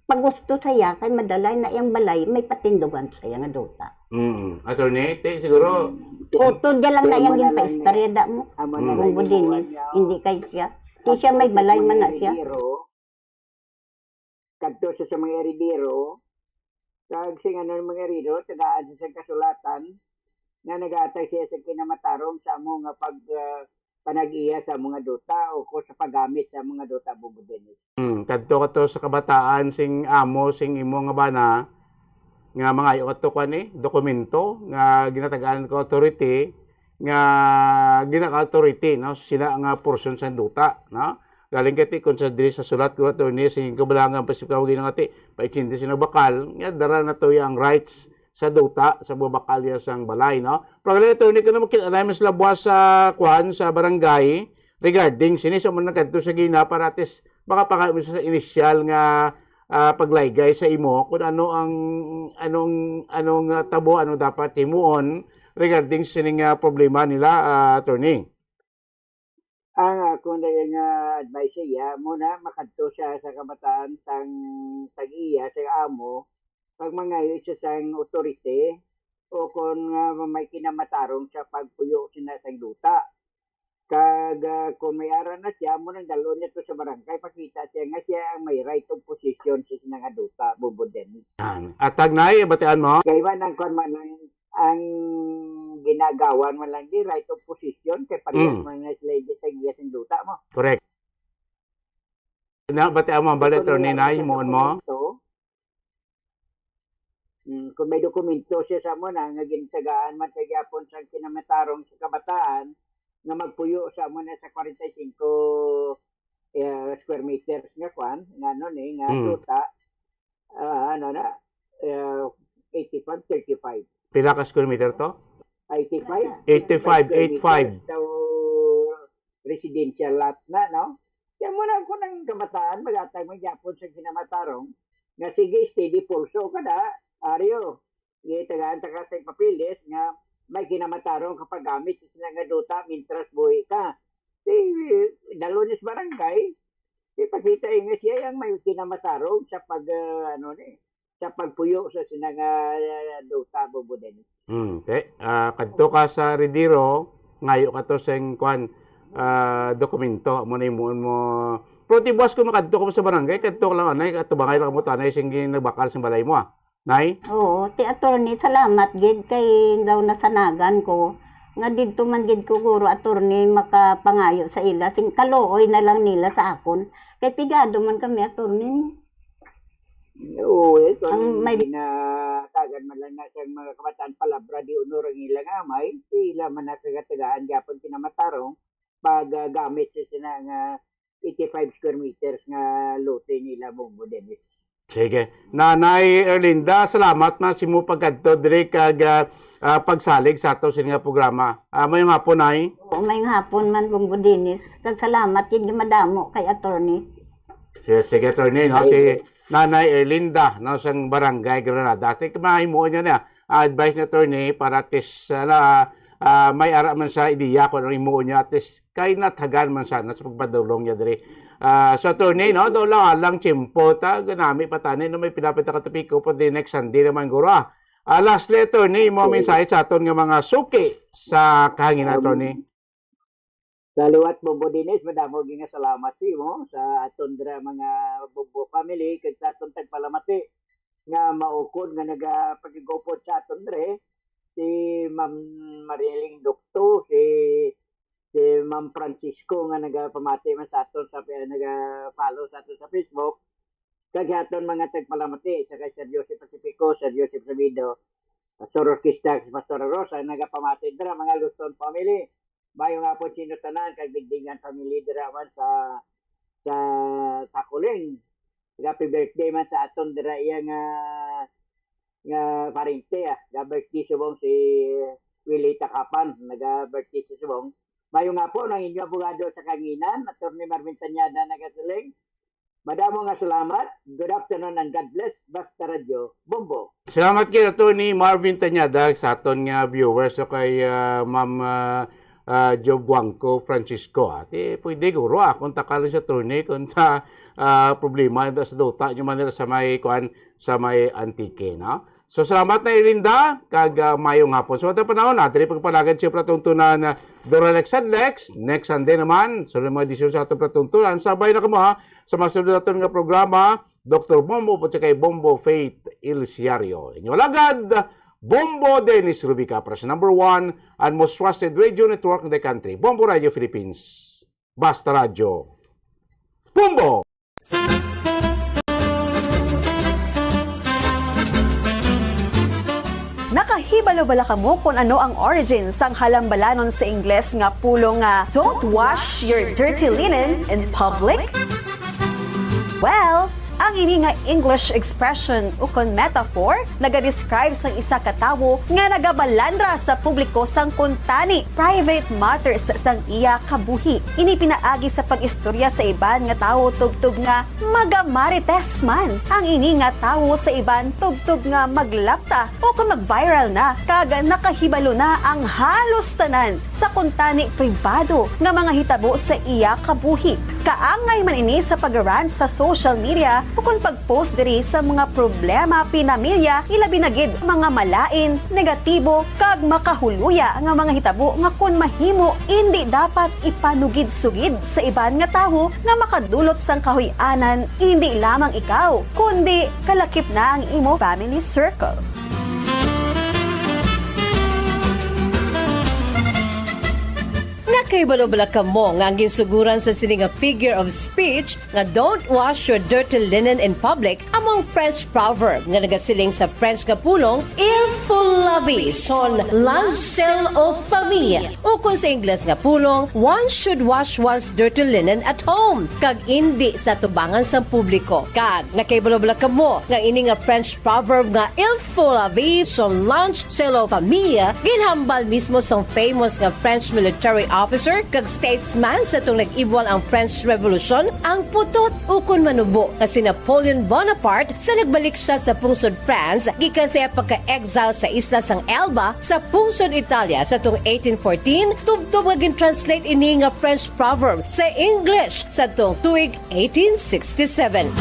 pag gusto saya, kay madalay na iyang balay, may patindugan saya nga duta. Mm. Attorney, ti, siguro, Oto, dyan lang na Kaya iyang mo na lang ginpaistorya, da mo. Amo na Mm. lang Bumbo yung Dennis, ano. Hindi kay siya. Di siya may Tapos balay yung man na mga siya. Heredero, kadto sa, sa mga heredero, kag sing ano mga heredero, tagaan sa isang kasulatan, nga nagaatag siya sa kinamatarong sa amo nga pag, ah, panag-iya sa mga duta o ko sa paggamit sa mga duta, Bobo Dennis. Hmm, kadto ka to sa kabataan sing amo sing imo nga bana nga mangayo ka to kwan eh, dokumento nga ginatagaan ko authority nga ginaka-authority, no, sila nga portion sa duta, no? Galing kay ti, kung sa diri sa sulat ko, attorney, sing kabalangan pa si kawagi nga ti, paitsindi sila bakal, nga dara na to ang rights sa duta sa bubakalya sang balay, no? Pero gali, attorney, kung makita na mas labwas sa kwan, sa barangay, regarding sini sa mga nagkadto sa gina para at least makapangayo mo sa initial nga, ah, paglaygay sa imo kung ano ang, anong, anong, ah, tabo, ano dapat himuon regarding sini nga problema nila, ah, attorney. Ang ako na nga advice sa iya, muna makadto siya sa kabataan sang tag-iya, sa amo, pag mangayo siya sang authority, o kung, ah, may kinamatarong sa pagpuyo sina sang duta. Kag, ah, kung may ara na siya, mo nang dalon niya to sa barangay, pakita siya nga siya ang may right of possession sa sina nga duta, Bobo Dennis. Yan. At Tagnay, batian mo? Kay man ang kwan man ang, ang ginagawan man lang di right of possession, kay parehas Mm. man nga sila di sa iya sing duta mo. Correct. Na, batian mo, ang bali, Kung attorney may na, ara siya himuon mo? dokumento, Mm, kung may dokumento siya sa amo na nga gintagaan man sa gyapon sa kinamatarong sa kabataan nga magpuyo sa amo na sa forty-five, eh, square meters nga kwan, nga ano ni, nga Mm. duta, ah, ano na, eh, eighty-five, thirty-five. Pila ka square meter to? Eighty-five. Eighty-five, eighty-five. Square meters. So, residential lot na, no? Kaya mo lang kung ang kabataan, magatag man gyapon sa kinamatarong, nga sige, steady pulso ka na, Ario, gitagaan ta ka sa papilis nga may kinamatarong ka paggamit sa sila nga duta mintras buhi ka. Di, dalo ni sa barangay, di pakita eh, nga siya ang may kinamatarong sa pag, ah, ano ni, sa pagpuyo sa sina nga, ah, duta, Bobo Dennis. Hmm, okay. Ah, kadto ka sa Rediro, ngayo ka to sing kwan, ah, dokumento, mo na himuon mo. Pero ti buwas kung makadto ka mo sa barangay, kadto ka lang, anay, katubangay lang mo, tanay, sing nagbakal sa balay mo, ah. Nay? Oo, ti attorney, salamat gid kay daw nasanagan ko nga didto man gid ko guro, attorney, makapangayo sa ila, sing kaluoy na lang nila sa akon. Kay pigado man kami, attorney. Oo, eh, kung Ang may- ginatagan man lang na sa mga kabataan, palabra di honor ang ilang amay, sila man nakagatagaan gyapon kinamatarong paggamit sa sina nga eighty-five square meters nga lote nila, Bongbong Dennis. Sige. Nanay Erlinda, salamat man sa imo pagkadto diri kag ah, ah, pagsalig sa ato sini nga programa. Ah, mayong hapon, Nay. Oo, mayong hapon man, Bongbong Dennis. Kag salamat gid nga madamo kay attorney. Sige, sige, attorney, no? Si Nanay Erlinda, no, sang Barangay Granada. Ati, mahimuon niya na. Advice ni attorney para at least, ah, ah, may ara man sa ideya kung ano himuon niya. At least, kay nathagan man sana sa pagpadulong niya diri. Ah, so, attorney, no, daw lang alang tiyempo ta, ganami pa tani, no, may pinapit ka topiko for the next Sunday naman, guro, ah. Ah, lastly, attorney, mo Oo. mensahe sa aton nga mga suki sa kahanginan, Um, attorney. Sa liwat, Bongbong Dennis, madamo gyud nga salamat sa imo, sa aton dira mga Bongbong family, kag sa aton tagpalamati nga maukod nga nagapakigupod sa aton diri, si Ma'am Mariling Docto, si, si Ma'am Francisco nga nagapamati man sa aton, sa, naga-follow sa aton sa Facebook, kag sa aton mga tagpalamati, sa kay Sir Joseph Pacifico, Sir Joseph Sabido, Pastor Orquista, Pastor Rosa, nagapamati dira, mga Luston family. Mayong hapon sa inyo tanan, kag Digdigan family dira man sa, sa Taculing. Happy birthday man sa aton dira iya nga, nga parente, ah. Ga birthday subong si Willie Takapan, naga birthday sa subong. Mayong hapon ang inyo abogado sa kahanginan, Attorney Marvin Tañada, nagasiling. Madamo nga salamat. Good afternoon and God bless. Basta Radyo, Bombo. Salamat kay Attorney Marvin Tañada sa aton nga viewers, so kay ah, Ma'am ah, ah, Job Guangco Francisco. Ati, pwede guro, ah, kung takal sa attorney kung sa ah, problema da sa duta nyo man nila sa may kuan, sa may Antique, no? So salamat na, Ilinda, kag ah, mayong hapon. So, ato panahon na diri pagpalagad siya, Platon Tunan, ah, Doralex Adlex. Next Sunday naman, so, mga edisyon sa atong Platon Tunan. Sabay na kamo, ha, sa masunod naton nga programa, Doktor Bombo, pati kay Bombo Faith Ilsiario. Inyo lagad, Bombo Dennis Rubica, para sa number one and most trusted radio network in the country, Bombo Radio Philippines. Basta Radyo. Bombo! Nakahibalo bala kamo kon ano ang origin sang halambalanon sa Ingles nga pulong nga "Don't wash your dirty linen in public"? Well, ang ini nga English expression ukon metaphor nagadescribe sang isa ka tawo nga nagabalandra sa publiko sang kuntani, private matters, sang iya kabuhi. Ini pinaagi sa pag-istorya sa iban nga tawo tubtob nga magamarites man ang ini nga tawo sa iban tubtob nga maglapta o kon mag-viral na kag nakahibalo na ang halos tanan sa kuntani pribado nga mga hitabo sa iya kabuhi. Kaangay man ini sa pag-rant sa social media ukon pag-post diri sa mga problema pinamilya, ilabi na gid mga malain, negatibo, kag makahuluya nga mga hitabo nga kon mahimo, indi dapat ipanugid-sugid sa iban nga tawo nga makadulot sang kahuy-anan, indi lamang ikaw, kundi kalakip na ang imo family circle. Nakahibalo bala kamo nga ang ginsugoran sa sini nga figure of speech nga "Don't wash your dirty linen in public" amo ang French proverb nga nagasiling sa French nga pulong "Il faut laver son linge sale aux femmes," ukon sa Ingles nga pulong "One should wash one's dirty linen at home," kag indi sa tubangan sang publiko. Kag nakahibalo bala kamo nga ini nga French proverb nga "Il faut laver son linge sale aux femmes" ginhambal mismo sang famous nga French military officer kag statesman sa tong nag-ibwal ang French Revolution, ang putot ukon manubo nga si Napoleon Bonaparte sa nagbalik siya sa pungsod France gikan sa iya pagka-exile sa isla sang Elba sa pungsod Italia sa tong eighteen fourteen, tubtob nga gin-translate ini nga French proverb sa English sa tong tuig eighteen sixty-seven.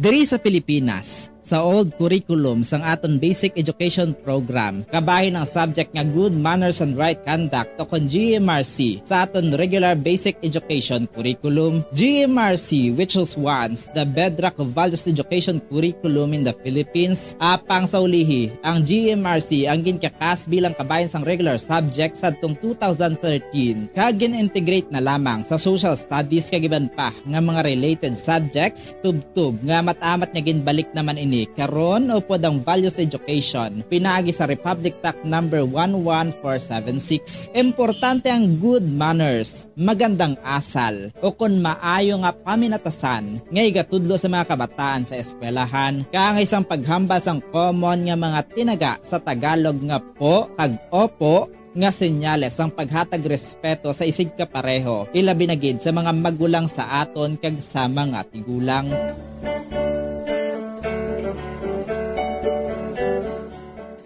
Diri sa Pilipinas, sa old curriculum sang aton basic education program, kabahin ang subject nga Good Manners and Right Conduct o kon G M R C sa aton regular basic education curriculum. G M R C, which was once the bedrock of values education curriculum in the Philippines, apang sa ulihi, ang G M R C ang ginkakas bilang kabahin sang regular subject sadtong two thousand thirteen, kag gin-integrate na lamang sa social studies kag iban pa nga mga related subjects, tubtob nga amat-amat nga ginbalik naman ini karon upod ang values education pinaagi sa Republic Act number one one four seven six. Importante ang good manners, magandang asal, o kon maayo nga paminatasan nga igatudlo sa mga kabataan sa eskwelahan, kaangay sang paghambal sang common nga mga tinaga sa Tagalog nga po kag opo, nga senyales sang paghatag respeto sa isigkapareho, ilabi na gid sa mga magulang sa aton kag sa mga tigulang.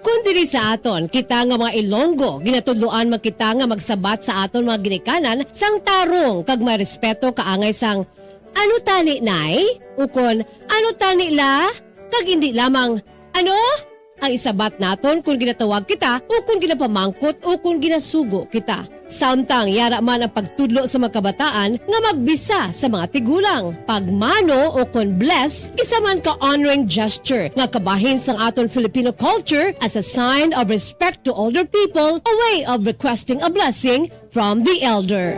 Kon diri sa aton, kita nga mga Ilonggo, ginatudloan man kita nga magsabat sa aton mga ginikanan sang tarong kag may respeto kaangay sang, "Ano tani, Nay?" ukon, "Ano tani, La?" kag indi lamang, "Ano?" ang isabat naton kon ginatawag kita o kon ginapamangkot o kon ginasugo kita. Samtang yara man ang pagtudlo sa mga kabataan nga magbisa sa mga tigulang. Pagmano o kon bless, isa man ka honoring gesture nga kabahin sang aton Filipino culture as a sign of respect to older people, a way of requesting a blessing from the elder.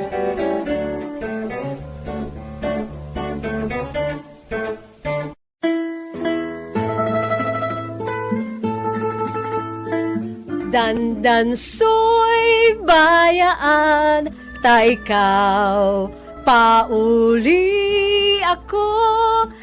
Dandansoy, bayaan ta ikaw, pauli ako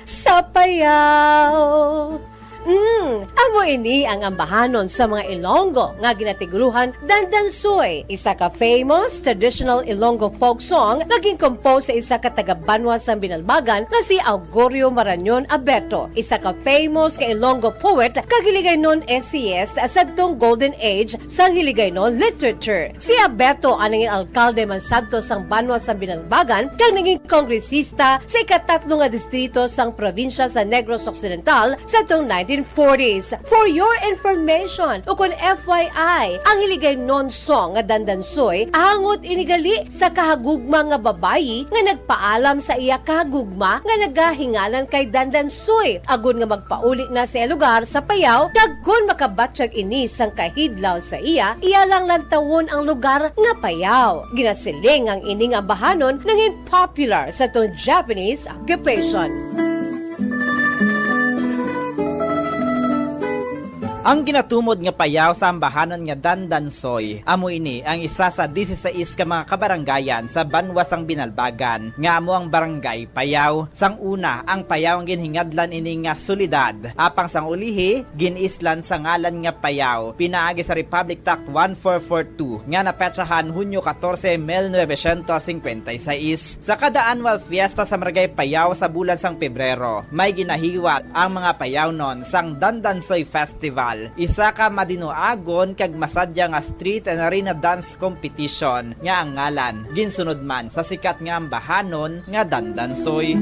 sa Payao. Mm, amo ini ang ambahanon sa mga Ilonggo nga ginatiguluhan Dandansoy, isa ka famous traditional Ilonggo folk song nga gin-compose sa isa ka taga-banwa sang Binalbagan nga si Augurio Marañon Abeto, isa ka famous ka Ilonggo poet kag Hiligaynon essayist sadtong golden age sang Hiligaynon literature. Si Abeto ang nangin alkalde man sadto sang banwa sang Binalbagan kag nangin kongresista sa ikatatlo nga distrito sang probinsya sa Negros Occidental sadtong nineteen forties. For your information, ukon F Y I, ang Hiligaynon song nga Dandansoy angot ini gali sa kahagugma nga babayi nga nagpaalam sa iya kahagugma nga nagahingalan kay Dandansoy, agod nga magpauli na sa iya lugar sa Payao, kag kon makabatyag ini sang kahidlaw sa iya, iya lang lantawon ang lugar nga Payao. Ginasiling ang ining ambahanon nangin popular sa tong Japanese occupation. Ang ginatumod nga Payao sa ambahanon nga Dandansoy, amo ini ang isa sa disisais ka mga kabarangayan sa banwa sang Binalbagan, nga amo ang Barangay Payao. Sang una, ang Payao ang ginhingadlan ini nga syudad, apang sang ulihi, gin-islan sa ngalan nga Payao, pinaagi sa Republic Act one four four two, nga napetsahan Hunyo katorse, mil novecientos singkwenta y seis. Sa kada annual fiesta sa Barangay Payao sa bulan sang Pebrero, may ginahiwat ang mga Payaonon sang Dandansoy Festival, isa ka madinuagon kag masadya nga street and arena dance competition nga ang ngalan ginsunod man sa sikat nga ambahanon nga Dandansoy.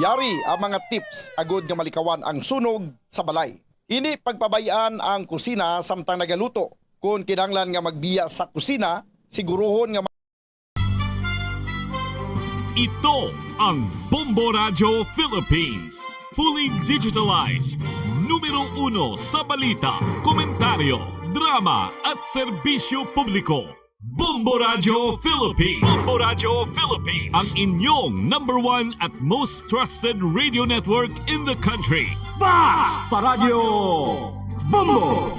Yari ang mga tips agud nga malikawan ang sunog sa balay. Indi pagpabay-an ang kusina samtang nagaluto. Kon kinahanglan nga magbiya sa kusina, siguruhon nga Ito ang Bombo Radyo Philippines. Fully digitalized. Numero uno sa balita, komentaryo, drama at serbisyo publiko. Bombo Radyo Philippines. Bombo Radyo Philippines. Ang inyong number one at most trusted radio network in the country. Basta Radyo Bombo!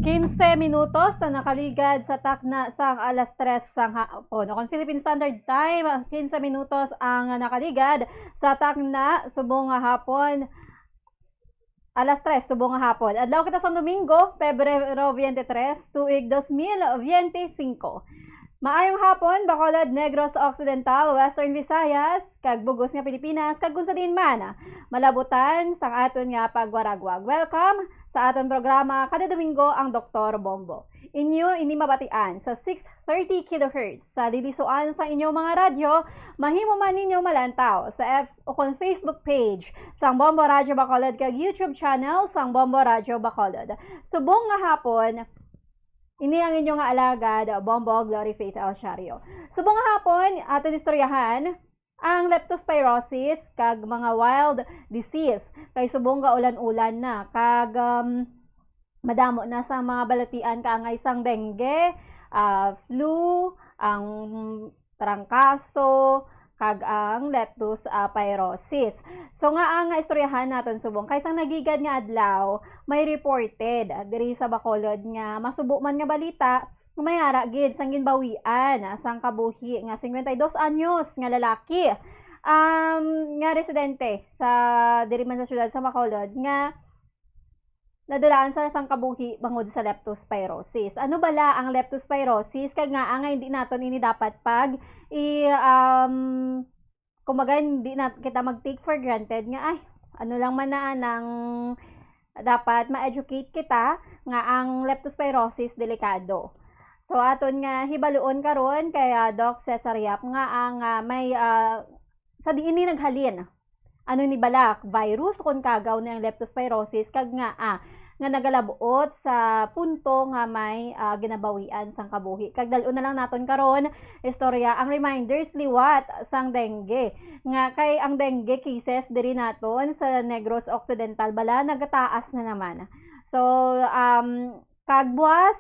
Quince minutos ang nakaligad sa takna sang alas tres sang hapon. O kon Philippine Standard Time, quince minutos ang nakaligad sa takna subong nga hapon. Alas tres subong nga hapon. Adlaw kita sang Domingo, Pebrero twenty-three, tuig dos mil veinticinco. Maayong hapon, Bacolod, Negros Occidental, Western Visayas, kag bug-os nga Pilipinas, kag kung sa diin man malabutan sang aton nga pagwaragwag. Welcome sa aton programa kada Domingo, ang Doktor Bombo. Inyo ini mabatian sa six thirty kilohertz sa dilisuan sa inyong mga radyo. Mahimo man ninyo malantaw sa F ukon Facebook page sang Bombo Radyo Bacolod kag YouTube channel sang Bombo Radyo Bacolod. Subong nga hapon, ini ang inyo nga alagad, Bombo Glory Faith El Shario. Subong nga hapon, aton istoryahan ang leptospirosis kag mga wild disease. Kay subong ga ulan-ulan na, kag, um, madamo na sa mga balatian kaangay sang dengue, ah, flu, ang trangkaso, kag ang leptospirosis. So, nga ang istoryahan naton subong, kay sang nagligad nga adlaw, may reported diri sa Bacolod nga masubo man nga balita nga may ara gid sang ginbawian sang kabuhi nga cincuenta y dos anyos nga lalaki, um, nga residente sa diri man sa siyudad sa Bacolod, nga nadulaan sa sang kabuhi bangod sa leptospirosis. Ano bala ang leptospirosis, kag ngaa nga hindi naton ini dapat pag i, um, kumbaga, hindi na kita mag-take for granted nga, ay, ano lang man na nang dapat ma-educate kita nga ang leptospirosis delikado. So, aton nga hibaluon karon kay, ah, Doc Cesar Yap nga ang, ah, may, ah, sa diin ni naghalin. Ano ni balak, virus kon kagaw ni ang leptospirosis, kag nga, ah, nga nagalabot sa punto nga may, ah, ginabawian sang kabuhi. Kag dal-on na lang naton karon istorya ang reminders liwat sang dengue, nga kay ang dengue cases diri naton sa Negros Occidental bala nagataas na naman. So, um, kag buwas,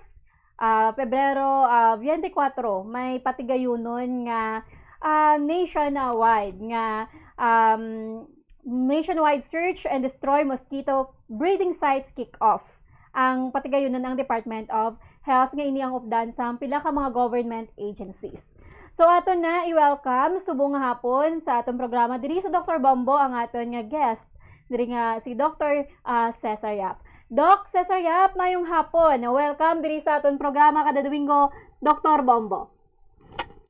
ah, Pebrero, ah, twenty-four, may patigayunon nga, ah, nationwide nga, um, nationwide search and destroy mosquito breeding sites kick off. Ang patigayunon ang Department of Health, nga ini ang updan sa pila ka mga government agencies. So, ato na i-welcome subong nga hapon sa atong programa diri sa Doktor Bombo ang aton nga guest, diri nga si Doktor, ah, Cesar Yap. Doc Cesar Yap, mayong hapon. Welcome diri sa aton programa kada Domingo, Doktor Bombo.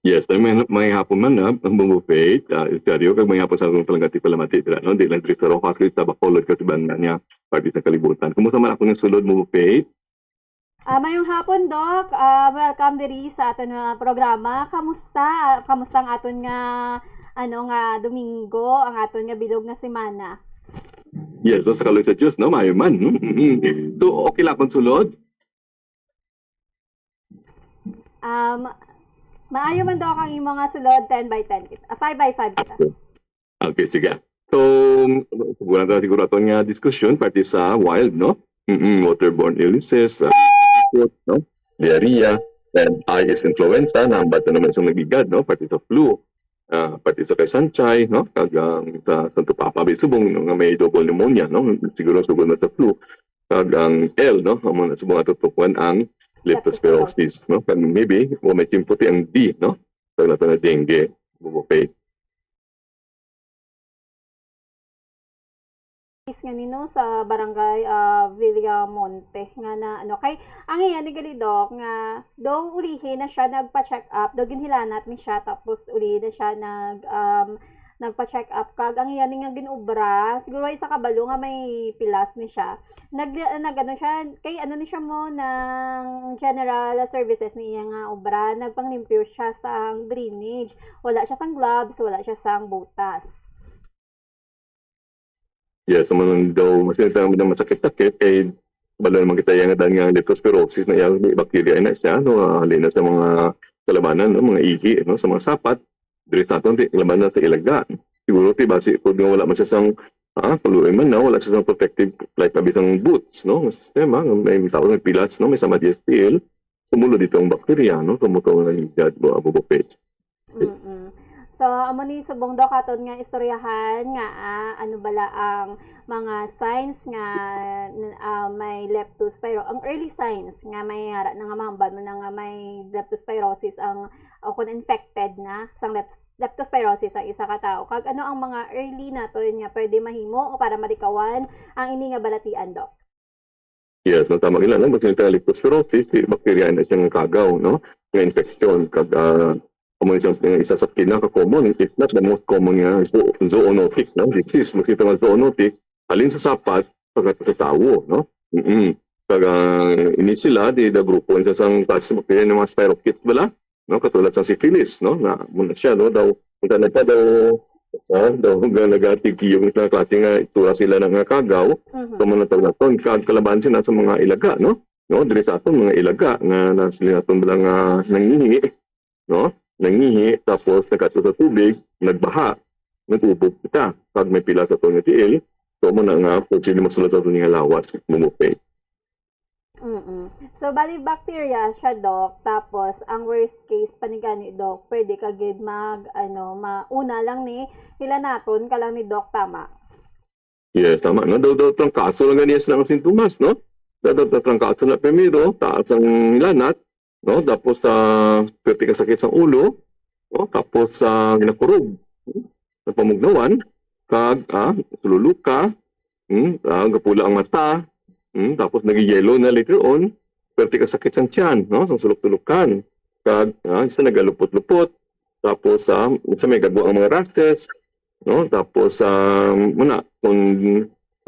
Yes, may, may hapon man na ang Bombo Faith, uh, Sergio, kag may hapon sa akong palangga ti palamati dira, no? Di lang diri sa Roxas, sa Bacolod, kag sa iban nga parte sa kalibutan. Kumusta man ako nga sulod, Bombo Faith? Ah, mayong hapon, Doc. Ah, welcome diri sa aton nga programa. Kamusta? Ah, kamusta ang aton nga, ano, nga Domingo, ang aton nga bilog nga semana? Yes, so, sa kaluoy sa Dios, no, maayo man. Mm, mm. So, okay lang akong sulod? Um, maayo man, Doc, ang imo nga sulod, ten by ten kita. Ah, five by five kita. Okay. Okay, sige. So, wala na siguro aton nga diskusyon, parte sa wild, no? Mm, waterborne illnesses, uh, no? Diarrhea, and I is influenza, nahambat na naman sa nagligad, no? Parte sa flu, ah, parte sa kay Sanchay, no? Kag ang sa Santo Papa, may subong, no, nga may double pneumonia, no? Siguro subong na sa flu. Kag ang L, no? Amo na subong atutukuan ang leptospirosis, no? Kag maybe, wa may tiempo ti ang D, no? Kag nato na dengue, bubukay. Nga nino sa barangay, ah, Villamonte nga na ano kay ang iya ni gali, Doc, nga daw ulihi na siya nagpa-check up, daw ginhilanat ni siya tapos ulihi na siya nag um, nagpa-check up kag ang iya ni nga ginobra siguro ay sa kabalo nga may pilas ni siya. Nag, nag ano siya kay ano ni siya mo ng general services ni iya nga obra, nagpanglimpyo siya sa drainage. Wala siya sang gloves, wala siya sang botas. Yes, amo nang daw, mas ito ang masakit-sakit, kay balo naman kita yung nga daan nga leptospirosis na yung bacteria na siya, no, ah, halin na sa mga kalabanan, no, mga ihi, no, sa mga sapat, diri sa aton, di, labanan sa ilaga. Siguro, ti, basi, pud nga wala man siya sang, ah, kaluoy man na, wala siya sang protective, like, abi sang boots, no, nga sistema, nga may tao nga pilas, no, may sama D S P L, sumulo dito ang bakterya, no, kumuto nga nalingkad, no, abo bukit. Mm-mm. So, amo ni subong daw katon nga istoryahan nga, ah, ano bala ang mga signs nga, ah, may leptospiro-, ang early signs nga may ara na nga mahambal mo na nga may leptospirosis ang, o kung infected na sang lep-, leptospirosis ang isa ka tawo. Kag ano ang mga early naton nga pwede mahimo para malikawan ang ini nga balatian, Doc? Yes, no, tama gila, no? Basta yung leptospirosis, di bakterya na siyang kagaw, no? nga infection. Kag, ah, amo ni siyang isa sa pinaka-common, if not the most common nga zo-, zoonotic, no? Disease, mas ito nga zoonotic, halin sa sapat, pagkat sa tawo, no? Mm-mm. Kag, ah, ini sila, di da grupo sa sang klase sa bakterya ng mga spirochetes bala, no? Katulad sa syphilis, no? Na, muna siya, no? Daw, kung ano pa daw, ah, daw, nga nagatigiyog sa klase nga itsura sila na nga kagaw, Mhm. so, muna tawag naton, kag kalaban sila sa mga ilaga, no? No? Diri sa aton, mga ilaga, nga na sila naton bala nga nangihi, no? Nangihi, tapos nagkadto sa tubig, nagbaha, nag-ubog kita. Pag may pila sa aton nga tiil, so, muna nga, posible masulod sa aton nga lawas, mumupay. Mm-mm. So, bali bacteria siya, Doc. Tapos, ang worst case pa ni gani, Doc, pwede ka gid mag, ano, mauna lang ni, hilanaton ka lang ni Doc, tama? Yes, tama. No? Daw, daw, trangkaso lang gani ang sintomas, no? Daw, daw, daw, trangkaso na primero, taas ang hilanat, no? Tapos, sa pwerte ka sakit sa ulo, no? Tapos, sa ginakurog, sa pamugnawan, kag, ah, sululuka, hmm? Ah, gapula ang mata, hmm? Tapos, nagiyelo na later on, pwerte ka sakit sa tiyan, no? Sa sulok-sulokan, kag, ah, sa nagalupot-lupot, tapos, ah, sa may gagwa ang mga rashes, no? Tapos, ah, muna, kung,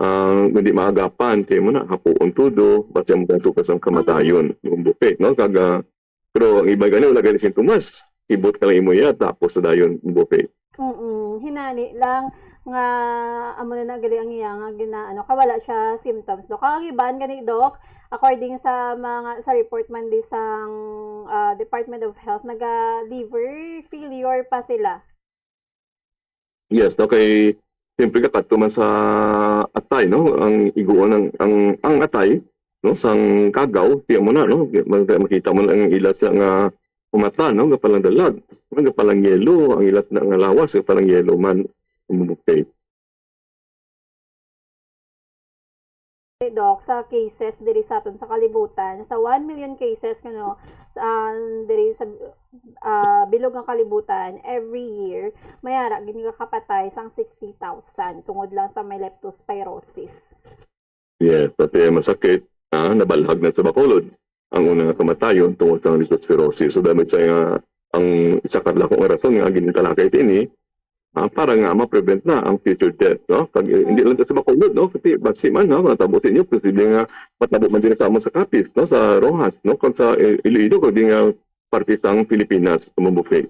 ah, hindi maagapan, kay muna, hapuon tudo, basta mo kang sukas ang kamatayon, yung buffet, no? Kag, ah, pero ang iba gani, wala gani sintomas. Ibot ka lang imo iya, tapos sa dayon, yung buffet. Mm, hinani lang nga amo na na gali ang iya nga gina-, ano, kay wala siya symptoms, no? Kag ang iban gani, Doc, according sa mga, sa report man di sang, ah, Department of Health, naga liver failure pa sila. Yes, no, kay siyempre ka kadto man sa atay, no, ang iguon ang, ang, ang atay, no, sang kagaw, tiyan mo na, no, ma-, makita mo na ang ilas nga mata, no, gapalang dalag, no, gapalang yelo, ang ilas na nga lawas, gapalang yelo man, umubukay. Doc, sa cases diri sa aton sa kalibutan, sa one million cases, kuno, ah, diri sa, ah, bilog nga kalibutan, every year, may ara gid nga kapatay sang sixty thousand tungod lang sa may leptospirosis. Yes, pati masakit, ah, nabalhag na sa Bacolod ang una nga kamatayon tungod sa leptospirosis. So, dami sa nga, ang isa ka dako nga rason nga gintalakay ini, ah, para nga ma-prevent na ang future death, no? Pag, eh, hindi lang sa Bacolod, no? Kasi basi man, no, matabo sa inyo, posible nga matabo man din sa amo sa Capiz, no? Sa Roxas, no? Kag sa, eh, Iloilo, kag di nga parte sang Pilipinas, tumubok kay.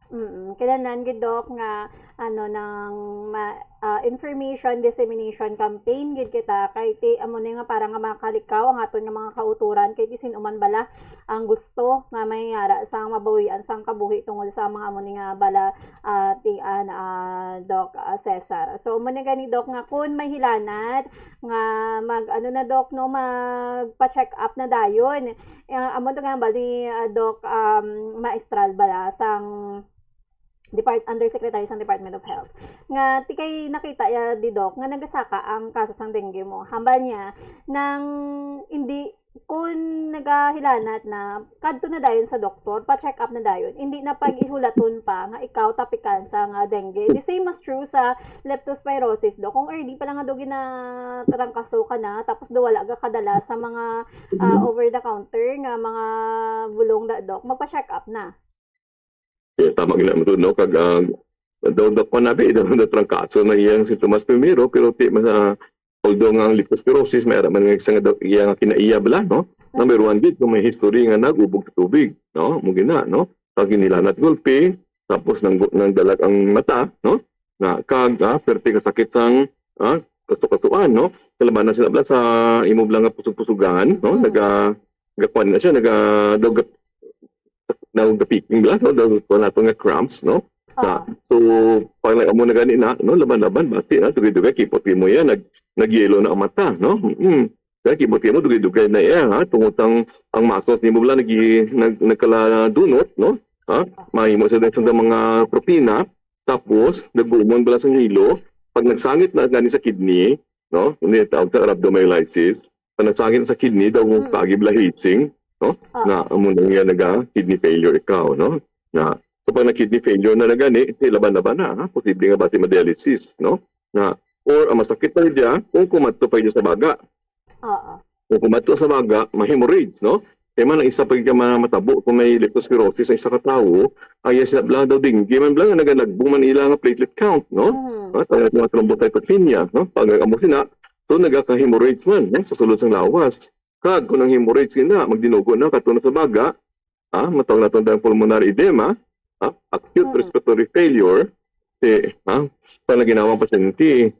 Mm, kinahanglan gid, Doc, nga, ano, nang ma-, ah, information dissemination campaign gid kita, kay ti, amo ni nga para nga makalikaw ang aton nga mga kautoran, kay ti sin-o man bala ang gusto nga may ara sang mabawian sang kabuhi tungod sa mga amo ni nga bala, ah, tian, ah, Doc, ah, Cesar. So, amo ni gani, Doc, nga kun may hilanat nga mag, ano na, Doc, no, magpa-check up na dayon. Ah, amo to nga bali, ah, Doc, um, Maestral bala sang Depart-, Undersecretary sang Department of Health. Nga, ti kay nakita ya di, Doc, nga nagasaka ang kaso sang dengue mo. Hambal niya, nang hindi, kun nagahilanat na, kadto na dayon sa doktor, pa-check up na dayon. Hindi na pag-ihulaton pa nga ikaw tapikan sa nga dengue. The same as true sa leptospirosis, Doc. Kung early pa lang nga daw ginatarangkaso ka na, tapos daw wala ka kadala sa mga, ah, over-the-counter nga mga bulong da, Doc, magpa-check up na. Yes, tama gina mo, no? Kag, ah, daw, daw pa nabi, daw, daw trangkaso na iyang sintomas primero, pero ti, mas, ah, although nga ang leptospirosis, may ara man nga isa nga daw, iya nga kinaiya bala, no? Number one gid, kung may history nga nag-ubog sa tubig, no? Mo gina, no? Kag ginilanat gulpi, tapos nang, nang dalag ang mata, no? Na, kag, ah, perte ka sakit sang, ah, kasu-kasuan, no? Kalabanan sila bala sa imo bala nga pusog-pusugan, no? Mm. Naga-, gakuan na siya, naga-, daw gap-, daw gapiking bala, no? Daw kuan nato nga cramps, no? Na, Ah. so, pag nag-, amo na gani na, no? Laban-laban, basi na, dugay-dugay, kipot mo yan, nag-, nagyelo na ang mata, no? Mm. Kaya kipot mo, dugay-dugay na iya, ha? Tungod ang, ang muscles nimo bala, nag-, nag-, nagkaladunot, no? Ha? Mahimo sa, sa mga protina, tapos, nagumon bala sa hilo, pag nagsangit na gani sa kidney, no? Hindi tawag sa rhabdomyolysis. Pag nagsangit sa kidney, daw Mm. tagi bala hissing, no? Ah. Na, amo na nga naga kidney failure ikaw, no? Na, so pag na kidney failure na na gani, si laban-laban na, ha? Posible nga basi ma-dialysis, no? Na, or ang masakit pa diya, kung kumadto pa diya sa baga. Oo. Kung kumadto sa baga, ma-hemorrhage, no? Kay man ang isa pa gid ka ma-, matabo kung may leptospirosis ang isa ka tawo, ang iya sila bala daw dengue man bala nga nagalagbo man ila nga platelet count, no? Mhm. Ah, tawag nga thrombocytopenia, no? Pag amo sina, so nagaka-hemorrhage man, no? Sa sulod sang lawas. Kag kung ang hemorrhage sina, magdinugo na, kadto na sa baga, ah, matawag naton ang pulmonary edema, ah, acute Mhm. respiratory failure, si, ah, pag naginawang pasyente,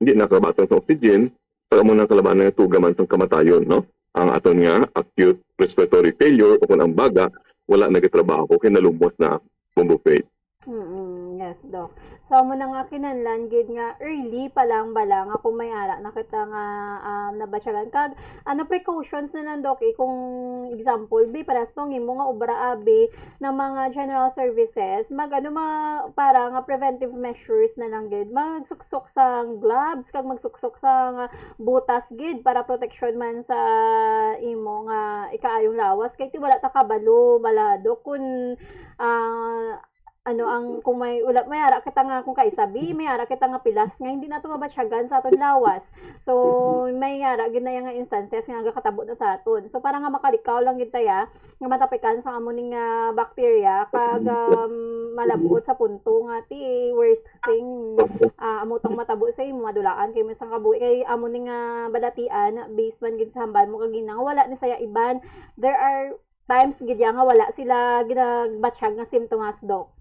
hindi nakabaton sa oxygen, pag amo na kalabanan nga tuga man sang kamatayon, no? Ang aton nga acute respiratory failure o kung ang baga, wala nagatrabaho, kay nalumos na, Bombo Faith. Mm, yes, Doc. So, amo na nga kinahanglan gid nga early pa lang bala nga kung may ara na kita nga, um, nabatyagan. Kag, ano, precautions na lang, Doc, eh, kung example, bi, parehas tong imo nga obra, abi, ng mga general services, mag, ano, ma, para nga preventive measures na lang gid. Magsuksok sa gloves, kag magsuksok sa nga butas gid para protection man sa imo nga ikaayong lawas. Kay ti wala ta kabalo, bala, Doc, kung, ah, ano ang, kung may, wala, may ara kita nga, kung kaisabi, may ara kita nga pilas nga hindi nato mabatyagan sa aton lawas. So, may ara gid na iya nga instances nga nagakatabo na sa aton. So, para nga makalikaw lang gid ta ya, nga matapikan sa amo ning, ah, bacteria, kag, um, malabot sa punto nga ti worst thing, ah, amo tong matabo sa imo, madulaan kay mo sang kabuhi. Kay amo ning, ah, balatian, based man gid sa hambal mo kagina, nga wala ni saya iban. There are times gid ya nga wala sila ginabatyag nga simptomas, Doc.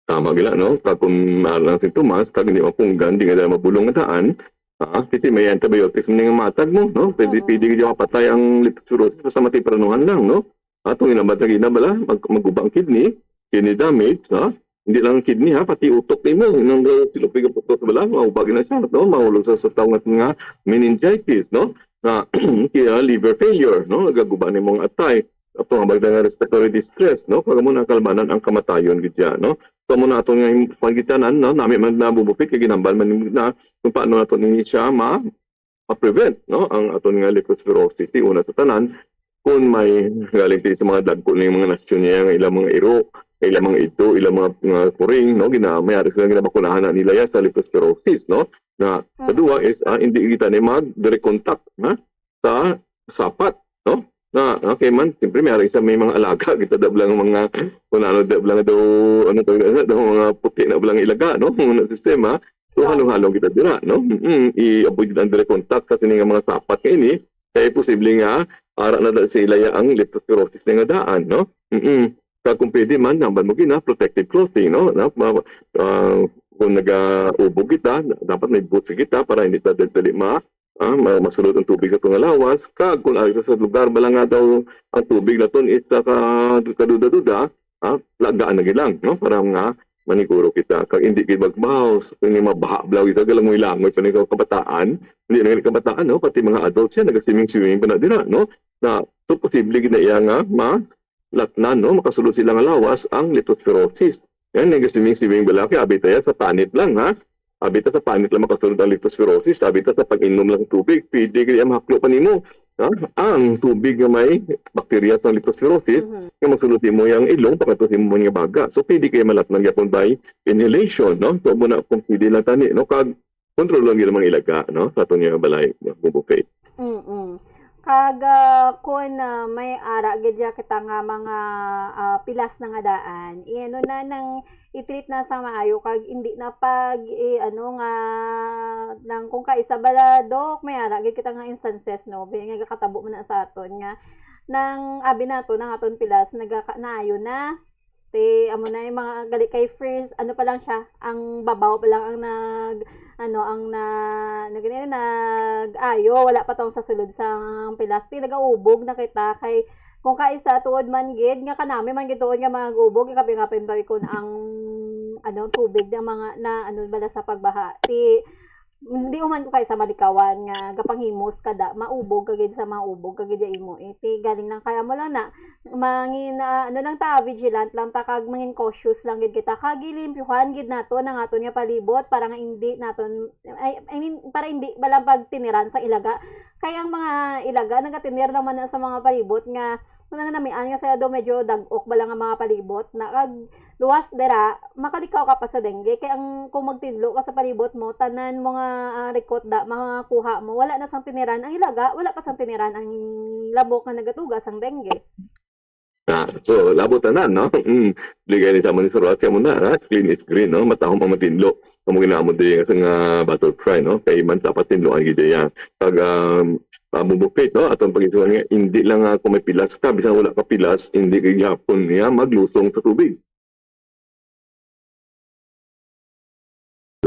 Tama gila, no? Kag kung maaram ang sintomas, kag hindi mapunggan, di nga dala mabulong nga daan, ah, kasi may antibiotics man nga matag mo, no? Pwede, Oo. pwede gid mapatay ang leptospirosis sa matempranuhan lang, no? Atong inabat na gina bala, mag, maguba ang kidney, kidney damage, no? Hindi lang ang kidney, ha, pati utok nimo, nang daw silupig ang utok bala, maubag na siya, no? Mahulog sa, sa tawag natin nga meningitis, no? Na, kaya liver failure, no? Nagaguba ni mga atay. Ato nga bagda nga respiratory distress, no? Kag amo na kalbanan ang kamatayon gid siya, no? So, amo na ato nga him-, pagitanan, no? Nami man nabubupit, kay ginambal man na kung paano nato ni siya ma, ma-prevent, no? Ang aton nga leptospirosis, una sa tanan, kung may galing sa mga dagko na yung mga nasyon niya, nga ilang mga iro, ilang mga ito, ilang mga, mga kuring, no? Gina, may ari sila ginabakunahan na nila ya sa leptospirosis, no? Na, Mhm. Kadua is, ah, hindi kita ni mag direct contact, ha? Sa sapat, no? Na, okay man, siyempre may ari sa may mga alaga, kita da bala nga mga, kung ano, da bala nga daw, ano tawag na, daw mga puti na bala nga ilaga, no? Mga sistema. So, Yeah. halong-halong kita dira, no? Mm, i-avoid ang direct contact sa sini nga mga sapat nga ini. Kaya posible nga, ara na da sa ilaya ang leptospirosis na nga daan, no? Mm. Kag kung pwede man, nambal mo gina, protective clothing, no? Na, ma, ah, kung nagaubog kita, dapat may boots kita para hindi ta dali ma, ah, ma, masulod ang tubig sa tunga lawas. Kag kung ari sa lugar bala nga daw ang tubig naton is naka, kaduda-duda, ah, lagaan na gid lang, no? Para nga maniguro kita. Kag hindi gid magbahaw, sa kung mabaha bala, isa galangoy-langoy pa ni kabataan. Hindi na gid kabataan, no? Pati mga adults yan, naga-swimming-swimming pa na dira, no? Na, so, posible gid na iya nga ma, latnan, no? Makasulod sila nga lawas ang leptospirosis. Yan, yung swimming-swimming bala, kaya abi ta ya sa panit lang, ha? Abi ta sa panit lang makasulod ang leptospirosis, abi ta sa pag-inom lang tubig, pwede kaya mahaklo pa nimo, ha? Ang tubig nga may bakterya sa leptospirosis, Mhm. nga magsulod nimo yung ilong, pagkatapos nimo nga baga. So, pwede kaya malatnan gyapon by inhalation, no? So, muna kung pwede lang tani, no? Kag, control lang yun ang mga ilaga, no? Sa aton nga balay, no? Bubo Faith. Mm-mm. Kag, ah, kun, ah, may ara gid ya kita nga mga, ah, pilas na nga daan, i-ano na nang i-treat na sa maayo kag hindi na pag, i-ano nga, nang kung kaisa bala, Dok, may ara gid kita nga instances, no, bi-, nga gakatabo man na sa aton nga nang abi nato nang aton pilas nagaka-, naayo na. Ti, amo na yung mga gali kay first, ano pa lang siya, ang babaw pa lang ang nag, ano, ang na, nag, nag-ayo, wala pa tong sa sulod sa pilas. Ti, nagaubog na kita kay, kung kaisa tuod man gid, nga kanami man gid tuod nga mag-ubog, ikapin-kapin pa kun ang, ano, tubig ng mga, na, ano, bala sa pagbaha. Ti, hindi uman ko kaisa malikawan nga gapanghimos kada, maubog ka gid sa maubog ka gid ya imo. Eh, ti, galing lang kaya mo lang na, mangin, ah, ano lang ta, vigilant lang ta, kag mangin cautious lang gid kita, kag gilimpyuhan gid nato ang aton nga palibot para nga hindi naton, I, I mean, para hindi bala pagtiniran sa ilaga. Kay ang mga ilaga nagatinir naman na sa mga palibot nga Kung nanamian nga sila do medyo dag-ok bala nga mga palibot na kag luwas dira, makalikaw ka pa sa dengue. Kay ang, kung magtinlo ka sa palibot mo, tanan mo nga, ah, rikot da, makuha mo. Wala na sang tiniran ang ilaga, wala pa sang tiniran ang lamok nga nagatuga sang dengue. Ah, so, labot tanan, no? Mm. Ligay ni sa mga surat ka mo na, ha? Clean is green, no? Matahom ang matinlo. Amo ginamon di nga, nga bottle fry, no? Kay man dapat tinlo ang ideya. Pag, um, uh, bubukit, no? Atong pag-isuhan nga, hindi lang nga kung may pilas ka, bisan wala ka pilas, hindi ka gyapon niya maglusong sa tubig.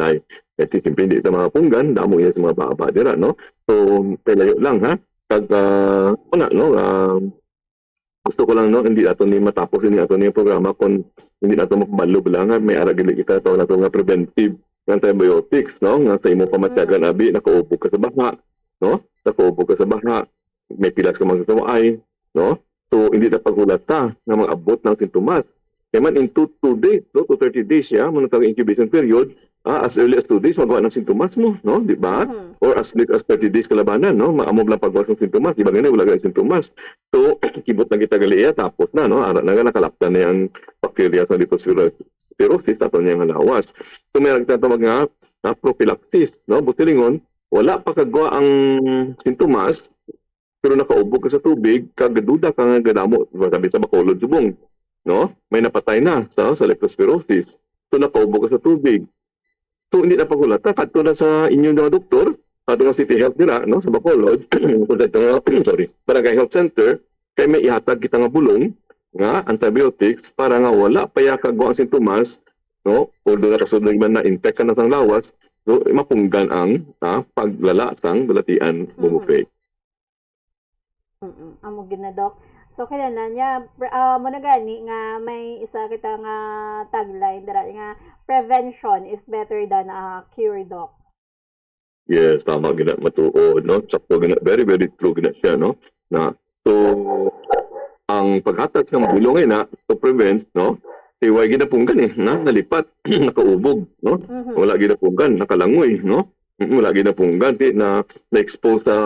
Lay. Kay siyempre, hindi ito mga punggan, damo yan sa mga baba dira, no? So, palayo lang, ha? Kag, ah, una, no? Ah, gusto ko lang, no, hindi nato ni matapos ini ato ni programa kung hindi nato makabalo lang nga may ara gid kita tawag nato nga preventive nga antibiotics, no, nga sa imo pamatyagan, abi, nakaubog ka sa baha, no, nakaubog ka sa baha, may pilas ka magsasawaay, no, so hindi na paghulata nga mag-abot ng sintomas. Kaya man in two, two days, no, to thirty days siya, mo nagtawag incubation period, ah, as early as two days, magawa ng sintomas mo, no, di ba? Or as late as thirty days kalabanan, no, maamo lang paggawa ng sintomas, di ba, gani, wala gani sintomas. So, kibot na kita gali iya, tapos na, no? Ara na nga nakalaptan na ang bacteria sa leptospirosis sa aton nga lawas. So, may nagtatawag nga, nga prophylaxis, no? Busilingon, wala pa kagwa ang sintomas, pero nakaubog ka sa tubig, kag duda ka nga gadamo, sabi sa Bacolod subong, no? May napatay na sa, sa leptospirosis. So, nakaubog ka sa tubig. So, hindi na paghulata. Kadto na sa inyo nga doktor, kadto nga City Health dira, no, sa Bacolod, kung sa ito nga, sorry, Barangay Health Center, kay may ihatag kita nga bulong nga antibiotics para nga wala pa ya kagwa ang sintomas, no, although nakasulod man na infect ka na sang lawas, so, mapunggan ang, ah, paglala sang balatian, bubukay. Mm, amo gid na, Doc. So, kinahanglan niya, pre- ah, mo na gani nga may isa kita nga tagline dira nga prevention is better than a cure, Doc. Yes, tama gina, matuod, no? Sakto gina, very, very true gina siya, no? Na, so, ang paghatag ng bulong ay na to prevent, no? Kay way ginapunggan eh, na nalipat, nakaubog, no? Mhm. Wala ginapunggan, nakalangoy, no? Mm, wala ginapunggan, ti na na-expose sa,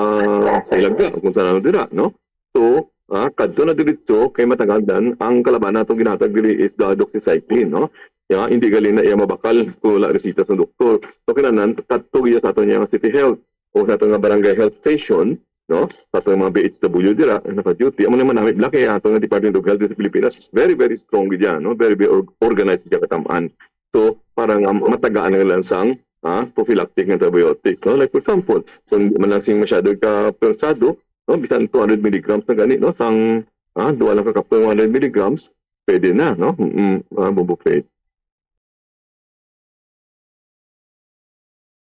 sa ilaga, kung saan dira, no? So, ah, kadto na diretso kay matagalan ang kalaban nato ginatag diri is the doxycycline, no? Ya, hindi gali na iya mabakal kung wala resita sa doktor. So, kinanan, kadto iya sa aton nga City Health o sa aton nga barangay health station, no? Sa aton mga B H W dira, naka-duty. Amo na manami, black, kay aton nga Department of Health sa Pilipinas is very, very strong gid yan, no? Very, very or- organized siya katamaan. So, para nga matagaan ang lansang, ah, prophylactic antibiotics, no? Like, for example, kung di man lang sing masyado ka persado, no? Bisan two hundred milligrams na gani, no? Sang, ah, duha lang ka kapsula, one hundred milligrams, pwede na, no? Mm, ah, bubukay.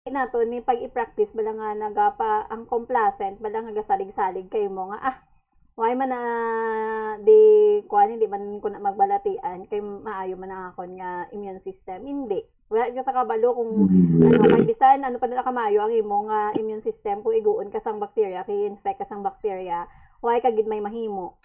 Nato ni pag i-practice bala nga nagapa ang complacent bala nga gasalig-salig kay mo nga, ah, why man na di kuan, hindi man ko na magbalatian kay maayo man ang akon nga immune system. Hindi. Wala kita kabalo kung ano, kay bisan ano pa na kamayo ang imo nga immune system, kung iguon ka sang bacteria, kay infect ka sang bacteria, why ka gid may mahimo?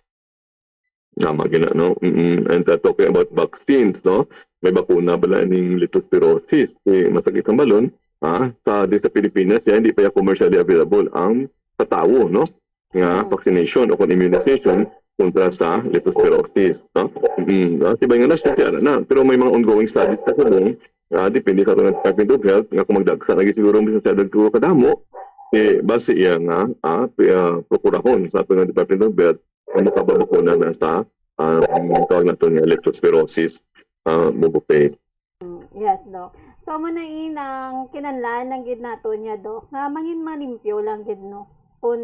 Tama gina, no? Mm-mm. And uh, talking about vaccines, no? May bakuna bala ning leptospirosis? Eh, masakit ang balon, ha? Sa, di sa Pilipinas, yan, hindi pa yan commercially available ang sa tawo, no? Nga vaccination o kung immunization kontra sa leptospirosis, no? Mm, no? Sa iba nga nasyon, kaya na. Pero may mga ongoing studies na subong, ah, depende sa aton Department of Health, nga kung magdagsa lagi siguro, bisan sa kadamo, eh, base iya nga, ah, pi- ah, prokurahon sa aton Department of Health, nga makababakuna na sa, ah, ang tawag nato nga leptospirosis, ah, bubukay. Mm, yes, Doc. So, amo na inang kinahanglan lang gid nato niya, Doc, nga mangin malimpyo lang gid, no? Kung,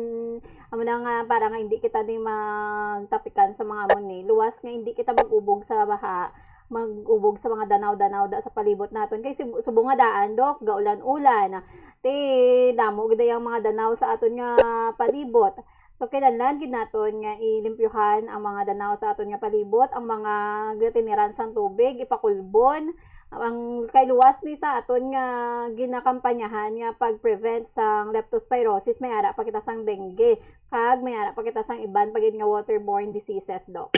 amo na nga, para nga hindi kita di magtapikan sa mga amo ni, luwas nga hindi kita mag-ubog sa baha, mag-ubog sa mga danaw-danaw da sa palibot naton. Kay sib- subong nga daan, Doc, gaulan-ulan. Ti, damo gid ang mga danaw sa aton nga palibot. So, kinahanglan gid naton nga ilimpyuhan ang mga danaw sa aton nga palibot, ang mga gatiniran sang tubig, ipakulbon, ang kay luwas ni sa aton nga ginakampanyahan nga pag-prevent sang leptospirosis, may ara pa kita sang dengue, kag may ara pa kita sang iban pa gid nga waterborne diseases, Doc.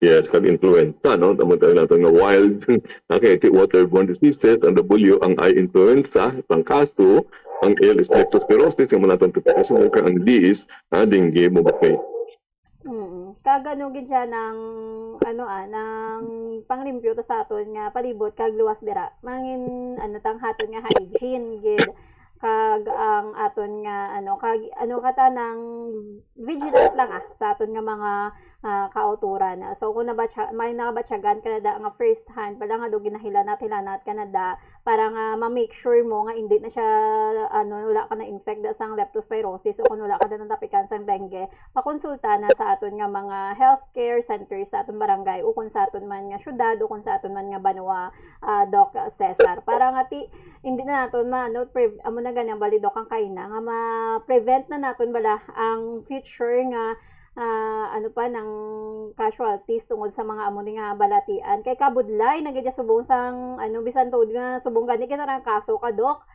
Yes, kag influenza, no? Tamo tayo natin nga wild, okay, iti waterborne diseases, ang W, ang I, influenza, ang kaso, ang L is leptospirosis, ang mga natong tutukan sa buka, ang D is, ah, dengue, bubukay. Mm. Kag ano gid siya nang, ano, ah, nang panglimpyo to sa aton nga palibot kag luwas dira. Mangin, ano, tang haton nga hygiene gid. Kag ang aton nga, ano, kag, ano, kata nang vigilant lang, ah, sa aton nga mga, ah, kauturan. So, kung nabatya-, may nabatyagan ka na da nga first hand pala nga do ginahilanat-hilanat ka na da, para nga ma-make sure mo nga hindi na siya, ano, wala ka na-infect da sang leptospirosis o kung wala ka na natapikan sang dengue, pakonsulta na sa aton nga mga healthcare centers sa aton barangay o kung sa aton man nga syudad o kung sa aton man nga banwa, ah, Doc Cesar. Para nga ti, hindi na naton ma-, ano, pre-, amo na gani ang bali, Doc, ang kaina nga ma-prevent na naton bala ang future nga, ah, ano pa, nang casualties tungod sa mga amo ni nga balatian. Kay kabudlay na gid subong sang, ano, bisan tuod nga subong gani kay trangkaso ka, Doc.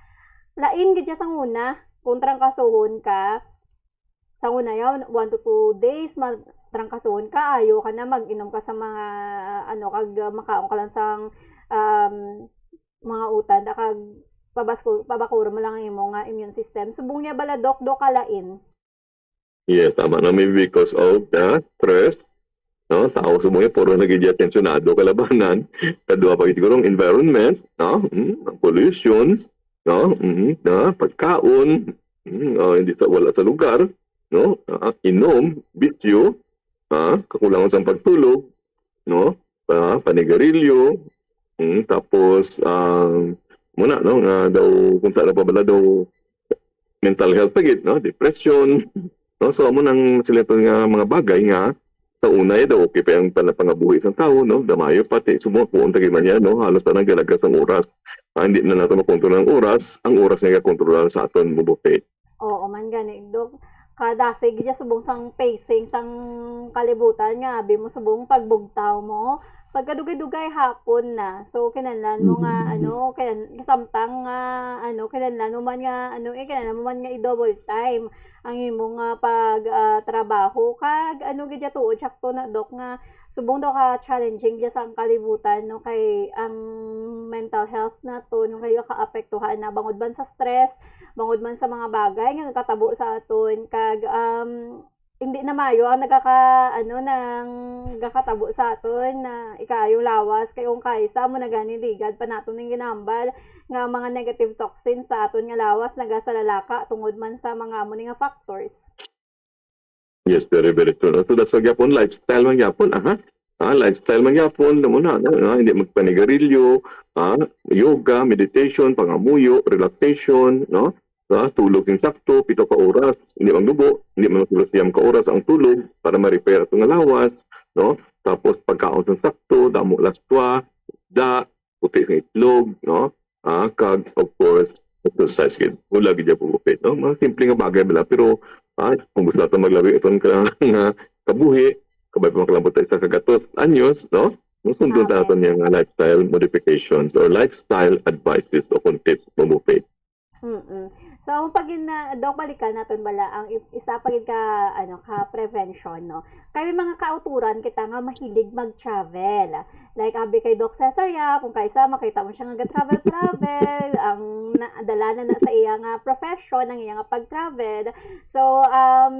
Lain gid siya sang una, kung trangkasohon ka, sang una yaw, one to two days, ma-, trangkasohon ka, ayo ka na, mag-inom ka sa mga, ano, kag, uh, makaon ka lang sang, um, mga utan, da kag pabasku-, pabakuro mo lang ang imo nga immune system. Subong niya bala, Doc, do kalain. Yes, tama na. May because of the stress, no? Tao sa mga puro na gid tensyonado kalabanan. Kadua pa gid siguro ang environment, no? Mm, ang pollution, no? Mm, na pagkaon, mm, oh, hindi sa, wala sa lugar, no? Ah, inom, bisyo, ah, kakulangan sa pagtulog, no? Ah, panigarilyo, mm, tapos, ah, muna, no? Nga daw, kung saan na pa bala daw, mental health pa gid, no? Depression, no? So, amo nang sila to nga mga bagay nga sa una, eh, daw okay pa ang panapangabuhi sa tao, no? Damayo pati, subong kung tagay man yan, no? Halos na nagalagas ang oras. Ah, hindi na nato makontrol ang oras, ang oras nga kontrol sa aton mo buffet. Oo man gani, Dok. Kadasig siya subong sang pacing sang kalibutan nga abi mo subong pagbugtaw mo. Pagkadugay-dugay hapon na. So, kinahanglan mo nga, Mm. ano, kinan-, samtang nga, ano, kinahanglan mo man nga, ano, eh, kinahanglan mo man nga i-double time ang imo nga pag, ah, trabaho. Kag, ano, gid siya tuod, sakto na, Dok, nga subong daw ka challenging siya sang kalibutan, no, kay ang mental health nato, no, kay kaapektuhan na bangod man sa stress, bangod man sa mga bagay nga nagkatabo sa aton, kag, um, hindi na maayo ang nagaka-, ano, nang gakatabo sa aton na ikaayong lawas, kay kung kaisa mo na gani ligad pa naton ning ginambal nga mga negative toxins sa aton nga lawas nagasalalaka tungod man sa mga amo ni nga factors. Yes, very, very true, no? So, that's why gyapon, lifestyle man gyapon, aha. Ah, lifestyle man gyapon, no, muna, no? Ah, hindi magpanigarilyo, ah, yoga, meditation, pangamuyo, relaxation, no? Ah, tulog sing sakto, pito ka oras, hindi magdubo, hindi man siyam ka oras ang tulog para ma-repair atong lawas, no? Tapos, pagkaon sing sakto, damo lastwa, da, puti nga itlog, no? Ah, kag, of course, exercise gid. Wala gid yung pagupit, no? Mga simple nga bagay bala, pero, ah, kung gusto nato maglabi aton ka nga kabuhi, kabay pa makalabot ta isa ka gatos anyos, no? Sundon ta Okay. naton yung, ah, lifestyle modifications or lifestyle advices o kung tips mo buffet. Mm-mm. So, ang pag-, na, Doc, balikan naton bala ang i-, isa pa gid ka, ano, ka prevention, no? Kay may mga kauturan kita nga mahilig mag-travel. Like, abi kay Doc Cesar Yap, kung kaisa, makita mo siya nga ga-travel-travel, ang na-, dala na na sa iya nga profession, ang iya nga pag-travel. So, um,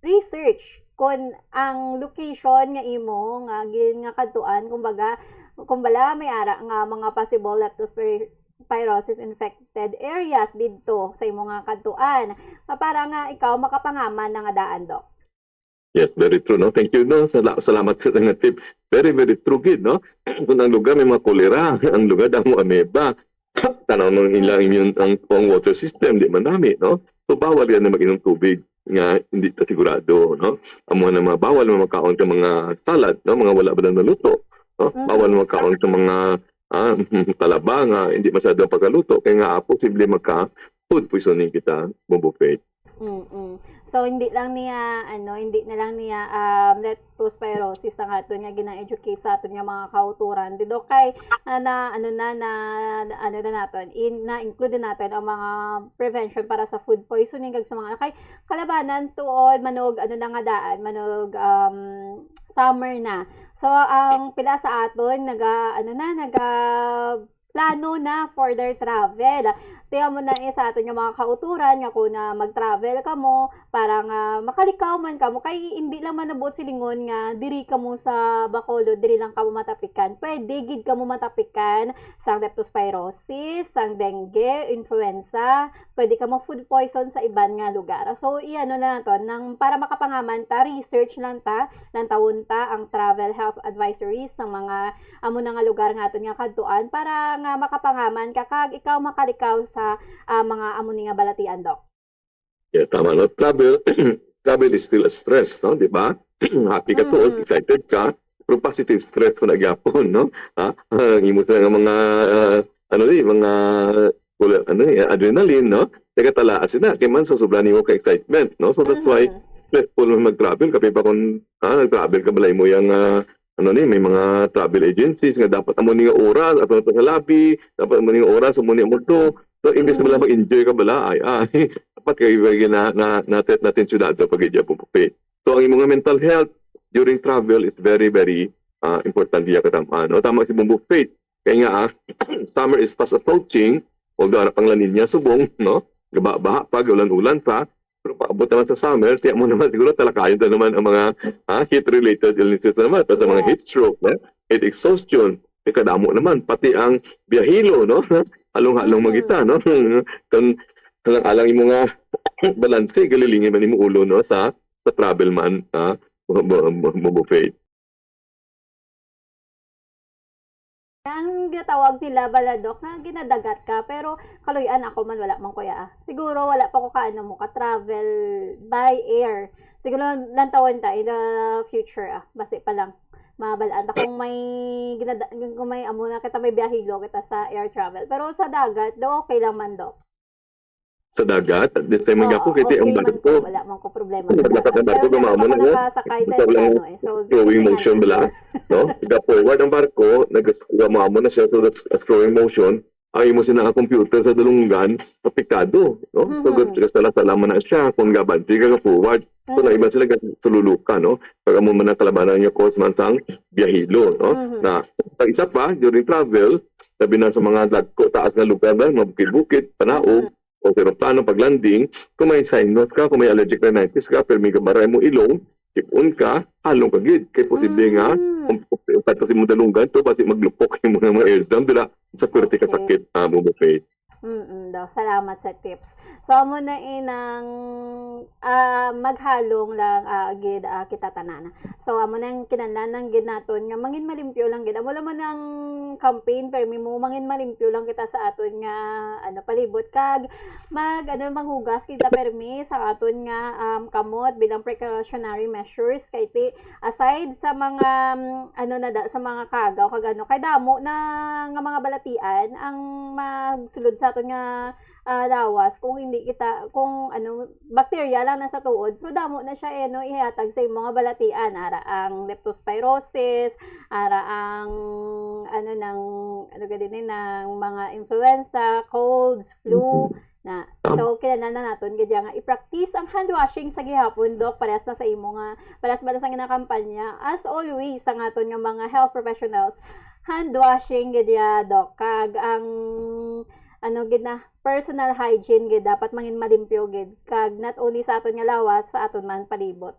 research kung ang location nga imo nga gin-, nga kadtuan, kumbaga, kung bala may ara nga mga possible leptospir-, pyrosis infected areas didto sa imo nga kadtuan, nga para nga ikaw makapangaman na nga daan, Doc. Yes, very true, no? Thank you, no? Sala-, salamat sa nga tip. Very, very true gid, no? Kung ang lugar may mga kolera, ang lugar damo ameba, tanaw nung ila immune ang, ang water system, di man dami, no? So, bawal yan na mag-inom tubig nga hindi pa sigurado, no? Amo na mga bawal na makaon ka mga salad, no? Mga wala ba na naluto, no? Mhm. Bawal na makaon ka mga, ah, talaba nga hindi masyado ang pagkaluto. Kaya nga, ah, posible magka food poisoning kita, mo buffet. Mm-mm. So, hindi lang niya, ano, hindi na lang niya, um, leptospirosis ang aton nga gina-educate sa aton nga mga kauturan. Didto kay, ah, na, ano na, na, na, ano na naton, in, na-include na naton ang mga prevention para sa food poisoning kag sa mga, kay kalabanan tuod, manog, ano na nga daan, manog, um, summer na. So, ang pila sa aton, naga, ano na, naga, plano na for their travel. Tiyan mo na, eh, sa aton nga mga kauturan nga kung na mag-travel kamo para nga makalikaw man kamo, kay hindi lang man nabuot silingon nga diri kamo sa Bacolod, diri lang kamo matapikan. Pwede gid kamo matapikan sang leptospirosis, sang dengue, influenza, pwede kamo food poison sa iban nga lugar. So, iano na naton nang para makapangaman ta, research lang ta, lantawon ta ang travel health advisories sang mga amo na nga lugar nga aton nga kadtuan para nga makapangaman ka kag ikaw makalikaw sa, ah, mga amo ni nga balatian, Doc. Yeah, tama, no? Travel, travel is still a stress, no? Di ba? Happy ka tuod, excited ka, pero positive stress ko na gyapon, no? Ha? Ang imo sa nga mga, ah, ano ni, mga, wala, ano ni, adrenaline, no? Nagatalaan sila, kay man sa sobra nimo ka excitement, no? So that's why stressful man mag-travel, kapi pa kung, ah, nag-travel ka bala imo yang, ah, ano ni, may mga travel agencies nga dapat amo ni nga oras, ato na to sa lobby, dapat amo ni nga oras, amo ni amo to. So, imbes na bala mag-enjoy ka bala, ay, ay, dapat kayo na, na, na, natensyonado pag iya bubupe. So, ang imong mental health during travel is very, very ah, importante ya katama, no? Tama si Bombo Faith. Kaya nga, ah, summer is fast approaching, although ara pang La Nina subong, no? Gaba-, baha pa, ulan-ulan pa, pero paabot naman sa summer, tiya mo naman siguro, talakayon na naman ang mga ah, heat-related illnesses naman, pa sa mga heat stroke, no? Heat exhaustion, eh, kadamo naman, pati ang biyahilo, no? Halong-halong magita, no? Kan alang-alang imo nga balanse, galilingin man imo ulo, no? Sa sa travel man, ha? Mo, mo, mo, mo buffet. Ang ginatawag nila bala, Doc, nga ginadagat ka, pero kaluy-an ako man, wala man ko ya. Siguro wala pa ko kaano mo ka-travel by air. Siguro lantawon ta in the future, ah. Basi pa lang. Mabalaan ta kung may ginada kung may amo na kita, may biyahilo kita sa air travel. Pero sa dagat, do okay lang man, Doc. Sa dagat, at this time nga po, kay ang barko. Wala man ko problema sa dagat. Ang barko, gumamo na, no? Ikaw lang, eh. So, throwing motion bala, no? Ga-forward ang barko, nag-, gumamo na siya, so that's a throwing motion. Ang imo sina nga computer sa dulunggan, apektado, no? So, mm-hmm, sala-sala man na siya, kung gaban, sige ka forward. So, mm-hmm, naiban sila tululuka, no? Pag amo man ang kalabanan niya, cause man sang biyahilo, no? Mm-hmm. Na, pag isa pa, during travel, sabi na sa mga dagko, taas nga lugar ba, mga bukid-bukid, panaog, mm-hmm, o sa eroplano pag landing, kung may sinus ka, kung may allergic rhinitis ka, pero may gabaray mo ilong, sipon ka, halong ka gid. Kay posible nga, mm, kung, kung, kung sa imong dalunggan to, basi maglupok yung mga, mga eardrum, dila, sa pwerte ka sakit, ah, bubukay. Mm-mm, daw. Salamat sa tips. So, amo na inang, ah, maghalong lang, ah, gid, ah, kita tanan. So, amo na ang kinahanglan gid naton nga mangin malimpyo lang gid. Amo lang man ang campaign, pero mo mangin malimpyo lang kita sa aton nga, ano, palibot. Kag mag, ano, manghugas kita permi sa aton nga, um, kamot bilang precautionary measures. Kay ti, aside sa mga, um, ano na da, sa mga kagaw, kag ano, kay damo na nga mga balatian ang magsulod sa aton nga ah, lawas kung hindi kita, kung ano, bakterya lang na sa tuod, pero damo na siya, eh, no, ihatag sa imo nga balatian. Ara ang leptospirosis, ara ang, ano, nang, ano gani ni, nang mga influenza, colds, flu, na. So, kinahanglan na naton gid nga i-practice ang hand washing sa gihapon, Doc, parehas na sa imo nga, parehas ba na sa ginakampanya. As always, sa aton nga mga health professionals, hand washing gid ya, Doc. Kag ang, ano gid na, personal hygiene gid, dapat mangin malimpyo gid, kag not only sa aton nga lawas, sa aton man palibot.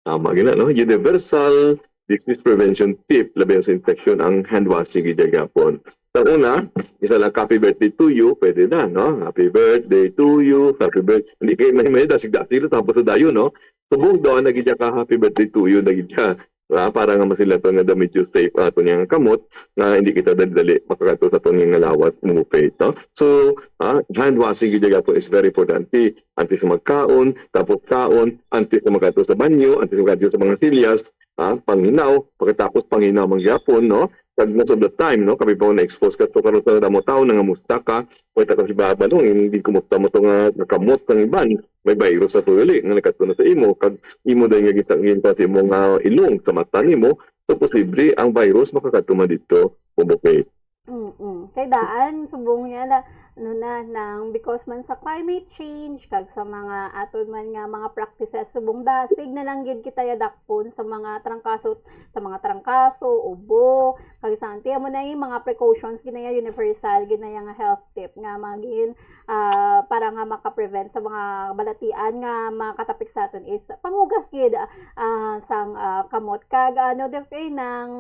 Tama gid na, no? Universal disease prevention tip, labi sa infection, ang hand washing gid gapon. Sa una, isa lang, "Happy birthday to you," pwede na, no? "Happy birthday to you, happy birthday." Hindi kay may, may dasig-dasig na tapos sa dayo, no? Subong daw na gid ka, "Happy birthday to you," na gid ka. Ah, para nga masilaton nga daw medyo safe ang aton nga kamot, nga hindi kita dali-dali makakadto sa aton nga lawas, mo face, no? So, ah, hand washing gyud gyapon is very important. Antes sa magkaon, tapos kaon, antes sa makadto sa banyo, antes sa makadto sa mga silyas, ah, panginaw, pagkatapos panginaw man gyapon, no? Kag most of the time, no, kami pa na-expose ka to karon sa damo tawo, nangamusta ka, o ita ka si baba, no, hindi kumusta mo to nga nakamot sang iban, may virus sa tuyo, nga nagkadto na sa imo, kag imo dahil nga gita-, ginkuha sa imo nga ilong, sa mata nimo, so posible ang virus makakadto man dito, bubukay. Mm-mm. Kay daan, subong niya na, Ano na, nang because man sa climate change, kag sa mga aton man nga mga practices, subong dasig na lang gid kita yadakpon sa mga trangkaso, sa mga trangkaso, ubo, kag sa anti, amo na yung mga precautions, ginaya universal, ginaya nga health tip nga magin, ah, para nga maka-prevent sa mga balatian nga makatapik sa aton is panghugas gid, ah, sang, ah, kamot. Kag ano, Doc, eh, nang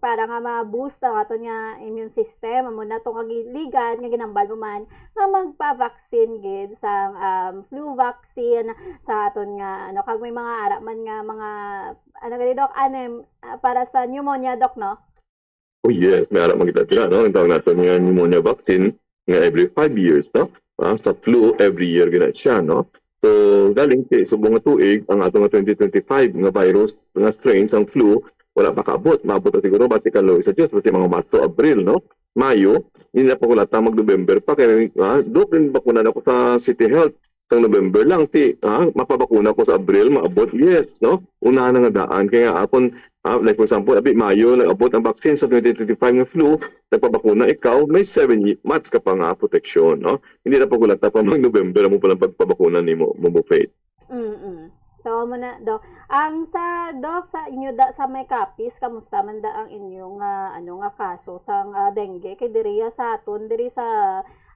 para nga ma-boost ang aton nga immune system, amo na to nga gi-, ligad nga ginambal mo man, nga magpa-vaccine gid sang, um, flu vaccine sa aton nga, ano, kag may mga ara man nga mga, ano gani, Doc, anem, ah, para sa pneumonia, Doc, no? Oh yes, may ara man kita dira, no? Ang tawag naton nga pneumonia vaccine nga every five years, no? Ah, sa flu, every year gina siya, no? So, galing kay subong nga tuig, ang ato nga twenty twenty-five nga virus, nga strain sang flu, wala pa kaabot. Maabot na siguro, basi ka Loy sa Diyos, basi mga Marso, Abril, no? Mayo, hindi na pa kulata mag-November pa, kaya, ah, Doc, din bakuna na ko sa City Health. Sang November lang, ti, ah, mapabakuna ko sa Abril, maabot, yes, no? Una na nga daan. Kaya akon, ah, like for example, abi, Mayo, nag-abot ang vaccine sa twenty twenty-five nga flu, nagpabakuna ikaw, may seven ye-, months ka pa nga protection, no? Hindi na pa kulata pa mag-November mo palang pagpabakuna nimo, mo buffet. Mm-mm. So, amo na, Doc. Ang sa, Doc, sa inyo da, sa may Capiz, kamusta man da ang inyong, ah, ano nga kaso sang, ah, dengue? Kay diri ya sa aton, diri sa,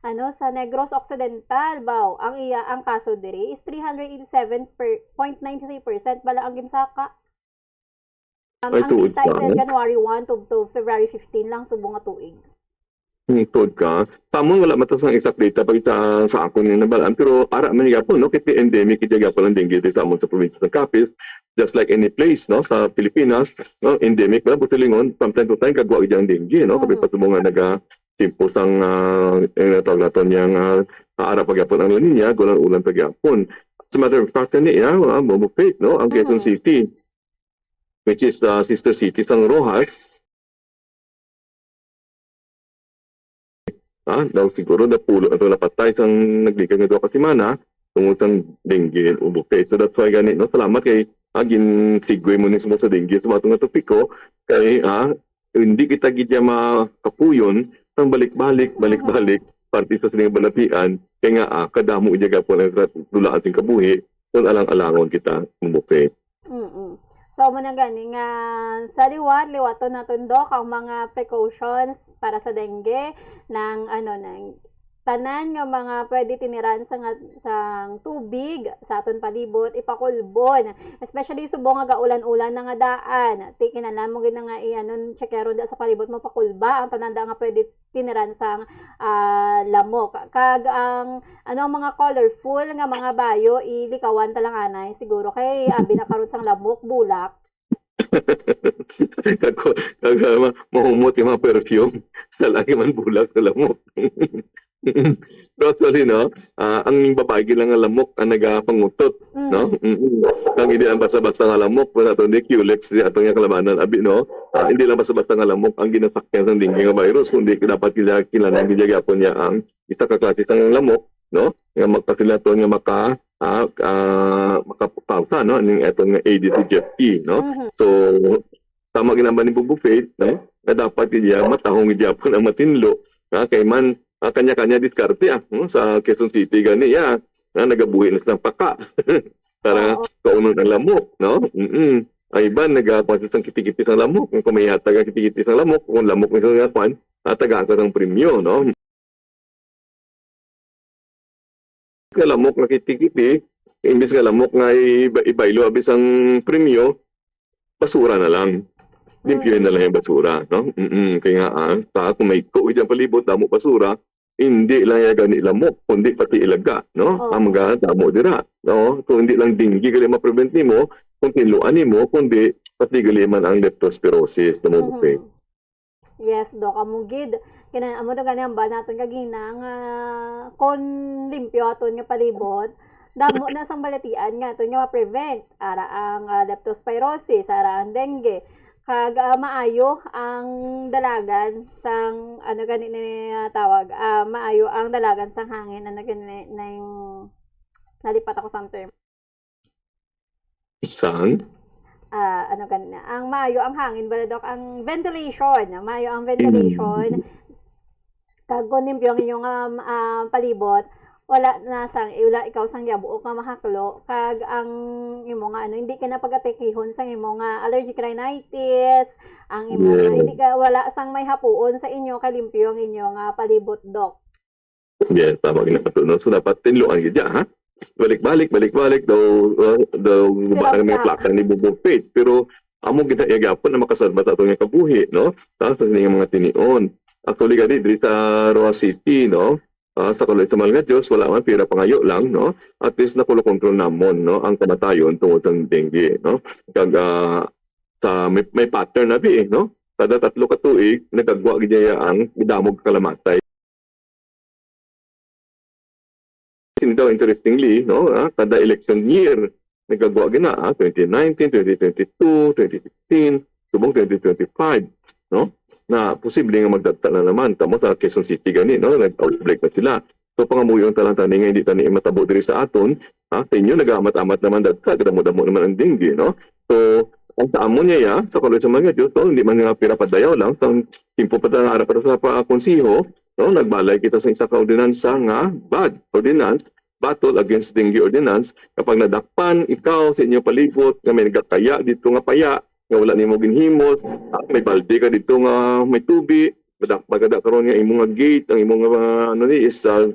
ano, sa Negros Occidental, baw, ang iya, ang kaso diri is three hundred eighty-seven point nine three percent bala ang ginsaka. Um, Ay, ang tuod data is ka. January one to, to February fifteen lang, subong nga tuig. Hmm, tuod ka. Sa amon, wala man ta sang exact data pag sa, sa akon nga nabalaan, pero ara man gyapon, no? Kay endemic gid gyapon ang dengue diri sa amon sa probinsya sa Capiz, just like any place, no, sa Pilipinas, no, endemic man ang silingon, from time to time kagwa gid ang dengue, no? Kami Mhm. pa subong nga naga simpo sang, ah, ang natawag naton yang, ah, ara pa gyapon ang La Niña, gulang ulan pa gyapon. As a matter of fact, kani, ah, ah, Bobo Faith, no, ang Quezon Mhm. City, which is, ah, sister city sang Roxas, ah, daw siguro napulo ato napatay sang naglikay nga duha ka semana tungod sang dengue o buffet. So that's why gani, no, salamat kay, ah, gin-segue mo ni sa dengue sa ato nga topiko kay, ah, hindi kita gid ya makapuyon sang balik-balik, balik-balik parte sa sining balatian kay nga, ah, kadamo gid gapon ang dulaan sing kabuhi kung alang-alangon kita mo buffet. Mm-mm. So, amo na gani nga sa liwat, liwaton naton, Doc, ang mga precautions para sa dengue, nang, ano, nang tanan nga mga pwede tiniran sa nga, sang tubig sa aton palibot, ipakulbon. Especially subong nga gaulan-ulan na nga daan. Ti, kinahanglan mo gid na nga i-, ano, tsekeron da sa palibot mo, pakulba ang tanan da nga pwede tiniran sang, ah, lamok. Kag ang, ano, ang mga colorful nga mga bayo, ilikawan ta lang anay. Siguro kay abi na karon sang lamok, bulak. Kag, kag, ah, ma-, mahumot yung mga perfume. Sa lagi man bulak sa lamok. Pero actually, no, ah, ang babae gid lang nga lamok ang nagapangutot, no? Mm. Mm-mm. Ang hindi lang basta-basta nga lamok, wala to, hindi Culex, di ato nga kalabanan, abi, no? Ah, hindi lang basta-basta nga lamok ang ginasakyan sang dengue nga virus, kundi dapat kila-, kilala, hindi gyapon niya ang isa ka klase sang lamok, no? Nga magpasilaton nga maka, ah, ah, makapausa, no? Ning eton nga Aedes aegypti, no? Mhm. So, tama ginaman ni Bobo Faith, no? Nga dapat niya matahong gyapon ang matinlo, ha? Kay man, ah, kanya-kanya diskarte, ah, no? Sa Quezon City gani, ya, nga nagabuhi na silang paka. Para Oo. kaunon ang lamok, no? Mm-mm. Ang iban, nagakuha sa isang kitikiti sa lamok. Kung may hatag ang kitikiti sa lamok, kung lamok mismo nga kuan, ah, tagaan ka ng premyo, no? Nga lamok nga kitikiti, imbis nga lamok nga iba-, ibaylo, abi sang premyo, basura na lang. Limpyo na lang yung basura, no? Mm-mm. Kaya nga, ah, ta, kung may ko dyan palibot, damo basura, hindi lang yung gani lamok, kundi pati ilaga, no? Oo. Ang mga damo dira, no? Kung hindi lang dengue gali ma-prevent nimo, kung tinluan nimo, kundi pati gali man ang leptospirosis, no, mo Mhm. Yes, Doc, amo gid. Kina-, amo to gani ang ba naton kagina nga kon limpyo aton nga palibot, damo na sang balatian nga aton nga ma-prevent. Ara ang, ah, leptospirosis, ara ang dengue. Kag, ah, maayo ang dalagan sang, ano gani ni, ah, tawag, ah, maayo ang dalagan sang hangin, ano gani ni, ning, nalipat ako sang term. Sang? Ah, ano gani na? Ang maayo ang hangin, bala, Doc, ang ventilation. Maayo ang ventilation. Mm. Kag kung limpyo ang inyong, um, ah, palibot, wala na sang, wala ikaw sang yabuok nga mahaklo, kag ang imo nga, ano, hindi ka na pagatikihon sang imo nga allergic rhinitis, ang imo nga, Yes. hindi ka, wala sang may hapuon sa inyo, kay limpyo ang inyo nga palibot, Doc. Yes, tama gid na, no? So, dapat tinluan gid ya, ha? Balik-balik, balik-balik daw, uh, daw guba Sirap ang mga ka. plaka ni Bubo Faith. Pero amo gid na iya gyapon na makasalba sa ato nga kabuhi, no? Sa, sa ining mga tinion. Actually, gani, diri sa Roxas City, no? Ah, sa kaluoy sa mahal nga Dios, wala man, pira pangayo lang, no? At least nakulo kontrol namon, no, ang kamatayon tungod sa dengue, no? Kag, ah, sa may, may pattern na bi, eh, no? Kada tatlo ka tuig, nagagwa gid niya ang damog kalamatay. Sini daw, interestingly, no, ah, kada election year, nagagwa gina, ah, twenty nineteen, twenty twenty-two, twenty sixteen, subong twenty twenty-five, no? Na posible nga magdagta na naman. Kamo sa Quezon City gani, no? Nag-outbreak na sila. So, pangamuyon ta lang tani nga hindi tani matabo diri sa aton, ha? Sa inyo, nag-amat-amat naman dagta, kadamo-damo naman ang dengue, no? So, ang sa amon niya, ya, sa College sa mga Diyos, no? Hindi man nga pira padayaw lang, sa timpo pa ta nga ara pa sa pa-, konsiho, no? Nagbalay kita sa isa ka ordinansa nga bad ordinance, battle against dengue ordinance. Kapag nadakpan ikaw sa inyo palibot nga may nagakaya dito nga paya, nga wala nimo ginhimos, ah, may balde ka dito nga may tubi, madak-, magada karon nga imo nga gate, ang imo nga, ano ni, is, ah,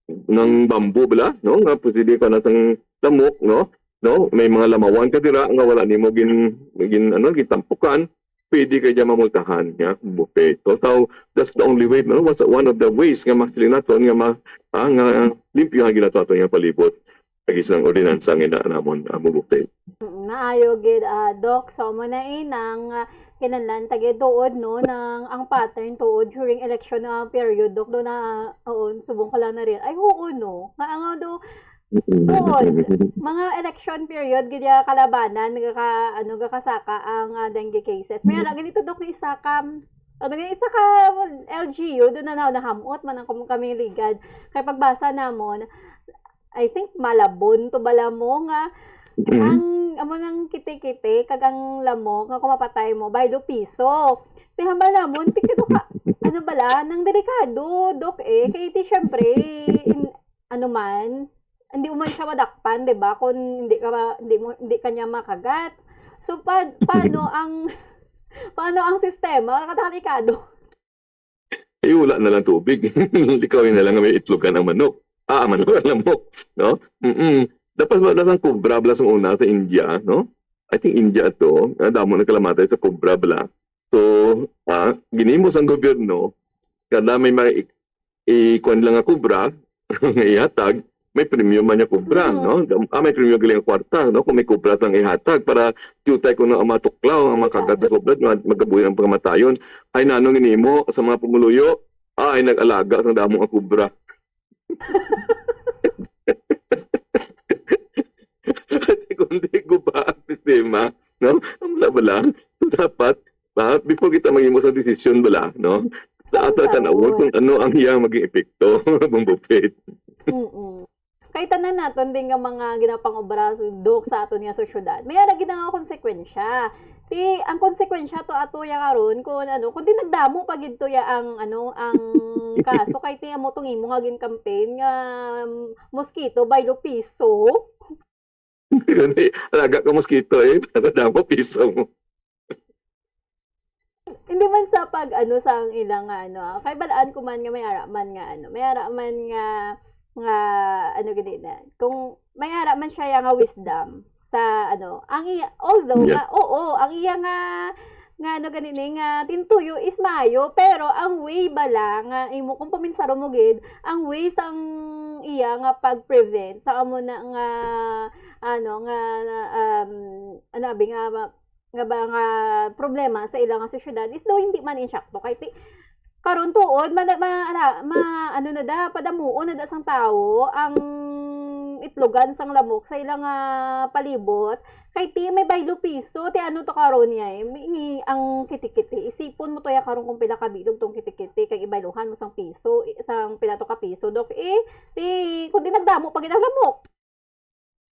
ng bamboo bala, no? Nga posible ka na sang lamok, no? No? May mga lamawan ka dira nga wala nimo gin, gin, ano, gitampukan, pwede ka dyan mamultahan, ya, Bubo Faith. So, so, that's the only way, no? What's one of the ways nga mas naton nga ma-, ah, nga limpyo ang ginato ato nga palibot. Lagi sa ordinansa nga ina namon, ah, Bubo Faith. Mm, maayo gid, ah, Doc. So, amo na, eh, nang, ah, kinahanglan ta gid tuod, no, nang ang pattern tuod during election, ah, period, Doc, do na, oo, subong ko lang na rin. Ay, oo, no. Nga, nga do, tuod, mga election period, gid ya kalabanan, gaka-, ano, gakasaka ang, ah, dengue cases. May ara ganito, Doc, nga isa ka, ano, nga isa ka L G U, do na, na, nahamot man ang kum-, kami ligad. Kay pagbasa namon, I think Malabon to bala mo nga Mm. ang amo nang kiti-kiti kag ang lamok nga kung mapatay mo, baylo piso. Ti hambal namon, ti kado ka, ano bala, nang delikado, Doc, eh. Kay ti, syempre, in, ano man, hindi mo man siya madakpan, di ba? Kung hindi ka ma-, hindi mo, hindi ka niya makagat. So, pa-, paano ang, paano ang sistema? Kadalikado. Eh, wala na lang tubig. Likawin na lang nga may itlogan ang manok. Ah, ang manok, ang lamok, no? Mm-mm. Dapat wala sang cobra bala sang una sa India, no? I think India to, nga damo nagkalamatay sa cobra bala. So, ah, ginhimo sang gobyerno, kada may ma-, i-, kuwan lang nga cobra, nga ihatag, may premyo man niya cobra, Mm. no? Ah, may premyo galing ang kwarta, no? Kung may cobra sang ihatag para tutay kuno ang mga tuklaw, ang mga kagat sa cobra, mag-, magabuhi ang pangkamatayon. Ay, nanong ginimo sa mga pumuluyo, ay, nag-alaga sang damo nga cobra. Kasi kung di guba ang sistema, no? Wala ba lang? So, dapat, ah, before kita manghimo sa desisyon bala, no? Dapat Ang tan-awon tanawon. kung ano ang iyang maging epekto, Bubo Faith. Mm-mm. Kay tanan naton din nga mga ginapangobra, Doc, sa aton nga sosyedad, may ara gid nga konsekwensya. Ti, ang konsekwensya to ato ya karon, kung ano, kung di nagdamo pa gid to ya ang, ano, ang kaso, kay ti amo tong imo nga gin-campaign nga, um, mosquito baylo piso. Gani, alaga ka mosquito, eh, para damo piso mo. Hindi man sa pag, ano, sa ang ilang nga, ano, ah, kay balaan ko man nga may ara man nga, ano, may ara man nga, nga, ano, gani na, kung may ara man siya ya nga wisdom sa, ano, ang iya, although Yep. nga, oo, ang iya nga, nga, ano, gani ni, nga tintuyo is maayo, pero ang way bala nga imo, kung paminsaro mo gid, ang way sang iya nga pag-prevent sa amo na nga, ano, nga, um, ano, abi nga, ma-, nga ba nga problema sa ila nga sosyedad is daw hindi man insakto. Kay ti-, karon tuod, ma-, ma-, ala-, ma-, ano na da, padamuon na da sang tawo ang itlogan sang lamok sa ila nga palibot. Kay ti may baylo piso, ti ano to karon niya, eh, mi-, ni-, ang kitikiti. Isipon mo to ya karon kung pila ka bilog tong kitikiti, kay ibayluhan mo sang piso, i-, sang pila to ka piso, Dok, eh, ti, kung di nagdamo pa gid ang lamok.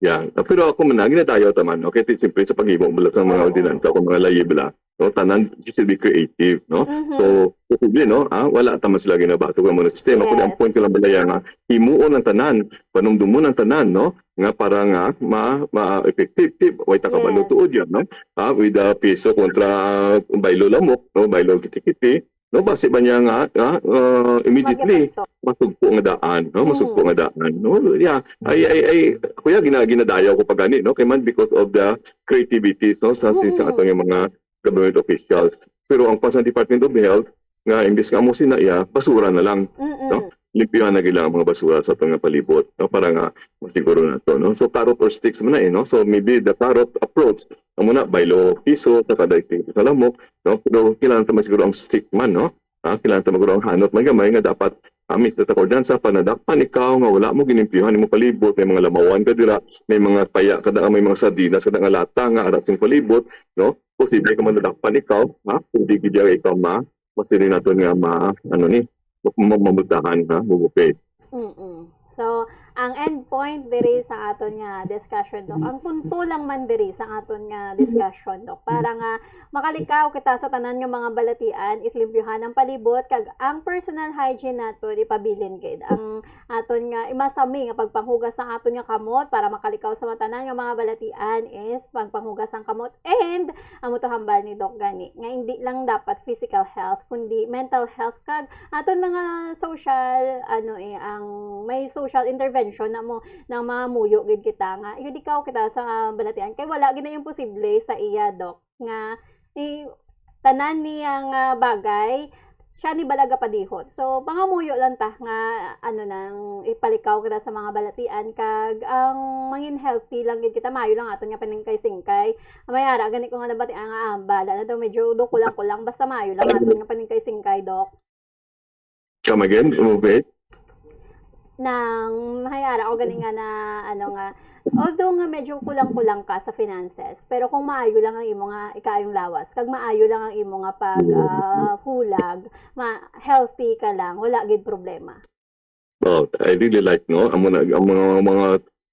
Yeah. Ah, pero ako man, ang ginadayaw ta man, okay, ti-, siyempre sa paghimo bala sa mga ordinansa, kung mga layi bala, no, tanan, you should be creative, no? Mhm. So, posible, no? Ah, wala ta man sila ginabasog ang mga sistema, kundi ang Yes. point ko lang bala nga, himuon ang tanan, panumdumon ang tanan, no? Nga para nga ma-, ma-effective, ti-, way ta kabalo Yes. tuod yan, no? Ah, with the piso kontra, ah, baylo lamok, no? Baylo kiti-kiti, no? Basi ba niya nga, ah, ah, immediately, Mag-epekto. masugpo nga daan, no? Masugpo Mm. nga daan, no? Yeah, ay, ay, ay, kuya, gina-, ginadayaw ko pa gani, no? Kay man because of the creativities, no? Sa, sa, sa Mm. ato nga mga government officials. Pero ang pa sa Department of Health, nga imbis nga amo sina iya, basura na lang, Mm-mm. no? Limpyuhan na gila ang mga basura sa ato nga palibot, no? Para nga masiguro nato, no? So, carrot or sticks man na, eh, no? So, maybe the carrot approach, amo na, baylo piso, sa kada sa lamok, no? Pero kailangan ta masiguro ang stick man, no? Ah, kailangan ta masiguro ang hanot man gamay nga dapat, ah, Mister Takordan, sa panadakpan ikaw nga wala mo ginimpyuhan imong palibot, may mga lamawan ka dira, may mga paya ka da, may mga sardinas ka da nga lata nga ara sa imong palibot, no? Posible ka man nadakpan ikaw, ha? Pwede gid ikaw ma-, mas dili naton nga ma-, ano ni, ma-, mamultahan, ha? Bubupit. Mm-mm. So, ang end point diri sa aton nga discussion, Doc, ang punto lang man diri sa aton nga discussion, Doc, para nga makalikaw kita sa tanan nga mga balatian, is limpyuhan ang palibot, kag ang personal hygiene naton ipabilin gid. Ang aton nga imasami nga pagpanghugas sang aton nga kamot para makalikaw sa mga tanan nga mga balatian is pagpanghugas sang kamot, and amo to hambal ni Doc gani nga hindi lang dapat physical health kundi mental health kag aton mga social, ano, eh, ang may social intervention na mo, nang mga muyo gid kita nga, yun, ikaw kita sa balatian kay wala gid na imposible sa iya, Doc, nga, eh, tanan niya nga bagay siya ni bala gapadihot. So, pangamuyo lang ta nga, ano, nang ipalikaw kita sa mga balatian kag ang mangin healthy lang gid kita, maayo lang aton nga paningkay-singkay. May ara gani ko nga nabatian nga, ah, bala na daw, medyo do kulang-kulang, basta maayo lang aton nga paningkay-singkay, Doc. Come again, Bubupit? Nang may ara ko gani nga na, ano, nga, although nga medyo kulang-kulang ka sa finances, pero kung maayo lang ang imo nga ikaayong lawas, kag maayo lang ang imo nga pag, ah, hulag, ma-, healthy ka lang, wala gid problema. Oh, I really like, no? Ang mga, ang mga, mga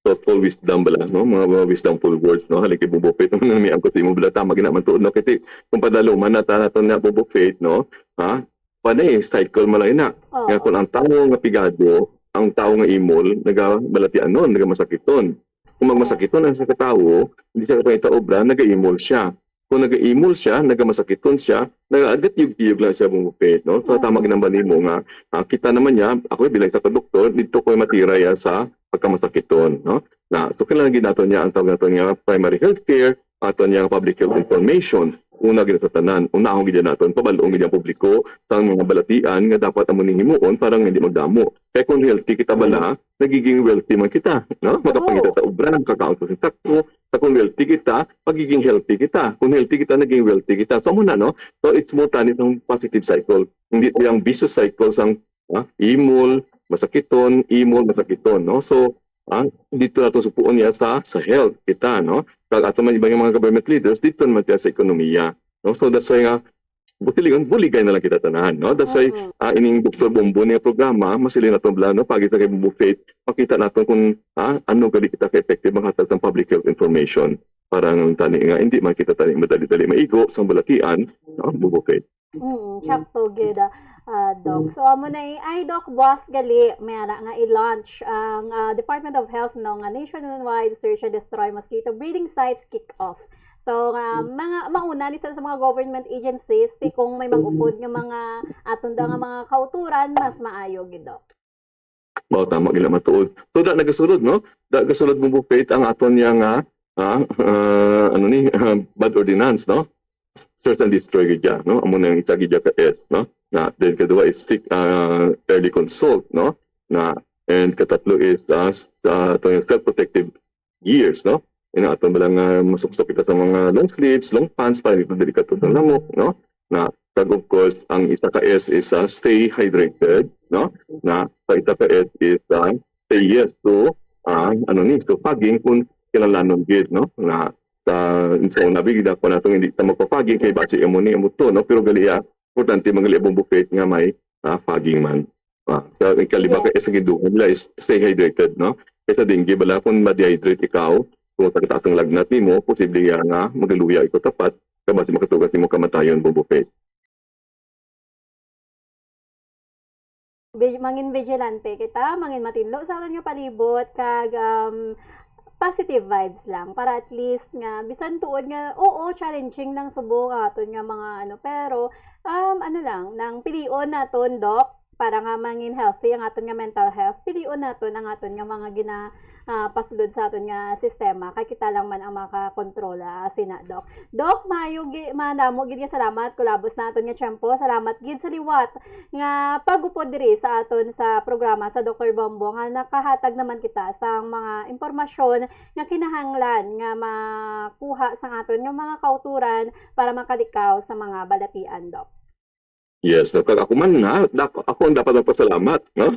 thoughtful wisdom bala, no? Mga, mga wisdomful words, no? Halin kay Bubupit, ano may angkot sa imo bala, tama gid naman tuod, no? Kasi kung padaluman na ta naton na Bubupit, no? Ha? Panay, cycle man lang ina. Oo. Nga kung ang tawo nga pigado, ang tawo nga imol, nagabalatianon, nagamasakiton. Kung magmasakiton ang sa katawo, hindi siya kapangita obra, nagaimol siya. Kung nagaimol siya, nagamasakiton siya, nagaagat tiyog-tiyog lang siya, Bubupit, no? So, Mm. tama ginambal nimo nga, ah, kita naman niya, ako bilang isa ka doktor, dito ko matira ya sa pagkamasakiton, no? Na, so, kailangan gid naton niya ang tawag naton nga primary health care, aton niya public health information. Una gid sa tanan, unahon gid naton, pabalon gid ang publiko sa mga balatian nga dapat amo ning himuon para nga hindi magdamo. Kaya kung healthy kita bala, nagiging wealthy man kita, no? Makapangita ta obra, makakaon sa sakto. Sa kung wealthy kita, magiging healthy kita. Kung healthy kita, naging wealthy kita. So, amo na, no? So, it's more than itong positive cycle. Hindi ito yung vicious cycle sang, ah, imol, masakiton, imol, masakiton, no? So, ah, dito nato supuon niya sa, sa health kita, no? Kag ato man ibang mga government leaders, dito naman siya sa ekonomiya, no? So, that's why nga, buti lingon, buligay na lang kita tanan, no? That's why, Mm. ah, ining Doktor Bombo niya programa, masilin naton bala, no? Pagi sa kay Bubupit, makita naton kung, ah, ano gali kita ka-effective maghatag sa public health information para nga tani nga hindi man kita tani madali-dali maigo sa balatian, no? Bubupit. Mm, sakto gid, ah, ah, Doc. So, amo na, eh, ay, Doc, buwas gali, may ara nga i-launch ang, ah, Department of Health, no, nga nationwide search and destroy mosquito breeding sites kick-off. So, nga, mga, mauna ni sa, sa mga government agencies, ti kung may mag-upod nga mga aton da nga mga kauturan, mas maayo gid, Doc. Mao, tama gila matuod. So, da nagasulod, no? Da gasulod, Bubupit, ang aton niya nga, ah, ah, ano ni, ah, bad ordinance, no? Search and destroy gid ya, no? Amo na ang isa gid ya ka S, no? Na, then kaduha is seek, ah, early consult, no? Na, and katatlo is, ah, s-, ah, ato yung self-protective gears, no? Ina ato bala nga masuksok kita sa mga long sleeves, long pants para hindi delikado sa lamok, no? Na, kag of course, ang isa ka S is, ah, stay hydrated, no? Na, sa isa ka S is, ah, say yes to, ah, ano ni, to fogging kung kinahanglanon gid, no? Na, sa, sa una, bigda ko na itong hindi ta magpa-fogging kay basi amo ni, amo to, no? Pero gali, ah, importante man gali, Bubupit, nga may, ah, fogging man. Ah, sa ikalima Yes. ka S, ang gidugang nila is stay hydrated, no? Sa dengue bala, kung ma-dehydrate ikaw, kung sa kataas ang lagnat nimo, posible nga, nga magaluya ikaw tapat, kag basi makatugas nimo kamatayon, Bombo Faith. Vig-, mangin vigilante kita, mangin matinlo sa aton nga palibot, kag, um, positive vibes lang, para at least nga, bisan tuod nga, oo, challenging lang subong aton nga mga ano, pero, um, ano lang, nang pilion naton, Doc, para nga mangin healthy ang aton nga mental health, pilion naton ang aton nga mga gina, ah, pasulod sa aton nga sistema, kay kita lang man ang makakontrola, ah, sina, Doc. Doc, maayo gi-, madamo gid nga salamat, kulabos na aton nga tiyempo. Salamat gid sa liwat nga pag-upod diri sa aton sa programa sa Doktor Bombo, nga nakahatag naman kita sa mga impormasyon nga kinahanglan nga makuha sa aton nga mga kauturan para makalikaw sa mga balatian, Doc. Yes, no? Kag ako man nga, dap-, ako ang dapat magpasalamat, no?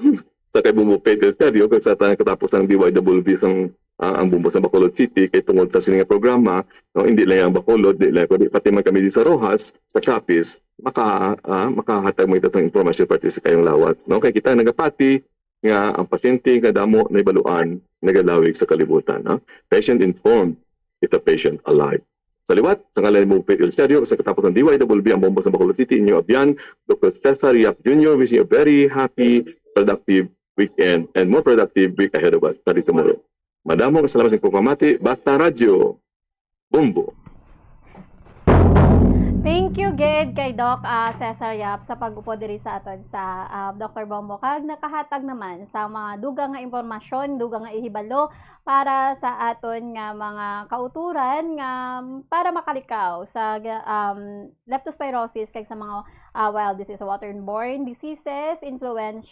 Sa kay Bombo Faith Eleuterio, kag sa tanang katapos ng D Y W B sang, ah, ang Bombo sa Bacolod City, kay tungod sa sini nga programa, no, hindi lang ang Bacolod, di lang, kundi pati man kami di sa Roxas, sa Capiz, maka-, ah, makahatag mo ito sa impormasyon pati sa kayong lawas, no? Kay kita nagapati nga ang pasyente nga damo nahibaluan, nagalawig sa kalibutan, no? Patient informed, kita patient alive. Sa liwat, sa ngalan ni Mong Faith Eleuterio, sa katapos ng D Y W B ang Bombo sa Bacolod City, inyo abyan, Doktor Cesar Yap Junior, wishing you a very happy, productive weekend and more productive week ahead of us. Study tomorrow. Madamo nga salamat sa pagpamati. Basta Radyo, Bombo. Thank you gid kay Doc, ah, Cesar Yap sa pag-upod diri sa aton sa, ah, Doktor Bombo, kag nakahatag naman sa mga dugang nga impormasyon, dugang nga ihibalo para sa aton nga mga kauturan nga para makalikaw sa ga-, um, leptospirosis kag sa mga, ah, wild disease, waterborne diseases, influenza,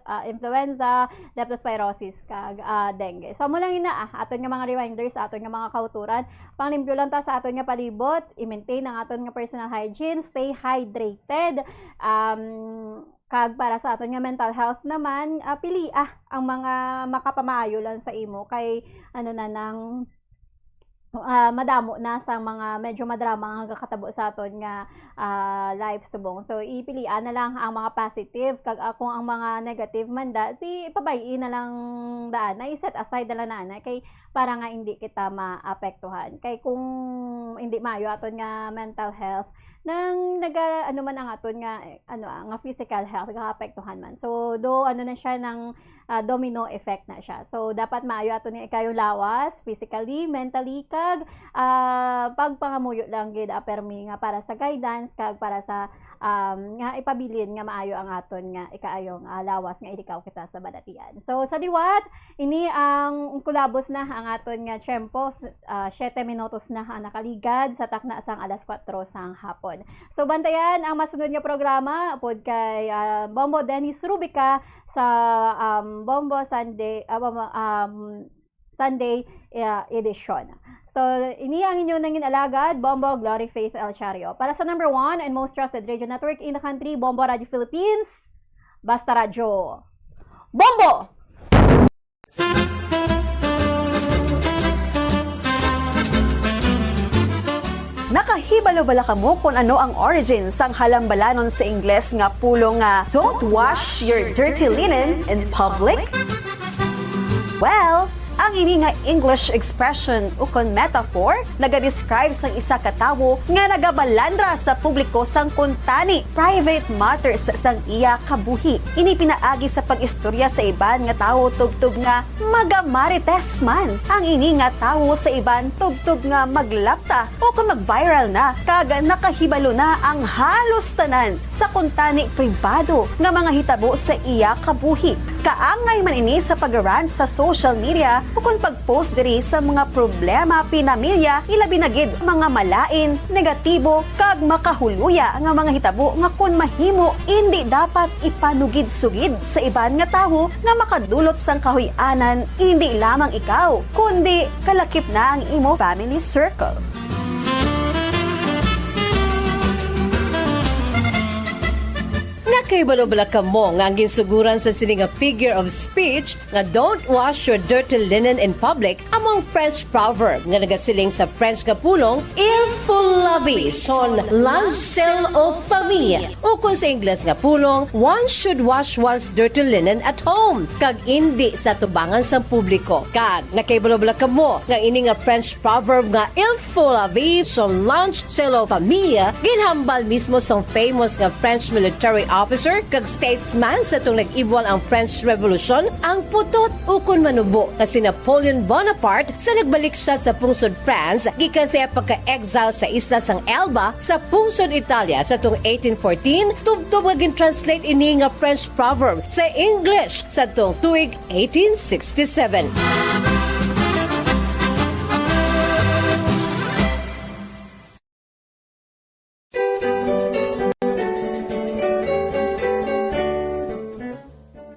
ah, influenza, leptospirosis, kag, ah, dengue. So, amo lang ina, ah, aton nga mga reminders, aton nga mga kauturan. Panglimpyo lang ta sa aton nga palibot, i-maintain ang aton nga personal hygiene, stay hydrated. Um, kag para sa aton nga mental health naman, ah, pilia ang mga makapamaayo lang sa imo kay ano na nang, ah, madamo na sa mga medyo madrama nga gakatabo sa aton nga, ah, life subong. So, ipilian na lang ang mga positive, kag, ah, kung ang mga negative man da, di ipabay-i na lang daan, na i-set aside na lang na, na kay para nga hindi kita maapektuhan. Kay kung hindi maayo aton nga mental health, nang naga, ano man ang aton nga, eh, ano, ah, nga physical health, nagaapektuhan man. So, do, ano na siya, nang, ah, domino effect na siya. So, dapat maayo aton nga ikayong lawas, physically, mentally, kag, ah, pagpangamuyo lang gid, ah, permi nga para sa guidance, kag para sa, um, nga ipabilin nga maayo ang aton nga ikaayong, ah, lawas nga ilikaw kita sa balatian. So, sa liwat, ini ang kulabos na ang aton nga tiyempo, s-, ah, siyete minutos na ang nakaligad sa takna sang alas kuwatro sang hapon. So, bantayan ang masunod nga programa upod kay, ah, Bombo Dennis Rubica sa, um, Bombo Sunday, ah, Bombo, um, Sunday, ah, edition. So, ini ang inyong nangin alagad, Bombo Glory Faith El Chario. Para sa number one and most trusted radio network in the country, Bombo Radio Philippines, Basta Radyo. Bombo! Nakahibalo bala kamo kon ano ang origin sang halambalanon sa Ingles nga pulong nga "Don't wash your dirty linen in public"? Well, ang ini nga English expression ukon metaphor nagadescribe sang isa ka tawo nga nagabalandra sa publiko sang kuntani, private matters, sang iya kabuhi. Ini pinaagi sa pag-istorya sa iban nga tawo tubtob nga magamarites man ang ini nga tawo sa iban tubtob nga maglapta o kon mag-viral na kag nakahibalo na ang halos tanan sa kuntani pribado nga mga hitabo sa iya kabuhi. Kaangay man ini sa pag-rant sa social media ukon pag-post diri sa mga problema pinamilya, ilabi na gid mga malain, negatibo, kag makahuluya nga mga hitabo nga kon mahimo, indi dapat ipanugid-sugid sa iban nga tawo nga makadulot sang kahuy-anan indi lamang ikaw, kundi kalakip na ang imo family circle. Nga Kay balo bala kamo nga ang ginsuguran sa sini nga figure of speech nga "Don't wash your dirty linen in public" amo ang French proverb nga nagasiling sa French nga pulong, "Il faut laver son linge sale aux femmes," ukon sa Ingles nga pulong, "One should wash one's dirty linen at home," kag indi sa tubangan sang publiko. Kag nakahibalo bala kamo nga ini nga French proverb nga "Il faut laver son linge sale aux femmes" ginhambal mismo sang famous nga French military officer kag statesman sa tong nag-ibwal ang French Revolution, ang putot ukon manubo nga si Napoleon Bonaparte, sa nagbalik siya sa pungsod France gikan sa iya pagka-exile sa isla sang Elba sa pungsod Italia sa tong eighteen fourteen, tubtob nga gin-translate ini nga French proverb sa English sa tong tuig eighteen sixty-seven.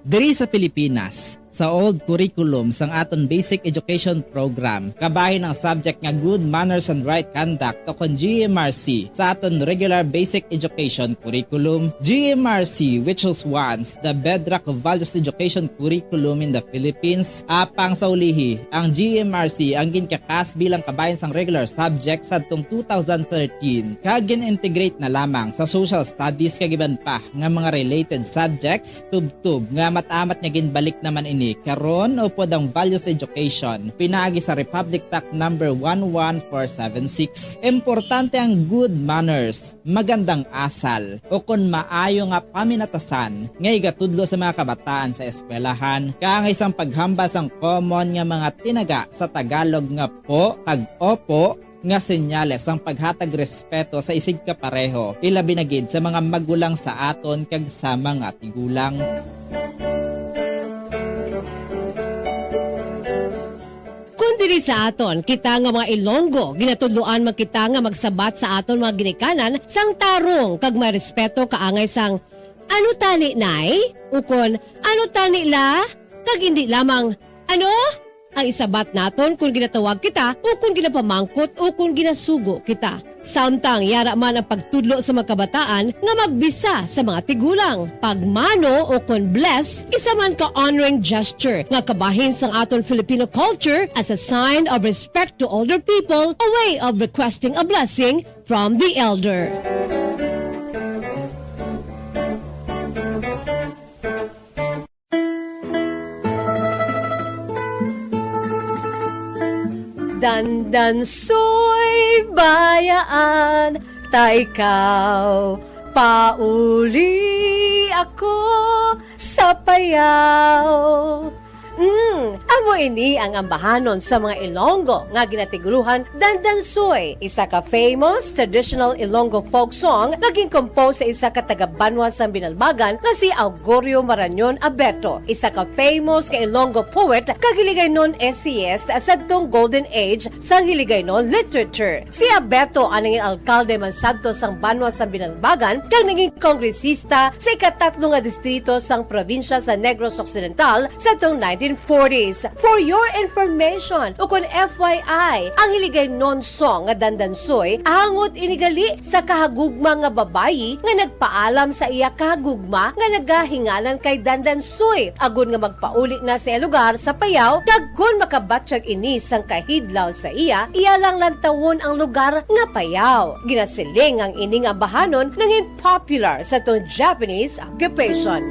Diri sa Pilipinas, sa old curriculum sang aton basic education program, kabahin ang subject nga good manners and right conduct, o kon G M R C, sa aton regular basic education curriculum. G M R C, which was once the bedrock of values education curriculum in the Philippines, apang sa ulihi, ang G M R C ang ginkakas bilang kabahin sang regular subject sadtong two thousand thirteen, kag gin-integrate na lamang sa social studies kag iban pa nga mga related subjects, tubtob nga amat-amat nga ginbalik naman ini karon upod ang values education pinaagi sa Republic Act number one one four seven six. Importante ang good manners, magandang asal, ukon maayo nga paminatasan nga igatudlo sa mga kabataan sa eskwelahan, kaangay sang paghambal sang common nga mga tinaga sa Tagalog nga po kag opo, nga senyales sang paghatag respeto sa isigkapareho, ilabi na gid sa mga magulang sa aton kag sa mga tigulang. Kon diri sa aton, kita nga mga Ilonggo, ginatudloan man kita nga magsabat sa aton mga ginikanan sang tarong kag may respeto kaangay sang, "Ano tani, Nay?" ukon, "Ano tani, La?" kag indi lamang, "Ano?" ang isabat naton kon ginatawag kita ukon ginapamangkot ukon ginasugo kita. Samtang yara man ang pagtudlo sa mga kabataan nga magbisa sa mga tigulang. Pagmano ukon bless, isa man ka honoring gesture nga kabahin sang aton Filipino culture as a sign of respect to older people, a way of requesting a blessing from the elder. Dandansoy, bayaan ta ikaw, pauli ako sa Payao. Mm, amo ini ang ambahanon sa mga Ilonggo nga ginatigulohan dandansoy, isa ka famous traditional Ilonggo folk song nga gin-compose sa isa ka taga-banwa sang Binalbagan nga si Augurio Marañon Abeto, isa ka famous nga Ilonggo poet kag Hiligaynon essayist sadtong Golden Age sang Hiligaynon literature. Si Abeto ang nangin alkalde man sadto sang banwa sang Binalbagan kag nangin kongresista sa ikatatlo nga distrito sang probinsya sa Negros Occidental sadtong nineteen forties. For your information, ukon F Y I, ang Hiligaynon song nga dandansoy, angot ini gali sa kahagugma nga babayi nga nagpaalam sa iya kahagugma nga nagahinganan kay dandansoy, agod nga magpauli na sa iya lugar sa Payao, kag kon makabatyag ini sang kahidlaw sa iya, iya lang lantawon ang lugar nga Payao. Ginasiling ang ini nga ambahanon nangin popular sa tong Japanese occupation.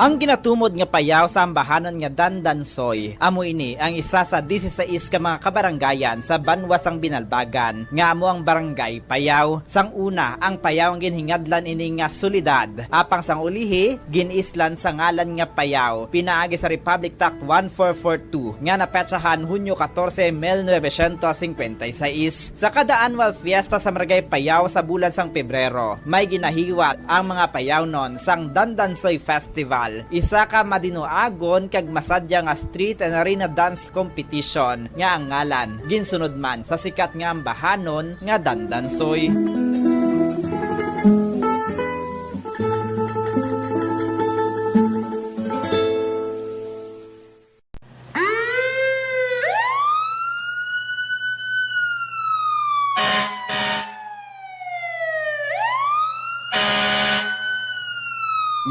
Ang ginatumod nga Payao sa ambahanon nga Dandansoy, amo ini ang isa sa disisais ka mga kabaranggayan sa banwa sang Binalbagan, nga amo ang Barangay Payao. Sang una, ang Payao ang ginhingadlan ini nga syudad, apang sang ulihi, gin-islan sa ngalan nga Payao, pinaagi sa Republic Act one four four two, nga napetsahan Hunyo katorse, mil novecientos singkwenta y seis. Sa kada annual fiesta sa Barangay Payao sa bulan sang Pebrero, may ginahiwat ang mga Payaonon sang Dandansoy Festival, isa ka madinuagon kag masadya nga street and arena dance competition nga ang ngalan ginsunod man sa sikat nga ambahanon nga Dandansoy.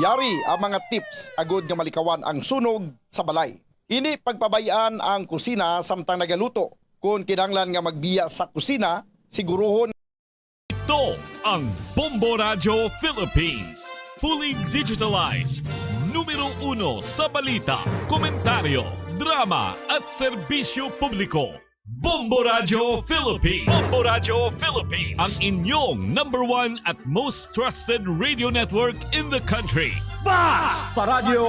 Yari ang mga tips agud nga malikawan ang sunog sa balay. Hindi pagpabay-an ang kusina samtang nagaluto. Kung kinahanglan nga magbiya sa kusina, siguruhon. Ito ang Bombo Radyo Philippines. Fully digitalized. Numero uno sa balita, komentaryo, drama at serbisyo publiko. Bombo Radyo Philippines. Bombo Radyo Philippines. Ang inyong number one at most trusted radio network in the country. Basta Radyo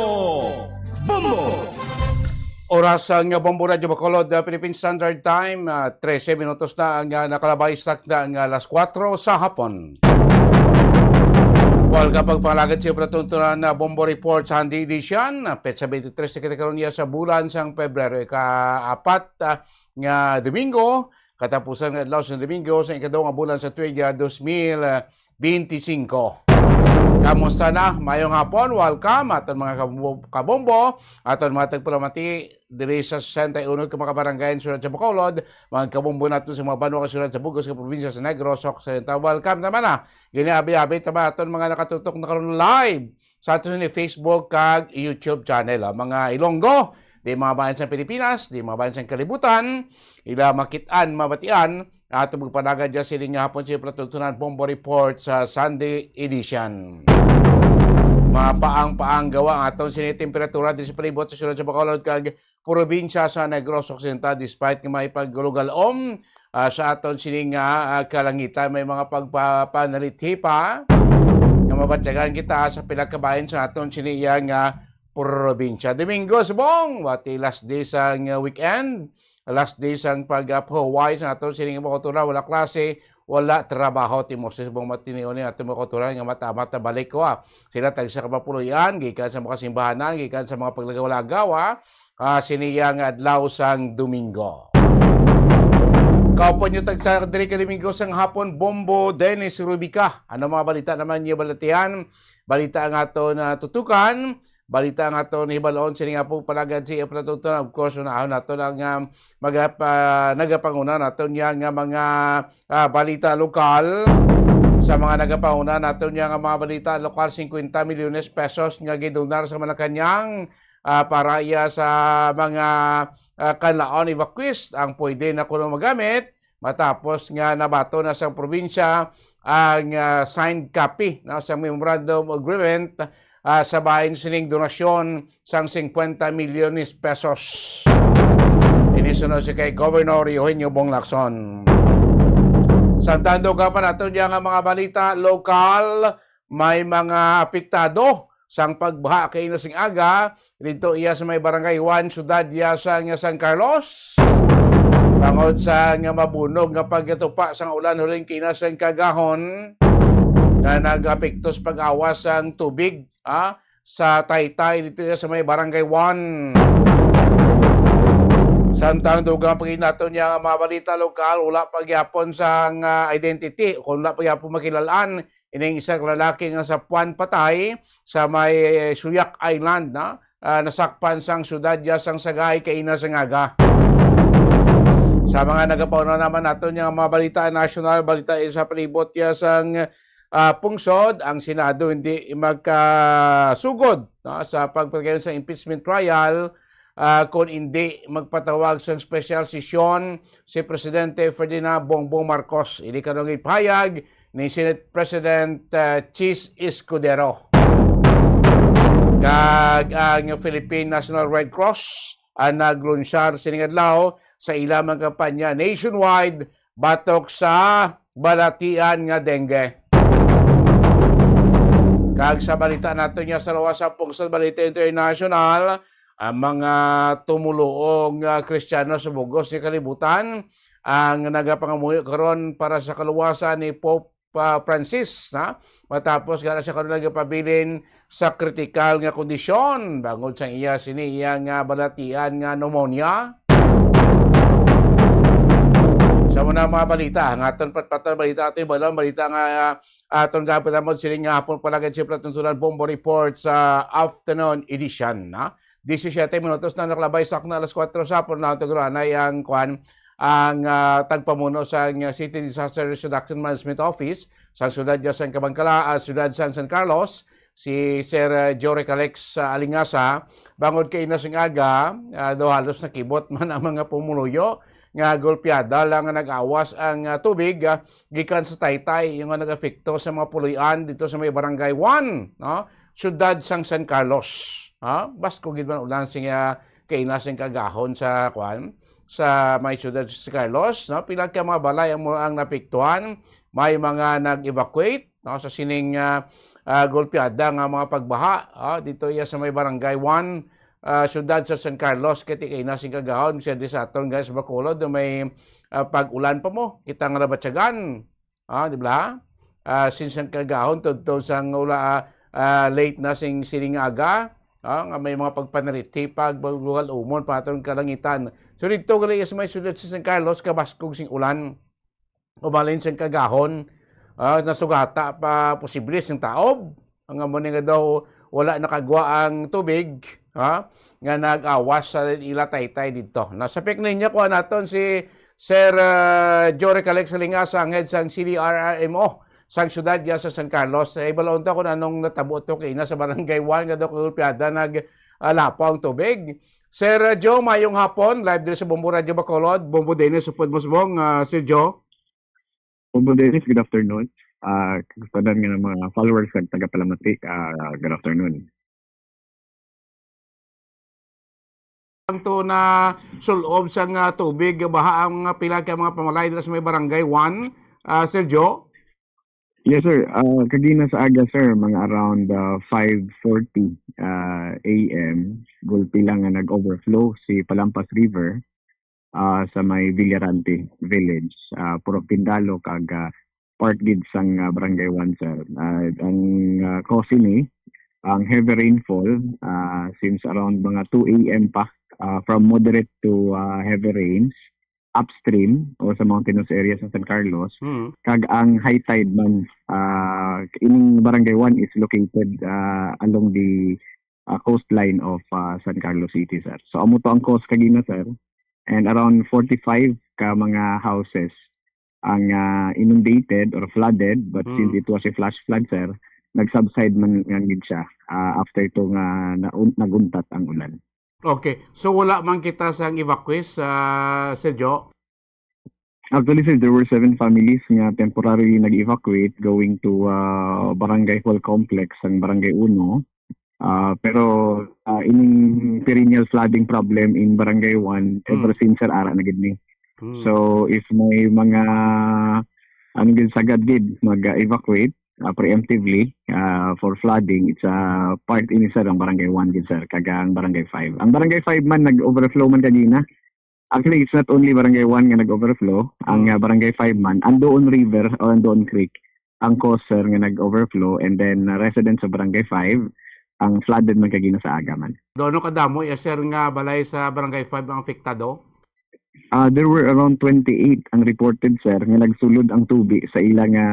Bombo! Oras ang Bombo Radyo Bacolod, uh, Philippine Standard Time, uh, trese minutos na ang uh, nakalabay sa takna nga alas kuwatro sa hapon. Welcome pagpalagad sa pagtuntunan na Bombo Report Sunday Edition, uh, petsa twenty-three sa kita karon niya sa bulan sang Pebrero, ika-apat uh, nga Domingo, katapusan nga adlaw sa Domingo sa ikaduha nga bulan sa tuig uh, dos mil twenty-cinco. Kamusta na? Mayong hapon, welcome aton mga kabombo, aton mga tagpalamati diri sa sesenta y uno ka mga barangay sulod sa Bacolod, mga kabombo nato sa mga banwa kasulod sa bugos nga probinsya sa Negros Occidental. Welcome naman na. Gini abi-abi tama aton mga nakatutok na karon live sa aton ni Facebook kag YouTube channel. Ah, mga Ilonggo, di mga bayan sa Pilipinas, di mga bayan sa kalibutan, ila makit-an, mabatian, ato magpanaga dyan sini nga hapon sa pagtuntunan Bombo Report sa Sunday Edition. Mapaang-paang gawa ang aton sini temperatura di sa palibot sa sulod sa Bacolod kag probinsya sa Negros Occidental despite nga may paglugalom ah, sa aton sini nga ah, kalangitan may mga pagpapanalithi pa nga mabatyagan kita sa pila ka bahin sa aton sini iya nga probinsya. Domingo subong, wati last day sang weekend, last day sang pag-aphuway sa aton sining mga kultura, wala klase, wala trabaho. Ti Moses subong matinion ni aton mga kultura nga mata-mata balik ko ah. Sila tagsa ka mapuloy-an, gikan sa mga simbahanan, gikan sa mga paglagaw-lagaw ah. Ah, sini iya nga adlaw sang Domingo. Kaupod nyo tagsa diri ka Domingo sang hapon, Bombo Dennis Rubica. Ano mga balita naman niyo balatian? Balita nga ato na tutukan. Balita nga ato ni Balon sini nga po palagad si Epra Tuton. Of course, unahon nato lang nga magapa, nagapanguna nato niya nga mga ah, balita lokal. Sa mga nagapanguna nato niya nga mga balita lokal, cincuenta milyones pesos nga gidonar sa Malacañang ah, para iya sa mga ah, kanlaon evacuees ang pwede na kuno magamit matapos nga nabato na sa probinsya ang ah, signed copy no, sa memorandum agreement ah, sa bahin sining donasyon sang cincuenta milyones pesos. Ini sunod si kay Governor Eugenio Bong Lacson. Sa tandog pa nato niya nga mga balita lokal, may mga apektado sang pagbaha kay ina sing aga dito iya sa may barangay one, syudad iya sa nga San Carlos. Bangod sa nga mabunog nga pagkatupa sang ulan huling kina sang kagahon nga nagapekto sa pag-awas sang tubig ah, sa Taytay dito iya sa may Barangay one. Samtang dugang paginato niya nga mga balita lokal, wala pa gyapon sang ah, identity kung wala pa gyapon makilalaan ining isa ka lalaki nga sa Puan patay sa may Suyak Island na ah, nasakpan sang syudad ya sang Sagay kaina sa ngaga. Sa mga nagapauna naman nato niya nga mga balita national, balita sa palibot ya sang ah, pungsod, ang Senado hindi magkasugod no, sa pagpagayon sa impeachment trial ah, kung hindi magpatawag sa special sesyon si Presidente Ferdinand Bongbong Marcos. Ini kanong ipahayag ni Senate President ah, Chiz Escudero. Kag ang Philippine National Red Cross ang naglunsyar sining adlaw sa ilang mga kampanya nationwide batok sa balatian nga dengue. Kag sa balita nato niya sa luwas sa pungsod balita international, ang mga tumuluong ah, Kristiyano sa bugos ni kalibutan ang nagapangamuyo karon para sa kaluwasan ni Pope ah, Francis, ha? Matapos nga na siya karon nagapabilin sa kritikal nga kondisyon bangod sa iya sini iya nga balatian nga pneumonia. Sa muna mga balita, ang aton patpatan balita, aton balon balita nga ah, aton gapitamod sini nga hapon palagad si Platon Tulan Bombo Report sa afternoon edition, ha? Disisiete minutos na nakalabay sa akna alas kuwatro sa hapon na tuguranay ang kwan ang ah, tagpamuno sa ang City Disaster Risk Reduction Management Office sa siyudad ya sang Kabancala, ah, siyudad sang San Carlos, si Sir, ah, Joe Recalex, ah, Alingasa, bangod kay ina sing aga, ah, daw halos nakibot man ang mga pumuluyo nga golpeada lang nga nag-awas ang, ah, tubig, ah, gikan sa taytay, yung nga nag-epekto sa mga puloy-an dito sa may Barangay One, no? Siyudad sang San Carlos. Ha? Baskog gid man ulan sing, ah, kaina sing kagahon sa, kwan, sa may siyudad sa San Carlos, no? Pila ka mga balay ang, ang napiktuhan, may mga nag-evacuate, no, sa sining, ah, ah, golpeada nga mga pagbaha, ah, dito iya sa may Barangay One, ah, siyudad sa San Carlos, kay ti kaina sing kagahon, siya di sa aton, guys, Bacolod, may, ah, pag-ulan pa mo, kita nga nabatyagan, ah, di ba? Ah, since ang kagahon, tudto sang ula, ah, ah, late na sing sining aga, ah, nga may mga pagpanariti, pag umon pa aton kalangitan. So, dito gali sa may siyudad sa San Carlos, kabaskog sing ulan. Ubalin siyang kagahon, ah, nasugata pa posible sing taob. Ang amo ni nga daw wala nakagwa ang tubig, ha, nga nag-awas sa ila taytay didto. Nasa pik niya, kuha naton si Sir, ah, Jory Calex Lingas, ang head sang C D R R M O sang syudad diya sa San Carlos. Eh, ibalaon ta kung anong natabo to kay na sa Barangay One nga daw kagulpiada nag, ah, lapaw ang tubig. Sir, ah, Joe, mayong hapon. Live diri sa Bombo Radio Bacolod. Bombo Dennis, upod Musbong, ah, Sir Joe. Bombo Dennis, good afternoon. Ah, kag tanan nga mga followers kag tagapalamati, ah, good afternoon. Ang to na sulob sang, ah, tubig, baha ang, ah, pila ka mga pamalayan dira sa may Barangay One, ah, Sir Joe? Yes, sir. Ah, kagina sa aga, sir, mga around, ah, five forty, ah, A M, gulpi lang nga nag-overflow si Palampas River, ah, sa may Villarante Village, ah, Purok Pindalo, kag, ah, part gid sang, ah, Barangay One, sir. Ah, ang, ah, cause ini, ang heavy rainfall, ah, since around mga two A M pa, ah, from moderate to, ah, heavy rains, upstream o sa mountainous areas sa San Carlos, Mm. kag ang high tide man, ah, ining Barangay One is located, ah, along the, ah, coastline of, ah, San Carlos City, sir. So, amo to ang cause kagina, sir. And around forty-five ka mga houses ang, ah, inundated or flooded, but Mm. since it was a flash flood, sir, nag-subside man nga gid siya, ah, after to nga naun-, naguntat ang ulan. Okay. So, wala man kita sang evacuees, ah, Sir Joe? Actually, sir, there were seven families nga temporarily nag-evacuate going to, ah, Barangay Hall Complex sang Barangay Uno. Ah, pero, ah, ining perennial flooding problem in Barangay One, Hmm. ever since, sir, ara na gid ni. Hmm. So, if may mga, ano gid, sagad gid mag-evacuate, ah, preemptively, ah, for flooding, it's a part ini, sir, ang Barangay One gid, sir, kag ang Barangay Five. Ang Barangay Five man nag-overflow man kagina. Actually, it's not only Barangay One nga nag-overflow, ang, Hmm. ah, Barangay Five man, Andoon River o Andoon Creek ang cause, sir, nga nag-overflow, and then, ah, residents sa Barangay Five ang flooded man kagina sa aga man. Do, ano kadamo iya, sir, nga balay sa Barangay Five ang apektado? Ah, there were around twenty-eight ang reported, sir, nga nagsulod ang tubi sa ila nga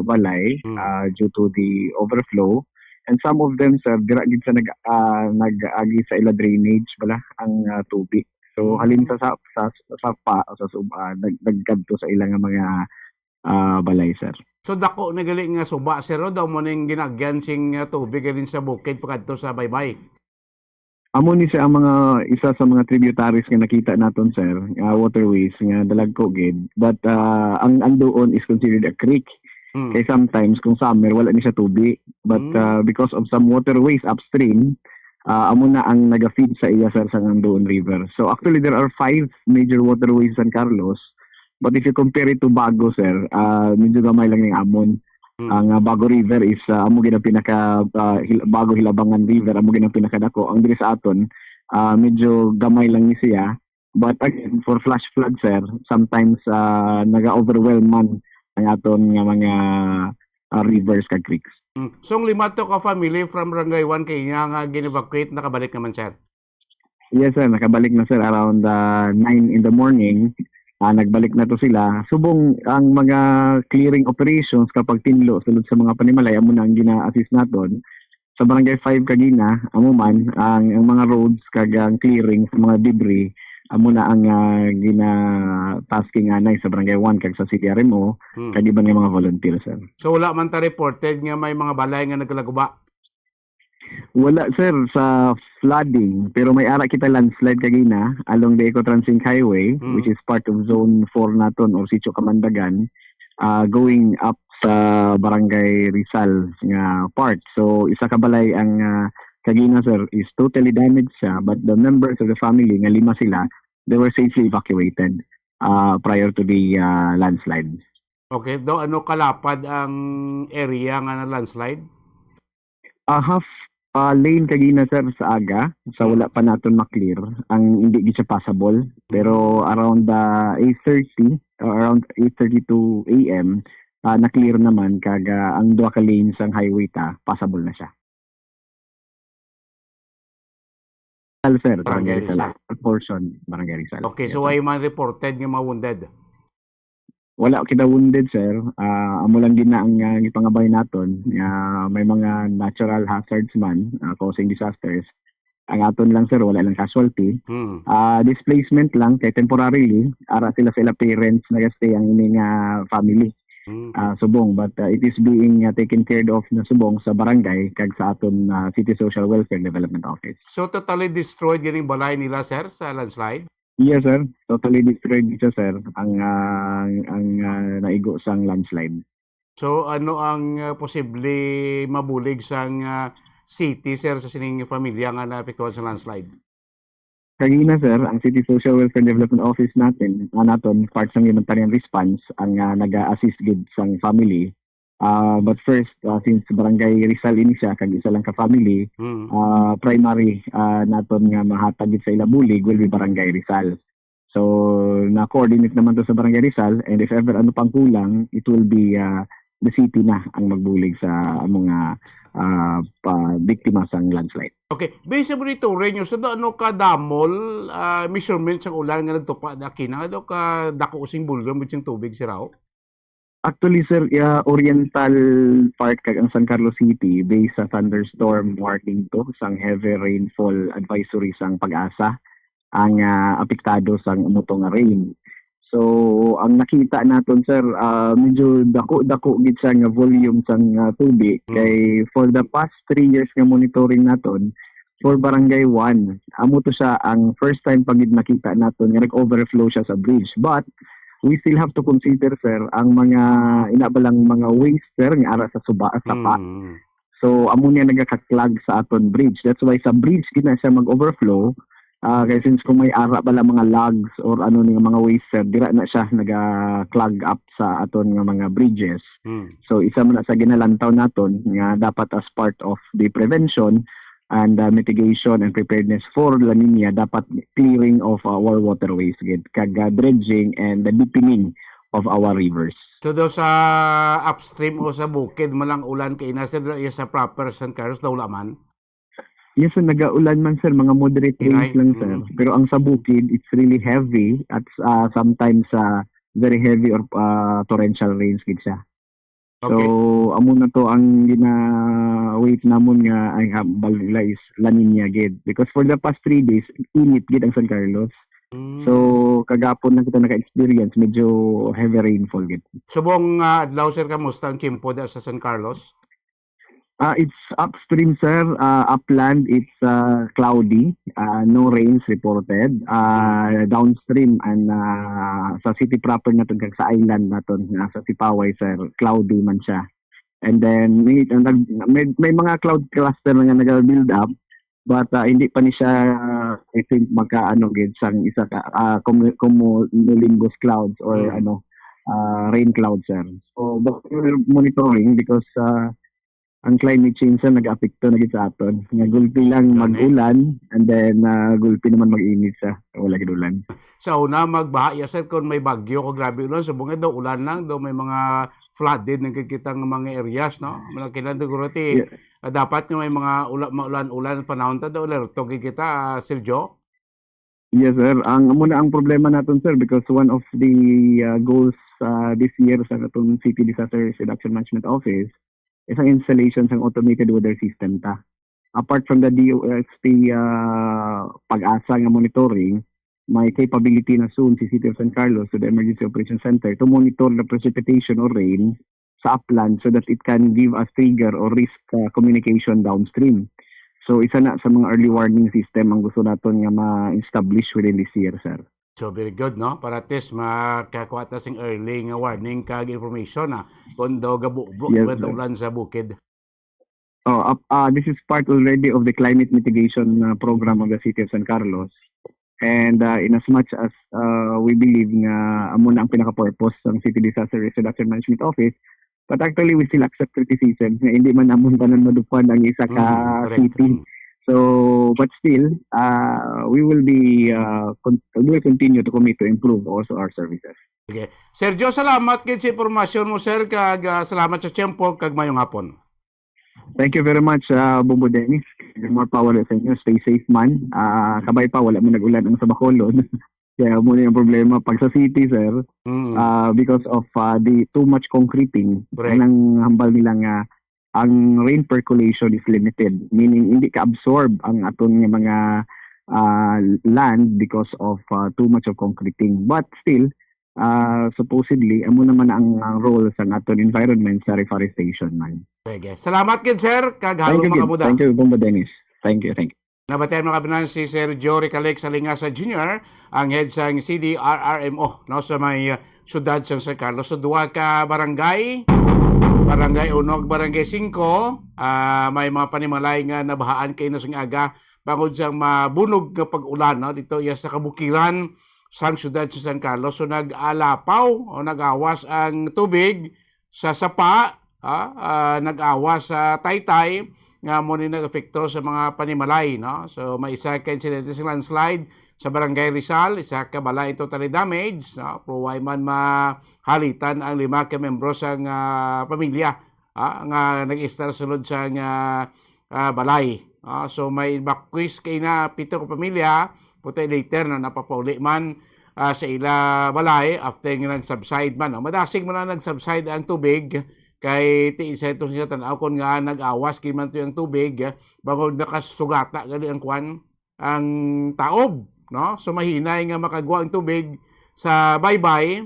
balay, Hmm. ah, due to the overflow. And some of them, sir, dira gid sa nag, ah, nag-agi sa ila drainage bala ang, ah, tubi. So, Hmm. halin sa, sa, sa sapa o sa sub-, ah, nag-, nagkadto sa ila nga mga, ah, balay, sir. So, dako na gali nga suba, sir, o daw mo ning ginagyan sing, ah, tubig halin sa bukid pakadto sa baybay? Amo ni siya ang mga, isa sa mga tributaries nga nakita naton, sir, nga waterways nga dalagko gid. But, ah, ang Andoon is considered a creek. Mm. Kay sometimes, kung summer, wala ni siya tubi. But, Mm. ah, because of some waterways upstream, ah, amo na ang naga-feed sa iya, sir, sa Andoon River. So, actually, there are five major waterways sa San Carlos. But if you compare it to Bago, sir, ah, medyo gamay lang ning amon. Mm. Ang, ah, Bago River is, ah, amo gid ang pinaka, ah, Hil-, Bago Hilabangan River, amo gid ang pinakadako. Ang diri sa aton, ah, medyo gamay lang ni siya. But again, for flash flood, sir, sometimes, ah, naga-overwhelm man ang aton nga mga, ah, rivers kag creeks. Mm. So, ang lima to ka family from Barangay One kay nga, nga gin-evacuate, nakabalik naman, sir? Yes, sir. Nakabalik na, sir, around, ah, nine in the morning. Ah, nagbalik na to sila. Subong ang mga clearing operations kapag tinlo sulod sa mga panimalay, amo na ang gina-assist naton. Sa Barangay Five kagina, amo man, ang, ang mga roads kag ang clearing sa mga debris, amo na ang, ah, gina-tasking anay sa Barangay One kag sa C D R M O, Hmm. kag iban nga mga volunteer, sir. So, wala man ta reported nga may mga balay nga nagkalaguba? Wala, sir, sa flooding, pero may ara kita landslide kagina along the Ecotrans Inc Highway, Mm. which is part of Zone four naton or Sitio Kamandagan, ah, going up sa Barangay Rizal nga part. So, isa ka balay ang, ah, kagina, sir, is totally damaged siya, but the members of the family, nga lima sila, they were safely evacuated, ah, prior to the, ah, landslide. Okay, daw ano kalapad ang area nga na-landslide? Ah, half, ah, lane kagina, sir, sa aga, sa Mm. wala pa naton ma-clear, ang hindi gid siya passable. Pero Mm. around, ah, eight thirty, or around eight thirty-two A M, ah, na-clear naman kag, ah, ang duha ka lane sang highway ta, passable na siya. Rizal, sir, Barangay Barangay Rizal. Rizal. Portion, Barangay Rizal. Okay, Yes, so sir. Wala man reported nga mga wounded? Wala kita wounded, sir. Ah, amo lang gid na ang, ah, gipangabay naton nga may mga natural hazards man, ah, causing disasters. Ang aton lang, sir, wala lang casualty. Hmm. Ah, displacement lang kay temporarily ara sila sa ila parents nagastay ang ini nga family. Hmm. Ah, subong, but, ah, it is being, ah, taken care of na subong sa barangay kag sa aton, ah, City Social Welfare Development Office. So, totally destroyed ganing balay nila, sir, sa landslide? Yes, sir. Totally destroyed siya, sir. Ang, ah, ang, ah, naigo sang landslide. So, ano ang, ah, posible mabulig sang, ah, city, sir, sa sining pamilya nga naapektuhan sa landslide? Kagina, sir, ang City Social Welfare Development Office natin, ah, naton, part sang humanitarian response, ang, ah, naga-assist gid sang family. Ah, but first, ah, since Barangay Rizal ini siya, kag isa lang ka family, Hmm. ah, primary, ah, naton nga mahatag gid sa ila bulig will be Barangay Rizal. So, na-coordinate naman to sa Barangay Rizal, and if ever ano pang kulang, it will be, ah, the city na ang magbulig sa among, ah, ah, pa-, biktima sang landslide. Okay, based sa monitoring nyo, sa ano ka damol, ah, measurement sa ulan nga nagtupa na kina, ano ka dako sing volume sing tubig, siraw? Actually, sir, ah, oriental part kag ang San Carlos City, based sa thunderstorm warning to, sang heavy rainfall advisory sang PAGASA, ang, ah, apektado sang amo to nga rain. So, ang nakita naton, sir, ah, medyo dako-dako gid siya nga volume sang, ah, tubig. Hmm. Kay for the past three years nga monitoring naton, for Barangay one, amo to siya ang first time pa gid nakita naton nga nag-overflow siya sa bridge. But we still have to consider, sir, ang mga ina ba lang mga waste, sir, nga ara sa suba, sa pa. Mm. So, amo niya nagaka-clog sa aton bridge. That's why sa bridge gid na siya mag-overflow. Ah, kay since kung may ara bala mga logs or ano ni nga mga waste, sir, dira na siya naga-clog up sa aton nga mga bridges. Mm. So, isa man na sa ginalantaw naton nga dapat as part of the prevention and, uh, mitigation and preparedness for La Nina, dapat clearing of our waterways gid, kag, uh, dredging and the deepening of our rivers. So, daw sa upstream o sa bukid man lang ulan kay ina, sir, iya sa proper San Carlos, daw wala man? Yes, sir, nagaulan man, sir, mga moderate rains Hinay. Lang, sir. Mm. Pero ang sa bukid, it's really heavy at, uh, sometimes, uh, very heavy or, uh, torrential rains gid siya. Okay. So, amo na to ang gina-wait namon nga ang hambal nila is La Nina gid. Because for the past three days, init gid ang San Carlos. Mm. So, kagapon na kita naka-experience, medyo heavy rainfall gid. Subong nga adlaw, sir, kamusta ang tiyempo da sa San Carlos? Ah, it's upstream, sir. Ah, upland, it's, ah, cloudy. Ah, no rains reported. Ah, Hmm. Downstream and, ah, sa city proper naton kag sa island naton, ah, sa Sipaway, sir, cloudy man siya. And then may, nag-, may, may mga cloud cluster na nga naga-build up, but, ah, hindi pa ni siya, I think, makaano gid sang isa ka, ah, cumu-, cumulonimbus clouds or Hmm. ano, ah, rain clouds, sir. So, but we're monitoring because, ah, ang climate change sa nag-apekto na gid sa aton. Nga gulpi lang Gani. Mag-ulan, and then, ah, gulpi naman mag-init sa wala gid ulan. Sa una, magbaha ya, sir, kung may bagyo, kung grabe ulan, subong nga daw ulan lang, daw may mga flooded na gid kita nga mga areas, no? Mga kailan siguro ti, Yeah. Ah, dapat nga may mga ula-, maulan-ulan ang panahon ta, daw alerto gid kita, ah, Sir Joe? Yes, sir. Ang, amo na ang problema naton, sir, because one of the, ah, goals, ah, this year sa atong City Disaster Risk Reduction Management Office is ang installation sang automated weather system ta. Apart from the D O S T, ah, PAGASA nga monitoring, may capability na soon si City of San Carlos to the Emergency Operations Center to monitor the precipitation or rain sa upland so that it can give us trigger or risk, uh, communication downstream. So, isa na sa mga early warning system ang gusto naton nga ma-establish within this year, sir. So, very good, no? Para at least makakuha ta sing early nga warning kag information, ah, kung daw gabubo Yes, man ta sir. ulan sa bukid. Oh, ap-, ah, this is part already of the climate mitigation, uh, program of the City of San Carlos. And, uh, in as much as, uh, we believe nga amo na ang pinaka-purpose sang City Disaster Risk Reduction Management Office, but actually we still accept criticism nga hindi man amon tanan madupad ang isa ka Mm, correct. city. Mm. So, but still, uh, we will be, uh, con-, we will continue to commit to improve also our services. Okay. Sergio, salamat gid sa impormasyon mo, sir, kag, ah, salamat sa tiyempo, kag mayong hapon. Thank you very much, uh, Bombo Dennis. More power sa inyo. Stay safe man. Ah, kabay pa, wala man nag-ulan ang sa Bacolod. Kaya mo na yung problema. Pag sa city, sir, Mm. ah, because of, ah, the too much concreting, Correct. ang hambal nila nga ang rain percolation is limited. Meaning, hindi ka-absorb ang aton nga mga, ah, land because of, ah, too much of concreting. But still, ah, supposedly, amo naman ang, ang role sa aton environment sa reforestation man. Sige. Salamat gid, sir. Kag Thank halong you, mga gid. buda. Thank you, Bombo Dennis. Thank you, thank you. Nabatian, mga kababayan, si Sir Joe Recalix Salingasa Junior, ang head sang C D R R M O, no, sa may, uh, siyudad sang San Carlos. So, duha ka barangay, Barangay Unog, Barangay Singko, ah, may mga panimalay nga nabahaan kay na sing aga bangod sa mabunog nga pag-ulan, no, dito iya sa kabukiran sang siyudad sa San Carlos. So, nag-alapaw o nag-awas ang tubig sa sapa, ah, ah, nag-awas sa Taytay, nga mo ni nag-epekto sa mga panimalay, no? So, may isa ka insidente sa landslide sa Barangay Rizal, isa ka balay ang totally damaged, no? Pero way man mahalitan ang lima ka miyembro sang, ah, pamilya, ah, nga nag-istar sulod sang, ah, ah, balay. Ah, so, may evacuees kay na pito ka pamilya, pero later na napapauli man, ah, sa ila balay after nga nag-subside man, no? Madasig man na nag-subside ang tubig, kay ti sa ito nga tan-aw kon nga nag-awas gid man to ang tubig, bangod nakasugata gali ang kwan, ang taob, no? So, mahinay nga makagwa ang tubig sa baybay,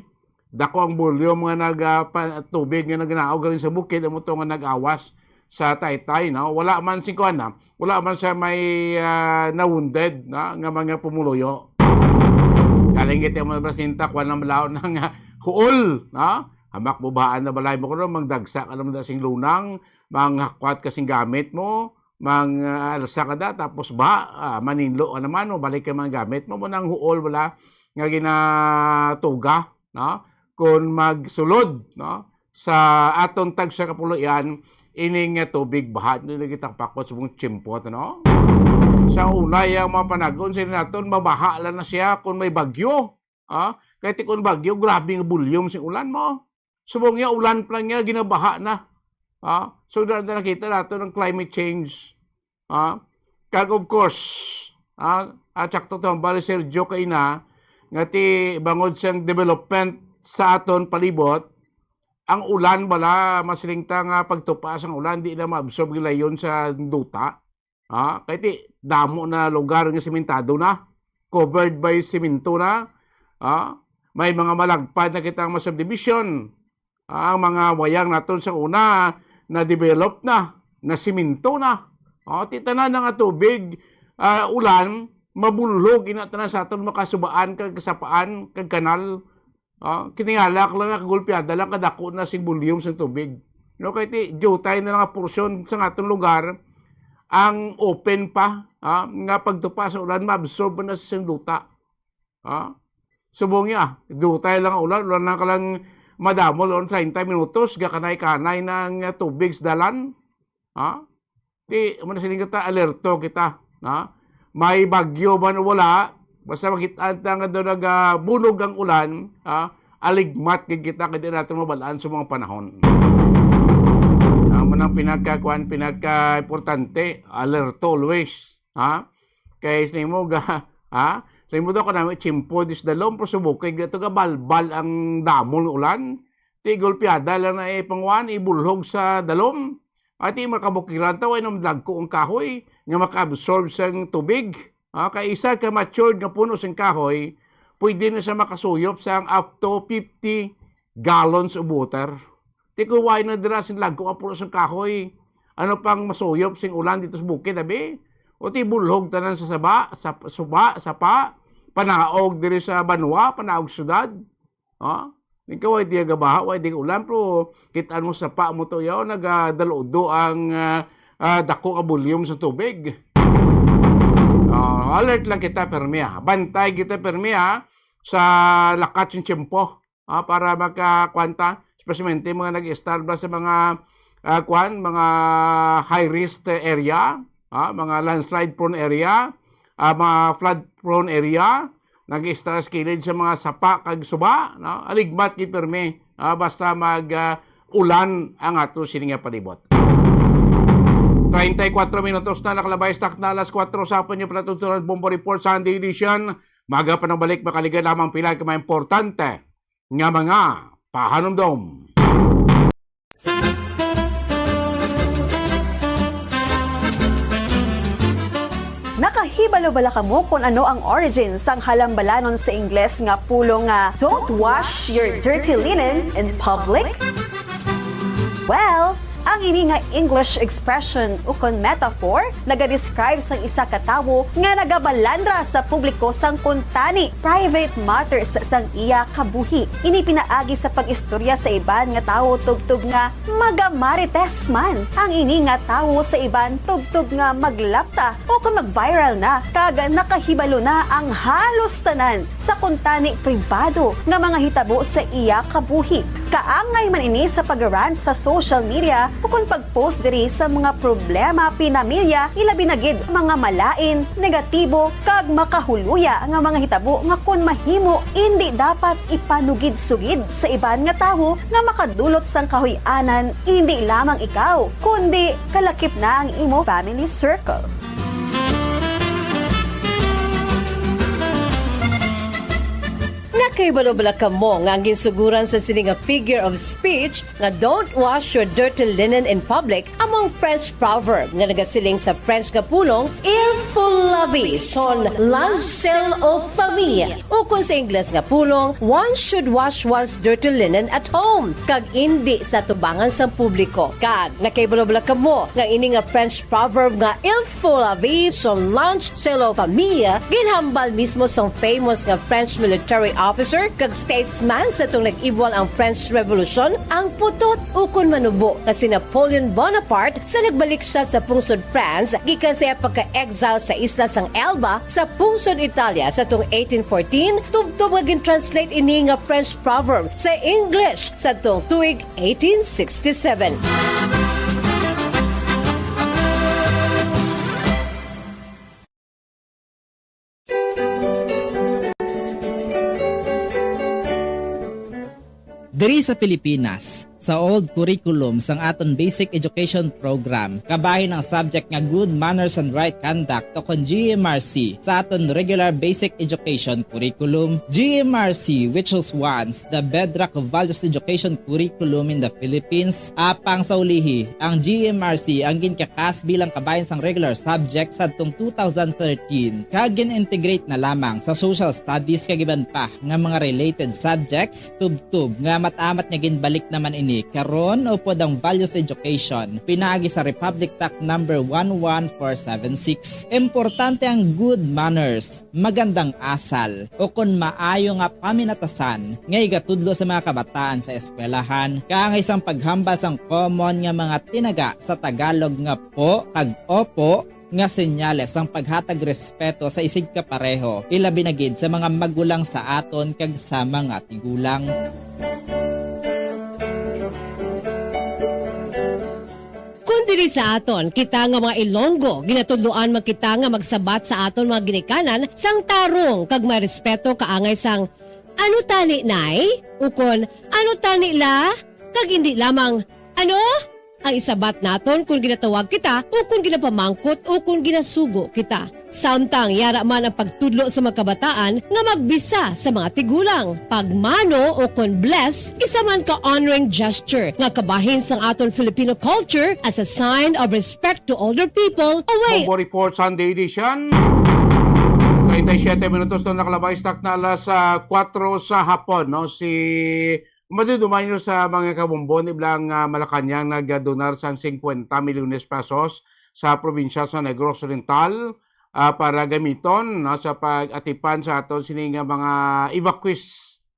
dako ang volume nga nag, ah, pa-, tubig nga nagnaog galing sa bukid, amo to nga nag-awas sa Taytay, no? Wala man si kuan na, wala man siya may, ah, na-wounded, no, nga mga pumuluyo. Galing kita mo na sinta, kuan lang malaw na nga huol, no? Hamak bubahan na balay mo kuno, magdagsa ka naman da sing lunang, manghakwat ka sing gamit mo, mang, ah, alsa ka da, tapos ba, ah, maninlo ka naman, mo balik ka mga gamit mo, mo nang huol wala nga ginatuga, no? Kung magsulod, no, sa aton tagsa ka puluyan, ining nga tubig baha, hindi na kita kapakot sa mong tiyempo, no? Sa una, yung mga panagon, sila naton, mabaha lang na siya kung may bagyo, ah? Kaya ti kung bagyo, grabe nga volume sing ulan mo. Subong niya, ulan pa lang niya, ginabaha na. Ah? So, na, na nakita nato ng climate change. Ah? Kag of course, ah, at sakto to ang bali Sergio kaina, nga ti bangod sang development sa aton palibot, ang ulan bala, masilingta nga pagtupa sang ulan, di na maabsorb gilayon sa duta. Ah, kay ti, damo na lugar nga simentado na, covered by semento na. Ah, may mga malagpad na kita nga subdivision. Ah, ang mga wayang naton sa una, na-develop na, na-semento na. Ah, ti tanan na nga tubig, ah, ulan, mabulhog ina tanan sa aton makasubaan kag kasapaan kag kanal. Ah, kitingala ka lang, nakagulpiada lang kadako na sing volume sang tubig. No, kay ti, diutay na lang nga porsyon sa aton lugar ang open pa, ah, nga pagtupa sa ulan, maabsorb na sa sing duta. Ah, subong niya, diutay lang ang ulan, ulan lang ka lang madamo, ulan treinta minutos, gakanay-kanay na ang tubig sa dalan. Ha? Ti, mo na siling kita, alerto kita, ha? May bagyo man o wala, basta makita ta nga daw nagabunog ang ulan, ha? Aligmat gid kita kay di natin mabalaan sa mga panahon. Ang manang pinagkakuan, pinagka-importante, alerto always, ha? Kay sa nimo ga, ha? Sa nimo daw ka namin, tsimpo, dis dalom, pero subukay, gato ka balbal ang damo ng ulan. Ti, gulpiada lang na ipangwan, ibulhog sa dalom. Ati makabukiran ta, way nang dagko ang kahoy nga maka-absorb sang tubig. Ah, kay isa ka matured nga puno sang kahoy, pwede na siya makasuyop sang up to fifty gallons of water. Ti kung way na dira sing dagko nga puno sang kahoy, ano pang masuyop sing ulan dito sa bukid, abi? O ti bulhog tanan sa saba, sa suba, sapa, panaog diri sa banwa, panaog syudad. Ha? Ikaw ay diya gabaha, way di ulan, pero kitaan mo sa pa mo to yaw, nagadaludo ang ah, ah, dako nga volume sa tubig. Ah, alert lang kita, permi, ah. Bantay kita, permi, ah, sa lakat sing tiyempo, ah, para makakwanta, especially mga nag-istar ba sa mga, ah, kwan, mga high risk area, ah, mga landslide prone area, ah, mga flood prone area, nag-istar sa kilid sa mga sapa kag suba, no? Aligmat gid permi, ah, basta mag, ah, ulan ang ato sini nga palibot. Treinta y cuatro minutos na nakalabay sa takna alas kuwatro sa hapon, yung Plato Turan Bombo Report Sunday edition. Maga pa nang balik, makaliga lamang pila ka mga importante nga mga pahanumdom. Nakahibalo bala kamo kon ano ang origin sang halambalanon sa Ingles nga pulong nga "Don't wash your dirty linen in public"? Well, ang ini nga English expression ukon metaphor nagadescribe sang isa ka tawo nga nagabalandra sa publiko sang kuntani private matters sang iya kabuhi. Ini pinaagi sa pag-istorya sa iban nga tawo tubtob nga magamarites man ang ini nga tawo sa iban tubtob nga maglapta o kon mag-viral na kag nakahibalo na ang halos tanan sa kuntani pribado nga mga hitabo sa iya kabuhi. Kaangay man ini sa pag-rant sa social media ukon pag-post diri sa mga problema pinamilya, ilabi na gid mga malain, negatibo, kag makahuluya nga mga hitabo nga kon mahimo, indi dapat ipanugid-sugid sa iban nga tawo nga makadulot sang kahuy-anan, indi lamang ikaw, kundi kalakip na ang imo family circle. Nakahibalo bala kamo nga ang ginsuguran sa sini nga figure of speech nga "Don't wash your dirty linen in public" amo ang French proverb nga nagasiling sa French nga pulong "Il faut laver son linge sale aux femmes", ukon sa Ingles nga pulong "One should wash one's dirty linen at home", kag indi sa tubangan sang publiko. Kag nakahibalo bala kamo nga ini nga French proverb nga "Il faut laver son linge sale aux femmes" ginhambal mismo sang famous nga French military officer kag statesman sa tong nag-ibwal ang French Revolution, ang putot ukon manubo nga si Napoleon Bonaparte sa nagbalik siya sa pungsod France gikan sa iya pagka-exile sa isla sang Elba sa pungsod Italia sa tong eighteen fourteen, tubtob nga gin-translate ini nga French proverb sa English sa tong tuig eighteen sixty-seven. Diri sa Pilipinas, sa old curriculum sang aton basic education program, kabahin ang subject nga Good Manners and Right Conduct o kon G M R C sa aton regular basic education curriculum. G M R C, which was once the bedrock of values education curriculum in the Philippines, apang sa ulihi, ang G M R C ang ginkakas bilang kabahin sang regular subject sadtong two thousand thirteen, kag gin-integrate na lamang sa social studies kag iban pa nga mga related subjects, tubtob nga amat-amat nga ginbalik naman ini karon upod ang values education pinaagi sa Republic Act number one one four seven six. Importante ang good manners, magandang asal, o kon maayo nga paminatasan nga igatudlo sa mga kabataan sa eskwelahan, kaangay sang paghambal sang common nga mga tinaga sa Tagalog nga po kag opo, nga senyales sang paghatag respeto sa isigkapareho, ilabi na gid sa mga magulang sa aton kag sa mga tigulang. Kon diri sa aton, kita nga mga Ilonggo, ginatudloan man kita nga magsabat sa aton mga ginikanan sang tarong kag may respeto kaangay sang "Ano tani, Nay?" ukon "Ano tani, La?" kag indi lamang "Ano?" ang isabat naton kon ginatawag kita o kon ginapamangkot o kon ginasugo kita. Samtang yara man ang pagtudlo sa mga kabataan nga magbisa sa mga tigulang. Pagmano o kon bless, isa man ka honoring gesture nga kabahin sang aton Filipino culture as a sign of respect to older people. Away! Bombo Report Sunday Edition. Treinta y siete minutos na nakalabay sa takna alas, ah, kuwatro sa hapon, no? Si Madudumay nyo sa mga kabumbon, iblang, ah, Malacañang nagdonar sang cincuenta milyones pesos sa probinsya sa Negros Oriental, ah, para gamiton, no, sa pag-atipan sa aton sini nga mga evacuees,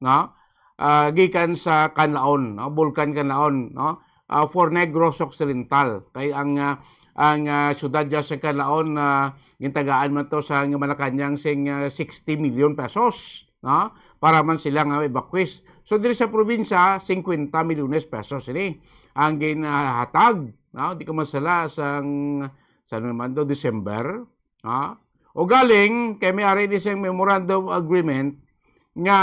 no, ah, gikan sa Canlaon, no, Bulkan Canlaon, no, ah, for Negros Occidental. Kay ang, ah, ang, ah, siyudad dyan sa Canlaon, ah, gintagaan man to sa Malacañang sing, ah, sixty million pesos, no, para man sila nga evacuees. So, diri sa probinsya, cincuenta milyones pesos ini ang ginahatag, no, di ko masala, sang, sa ano naman do, December, ha? O galing, kay may ari ni siyang memorandum of agreement nga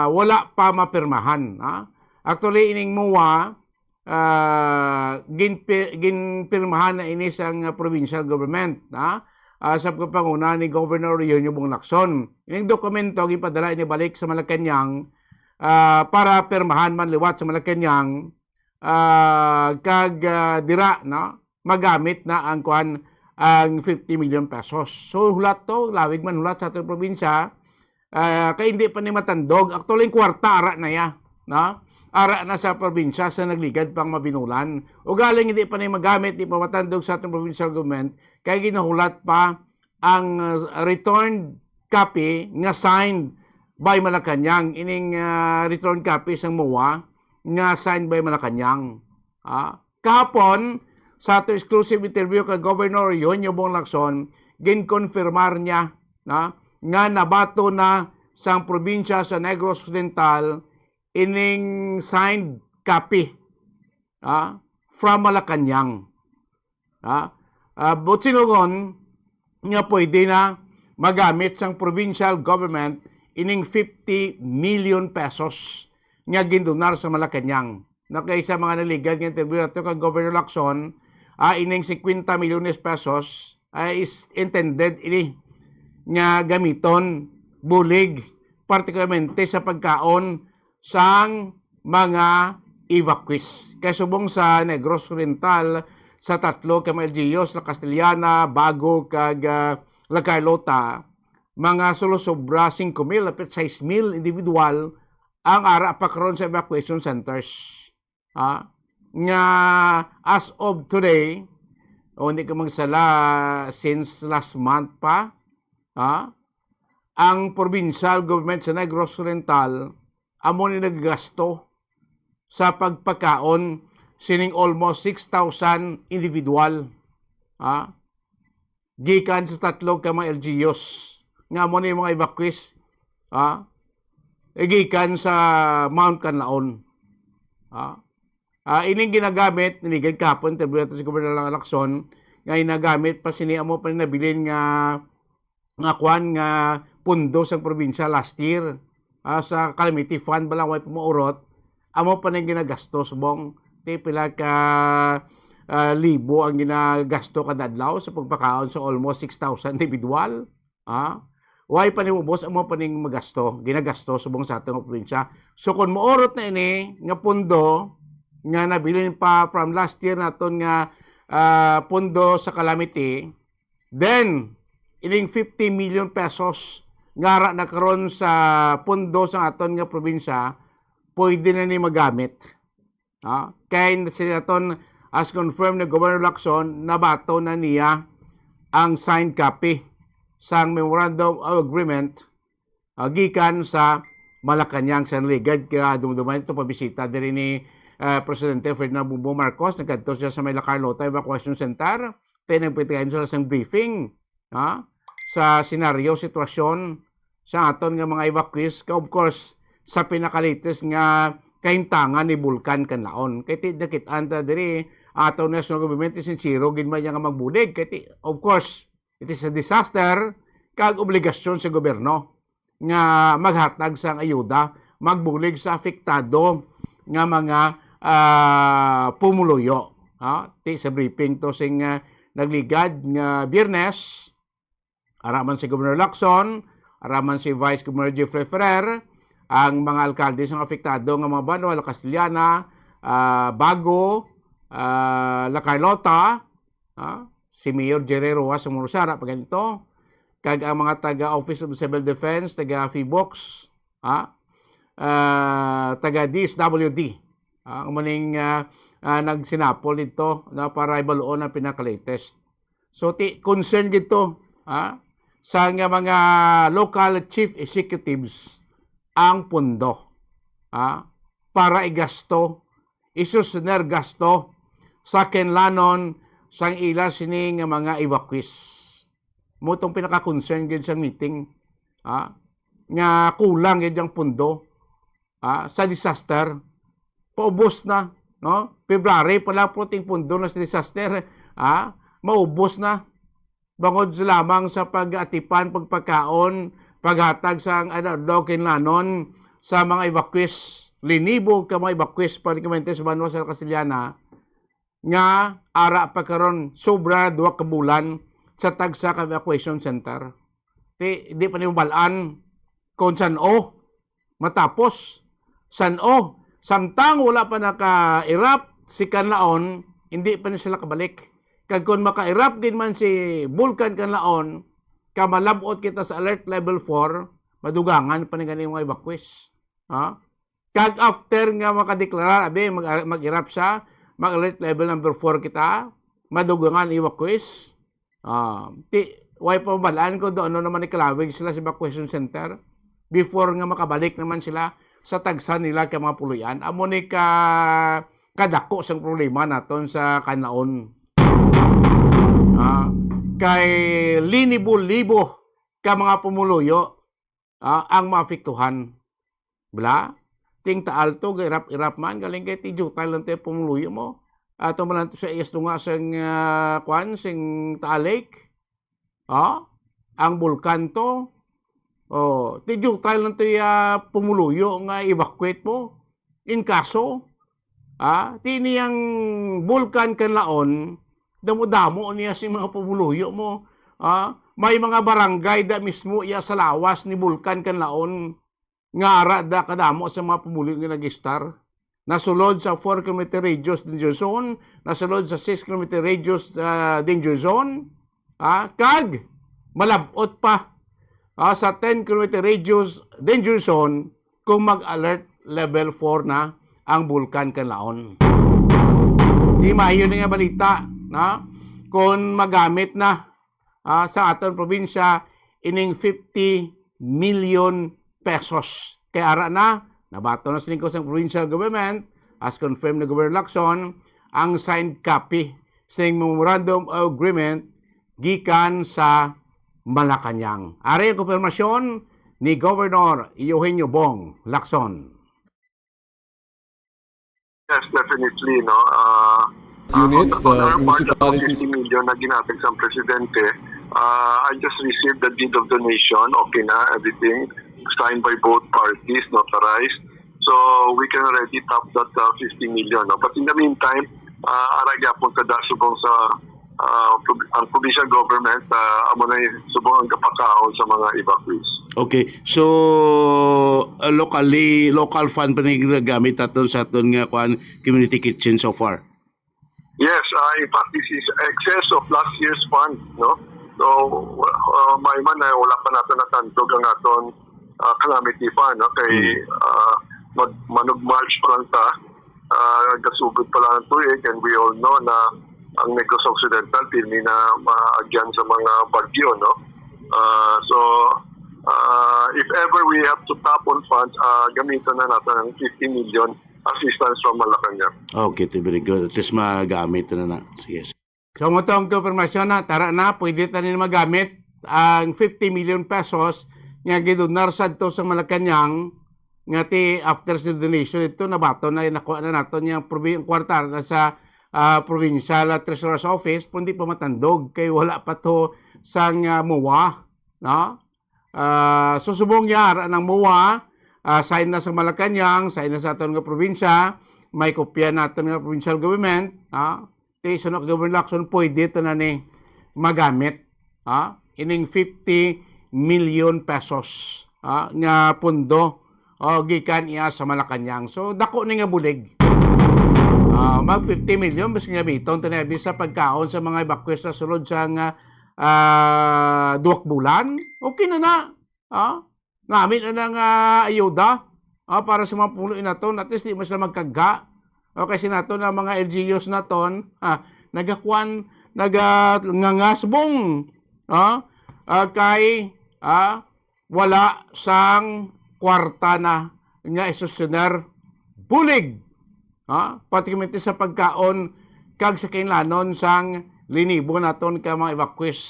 wala pa mapirmahan, ha? Actually, ining MOA, ah, ginpi-, ginpirmahan na ini sang provincial government, ha? Ah, sa pagpanguna ni Governor Eugenio Bong Lacson. Ining dokumento, ginpadala ini balik sa Malacañang, ah, para pirmahan man liwat sa Malacañang, ah, kag, ah, dira, no, magamit na ang, kuan, ang fifty million pesos. So, hulat to, lawig man hulat sa aton probinsya, ah, kay hindi pa ni matandog. Actually, ang kwarta, ara na ya, no? Ara na sa probinsya sa nagligad pang mabinulan. Ugaling hindi pa ni magamit, di pa matandog sa aton provincial government, kay ginahulat pa ang, uh, returned copy nga signed by Malacañang, ining, uh, returned copy sang MOA nga signed by Malacañang. Ah, kahapon, sa ato exclusive interview kay Governor Eugenio Bong Lacson, ginkonfirmar niya na, nga nabaton na sang probinsya sa Negros Occidental ining signed copy, ah, from Malacañang. Ha? Ah, buot silingon nga pwede na magamit sang provincial government ining fifty million pesos nga gindonar sa Malacañang. Na kay sa mga naligad nga interview nato kang Governor Lacson, ah, ining cincuenta milyones pesos ay is intended ini nga gamiton bulig, partikularmente sa pagkaon sang mga evacuees. Kay subong sa Negros Oriental, sa tatlo ka mga L G Us, La Castellana, Bago, kag, ah, La Carlota, mga sulosobra singko mil, lapit sais mil individual ang ara pa karon sa evacuation centers. Ah, nga as of today, o hindi ko magsala, since last month pa, ah, ang provincial government sa Negros Oriental amo ni naggasto sa pagpakaon sining almost six thousand individual, ah, gikan sa tatlo ka mga L G Us nga amo ni mga evacuees, ah, eh, gikan sa Mount Canlaon. Ah, ah, ining ginagamit, niligad kahapon, interview nato si Governor Lacson, nga ginagamit pa sini, amo pa ni nabilin nga, nga kwan, nga pundo sang probinsya last year, ah, sa calamity fund, bala, way pa maurot, amo pa ni ginagastos, bong, ti pila ka, ah, libo ang ginagasto kada adlaw sa pagpakaon sa almost six thousand individual. Ah, way pa ni ubos, amo pa ning magasto, ginagasto subong sa aton nga probinsya. So, kung maurot na ini nga pundo nga nabilin pa from last year naton nga, ah, pundo sa calamity, then ining fifty million pesos nga ara na karon sa pundo sa aton nga probinsya, pwede na ni magamit. Ah, kay sila ton, as confirmed ni Governor Lacson, nabaton na niya ang signed copy sang Memorandum of Agreement, ah, gikan sa Malacañang sa naligad. Kaya dumduman ito pabisita diri ni, ah, Presidente Ferdinand Bongbong Marcos. Nagkadto siya sa may La Carlota Evacuation Center. Kaya nagpitigayon sila sang briefing, ha, sa senaryo, sitwasyon sa aton nga mga evacuees, ka, of course, sa pinakalitis nga kahintangan ni Bulkan Kanlaon. Kay ti nakit-an ta diri, aton national government is sincero gid man niya nga magbulig. Kay ti, of course, it is a disaster, kag obligasyon sa gobyerno nga maghatag sang ayuda, magbulig sa apektado nga mga, ah, pumuluyo. Ha? Ti sa briefing to sing, ah, nagligad nga Biyernes, ara man si Governor Lacson, ara man si Vice Governor Jeffrey Ferrer, ang mga alkalde sang apektado nga mga banwa, La Castellana, ah, Bago, ah, La Carlota, ah, si Mayor Jerry Roa sa Murusara, pa ganito, kag ang mga taga Office of Civil Defense, taga PHIVOLCS, ah, ah, taga D S W D, ah, ang maning, ah, ah, nagsinapol dito na para ibaluon ang pinaka-latest. So, ti, concern gid to, ha, sa nga mga local chief executives ang pundo, ha, para igasto, isusuner gasto sa kinlanon sang ila sini nga mga evacuees. Mo tong pinaka-concern gid sa meeting, ha, nga kulang gid ang pundo, ah, sa disaster. Paubos na, no? February pa lang, puting pundo na sa disaster, ah, maubos na. Bangod sa lamang sa pag-atipan, pagpakaon, paghatag sa, ano, daw kinlanon sa mga evacuees, linibo ka mga evacuees pa ni sa banwa sa Castellana, nga ara pa karon sobra duha ka bulan sa tagsa ka evacuation center. Ti, di pa ni mabalaan kung san-o matapos, san-o, samtang wala pa naka-erupt si Kanlaon, hindi pa ni sila kabalik. Kag kung maka-erupt gid man si Bulkan Kanlaon, ka malab-ot kita sa alert level four, madugangan pa ni gani mga evacuees. Ha? Kag after nga makadeklara, abi, mag-, mag-erupt siya, mag-alert level number four kita, madugangan evacuees. Ah, ti, way pa mabalaan ko do ano naman ikalawig sila sa evacuation center before nga makabalik naman sila sa tagsa nila ka mga puloy-an. Amo ni ka kadako sang problema naton sa Kanlaon. Ah, kay linibo-libo ka mga pumuluyo, ah, ang maapektuhan. Bala, ting Taal to, gairap-irap man, galing kay ti jutay lang to pumuluyo mo. Ato man lang to sa iyas tunga sang, ah, kwan, sing Taal Lake. Ah, ang bulkan to. Oh, ti jutay lang to ya pumuluyo nga evacuate mo. In kaso, ah, ti niyang bulkan Kanlaon, damo-damo niya si mga pumuluyo mo. Ah, may mga barangay da mismo iya sa lawas ni bulkan Kanlaon nga ara da kadamo sa mga pumuluyo nga nag-istar. Nasulod sa four kilometer radius danger zone, nasulod sa six kilometer radius, ah, danger zone, ah, kag malab-ot pa, ah, sa ten kilometer radius danger zone kung mag-alert level four na ang bulkan Kanlaon. Di maayo na nga balita, na kung magamit na, ah, sa aton probinsya ining fifty million pesos. Kay ara na, nabaton na sining sang provincial government, as confirmed ni Governor Lacson, ang signed copy sing Memorandum of Agreement gikan sa Malacañang. Ari ang konfirmasyon ni Governor Eugenio Bong Lacson. Yes, definitely, no. Ah, ah, Units, on the the other part, municipalities. Fifty million na ginhatag sa presidente. Ah, I just received the deed of donation. Okay na, everything signed by both parties, notarized. So, we can already tap that, uh, fifty million, no? But in the meantime, ah, ara gyapon kada subong sa, ah, prob-, ang provincial government, ah, amo na yung subong ang gapakaon sa mga evacuees. Okay. So, uh, locally, local fund pa ni ginagamit aton sa aton nga, kwan, community kitchen so far? Yes, uh, in fact, this is excess of last year's fund, no? So, uh, may man na wala pa natin natandog ang aton, uh, calamity fund, no? Kay, Hmm. uh, mag-, manug March pa lang ta, uh, gasugod pa lang ang tuig, and we all know na ang Negros Occidental, pirmi na maagyan sa mga bagyo, no? Uh, so, uh, if ever we have to tap on funds, uh, gamitan na natin ang fifty million assistance from Malacañang. Okay, ti, very good. At least magamit na na. Sige. So, mo to ang konfirmasyon na, tara na, pwede tanin magamit ang fifty million pesos nga gidonar sadto sa Malacañang, nga ti after sa donation ito, nabaton na, nakuha na naton yung probi-, ang kwarta na sa, ah, provincial, ah, treasurer's office, kung di pa matandog, kay wala pa to sang, ah, MOA, no? Ah, so, subong niya, ara ng MOA, ah, sign na sa Malacañang, sign na sa aton nga probinsya, may kopya naton nga provincial government, ah, ti, sunod Governor Lacson, pwede to na ni magamit, ah, ining fifty million pesos, ah, nga pundo, oh, gikan iya sa Malacañang. So, dako ni nga bulig. Ah, mag fifty million, mas gamiton to na sa pagkaon sa mga evacuees na sulod sa nga, ah, duwak bulan. Okay na na. Ah, ngamit na nga ayuda, ah, para sa mga pulo naton, at least di mo sila magkagga. O kasi naton ang mga L G Us naton, ah, nagakuan, naga-, ngangasbong, ah, ah, kay, ah, wala sang kwarta na nga isusyonar bulig, ha? Particularmente sa pagkaon kag sa kinlanon sang linibo naton ka mga evacuees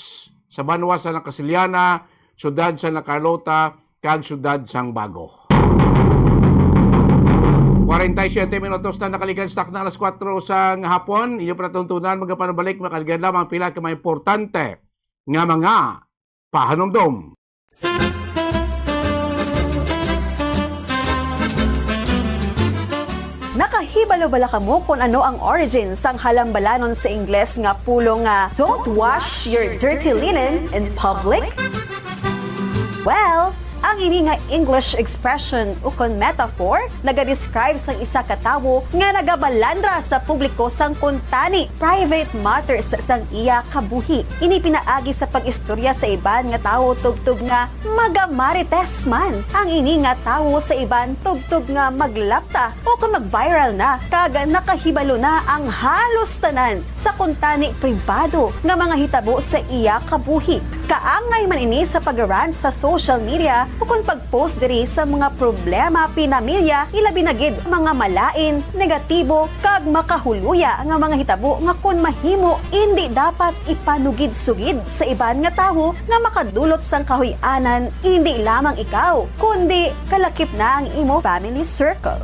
sa banwa sa Nakasiliana, siyudad sa Nacarlota, kag siyudad sang Bago. Kwarenta y siyete minutos na nakalikan sa takna alas kuwatro sang hapon. Inyo panatuntunan, magapanabalik, makaligad lamang pila ka mga importante nga mga pahanumdom. Nakahibalo bala kamo kon ano ang origin sang halambalanon sa Ingles nga pulong nga "Don't wash your dirty linen in public"? Well, ang ini nga English expression ukon metaphor nagadescribe sang isa ka tawo nga nagabalandra sa publiko sang kuntani, private matters, sang iya kabuhi. Ini pinaagi sa pag-istorya sa iban nga tawo tubtob nga magamarites man ang ini nga tawo sa iban tubtob nga maglapta o kon mag-viral na kag nakahibalo na ang halos tanan sa kuntani pribado nga mga hitabo sa iya kabuhi. Kaangay man ini sa pag-rant sa social media ukon pag-post diri sa mga problema pinamilya, ilabi na gid mga malain, negatibo, kag makahuluya nga mga hitabo nga kon mahimo, indi dapat ipanugid-sugid sa iban nga tawo nga makadulot sang kahuy-anan, indi lamang ikaw, kundi kalakip na ang imo family circle.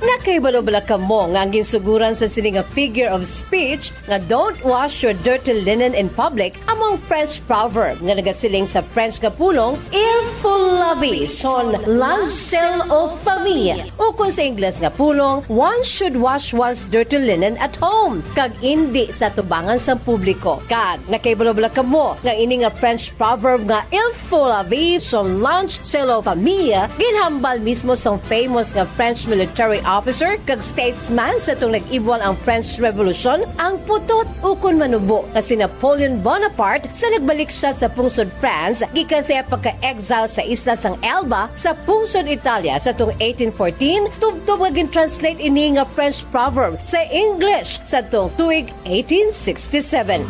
Nakahibalo bala kamo nga ang ginsuguran sa sini nga figure of speech nga "Don't wash your dirty linen in public" amo ang French proverb nga nagasiling sa French nga pulong "Il faut laver son linge sale aux femmes", ukon sa Ingles nga pulong "One should wash one's dirty linen at home", kag indi sa tubangan sang publiko. Kag nakahibalo bala kamo nga ini nga French proverb nga "Il faut laver son linge sale aux femmes" ginhambal mismo sang famous nga French military officer kag statesman sa tong nag-ibwal ang French Revolution, ang putot ukon manubo nga si Napoleon Bonaparte sa nagbalik siya sa pungsod France gikan sa iya pagka-exile sa isla sang Elba sa pungsod Italia sa tong eighteen fourteen, tubtob nga gin-translate ini nga French proverb sa English sa tong tuig eighteen sixty-seven.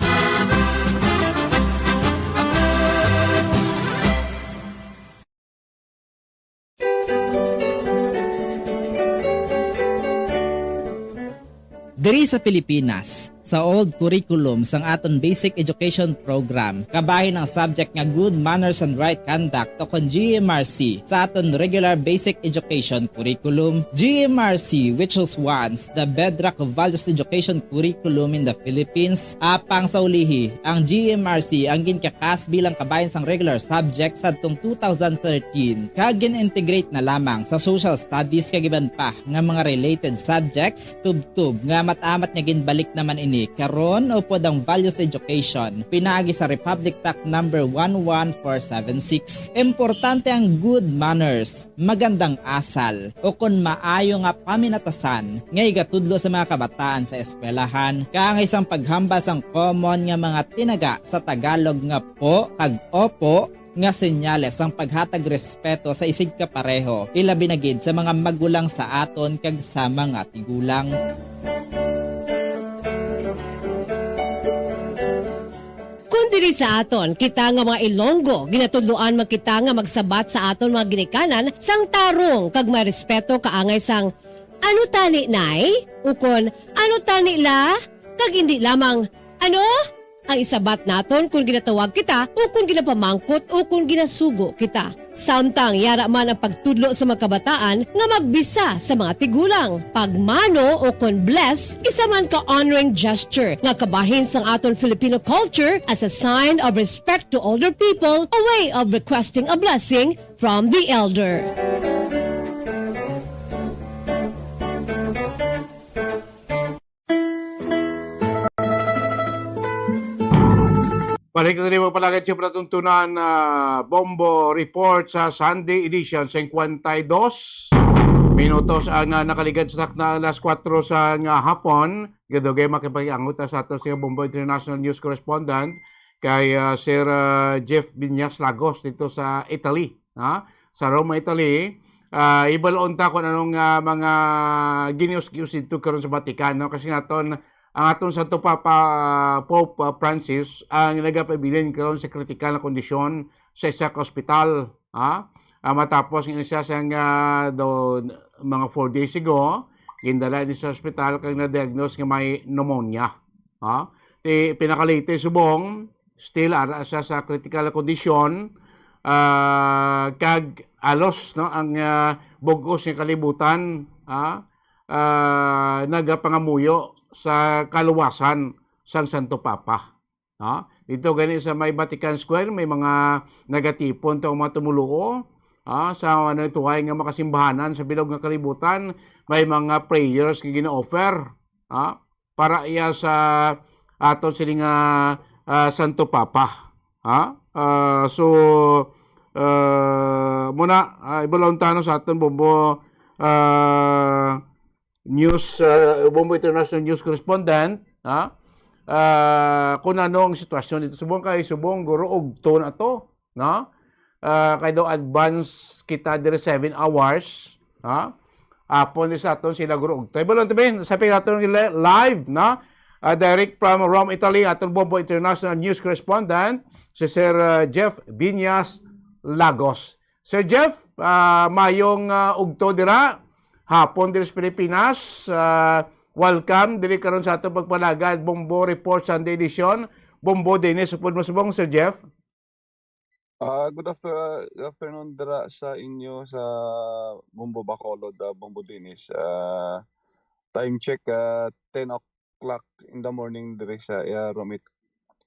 Diri sa Pilipinas, sa old curriculum sang aton basic education program, kabahin ang subject nga Good Manners and Right Conduct o kon G M R C sa aton regular basic education curriculum. G M R C, which was once the bedrock of values education curriculum in the Philippines, apang sa ulihi, ang G M R C ang ginkakas bilang kabahin sang regular subject sadtong two thousand thirteen, kag gin-integrate na lamang sa social studies kag iban pa nga mga related subjects, tubtob nga amat-amat nga ginbalik naman ini karon upod ang values education pinaagi sa Republic Act number one one four seven six. Importante ang good manners, magandang asal, o kon maayo nga paminatasan nga igatudlo sa mga kabataan sa eskwelahan, kaangay sang paghambal sang common nga mga tinaga sa Tagalog nga po kag opo, nga senyales sang paghatag respeto sa isigkapareho, ilabi na gid sa mga magulang sa aton kag sa mga tigulang. Kon diri sa aton, kita nga mga Ilonggo, ginatudloan man kita nga magsabat sa aton mga ginikanan sang tarong kag may respeto kaangay sang "Ano tani, Nay?" ukon "Ano tani, La?" kag indi lamang "Ano?" ang isabat naton kon ginatawag kita o kon ginapamangkot o kon ginasugo kita. Samtang yara man ang pagtudlo sa mga kabataan nga magbisa sa mga tigulang. Pagmano o kon bless, isa man ka honoring gesture nga kabahin sang aton Filipino culture as a sign of respect to older people, a way of requesting a blessing from the elder. Balik na tayo magpalagad sa palatuntunan, ah, Bombo Report sa Sunday edition, singkwenta y dos minutos ang, ah, nakaligad sa takna alas kuwatro sa nga hapon. Gadugay makipag-angot sa ato sa Bombo International News Correspondent kay, ah, Sir, ah, Jeff Viñas Lagos dito sa Italy, ha? Sa Roma, Italy. Ah, ibalon ta kung anong, ah, mga ginius-gius dito karon sa Vatican, no? Kasi naton, ang aton Santo Papa, ah, Pope, ah, Francis, ang nagapabilin karon sa kritikal na kondisyon sa isa ka ospital, ha? Ah, matapos nga siya sang, ah, do, mga four days ago, gindala ni sa ospital kag na-diagnose nga may pneumonia, ha? Ti, pinakalatest subong, still ara siya sa critical condition, ah, kag alos, no, ang, ah, bug-os nga kalibutan, ah, ah, nagapangamuyo sa kaluwasan sang Santo Papa, no? Dito gani sa may Vatican Square, may mga nagatipon to ang mga tumuluo, ah, sa ano, tuway nga makasimbahanan sa bilog nga kalibutan, may mga prayers nga gina-offer, ah, para iya sa aton sini nga, ah, Santo Papa. Ha? Ah, so, ah, muna, ah, ibalon ta, no, sa aton Bombo, ah, News, ah, Bombo International News Correspondent, ha? Ah, kung ano ang sitwasyon dito. Subong kay subong, guro, ugto na to, no? Ah, kay daw advance kita diri seven hours, ha? Apon ni sa aton sila, guro, ugto. Ibalon ta, Ben, sa pinaton nila live, no? Ah, direct from Rome, Italy, aton Bombo International News Correspondent, si Sir, ah, Jeff Viñas Lagos. Sir Jeff, ah, mayong, ah, ugto dira, hapon diri sa Pilipinas. Ah, welcome diri karon sa aton pagpalagad, Bombo Report Sunday Edition. Bombo Dennis, upod mo subong, Sir Jeff. Ah, good after-, good afternoon dira sa inyo sa Bombo Bacolod, ah, Bombo Dennis. Ah, time check, ah, ten o'clock in the morning diri sa, ah, Rome, It-,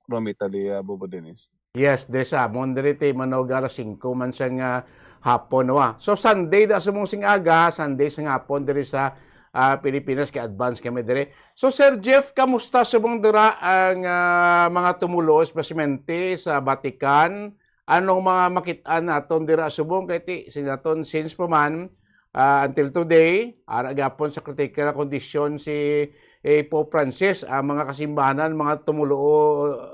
Rome, Italy, ah, Bombo Dennis. Yes, diri sa amon diri ti manog alas singko man siya nga hapon, wa. So, Sunday da subong sing aga, Sunday sing hapon diri sa, ah, Pilipinas, kay advance kami diri. So, Sir Jeff, kamusta subong dira ang, ah, mga tumuluo, espesiyalmente sa Vatican? Anong mga makit-an naton dira subong? Kay ti, sinaton since pa man, ah, until today, ara gyapon sa kritikal na kondisyon si, eh, Pope Francis. Ang mga kasimbahanan, mga tumuluo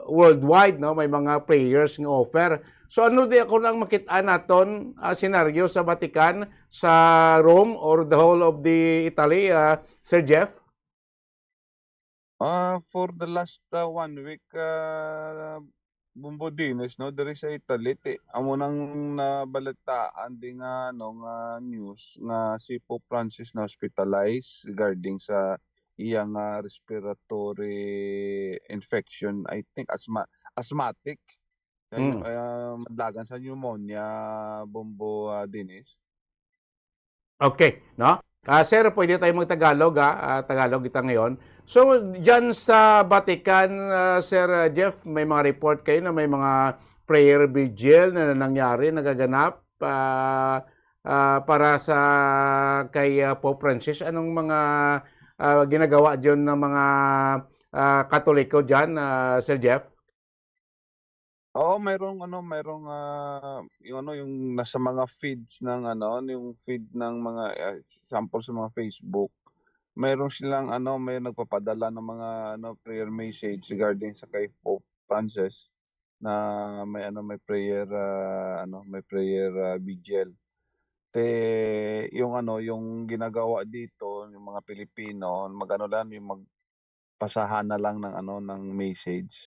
worldwide, no, may mga prayers nga offer. So, ano di ako nang makit-an naton, ah, senaryo sa Vatican, sa Rome, or the whole of the Italy, ah, Sir Jeff? Ah, for the last, ah, one week, ah, Bombo Dennis, no, diri sa Italy, ti, amo nang nabalitaan di nga, ano, nga news nga si Pope Francis na hospitalized regarding sa iya nga respiratory infection, I think asthma-, asthmatic. Sa, Mm. ah, madlagan sa pneumonia, Bombo, ah, Dennis. Okay, no? Ah, sir, pwede tayo mag-Tagalog, ah. Ah, Tagalog kita ngayon. So, dyan sa Vatican, ah, Sir, ah, Jeff, may mga report kayo na may mga prayer vigil na nangyari, nagaganap, ah, ah, para sa kay, ah, Pope Francis. Anong mga, ah, ginagawa dyan ng mga, ah, Katoliko dyan, ah, Sir Jeff? Oo, mayroong ano, mayroong, ah, yung ano, yung nasa mga feeds ng ano, yung feed ng mga, ah, sample sa mga Facebook, mayroon silang ano, may nagpapadala ng mga ano, prayer message regarding sa kay Pope Francis na may ano, may prayer, ah, ano, may prayer, ah, vigil. Te, yung ano, yung ginagawa dito, yung mga Pilipino, mag-ano lang, yung magpasahan na lang ng ano, ng message.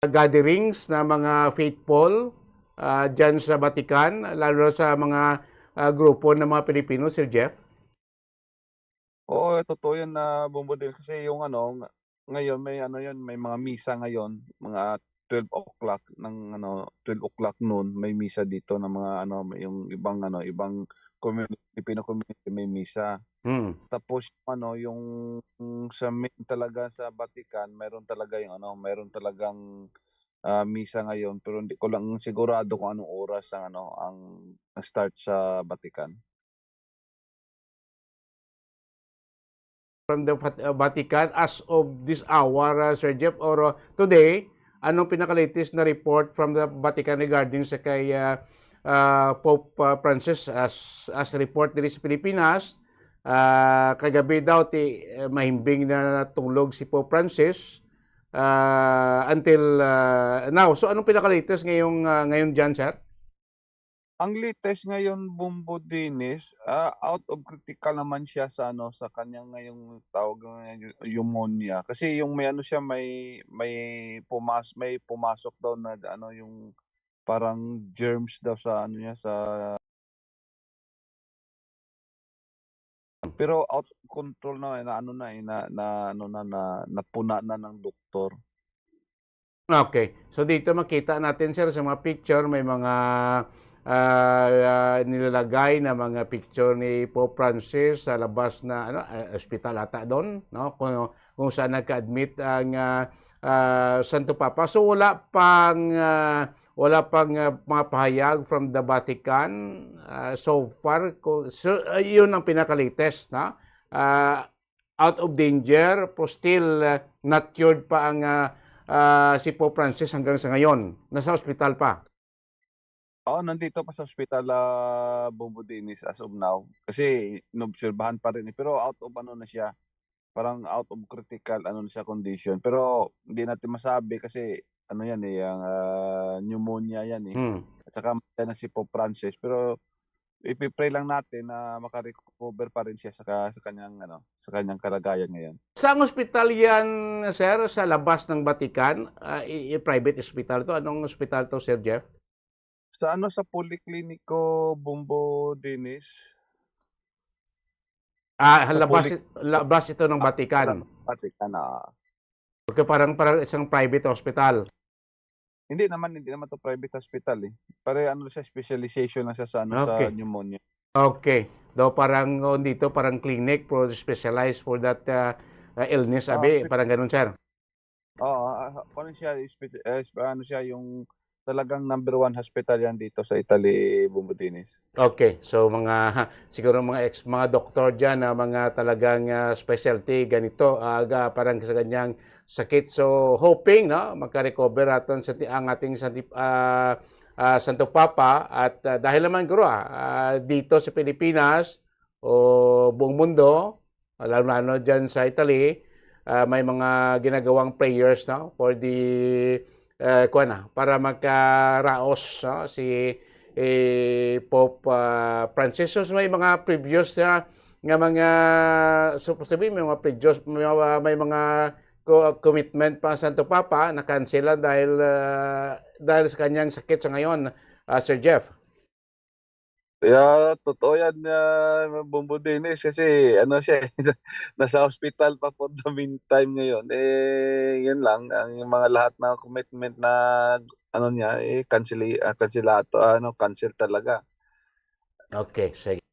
Gatherings na mga faithful, ah, dyan sa Vatican, lalo na sa mga, ah, grupo ng mga Pilipino, Sir Jeff? Oo, totoo yan na, Bombo Dennis, kasi yung ano, ng-, ngayon may ano yun, may mga misa ngayon, mga twelve o'clock ng ano, twelve o'clock noon, may misa dito ng mga ano, may, yung ibang ano, ibang community, Filipino community may misa. Hmm. Tapos yung ano, yung, yung sa main talaga sa Vatican, meron talaga yung ano, meron talagang, ah, misa ngayon, pero hindi ko lang sigurado kung anong oras ang ano, ang start sa Vatican. From the Vat-, uh, Vatican as of this hour, uh, Sir Jeff, or, uh, today, anong pinaka-latest na report from the Vatican regarding sa kay, uh, uh, Pope, uh, Francis as, as report diri sa Pilipinas? Uh, kagabi daw, ti, uh, mahimbing na natulog si Pope Francis, uh, until, uh, now. So, anong pinaka-latest ngayong, uh, ngayon dyan, sir? Ang latest ngayon, Bombo Dennis, ah, out of critical naman siya sa ano, sa kanyang ngayong tawag nga pneumonia. Kasi yung may ano siya, may, may pumas-, may pumasok daw na ano, yung parang germs daw sa ano niya, sa Pero out of control na, na ano na, eh, na, na ano na, na napuna na ng doktor. Okay. So dito makita natin, sir, sa mga picture, may mga, ah, ah, nilalagay na mga picture ni Pope Francis sa labas na, ano, ah, ospital ata doon, no? Kung, kung saan nagka-admit ang, ah, ah, Santo Papa. So wala pang, ah, wala pang, ah, mga pahayag from the Vatican, ah, so far. Ko-, so, ah, yun ang pinaka-latest, no? Ah, out of danger, pero still, ah, not cured pa ang, ah, ah, si Pope Francis hanggang sa ngayon. Nasa ospital pa. Oo, nandito pa sa ospital, ah, Bombo Dennis as of now. Kasi inobserbahan pa rin, eh. Pero out of ano na siya, parang out of critical ano na siya condition. Pero hindi natin masabi kasi ano yan, eh, ang, ah, pneumonia yan, eh. Hmm. At saka matay na si Pope Francis. Pero ipi-pray lang natin na maka-recover pa rin siya sa ka-, sa kanyang ano, sa kanyang kalagayan ngayon. Saan ospital yan, sir? Sa labas ng Vatican? Ah, i-, i-private hospital to? Anong ospital to, Sir Jeff? Sa ano, sa Policlinico Bombo Dennis. Ah, Sa labas, Polic-, labas ito ng ah, Vatican. Vatican, ah. Okay, parang, parang isang private hospital. Hindi naman, hindi naman to private hospital, eh. Pare, ano siya, specialization lang siya sa, ano, sa Okay. pneumonia. Okay. Daw parang, oh, dito, parang clinic for specialized for that, ah, ah, illness, Oo, abi, spe-, parang ganun, sir. Oo, ah, ah, ano siya, spe-, eh, spe-, ano siya, yung talagang number one hospital yan dito sa Italy, Bombo Dennis. Okay. So, mga, siguro mga ex-, mga doktor dyan na mga talagang, ah, specialty ganito, ah, ga-, parang sa ganyang sakit. So, hoping, no, magka-recover aton sa ti-, ang ating Santi-, ah, ah, Santo Papa. At, ah, dahil naman, guro, ah, ah, dito sa Pilipinas o buong mundo, ah, lalo na, ano, dyan sa Italy, ah, may mga ginagawang prayers, no, for the, eh, kuwan na, para magkaraos, no, si, eh, Pope, ah, Francis. So, may mga previous na, nga mga, supposed to be, may mga previous, may mga, may mga co-, commitment pa ang Santo Papa, na-cancel lang dahil, ah, dahil sa kanyang sakit sa ngayon, ah, Sir Jeff. Yeah, totoo yan, ah, Bombo Dennis, kasi ano siya, eh, nasa hospital pa for the meantime ngayon. Eh, yun lang, ang yung mga lahat ng commitment na ano niya, eh, cancel, ah, cancelato, ano, cancel talaga. Okay, sige.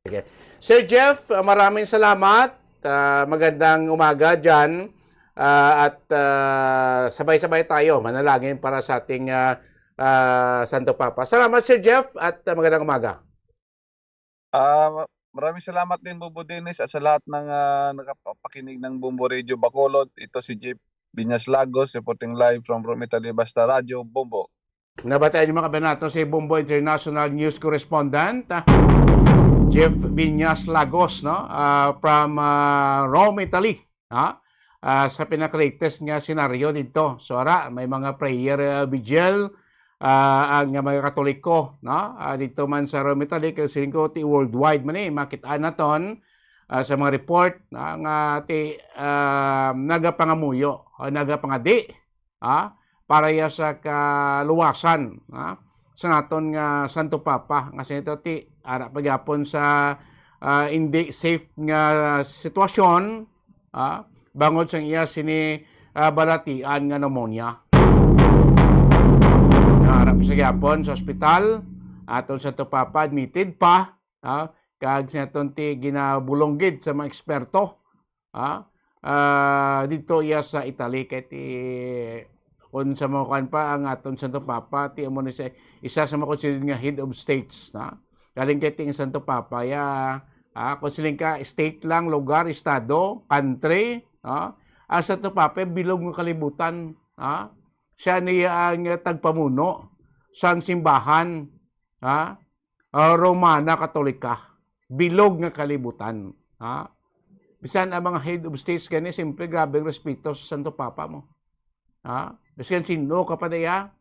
Sir Jeff, ah, maraming salamat. Ah, magandang umaga dyan. Ah, at, ah, sabay-sabay tayo manalangin para sa ating, ah, ah, Santo Papa. Salamat, Sir Jeff, at, ah, magandang umaga. Ah, ma-, maraming salamat din, Bombo Dennis, at sa lahat ng, ah, nakapakinig ng Bombo Radio Bacolod. Ito si Jeff Viñas Lagos, reporting live from Rome, Italy, Basta Radyo, Bombo. Nabatian niyo, mga kabanato, si Bombo International News Correspondent, ah, Jeff Viñas Lagos, no? Ah, from, ah, Rome, Italy, ha? Ah, sa pinaka-latest nga senaryo dito. So, ara, may mga prayer, ah, vigil, ah, ang mga Katoliko, no? Ah, dito man sa Rome, Italy, kay siling ko, ti worldwide man, eh, makita naton, ah, sa mga report, ah, nga ti, ah, nagapangamuyo, o nagapangadi, ah, para ya sa kaluwasan, ah, sa naton nga Santo Papa, nga sa ito ti, ara pa gyapon sa, ah, hindi safe nga sitwasyon, ah, bangod sang iya sini, ah, balatian nga pneumonia. Naharap sa gyapon sa ospital, aton sa Santo Papa, admitted pa, ah, kag sa aton ti ginabulong gid sa mga eksperto, ah, ah, dito iya sa Italy, kay ti, kung sa mga kuan pa, ang aton Santo Papa, ti amo ni sa isa sa mga considered nga head of states, na? Galing kay ting Santo Papa, ya, ah, kung siling ka, state lang, lugar, estado, country, ah, ang Santo Papa, bilog nga kalibutan, ah, siya niya ang tagpamuno sang simbahan, ah, ah, Romana Katolika, bilog nga kalibutan, ah. Bisan ang mga head of states gani, siyempre, grabe ang respeto sa Santo Papa mo. Ha? Bisan sino ka pa diya?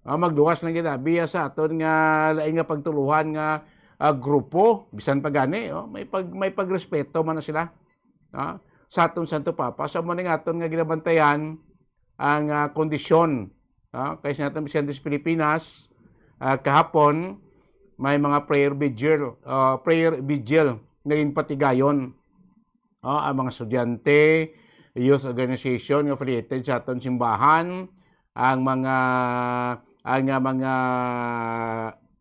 Ah, magluwas lang gid abi sa aton nga lain nga pagtuluhan nga, ah, grupo, bisan pa gani, oh, may pag-, may pagrespeto man na sila, ah, sa aton Santo Papa. Sa mo ning aton nga ginabantayan ang, ah, kondisyon, ah, kay sa aton Misyonaryo sa Pilipinas, ah, kahapon, may mga prayer vigil, ah, prayer vigil nga ginpatigayon. Oh, ang mga estudyante, youth organization nga affiliated sa aton simbahan, ang mga, ang, ah, mga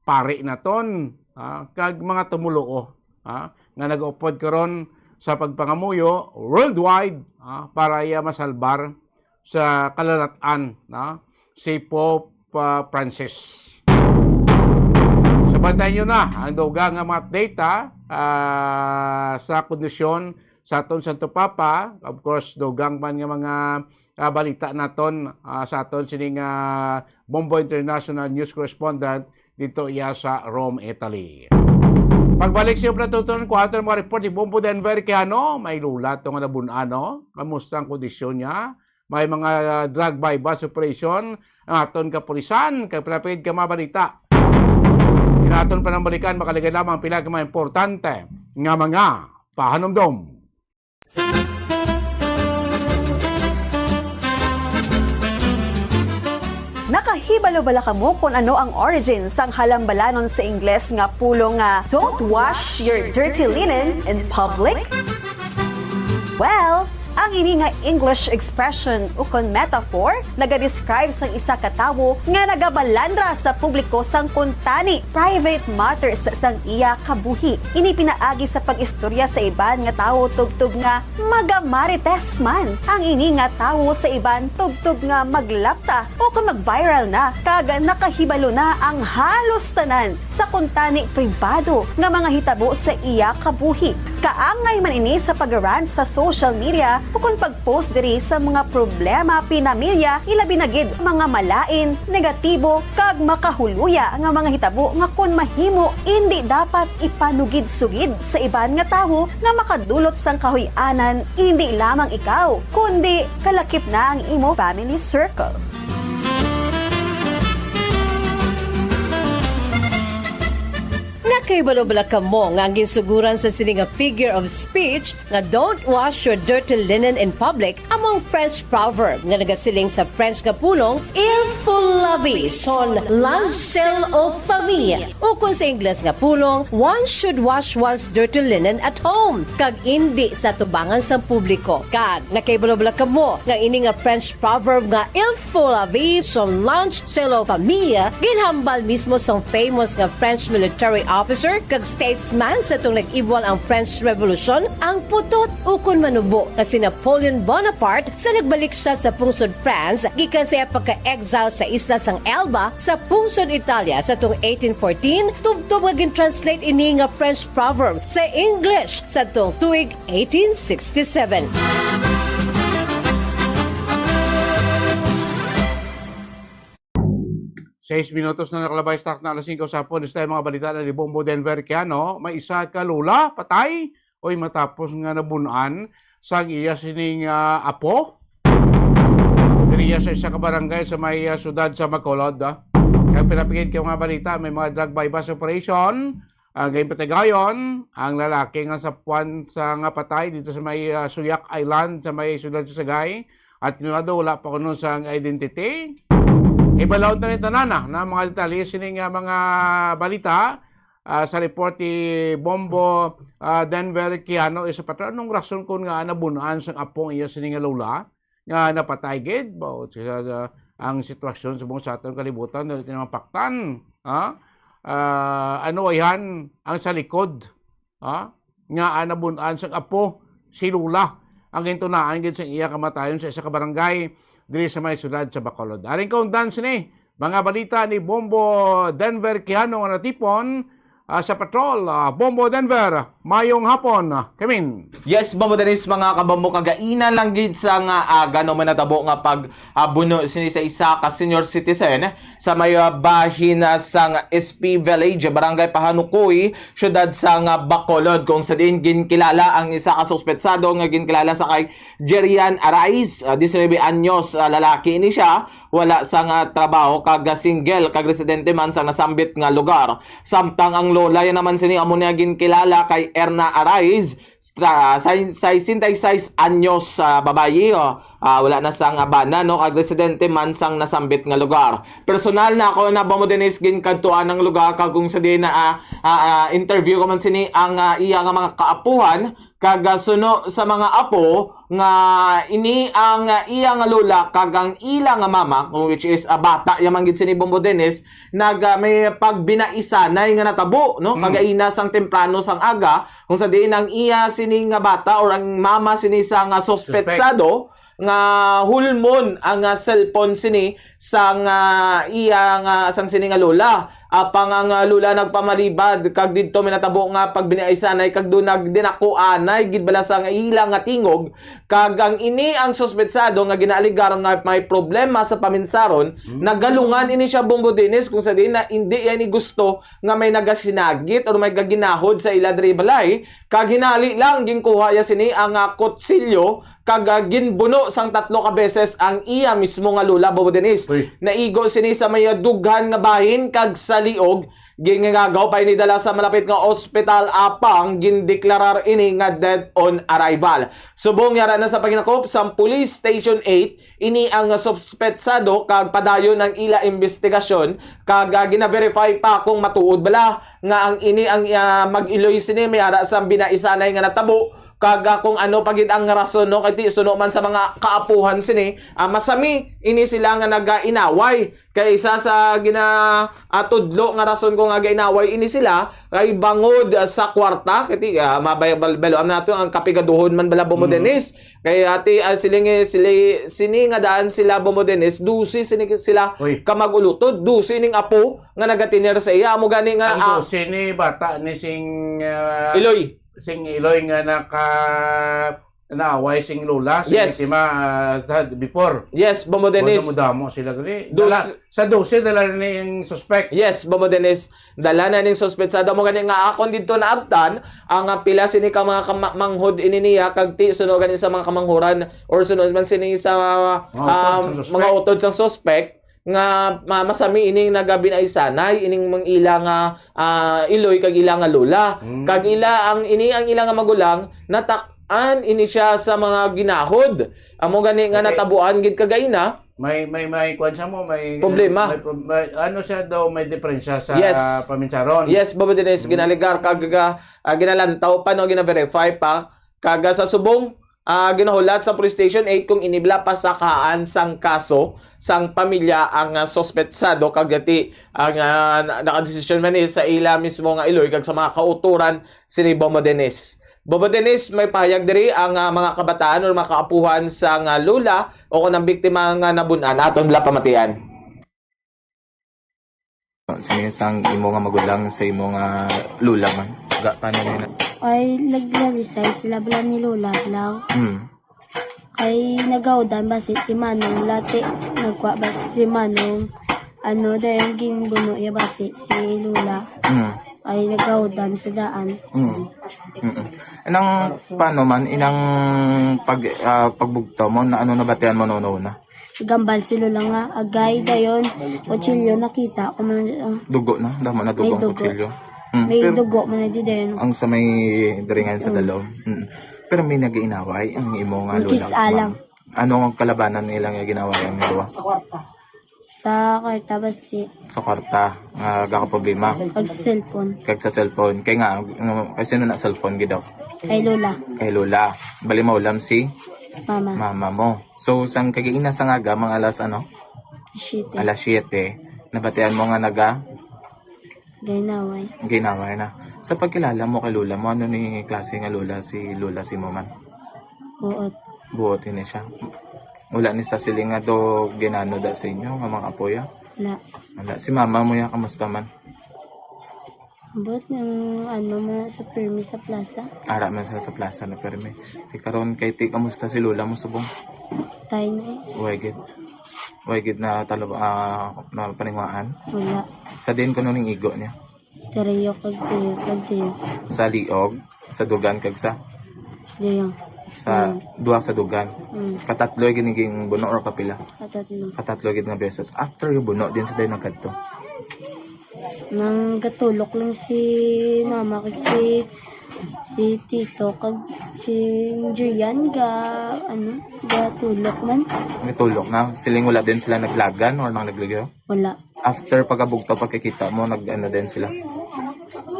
pari naton, ah, kag mga tumoluo, ah, nga nagaupod karon sa pagpangamuyo worldwide, ah, para iya masalbar sa kalalat-an, no, si Pope, ah, Francis. So, bantayan nyo na ang dugang nga mga update, ah, ah, sa kondisyon sa aton Santo Papa. Of course, dugang man nga mga, ah, balita naton, ah, sa aton sining, ah, Bombo International News Correspondent dito iya sa Rome, Italy. Pagbalik sa iyo, Brad Tutunan, kuha naton ang mga report ni Bombo Denver Quijano. May lula to nga nabun-an, no? Kamusta ang kondisyon niya? May mga, ah, drug buy-bust operation ang aton kapulisan. Kay pila pa gid ka mga balita. Inaton pa nang balikan, makaligay lamang pila ka mga importante nga mga pahanumdom. Nakahibalo bala kamo kon ano ang origin sang halambalanon sa Ingles nga pulong nga "Don't wash your dirty linen in public"? Well, ang ini nga English expression ukon metaphor nagadescribe sang isa ka tawo nga nagabalandra sa publiko sang kuntani, private matters, sang iya kabuhi. Ini pinaagi sa pag-istorya sa iban nga tawo tubtob nga magamarites man ang ini nga tawo sa iban tubtob nga maglapta o kon mag-viral na, kag nakahibalo na ang halos tanan sa kuntani pribado nga mga hitabo sa iya kabuhi. Kaangay man ini sa pag-rant sa social media ukon pag-post diri sa mga problema pinamilya, ilabi na gid mga malain, negatibo, kag makahuluya nga mga hitabo nga kon mahimo, indi dapat ipanugid-sugid sa iban nga tawo nga makadulot sang kahuy-anan, indi lamang ikaw, kundi kalakip na ang imo family circle. Nakahibalo bala kamo nga ang ginsuguran sa sini nga figure of speech nga "Don't wash your dirty linen in public" amo ang French proverb nga nagasiling sa French nga pulong "Il faut laver son linge sale aux femmes", ukon sa Ingles nga pulong "One should wash one's dirty linen at home", kag indi sa atubangan sang publiko. Kag nakahibalo bala kamo nga ini nga French proverb nga "Il faut laver son linge sale aux femmes" ginhambal mismo sang famous nga French military officer kag statesman sa atong nag-ibwal ang French Revolution, ang putot ukon manubo nga si Napoleon Bonaparte sa nagbalik siya sa pungsod France gikan sa iya pagka-exile sa isla sang Elba sa pungsod Italia sa atong eighteen fourteen, tubtob nga gin-translate ini nga French proverb sa English sa atong tuig eighteen sixty-seven. Seis minutos na nakalabay sa takna alas singko sa hapon. Esta mga balita na ni Bombo Denver Kiano. May isa ka lula patay, oy, matapos nga nabun-an sang iya sining, ah, apo. Diri iya sa isa ka barangay sa may, ah, siyudad sa Bacolod, ah. Kag pinapigid ka mga balita, may mga drug buy-bust operation ang ginpatigayon, ang lalaki nga sapuan sa nga patay dito sa may, ah, Suyak Island sa may siyudad sa Sagay, at tinulado wala pa kuno sang identity. Ibalaw ta ni tanan na, na mga detalye sini nga mga balita, ah, sa report ni Bombo, ah, Denver Quijano, isa pa anong rason kun nga nabun-an sang apong iya sini nga lola nga napatay gid ba? O, sa, sa, ang sitwasyon subong sa aton kalibutan, dili naman paktan, ha? Ah, ano ayhan ang sa likod, ha? Nga, ah, nabun-an sang apo si Lula ang gintunaan gid sang iya kamatayon sa isa ka barangay diri sa may siyudad sa Bacolod. Aring kaundan sini, mga balita ni Bombo Denver Quijano nga natipon ah, sa Patrol, ah, Bombo Denver. Mayong hapon, ah, Kemin. Yes, Bombo Dennis, mga kabombo, kagaina lang gid sa nga aga, no, may natabo nga pag, ah, buno sini sa isa ka senior citizen sa may, ah, bahin, ah, sang S P Village, Barangay Pahanukoy, siyudad sang, ah, Bacolod, kung sa diin ginkilala ang isa ka suspetsado nga ginkilala sa kay Jerian Arais, ah, diecinuebe anyos, ah, lalaki ini siya, wala sang, ah, trabaho kag, ah, single kag residente man sa nasambit nga lugar. Samtang ang lola ya naman sini amo niya ginkilala kay Erna Arais, tra-, say-, sesenta y seis anyos, ah, babayi, oh, ah, wala na sang bana, no, kag residente man sang nasambit nga lugar. Personal na ako na, Bombo Dennis, ginkadtuan ang lugar kag kung sa diin na, ah, ah, ah, interview ko man sini ang, ah, iya nga mga kaapuhan, kag, ah, suno sa mga apo nga ini ang, ah, iya nga lola kag ang ila nga mama, kung which is, ah, bata ya man gid sini, Bombo Dennis, nag, ah, may pagbinaisanay nga natabo, no? Mm. Kagaina sang temprano sang aga, kung sa diin ang iya sini nga bata or ang mama sini sa nga suspetsado nga hulmon ang, ah, cellphone sini sang, ah, iya nga, sang sini nga lola. Apang ang, ah, lola nagpamalibad kag didto may natabo nga pagbinaisanay kag do nagdinakuanay gid bala sa nga ila nga tingog, kag ang ini ang suspetsado nga ginaaligar nga may problema sa paminsaron, Hmm. nagalungan ini siya, Bombo Dennis, kung sa diin na indi ya ini gusto nga may nagasinagit or may gaginahod sa ila diri balay, kag hinali lang ginkuha ya sini ang, ah, kutsilyo kag, ah, ginbuno sang tatlo ka beses ang iya mismo nga lola, Bombo Dennis. Uy. Naigo sini sa may dughan nga bahin kag sa liog, gingagaw pa ini dala sa malapit nga ospital apang gindeklarar ini nga dead on arrival. Subong yara na sa paginakop sa Police Station eight, ini ang suspetsado kag padayon ang ila investigasyon kag, ah, gina-verify pa kung matuod bala nga ang ini ang, ah, mag-iloy sini may ara sa binaisanay nga natabo kag, ah, kung ano pa gid ang rason, no, kay ti suno man sa mga kaapuhan sini, ah, masami ini sila nga nagainaway. Kay isa sa gina-, ah, tudlo nga rason ko nga gainaway ini sila kay bangod, ah, sa kwarta, kay ti, ah, mabay-, bal-, balo-an nato ang kapigaduhon man bala, Bombo Mm. Dennis. Kay ati, ah, siling, eh, sili-, sini nga daan sila, Bombo Dennis, dose sini sila Uy. ka mag-ulutod, dose ning apo nga nagatener sa iya. Amo gani nga, Ang ah, dose ni bata ni sing, ah, Iloy. sing Iloy nga naka-, naaway sing lola, sing Yes. biktima, ah, sa, before. Yes, Bombo Dennis. Madamo-damo sila gali. Dos- Dala, sa dose, dala ni ang suspect. Yes, Bombo Dennis. Dala na ning suspetsado. Amo gani nga akon didto naabtan ang, ah, pila sini ka mga kama-, manghod ini niya, kag ti suno gani sa mga kamanghuran or suno man sini sa, Mga utod ah, sang suspect. mga utod sang suspect nga ma-, masami ining nagabinaisanay ining mga ila nga, ah, iloy kag ila nga lola. Mm. Kag ila ang ini ang ila nga magulang natak-an ini siya sa mga ginahod. Amo gani nga Okay. natabuan gid kagaina. May, may, may kuwan sa mo, may, Problema. may prob-, may, ano siya daw, may diferensya sa Yes. paminsaron. Yes, Bombo Dennis, Mm. ginaligar kag, ah, ginalantaw pa, no, gina-verify pa. Kag, ah, sa subong, ah, ginahulat sa Police Station eight kung inibla pa sa kahaan sang kaso sang pamilya ang, ah, suspetsado kag ti ang, ah, na-, nakadesisyon man ni sa ila mismo nga iloy kag sa mga kautoran sini Bombo Dennis. Bombo Dennis, may pahayag diri ang, ah, mga kabataan o mga kaapuhan sang lola o kon ang biktima nga nabun-an. Aton bala pamatian. Sini sang imo nga magulang sa imo nga lola man? Ga, paano niya na? Ay, naglalisay sila bala ni Lola Blau. Hmm. Ay, nagaudan basi si Manong Lati. Nagkuha basi si Manong, ano, dahil ginbuno niya basi si Lola. Hmm. Ay, nagaudan sa daan. Hmm. Mm-mm. Nang paano man, inang pag, ah, pagbugtaw mo, na ano nabatian mo noon na? Gambal si Lola nga, agay dayon, kutsilyo nakita ko man, ah, Dugo na, damo na dugo may ang dugo. kutsilyo. Mm, May pero dugo man na di dayon. Ang sa may diri nga sa Mm. dalom. Mm. Pero may nag-iinaway ang imo nga Ang lola kis-a sa lang. Ano ang kalabanan nila nga ginawayan nga duwa? Sa kwarta basi. Sa kwarta, nga gakaproblema. Kag sa cellphone. Kag sa cellphone. Kay nga, nga, kay sino na cellphone gid daw? Kay Lola. Kay Lola. Bali maulam si Mama. mama mo. So, sang kagaina sa nga aga, mga alas ano? Siyete. Alas siyete. Nabatian mo nga naga? Gainaway. Gainaway na. Sa pagkilala mo kay lola mo, ano ni klase nga lola si lola si mo man? Buot. Buot ini siya. Wala ni sa siling nga do ginano da sa inyo nga mga apo ya? Wala. Wala. Si mama mo ya, kamusta man? But, um, ano man sa permi sa plaza? Ara man sa, sa plaza na permi. Di karon kay ti, kamusta si Lola mo subong? Tayo na eh. Way gid. Way gid na talab-, ah, na paningwaan? Wala. Sa din kuno ning igo niya? Tarayo kag tiyo, kag tiyo. Sa liog, sa dugan, kag sa? Diyo. Sa Mm. duha sa dugan? Mm. Katatlo yung giniging buno or kapila? Katatlo. Katatlo gid nga beses. After yung buno, din sa day nagkadto? Nang gatulok lang si mama kag si, si tito kag si Julian ga, ano, gatulok man. Gatulok na? Siling wala din sila naglagan or nang naglagaw? Wala. After pagabugto, pagkakita mo, nag-ano din sila?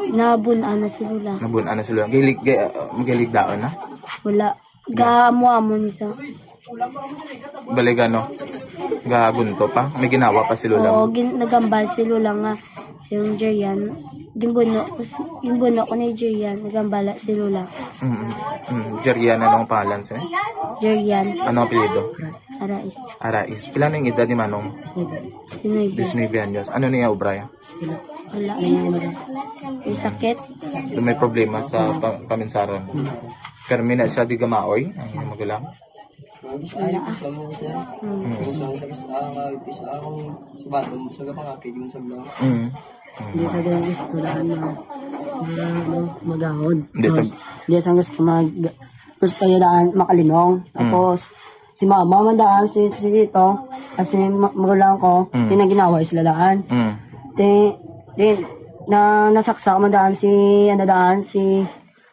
Nabun-an na sila. Nabun-an na sila. Gahilig, ga-, uh, gahilig daon na? Wala. Gaamo-amo ni sa. Baligano? Gagunto pa? May ginawa pa si Lola mo? Oo, gin-, nagambal si Lola nga si Jerian. Ginbuno ko si, ginbuno ko ni Jerian. Nagambala si Lola. Mm, mm. Jerian, anong pangalan siya? Jerian. Anong apelyido? Arais. Arais. Pila na yung edad ni Manong? Sinuebe. Diecinuebe anyos. Ano niya obra? Wala. May sakit. May problema sa pa-, paminsaran. Pero may na siya di gamaoy, ang iyang magulang. Wala. Gusto mo, sir? Hmm. Gusto mo, sir, sa, ah, mag-, sa akong subaton, sa kapangakit, yung sa vlog. Mm. Hindi sa ganyan gusto lang na, na, ano, magahod. Hindi sa Tapos, hindi sa gusto mag-, gusto niya daan makalinong. Mm. Tapos, si mama man daan, si, si Tito, at si ma-, magulang ko, Mm. tinaginawa sila daan. Mm. Di, di, na, nasaksak man daan si, ano daan, si,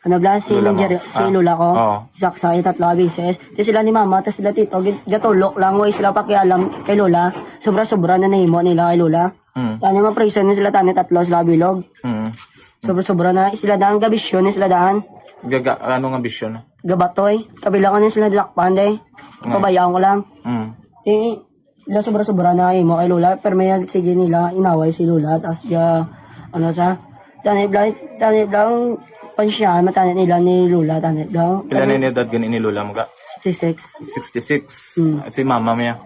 ano bla, si Lola mo? Ninjari-, si Ah. Lola ko. Oo. Saksak yung tatlo a beses. Di sila ni mama, tas sila tito, gin-, gatulok lang, way sila pakialam kay Lola. Sobra-sobra na nahimo nila kay Lola. Mm. Tani, mapriso na sila, tani, tatlo sila bilog. Mm. Sobra-sobra na sila daan, gabisyon na sila daan. Gaga-, ano nga bisyon? Gabatoy. Kabilangan na sila dilakpan, day. Mm. Pabayaan ko lang. Mm. Eh, sila sobra-sobra na imo kay Lola, pero may sige nila, inaway si Lola, tas ya, ano sa, tani, bla-, tani, bla-, ang pansyahan, matani nila ni Lola, tani, bla-, Pila na ano? yung edad gani ni Lola mo ga? Sixty-six. Sixty-six. Mm. Si mama niya?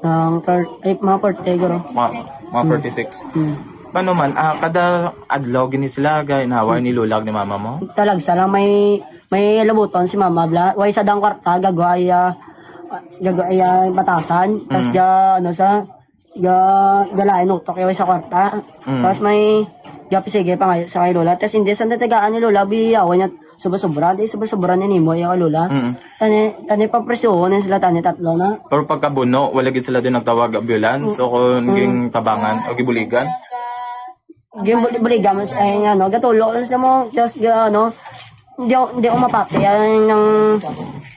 Ang thir-, eh, mga forty, guro. Mga, mga Mm. forty-six. Mm. Paano man, ah, kada adlaw gini sila, ga-, inaway ni Lola ni mama mo? Talagsa lang may, may labuton si mama, bla. Way sa dang kwarta, gagway, ah, gagway, ah, batasan. Tas Mm. ga, ano sa, ga, galain utok, way sa kwarta. Mm. Tas may, gapi sige, pangayo sa kay Lola. Tas hindi sa natagaan ni Lola, biyawan niya, sobra-sobra. Di sobra-sobra ni nimo, yung kay Lola. Mm. Tani, tani, paprisuhon na sila, tani, tatlo na. Pero pagkabuno, wala gid sila din nagtawag violence Mm. o kung Mm. ging tabangan o gibuligan? Ging bul-, buligan mo sa, ay, ano, gatulok lang sa mo, tapos, ga-, ano, hindi ako, hindi ako mapati, ay, nang,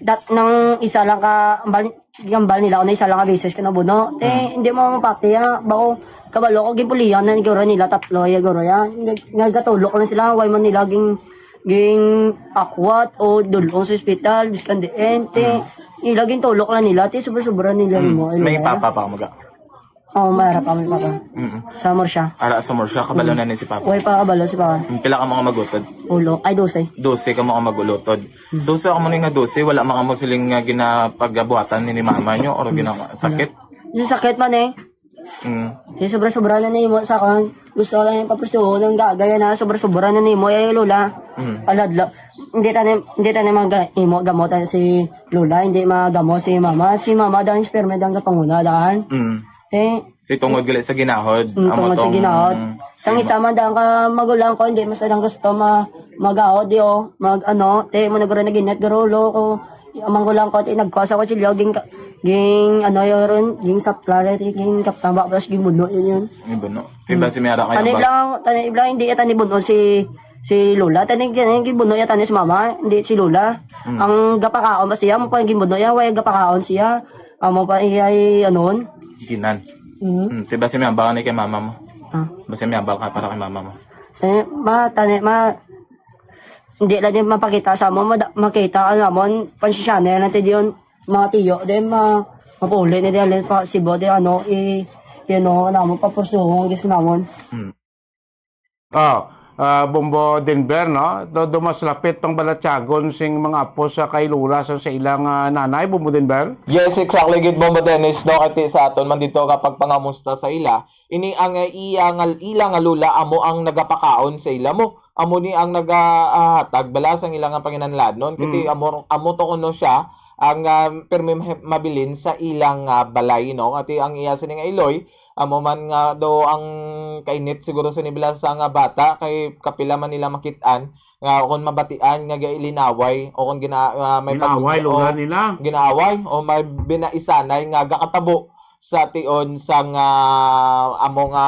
dat-, nang isa lang ka, ambal, gambal nila, o na isa lang ka beses ka nabuno. Te, Mm. hindi mo mapati, ah, bako, kabalo ko, ginpulihan na, guro nila, tatlo, ya, guro, ya. Nga, nga gatulok lang sila, way man nila, ging, ging akwat o dulong sa ospital, biskan diin, te, Mm. ila gintulok lang nila, te, sobra-sobra nila Mm. mo, May ano, papa pa, mga. Oo, may ara pa, may papa. Mm-mm. Sa Murcia. Ara sa Murcia, kabalo Mm. na ni si papa. Way pa kabalo si papa. Mm, pila ka mga magutod? Ulo, ay, dose. Dose ka mga magulutod. Mm. So, sa amo ni nga dose, wala mga mo siling nga ginapagabuhatan ni, ni mama nyo or Mm. ginasakit? Wala. Yung sakit man eh. Mm. Kaya sobra-sobra na nimo sa kan. Gusto ko lang yung paprisuhon ng gagaya na sobra-sobra na nimo, eh, Lola. Mm. Aladla. Hindi tayo, hindi tayo mag-, imo gamotan si Lola, hindi magamo si mama. Si mama dahil sperme dahil kapanguna daan. Mm. Eh, Di tungod gali sa ginahod, Mm, amo tungod sa tong ginahod. Sang imo. Isa man daan ka magulang ko, hindi masadang gusto ma-, mag-aot, di, oh, mag, ano, te, mo nagro naginat, garulo ko. Ang magulang ko, ti, nagkuha sa kutsilyo, ging, ging, ano, yun, ging sapla, ti, ging kaptamba, tapos ging buno, yun, yun. May buno. Diba Hmm. si Miara kayo Tani ba? Lang, tani lang, hindi, tani buno si, si Lola. Tani, tani, ging buno yata ni si Mama, hindi si Lola. Hmm. Ang gapakaon ba siya? Mo pa ging buno yan, way gapakaon siya. Amo pa iya, ano? Ginan. Hmm. Hmm. Diba si Miara, baka ni kay mama mo? Ah. Basta Miara ka para kay mama mo. Eh, ma, tani, ma, Hindi lang din mapakita sa amon, mada-, makita ang amon, pansisyanan lang tayo diyon, mga tiyo, din, ma-, mapuli na din, pa, sibo, din, ano, i-, you know, ano, amon, papursuhon, gusto namon. Hmm. Ah, Ah, Bombo Denver, no? Do, do mas lapit pang balatyagon sing mga apo sa kay Lola sa, sa ilang, ah, nanay, Bombo Denver? Yes, exactly, gid, Bombo Dennis, no? Kati sa aton man dito kapag pangamusta sa ila, ini ang, ah, iya nga, ila nga lola amo ang nagapakaon sa ila mo. Amo ni ang naga, ah, hatag bala sang ila nga panginahanglanon. Kati Mm. amo, amo to kuno siya ang, ah, pirmi ma-, mabilin sa ilang, ah, balay, no? Kati ang iya sini nga iloy, amo man nga do ang kainit siguro sa nibla sa nga bata, kay kapila man nila makit-an nga kon mabatian nga gailinaway o kon gina-, ah, may pag-, Ginaaway, o lugar nila. ginaaway o may binaisanay nga gakatabo sa tion sang, ah, amo nga,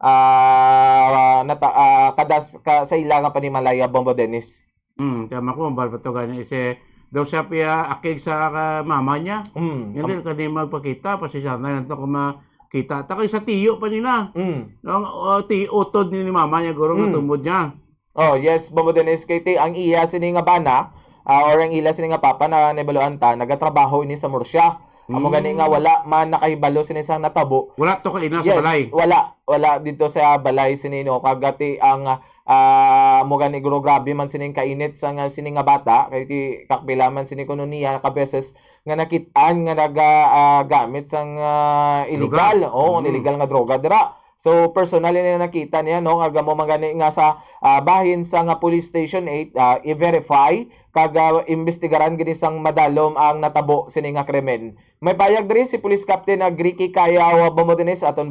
ah, nata-, ah, kadas-, ka-, sa ila nga panimalaya, Bombo Dennis. Hmm, tama ko, mabal pa to gani si daw siya piya akig sa, ah, mama niya. Hmm, Hindi am- kani magpakita, pasensya na lang to kung makita. Ta kay sa tiyo pa nila. Hmm. No, o, ti-, utod ni, ni mama niya, guro, nga Hmm. tumod niya. Oh, yes, Bombo Dennis, kay ti-, ang iya sini nga bana, ah, or ang ila sini nga papa na nabaluan ta, nagatrabaho ini sa Murcia. Amo gani nga Hmm. wala man nakahibalo sini sang natabo. Wala to kaina sa Yes, balay. wala, wala dito sa balay sini, no. Kagati ang, ah, mo gani, guro, grabe man sining kainit sa nga, sini nga bata, kay ti kakpila man sini kuno niya ka beses nga nakit-an nga naga, ah, gamit sang, ah, illegal, Droga. oh, Mm. illegal nga droga dira. So, personally na nakita niya, no, nga amo man gani nga sa, ah, bahin sa nga Police Station eight, ah, i-verify kag, ah, imbestigaran gani sang madalom ang natabo sini nga krimen. May payag diri si Police Captain, ah, Gricky Cayaw, ah, Bombo Dennis, aton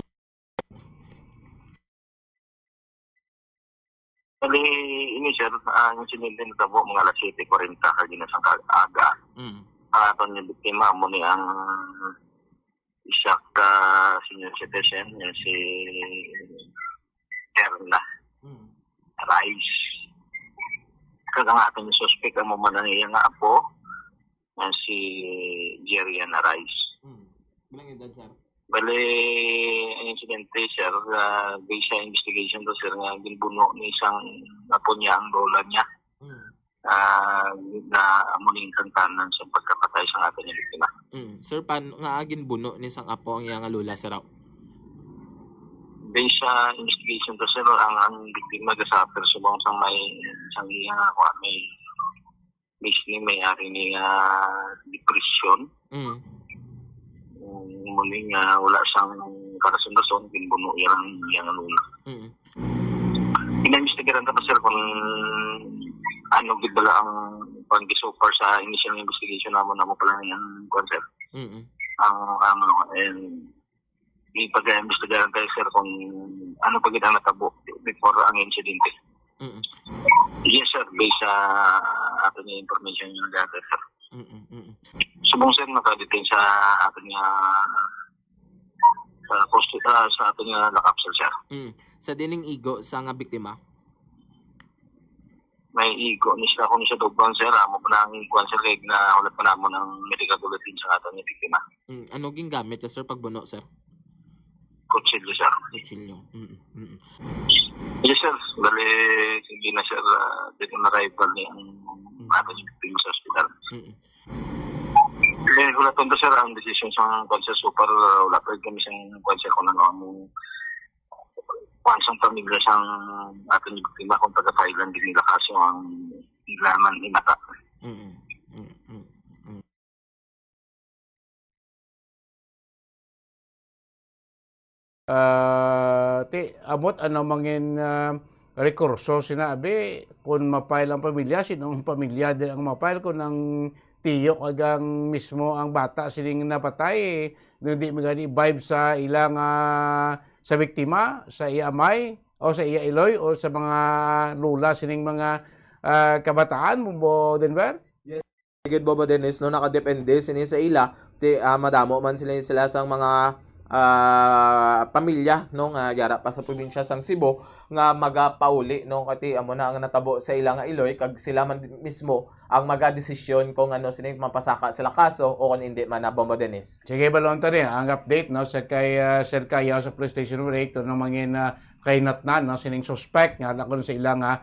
Bali, ini, sir, ang insidente natabo mga alas siyete kwarenta kag ina sang aga. Mm. Ang aton nga biktima amo ni ang isa ka senior citizen nga si Erna Mm. Rice. Kag ang aton nga suspect amo man ang iya nga apo nga si Jerian Rice. Mm. Bilang edad, sir? Bale, ang insidente, sir, ah, based sa investigation to, sir, nga ginbuno ni isang apo niya ang lola niya. Mm. Ah, na amo ning kantanan sa pagkapatay sa aton nga biktima. Mm. Sir, paano nga ginbuno ni sang apo ang iya nga lola, sir? Based sa investigation to, sir, ang, ang biktima gasuffer subong sang may, sang iya nga, wa, may, basically, may ari ni nga depression. Mm. Um, muli nga, wala sang karason-rason, ginbuno iya ang iya nga lola. Mm. Ina-investigaran ta pa, sir, kung ano gid bala ang, kung so far sa initial investigation namon, amo pa lang ang, kwan, sir. Mm. Ang, ano, and ipag-imbestigahan tayo, sir, kung ano pa gid ang natabo before ang insidente. Mm. Yes, sir, based sa aton nga information nga nag-gather, sir. Mm, mm. Subong, sir, naka-detain sa aton nga, sa post-, ah, sa aton nga lock-up, sir, sir. Mm. Sa dining igo sa nga biktima? May igo ni sila kung sa Dugban, sir. Amo pa na ang kuwan, sir, kay nahulat pa namon ang medical bulletin sa aton nga biktima. Mm, ano gingamit ka, sir, pagbuno, sir? Kutsilyo, sir. Kutsilyo. Mm, mm. Yes, sir. Bali, sige na, sir. Ah, dito na arrival ni ang Mm. aton nga biktima sa ospital. Mm. Eh, wala pa to, sir, ang desisyon sa kwan, sir, so far, ah, wala pa kami sa kwan, sir, kung ano ang kwan sang pamilya sang aton biktima kung taga-file lang din nila kaso ang ila man hinata. Mm, mm, mm, mm. Ah, ti, amot ano mangin, ah, rekurso sina, abi, kun ma-file ang pamilya, sinong pamilya din ang ma-file? Kun ang tiyo kag ang mismo ang bata sining napatay, nga di magani vibe sa ila nga, sa biktima, sa iya amay, o sa iya iloy, o sa mga lola sining mga, ah, kabataan, Bombo Denver? Yes. Gid, Bombo Dennis, no, nakadepende sini sa ila. Ti, ah, madamo man sila, sila sang mga, ah, pamilya, no, nga yara pa sa probinsya sang Cebu nga magapauli, no, kati amo na ang natabo sa ila nga iloy, kag sila man mismo ang magadesisyon kung ano sini mapasaka sila kaso o kung hindi man na, Bombo Dennis. Sige, balon ta ni ang update, no, sa kay, ah, Sir Cayaw sa Police Station Number eight, to nang mangin, ah, kahinatnan, no, sining suspect nga nakon sa ila nga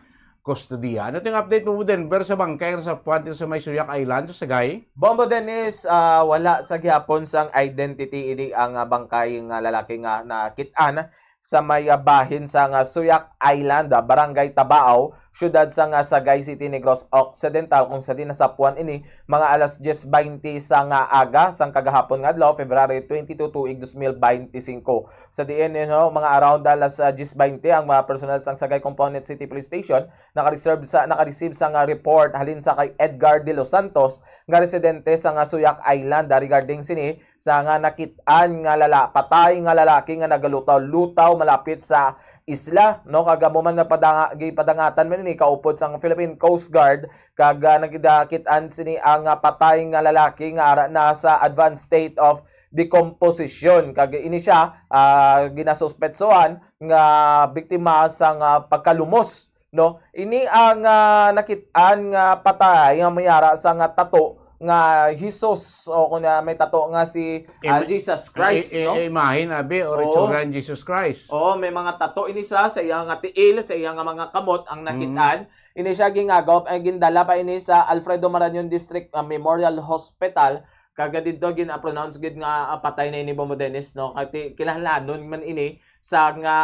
kustodiya. Ano ting update mo, Denver, sa bangkay nga sa puwante sa may Suyak Island sa Sagay? Bombo Dennis, ah, wala sa gihapon sang identity ini ang, ah, bangkay nga lalaki nga nakit-an. sa may, ah, bahin sa nga Suyak Island, ah, Barangay Tabao, siyudad sa nga Sagay City, Negros Occidental, kung sa diin nasapuan ini mga alas diyes baynte sa nga aga sang kagahapon nga adlaw, February twenty-two, tuig dos mil baynte singko. Sa diin, you know, mga around alas, ah, diyes baynte, ang mga personal sang Sagay Component City Police Station nakareserve sa, nakareceive sa nga report halin sa kay Edgar de los Santos nga residente sa nga Suyak Island, ah, regarding sini sa nga nakit-an nga lala-, patay nga lalaki nga nagalutaw-lutaw malapit sa isla, no? Kag amo man nagpadanga-, gipadangatan man ini kaupod sang Philippine Coast Guard, kag, ah, nagdakit-an sini ang, ah, patay nga lalaki nga ara na sa advanced state of decomposition. Kag ini siya, ah, ginasuspetsohan nga biktima sang, ah, pagkalumos, no? Ini ang, ah, nakit-an nga patay nga may ara sa nga tato nga Jesus, o kung, ah, may tato nga si, ah, Ima-, Jesus Christ, i-, i-, no? Imahen, abi, or Oo. itsura ni Jesus Christ. Oo, may mga tato ini sa, sa iya nga tiil, sa iya nga mga kamot ang Mm. nakit-an. Ini siya gingagaw, ay gindala pa ini sa Alfredo Marañon District, ah, Memorial Hospital. Kag didto gin-pronounce gid nga, ah, patay na ini, Bombo Dennis, no? Kay ti-, kinahanglanon man ini sa nga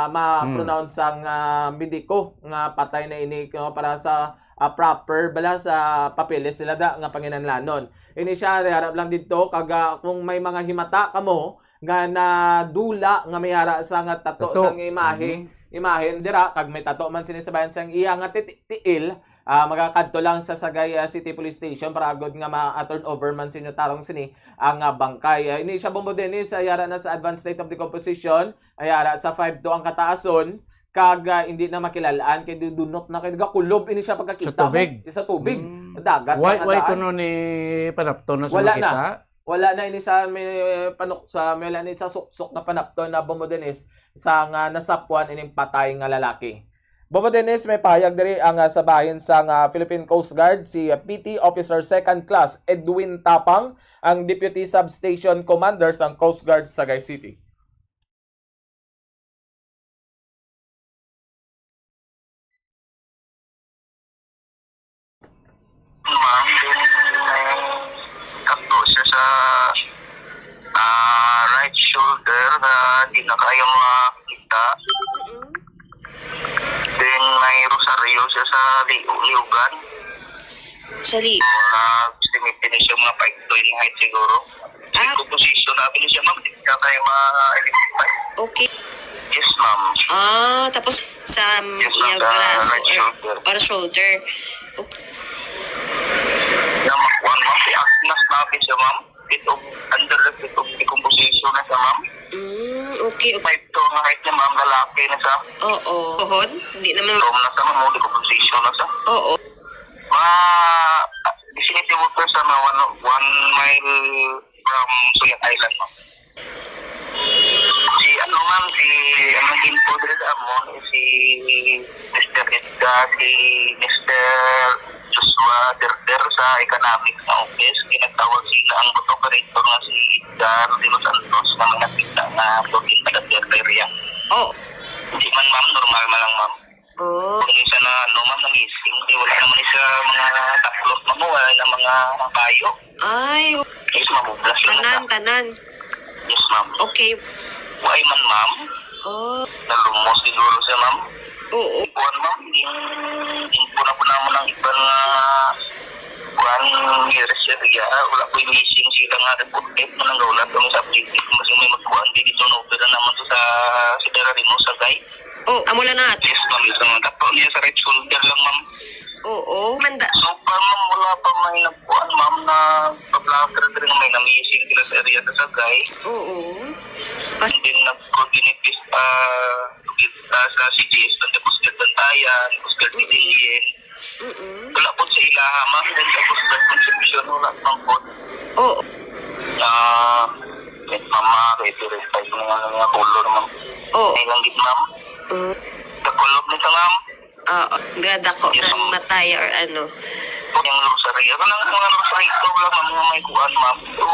Hmm. ma-pronounce sang, ah, mediko nga patay na ini, no? Para sa, ah, proper bala sa papeles sila da nga panginahanglanon. Ini siya, harap lang didto, kag, ah, kung may mga himata kamo nga nadula nga may ara sa nga tato Tato. sang imahe, Mhm. imahe dira, kag may tato man sini sa bayan sang iya nga ti-, tiil, ah, magakadto lang sa Sagay, ah, City Police Station para agod nga ma-turn over man sa inyo tarong sini ang, ah, bangkay. Ah, ini siya, Bombo Dennis, ah, yara na sa advanced state of decomposition, ay yara sa five two ang kataason, kag, ah, hindi na makilalaan kay dudunot na kay nagakulob ini siya pagkakita Sa tubig. mo. Sa tubig. Mm. Dagat Why, ang why daan. kuno ni panapton na sa Wala na. makita? Wala na ini sa may panuk-, sa, may wala ni sa suksok na panapton na, Bombo Dennis, sa nga nasapuan ining patay nga lalaki. Bombo Dennis, may pahayag diri ang, ah, sa bahin sa nga Philippine Coast Guard, si, ah, P T Officer Second Class Edwin Tapang, ang Deputy Substation Commander sang Coast Guard Sagay City. Ma'am, then may tato siya sa, ah, right shoulder na di na kaya makita. Mm-mm. Then may rosaryo siya sa li-, liugan. Sa li- Na estimate din siya mga five two in height siguro. Ah. Sa position na siya, ma'am, di ka kayo ma-identify. Okay. Yes, ma'am. Ah, tapos sa Yes, ma'am, iyang sa braso right or, shoulder. or shoulder. Okay. Na, ma'am, kuwan, ma'am, si Agnes Nabi siya, ma'am. Bit of, under the bit of decomposition na siya, ma'am. Mm, okay, okay. Five two ang height niya, ma'am, lalaki na siya. Oo. Kuhon? Hindi naman. Ito na siya, ma'am, decomposition na siya. Oo. Mga, ah, vicinity workers sa mga one, one mile from Suyak Island, ma'am. Si, ano, ma'am, si, ang nag-info diri sa amon, si Mister Edgar, si Mister Joshua Derder sa economics nga office. Ginatawag sila ang boat operator nga si Edgar de los Santos nga may nakita nga floating palagyan sa area. Oh. Hindi man, ma'am, normal man lang, ma'am. Oh. Kung isa na, ano, ma'am, na missing, eh, wala naman isa mga taplot, ma'am, wala na mga bayo. Ay, Yes, ma'am, hopeless lang na. Tanan, tanan. Yes, ma'am. Okay. Why man, ma'am? Oh. Nalumos siguro siya, ma'am. Oo. Kuwan, ma'am, yung info na po naman ang iba nga kuwan, nearest area. Wala po yung missing sila nga reported. Mananggaulat kami sa update. Kung kasi may magkuwan, di dito na-opera naman to sa, sa Dararimo, sa Sagay. Oh, amo lang na. Yes, ma'am. Yes, ma'am. Tapo niya sa right shoulder lang, ma'am. Oo, manda. So far, ma'am, wala pa may nagkuhan, ma'am, na pa-blotter diri nga may na-missing sila sa area sa Sagay. Oo. And then, nag-coordinate this, ah, with, ah, sa C G S, sa Coast Guard Bantayan, Coast Guard Mm. Medellin. Mm-mm. Wala po sa ilaha, ma'am. Then, sa Coast Guard Concepcion, wala, ma'am, po. Oo. Ah, yes, ma'am, ah, ready, ready. Yung mga, mga color, ma'am. Oo. Ay, langgit, ma'am. Mm. Sa kulog nito, ma'am. Oo, gada ko Yes, ng ma'am. matay or ano. Yung rosary. Ako lang mga rosary ito lang ang mga may kuan, ma'am. So,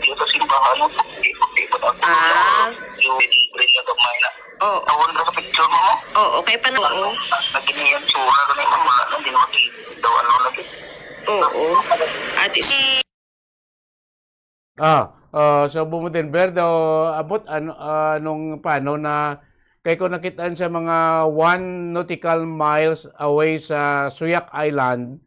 di sa simbahan, puti, puti pa na. Ah. Yung green na gamay na. Oo. Tawon ka sa picture mo, ma'am? Oo, kay pa na. Oo. Naging yung tsura ko na, ma'am. Wala na, hindi na makita. Daw ano lagi. Oo. Ate, si Ah, Ah, so, Bombo Denver, daw, abot, ano, ah, nung paano na, kay kung nakitaan sa mga one nautical miles away sa Suyak Island,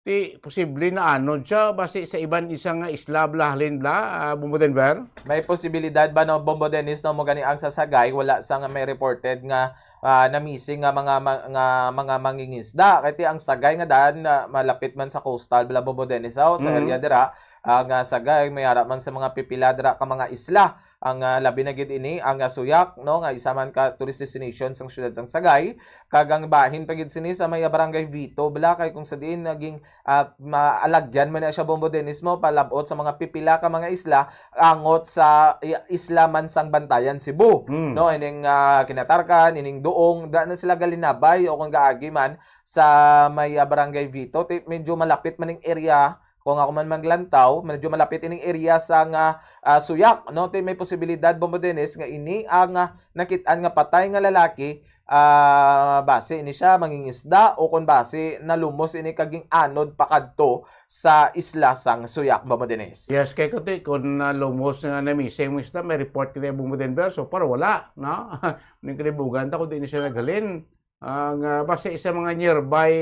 ti posible na anod siya, basi sa iban isa nga isla, bla, halin, bla, ah, Bombo Denver? May posibilidad ba, no, Bombo Dennis, no, mo gani ang sa Sagay, wala sa nga may reported nga, ah, na-missing nga mga, ma-, nga mga mangingisda. Kay ti ang Sagay nga daan, ah, malapit man sa coastal, bla, Bombo Dennis, oh, sa Mm. area dira, ang, ah, Sagay, may ara man sa mga pipila dira ka mga isla. Ang, ah, labi na gid ini, ang, ah, Suyak, no, nga isa man ka tourist destination sang siyudad sang Sagay. Kag ang bahin pa gid sini sa may, ah, Barangay Vito, bla, kay kung sa diin naging, ah, maalagyan man na siya, Bombo Dennis, mo, palabot sa mga pipila ka mga isla, angot sa i-, isla man sang Bantayan, Cebu. Hmm. No, ining, ah, Kinatarkan, ining Duong, da na sila galinabay o kung gaagi man sa may, ah, Barangay Vito. Ti-, medyo malapit man ning area, kung ako man maglantaw, medyo malapit ining area sa nga, ah, Suyak, no? Ti may posibilidad, Bombo Dennis, nga ini ang, ah, nakit-an nga patay nga lalaki, ah, basi ini siya mangingisda o kon basi nalumos ini kag ging-anod pakadto sa isla sang Suyak, Bombo Dennis. Yes, kay kuti, kung nalumos nga na-missing mo isda, may report kini, Bombo Denver, so far wala, no? Ning kalibugan ta kung di ni siya naghalin. Ang, ah, basta isa mga nearby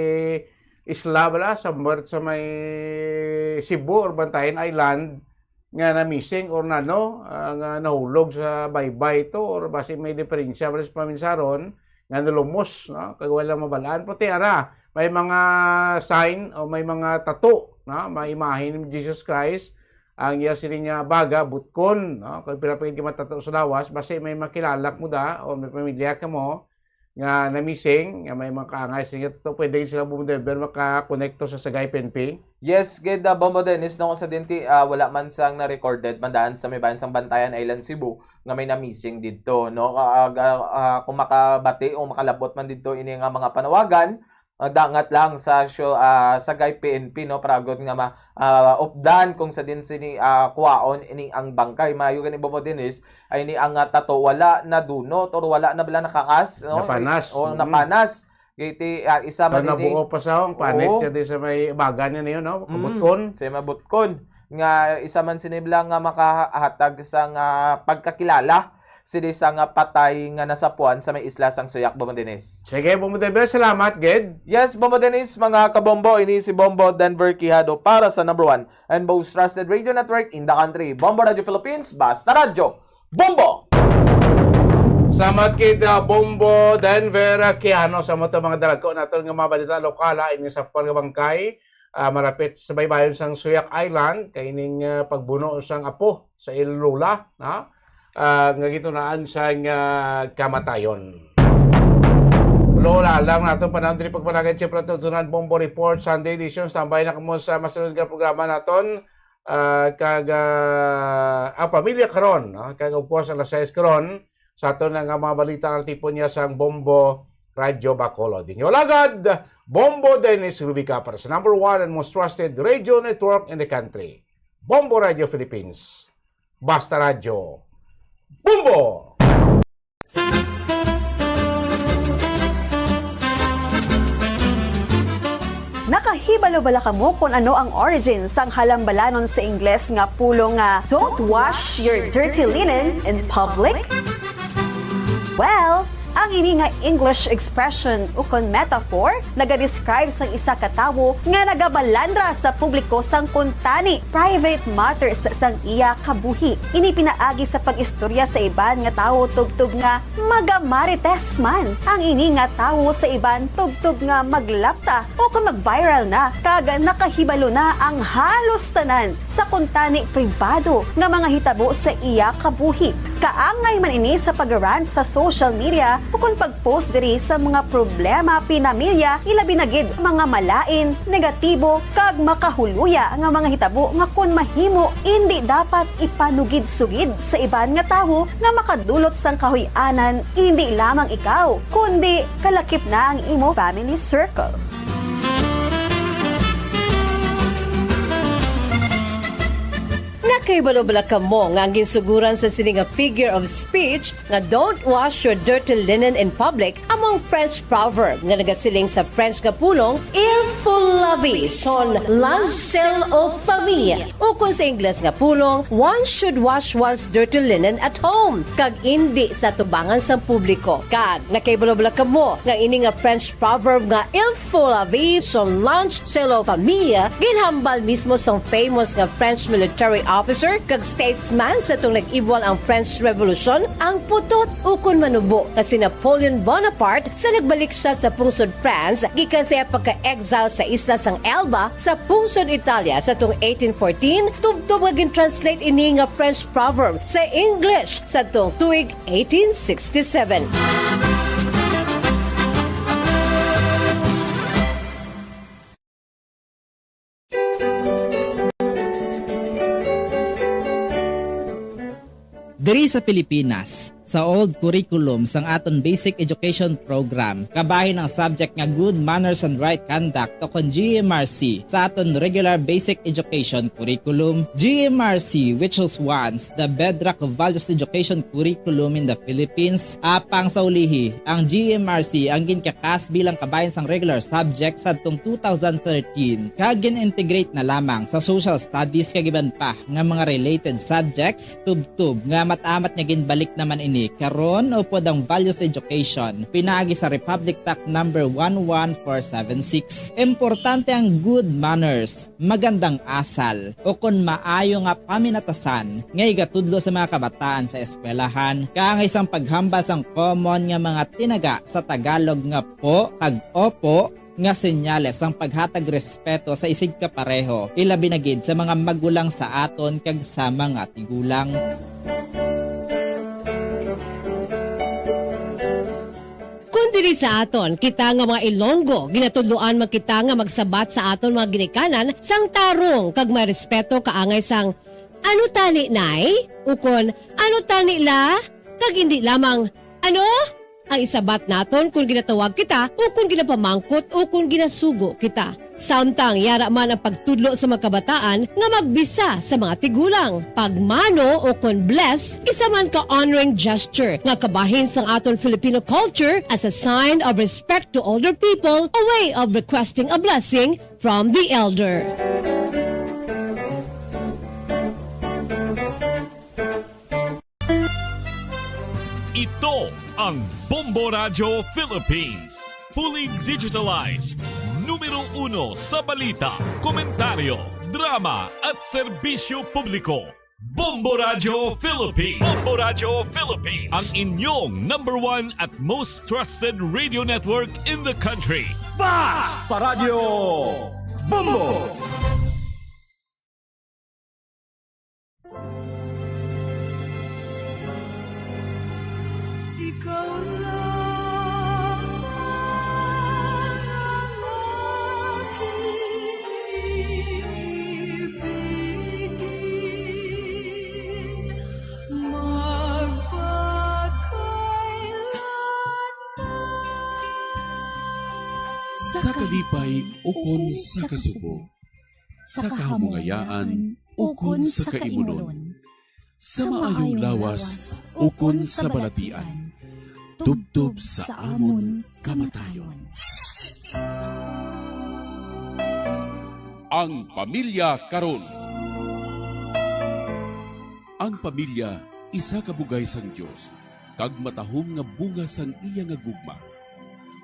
isla bala sa mer-, sa may Cebu or Bantayan Island nga na-missing or nano, ah, nga nahulog sa baybay to or basi may diferensya bala sa paminsaron nga nalumos, no? Kag wala mabalaan. Pati ara, may mga sign o may mga tattoo, no? May imahe ni Jesus Christ, ang iya sini nga baga, butkon, no? Kag pila pa gid ka matato sa lawas, basi may makilala mo da o may pamilya ka mo, nga na-missing, nga may mga kaangay sa inyo, to, pwede sila bumundol, pero makakonekto sa Sagay P N P? Yes, gid, ah, Bombo Dennis, no, kung sa dinti, ah, wala man sang na-recorded man daan sa may bayan sang Bantayan Island, Cebu, nga may na-missing didto, no? Ah, ah, ah, kung makabati o makalabot man didto ini nga mga panawagan, ah, dangat lang sa syo-, ah, Sagay P N P, no, para agod nga ma-, ah, updan kung sa din sini, ah, kuwaon ini ang bangkay. Maayo gani, Bombo Dennis, ay ni ang, ah, tato wala na dunot or wala na bala nakakas, no? Napanas. O, Mm. napanas. Kay ti, ah, isa man Ano, ini buo pa sa ang panit Oo. siya di sa may bagan niya na yun, no? Mm. Kabutkon. Sa may butkon. Nga isa man sini bala nga makahatag sa nga pagkakilala sini sa nga patay nga nasapuan sa may isla sang Suyak, Bombo Dennis. Sige, Bombo Denver, salamat, gid. Yes, Bombo Dennis, mga kabombo, ini si Bombo Denver Quijado para sa number one and most trusted radio network in the country, Bombo Radio Philippines, Basta Radyo, Bombo! Salamat kay, uh, Bombo Denver Quijano sa mga, mga dalagko naton nga mga balita lokal, ha, ini sa pagkabangkay, ah, malapit sa baybayon sang Suyak Island, kay ining, ah, pagbuno sang apo sa ila lola, ha? Ah, nga gitunaan sang, ah, kamatayon. Lola lang naton panahon diri pagpalagay, siyempre, tutunan Bombo Report, Sunday edition. Tambay na kamo sa masunod nga programa naton. Ah, kag, ah, ang pamilya karon, no? Kag, of course, alas sais karon, sa aton nga mga balita nga tipo niya sang Bombo Radyo Bacolod. Inyo alagad, Bombo Dennis Rubica para sa number one and most trusted radio network in the country, Bombo Radio Philippines. Basta Radyo, Bombo! Nakahibalo bala kamo kon ano ang origin sang halambalanon sa Ingles nga pulong nga, "Don't wash your dirty linen in public"? Well, ang ini nga English expression ukon metaphor nagadescribe sang isa ka tawo nga nagabalandra sa publiko sang kuntani, private matters, sang iya kabuhi. Ini pinaagi sa pag-istorya sa iban nga tawo tubtob nga magamarites man ang ini nga tawo sa iban tubtob nga maglapta o kon mag-viral na kag nakahibalo na ang halos tanan sa kuntani pribado nga mga hitabo sa iya kabuhi. Kaangay man ini sa pag-rant sa social media ukon pag-post diri sa mga problema pinamilya, ilabi na gid mga malain, negatibo, kag makahuluya nga mga hitabo nga kon mahimo, indi dapat ipanugid-sugid sa iban nga tawo nga makadulot sang kahuy-anan, indi lamang ikaw, kundi kalakip na ang imo family circle. Kay balo bala kamo nga ang ginsuguran sa sini nga figure of speech nga "Don't wash your dirty linen in public" amo ang French proverb nga nagasiling sa French nga pulong, "Il faut laver son linge sale aux femmes," ukon sa Ingles nga pulong, "One should wash one's dirty linen at home," kag indi sa tubangan sang publiko. Kag nakahibalo bala kamo nga ini nga French proverb nga "Il faut laver son linge sale aux femmes" ginhambal mismo sang famous nga French military officer kag statesman sa atong nag-ibwal ang French Revolution, ang putot ukon manubo nga si Napoleon Bonaparte, sa nagbalik sia sa pungsod France gikan sa iya pagka-exile sa isla sang Elba sa pungsod Italia sa tuong eighteen fourteen, tubtob nga gin-translate ini nga French proverb sa English sa tuong tuig eighteen sixty-seven. Diri sa Pilipinas, sa old curriculum sang aton basic education program, kabahin ang subject nga good manners and right conduct, o kon G M R C, sa aton regular basic education curriculum. G M R C, which was once the bedrock of values education curriculum in the Philippines, apang sa ulihi, ang G M R C ang ginkakas bilang kabahin sang regular subject sadtong two thousand thirteen, kag gin-integrate na lamang sa social studies kag iban pa nga mga related subjects, tubtob nga mat-amat nga ginbalik naman ini karon upod ang values education pinaagi sa Republic Act number one one four seven six. Importante ang good manners, magandang asal, ukon maayo nga paminatasan nga igatudlo sa mga kabataan sa eskwelahan, kaangay sang paghambal sang common nga mga tinaga sa Tagalog nga po kag opo, nga senyales sang paghatag respeto sa isigkapareho, ilabi na gid sa mga magulang sa aton kag sa mga tigulang. Kon diri sa aton, kita nga mga Ilonggo, ginatudloan man kita nga magsabat sa aton mga ginikanan sang tarong kag may respeto kaangay sang, "Ano tani, Nay?" ukon, "Ano tani, La?" kag indi lamang, "Ano?" ang isabat naton kon ginatawag kita ukon ginapamangkot ukon ginasugo kita. Samtang yara man ang pagtudlo sa mga kabataan nga magbisa sa mga tigulang. Pagmano ukon bless, isa man ka honoring gesture nga kabahin sang aton Filipino culture as a sign of respect to older people, a way of requesting a blessing from the elder. Ito ang Bombo Radyo Philippines. Fully digitalized. Numero uno sa balita, komentaryo, drama at serbisyo publiko. Bombo Radyo Philippines. Bombo Radyo Philippines. Ang inyong number one at most trusted radio network in the country. Basta Radyo Bombo! Ikaw lamang ang aking ibigin, magpakailanman. Sa kalipay ukon sa kasubo, sa kahamungayaan ukon sa kaimunon, sa maayong lawas ukon sa balatian, tubtob sa amon kamatayon. Ang pamilya karon. Ang pamilya isa ka bugay sang Dios kag matahom nga bunga sang iya nga gugma.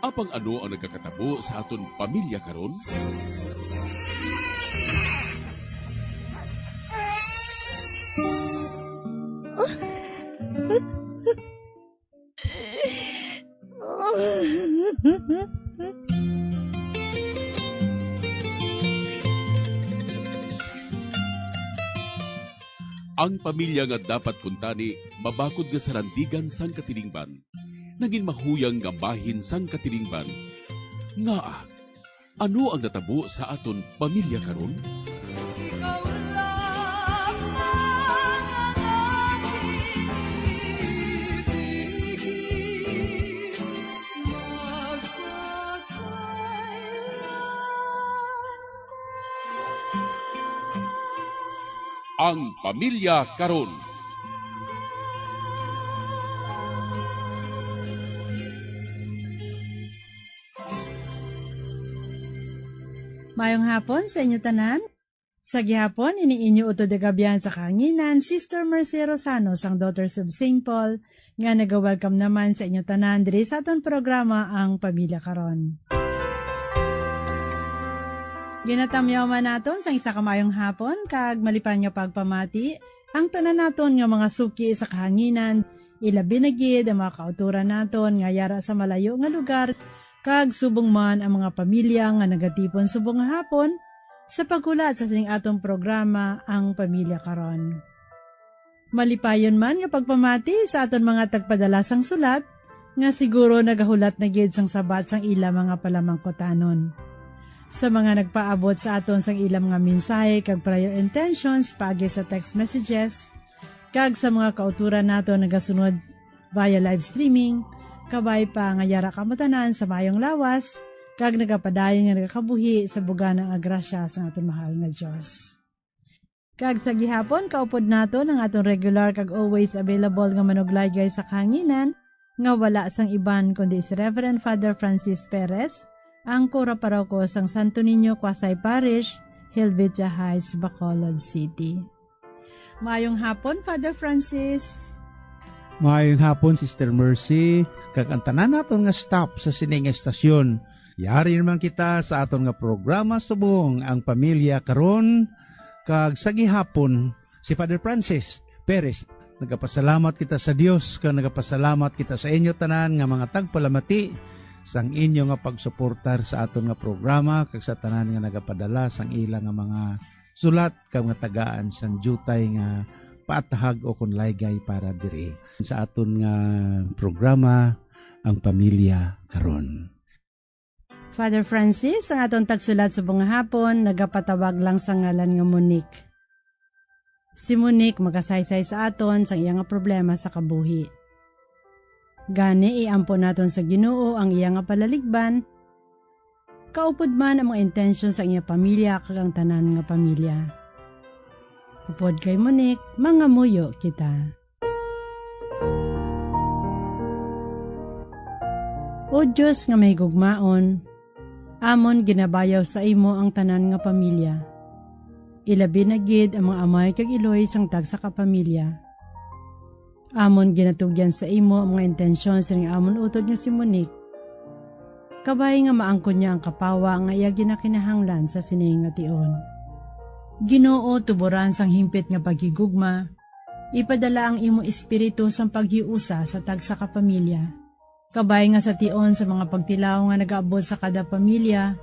Apang ano ang nagakatabo sa aton pamilya karon? Ang pamilya nga dapat kuntani mabakod nga salandigan sang katilingban, nagin mahuyang nga bahin sang katilingban. Ngaa? Ano ang natabo sa aton pamilya karon? Ikaw lamang ang aking ibigin, magpakailanman. Ang pamilya karon. Mayong hapon sa inyo tanan. Sa gihapon, ini inyo utod nga abyan sa kahanginan, Sister Mercy Rosano sang Daughters of Saint Paul, nga naga-welcome naman sa inyo tanan diri sa aton programa, Ang Pamilya Karon. Ginatamyaw man naton sang isa ka maayong hapon kag malipayon nga pagpamati ang tanan naton nga mga suki sa kahanginan, ilabi na gid ang mga kautoran naton nga yara sa malayo nga lugar, kag subong man ang mga pamilya nga nagatipon subong nga hapon sa paghulat sa sining aton programa, Ang Pamilya Karon. Malipayon man nga pagpamati sa aton mga tagpadala sang sulat, nga siguro nagahulat na gid sang sabat sang ila mga palamangkutanon. Sa mga nagpaabot sa aton sang ila mga mensahe kag prayer intentions paagi sa text messages, kag sa mga kautoran naton nagasunod via live streaming, kabay pa nga yara kamo tanan sa mayong lawas, kag nagapadayon nga nagakabuhi sa bugana nga grasya sang aton mahal nga Dios. Kag sa gihapon, kaupod naton ang aton regular kag always available nga manuglaygay sa kahanginan, nga wala sang iban kundi si Reverend Father Francis Perez, ang kura paroko sang Santo Niño Quasay Parish, Helvetia Heights, Bacolod City. Mayong hapon, Father Francis. Maayong hapon, Sister Mercy, kag ang tanan naton nga staff sa sini nga estasyon. Yari naman kita sa aton nga programa subong Ang Pamilya Karon, kag sa gihapon, si Father Francis Perez. Nagapasalamat kita sa Dios, kag nagapasalamat kita sa inyo tanan nga mga tagpalamati sang inyo nga pagsuportar sa aton nga programa, kag sa tanan nga nagapadala sang ila nga mga sulat kag nga tagaan sang diutay nga paatahag o kon laygay para diri sa aton nga programa, Ang Pamilya Karon. Father Francis, ang aton tagsulat subong nga hapon, nagapatawag lang sa ngalan nga Monique. Si Monique magasaysay sa aton sang iya nga problema sa kabuhi. Gani, iampo naton sa Ginoo ang iya nga palaligban, kaupod man ang mga intensyon sang iya pamilya kag ang tanan nga pamilya. Upod kay Monique, mangamuyo kita. O Dios nga mahigugmaon, amon ginabayaw sa imo ang tanan nga pamilya, ilabi na gid ang mga amay kag iloy sang tagsa ka pamilya. Amon ginatugyan sa imo ang mga intensyon sining amon utod nga si Monique, kabay nga maangkon niya ang kapawa nga iya ginakinahanglan sa sini nga tion. Ginoo, tuboran sang himpit nga paghigugma, ipadala ang imo Espiritu sang paghiusa sa tagsa ka pamilya, kabay nga sa tion sa mga pagtilaw nga nagaabot sa kada pamilya,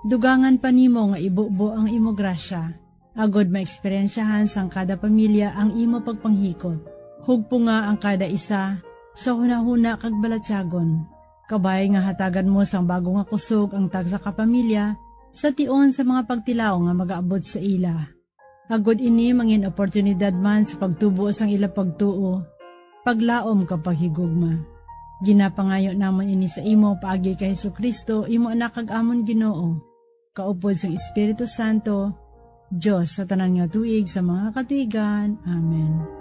dugangan pa nimo nga ibubo ang imo grasya, agod maeksperiensyahan sang kada pamilya ang imo pagpanghikot. Hugpunga ang kada isa sa hunahuna kag balatyagon, kabay nga hatagan mo sang bago nga kusog ang tagsa ka pamilya sa tion sa mga pagtilaw nga magaabot sa ila, agod ini mangin oportunidad man sa pagtubo sang ila pagtuo, paglaom, kag paghigugma. Ginapangayo namon ini sa imo paagi kay Jesu-Cristo, imo Anak kag amon Ginoo, kaupod sang Espiritu Santo, Dios sa tanan nga tuig sa mga katuigan. Amen.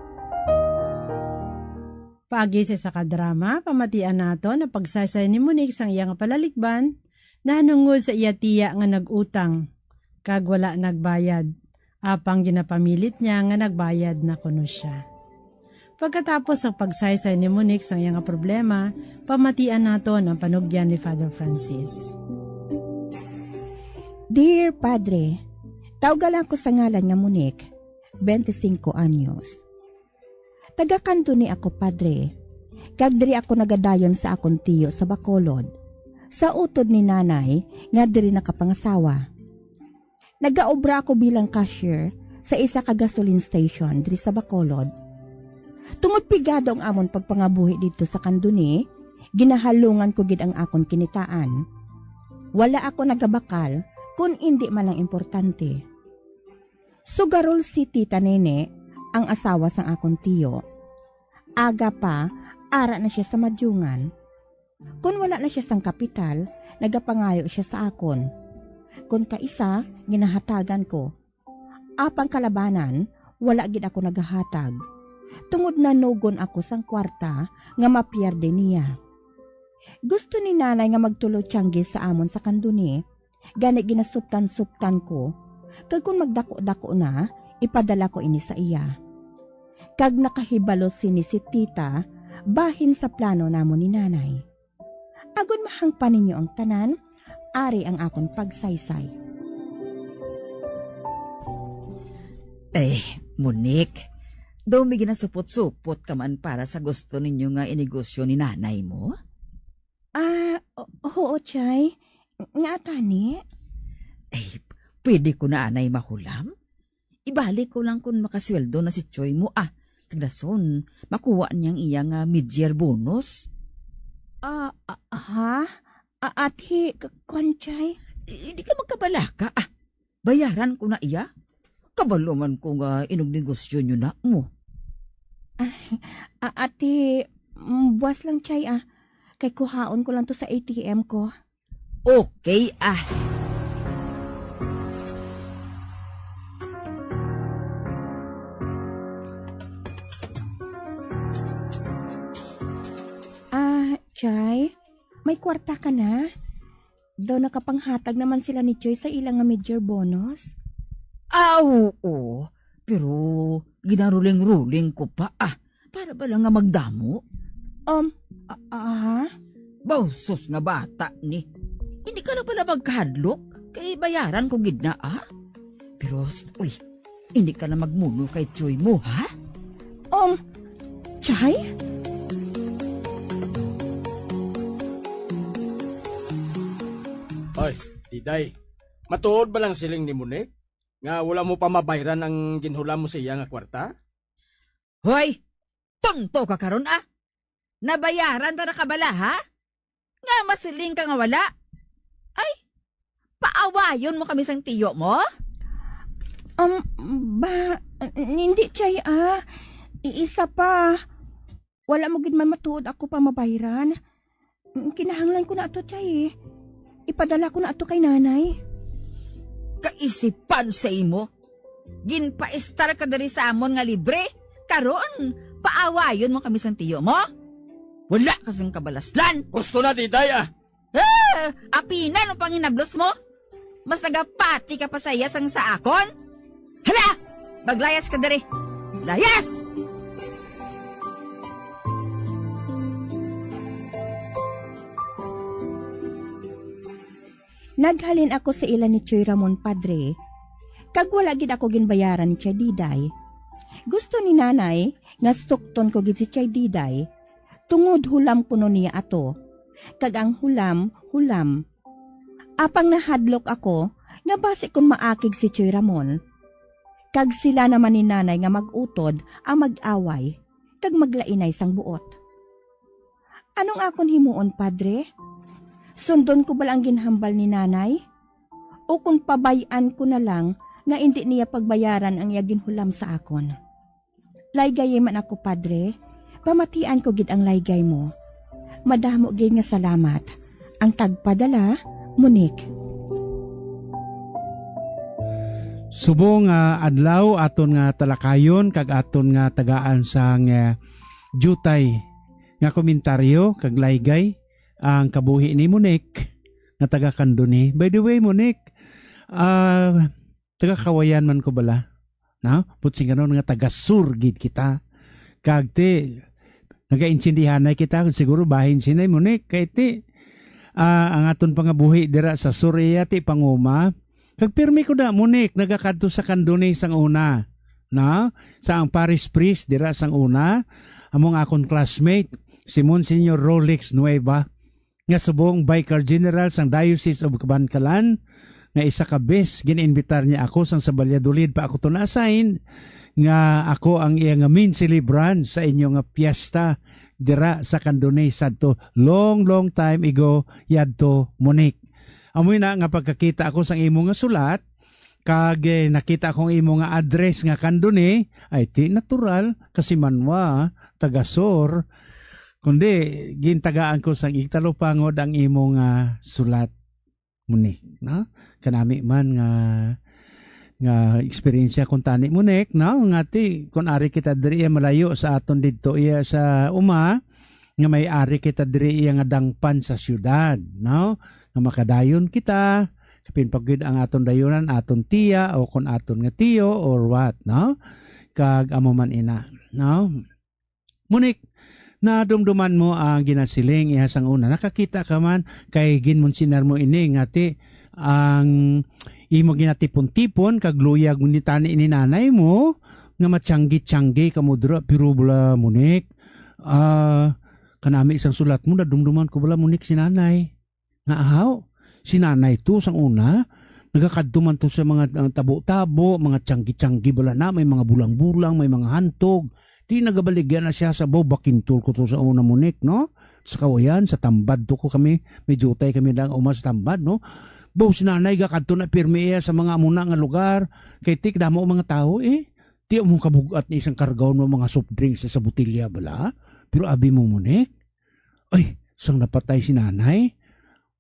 Paagi sa isa ka drama, pamatian naton ang pagsaysay ni Monique sang iya nga palaligban nahanungod sa iya tiya nga nag-utang kag wala nagbayad, apang ginapamilit niya nga nagbayad na kuno sia. Pagkatapos sang pagsaysay ni Monique sang iya nga problema, pamatian naton ang panugyan ni Father Francis. Dear Padre, tawga lang ko sa ngalan nga Monique, twenty-cinco anyos. Taga Candoni ako, Padre, kag diri ako nagadayon sa akon tiyo sa Bacolod, sa utod ni Nanay nga diri nakapangasawa. Nagaobra ako bilang cashier sa isa ka gasoline station diri sa Bacolod. Tungod pigado ang amon pagpangabuhi didto sa Candoni, ginahalungan ko gid ang akon kinitaan. Wala ako nagabakal kon indi man lang importante. Sugarol si Tita Nene, ang asawa sang akon tiyo. Aga pa, ara na siya sa madyungan. Kon wala na siya sang kapital, nagapangayo siya sa akon. Kon kaisa, ginahatagan ko. Apang kalabanan, wala gid ako nagahatag, tungod nanugon ako sang kwarta nga mapierde niya. Gusto ni Nanay nga magtulo tiyanggi sa amon sa Candoni, gani ginasuptan-suptan ko, kag kon magdako-dako na, ipadala ko ini sa iya. Kag nakahibalo sini si Tita bahin sa plano namon ni Nanay. Agod mahangpan ninyo ang tanan, ari ang akon pagsaysay. Eh, Monique, daw may ginasupot-supot ka man para sa gusto ninyo nga inegosyo ni nanay mo? Ah, o-, oo, Chay. Nga tani? Eh, pwede ko na anay mahulam? Ibalik ko lang kung makasweldo na si Choy mo, ah. Kag dason, makuha niya ang iya nga mid-year bonus. Ah, ah, ha? Ah, ati, k-, kwan, Chay? Eh, di ka magkabalaka, ah. Bayaran ko na iya. Kabalo man ko nga inugnegosyo niyo na mo. Ah, ah, ati, mm, buwas lang, Chay, ah. Kay kuhaon ko lang to sa A T M ko. Okay, ah. Ah, Chay, may kwarta ka na? Daw nakapanghatag naman sila ni Choy sa ila nga mid-year bonus. Ah, oo. Pero ginaruling-ruling ko pa, ah. Para ba lang nga magdamo? Um, a-, aha? Bawsos nga bata ni. Hindi ka lang pala magkahadlok. Kay bayaran ko gid na, ah. Pero, uy, hindi ka na magmuno kay Choy mo, ha? Um, Chay? Oy, Diday, matuod ba lang siling ni Monique nga wala mo pa mabayran ang ginhulam mo sa iya nga kwarta? Hoy! Tonto ka karon, ah! Nabayaran ta na ka bala, ha? Nga masiling ka nga wala? Ay, paawayon mo kami sang tiyo mo? Um, ba, n-, hindi, Chay, ah. Iisa pa. Wala mo gid man matuod ako pa mabayran. Mm, kinahanglan ko na ato, Chay, eh. Ipadala ko na ato kay Nanay. Kaisipan sa imo. Ginpaestar ka diri sa amon nga libre. Karon, paawayon mo kami sang tiyo mo? Wala ka sing kabalaslan. Gusto na, Diday, ah. Ah! Apinan ang panginablos mo. Mas nagapati ka pa sa iya sang sa akon. Hala! Maglayas ka diri. Layas! Naghalin ako sa ila ni Choy Ramon, Padre, kag wala gid ako ginbayaran ni Chay Diday. Gusto ni Nanay nga sukton ko gid si Chay Diday, tungod hulam kuno niya ato, kag ang hulam, hulam. Apang nahadlok ako nga basi kon maakig si Choy Ramon, kag sila naman ni Nanay nga mag-utod ang mag-away kag maglainay sang buot. Anong akon himuon, Padre? Sundon ko bala ang ginhambal ni Nanay? O kon pabay-an ko na lang nga indi niya pagbayaran ang iya ginhulam sa akon? Laygayi man ako, Padre. Pamatian ko gid ang laygay mo. Madamo gid nga salamat. Ang tagpadala, Monique. Subong nga adlaw aton nga talakayon kag aton nga tagaan sang, eh, diutay nga komentaryo kag laygay ang kabuhi ni Monique nga taga Candoni. By the way, Monique, ah, taga Cauayan man ko bala. No? But sing ano nga taga sur gid kita. Kag ti, nagaintindihanay kita, siguro bahin sinay, Monique, kay ti, ah, ang aton pangabuhi dira sa sur iya ti panguma. Kag pirmi ko na, Monique, nagakadto sa Candoni sang una. No? Sa ang parish priest dira sang una, among akon classmate, si Monsignor Rolex Nueva, nga subong Vicar General sang Diocese of Kabankalan, nga isa ka bes gin-inbitar niya ako sang sa Valladolid pa ako to na-assign, nga ako ang iya nga main celebrant sa inyo nga piyesta dira sa Candoni sadto long, long time ago yadto, Monique. Amoy na nga pagkakita ako sang imo nga sulat, kag, eh, nakita ko ang imo nga address nga Candoni, ay ti natural, kasi manwa, taga Sur, kundi gintagaan ko sang igtalupangod ang imo nga sulat, Monique, no? Kanami man nga nga eksperyensya kuntani, Monique, no? Nga ti, kun ari kita diri iya malayo sa aton didto iya sa uma, nga may ari kita diri iya nga dangpan sa siyudad, no? Nga makadayon kita, kapin pa gid ang aton dayunan, aton tiya, o kun aton nga tiyo, or what, no? Kag amo man ina, no? Monique, nadumduman mo ang ginasiling iya sang una. Nakakita ka man kay ginmensionar mo ini nga ti ang imo ginatipon-tipon kag luyag mo ni tani ni nanay mo nga matyanggi-tyanggi kamo dira. Pero bala, Monique, ah, kanami sang sulat mo, nadumduman ko bala, Monique, si nanay. Nga ahaw, si nanay to sang una, nagakadto man to sa mga, ah, tabo-tabo, mga tiyanggi-tiyanggi bala na, may mga bulang-bulang, may mga hantog. Ti nagabaligya na siya sa baw, bakintol ko to sa una, Monique, no? Sa kawayan, sa tambad to ko kami, may jutay kami lang uma sa tambad, no? Baw, si nanay gakadto na pirmi iya sa mga amo na nga lugar. Kay ti kadamo ang mga tawo, eh. Ti amo kabug-at ni isang kargahon mo mga soft drinks sa, sa botelya bala. Pero abi mo, Monique, ay, sang napatay si nanay,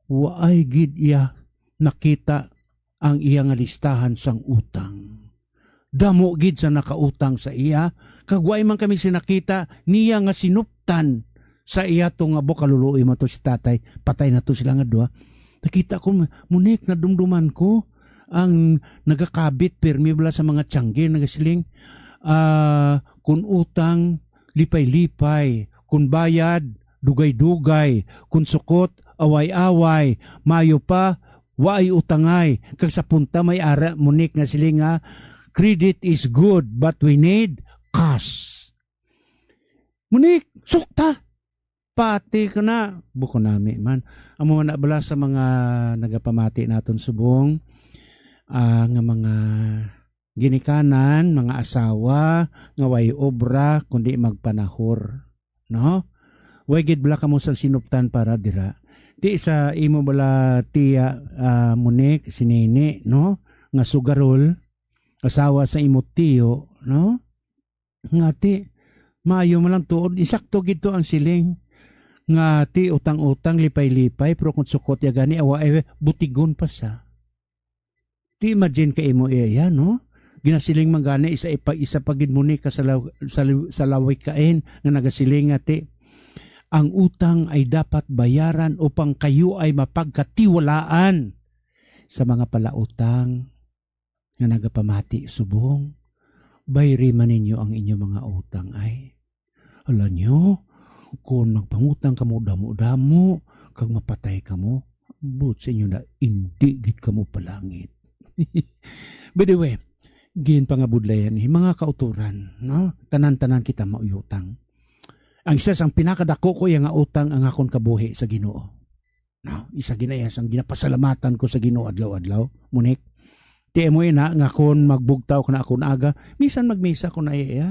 waay gid iya nakita ang iya nga listahan sang utang. Damo gid sa nakautang sa iya, kag waay man kami sinakita niya nga sinuptan sa iya to nga, "Bo, kaluluoy mo to si tatay, patay na to sila nga duha." Nakita ko, Monique, nadumduman ko ang nagakabit pirmi bala sa mga tiyanggi, nagasiling, ah, "Kun utang, lipay-lipay, kun bayad, dugay-dugay, kun sukot, away-away, mayo pa, waay utangay." Kag sa punta may ara, Monique, nga siling nga, "Credit is good, but we need cash." Monique, sukta! Pati ka na, buko nami man. Amo na bala sa mga nagapamati naton subong, ah, nga mga ginikanan, mga asawa nga way obra kundi magpanahor, no? Way gid bala kamo sang sinuptan para dira. Ti sa imo bala tiya, ah, Monique, si Nini, no? Nga sugarol, asawa sa imo tiyo, no? Nga ti, maayo man lang tuod, isakto gid to ang siling. Nga ti utang-utang, lipay-lipay, pero kung sukot ya gani, awa, eh, butigon pa sa. Ti imagine ka imo iya, no? Ginasiling man gani, isa ipa, isa pa gid, Monique, ka sa law-, sa law-, sa lawikain nga nagasiling nga ti, "Ang utang ay dapat bayaran upang kayo ay mapagkatiwalaan." Sa mga palautang nga nagapamati subong, bayri man ninyo ang inyo mga utang ay. Alam nyo, kung magpangutang kamo damo-damo, kag mapatay kamo, buot sa inyo na, indi gid kamo palangit. By the way, ginpangabudlayan ni mga kauturan, no? Tanan-tanan kita mauyutang. Ang isa sang pinakadako ko iya nga utang ang akon kabuhi sa Ginoo. No? Isa gid na iya sang ginapasalamatan ko sa Ginoo adlaw-adlaw, Monique. Ti amo ina nga kon magbugtaw ko na akon aga, misan magmisa ko na iya, iya.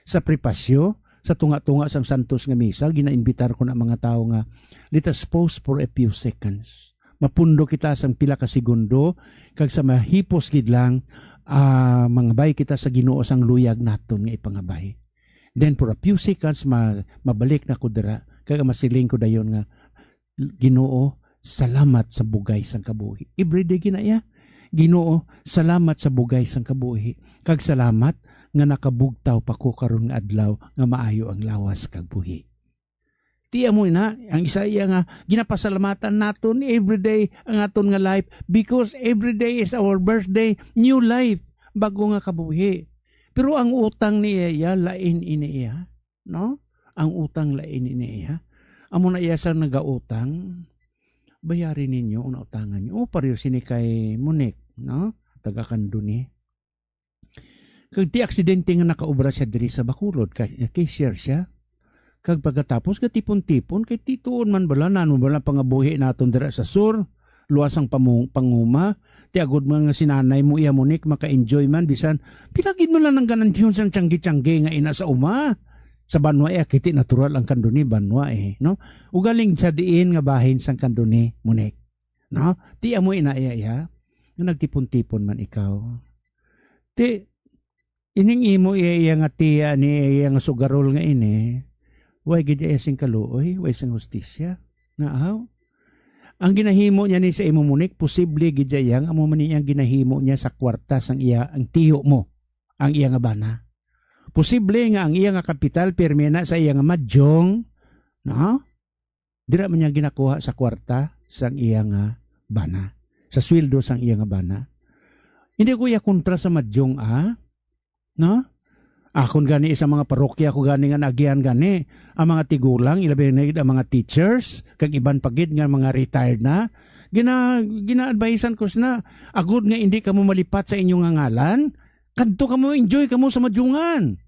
Sa prepasyo, sa tunga-tunga sang santos nga misa, ginaimbitar ko na mga tawo nga, "Let us pause for a few seconds." Mapundo kita sang pila ka segundo, kag sa mahipos gid lang, ah, mangabay kita sa Ginoo sang luyag naton nga ipangabay. Then for a few seconds, ma-, mabalik na ko dira, kag masiling ko dayon nga, "Ginoo, salamat sa bugay sang kabuhi." Everyday gina iya, "Ginoo, salamat sa bugay sang kabuhi, kag salamat nga nakabugtaw pa ko karon nga adlaw nga maayo ang lawas kag buhi." Ti amo na ang isa iya nga ginapasalamatan naton everyday ang aton nga life, because everyday is our birthday, new life, bago nga kabuhi. Pero ang utang ni iya, lain ini iya, no? Ang utang lain ini iya. Amo na iya sa nagautang, "Bayari ninyo ang nautangan niyo." O, pareho sini kay Monique, no? Taga Candoni. Kag ti aksidente nga nakaobra siya diri sa Bacolod, ka-, cashier siya. Kag pagkatapos, gatipon-tipon, kay ti tuod man bala, nano bala pangabuhi naton dira sa sur, luwas ang pamu-, panguma, ti agod mga sinanay mo iya, Monique, maka-enjoy man, bisan, pila gid man lang ang ganansyon sang tiyanggi-tiyanggi nga ina sa uma. Sa banwa, eh, kiti natural ang Candoni, banwa, eh, no? Ugaling sa diin nga bahin sang Candoni, Monique, no? Ti amo ina iya, iya, nga nagtipon-tipon man ikaw. Ti, ining imo iya, iya nga tiya ni iya nga sugarol nga ini, way gid iya sing kaluoy, way sing hustisya. Nga aw? Ang ginahimo niya ni sa imo, Monique, posible gid siya, iya nga amo man ni ang ginahimo niya sa kwarta sang iya, ang tiyo mo, ang iya nga bana. Posible nga ang iya nga kapital pirmi na sa iya nga madyong, no? Dira man niya ginakuha sa kwarta sang iya nga bana, sa sweldo sang iya nga bana. Hindi ko iya kontra sa madyong, ah, no? Akon gani sa mga parokya ko gani nga naagihan gani ang mga tigulang, ilabi na gid ang mga teachers, kag iban pa gid nga mga retired na. Gina-, gina-advisean ko sina, agod nga hindi kamo malipat sa inyo nga ngalan, kadto kamo, enjoy kamo sa madyungan.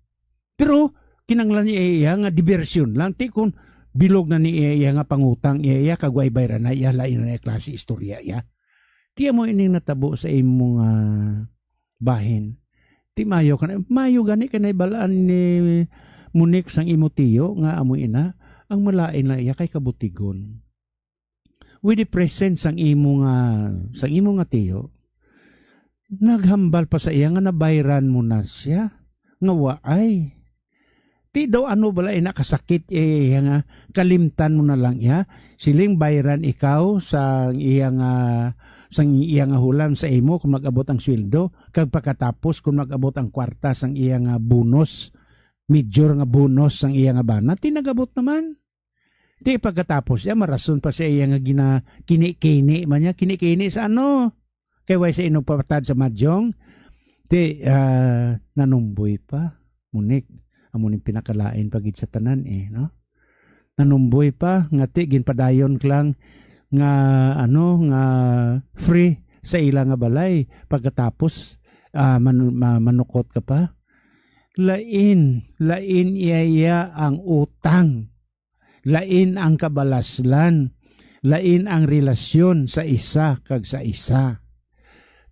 Pero kinahanglan ni iya nga diversyon lang. Ti kon bilog na ni iya, iya nga pangutang iya, iya kag way bayran na iya, lain na iya klase istorya iya. Ti amo ining natabo sa imo nga bahin. Ti mayo ka na, mayo gani ka naibalaan ni Monique sang imo tiyo nga amo ina, ang malain lang iya kay kabutigon. With the presence sang imo nga, sang imo nga tiyo, naghambal pa sa iya nga nabayran mo na siya, nga waay. Ti daw ano bala ina kasakit iya nga kalimtan mo na lang iya. Siling bayran ikaw sang iya nga, sang iya nga hulam sa imo kung mag-abot ang sweldo, kag pagkatapos kung mag-abot ang kwarta sang iya nga bonus, major nga bonus sang iya nga bana, ti nag-abot naman. Ti pagkatapos iya, marason pa siya iya nga gina-, kini-kini man niya. Kini-kini sa ano? Kay way sa inugpatad sa madyong. Ti, ah, nanumboy pa, Monique. Amo ning pinakalain pa gid sa tanan, eh, no? Nanumboy pa, nga ti ginpadayon ka lang nga, ano, nga free sa ila nga balay. Pagkatapos, ah, man-, ma-, manukot ka pa. Lain, lain iya, iya ang utang. Lain ang kabalaslan, lain ang relasyon sa isa kag sa isa.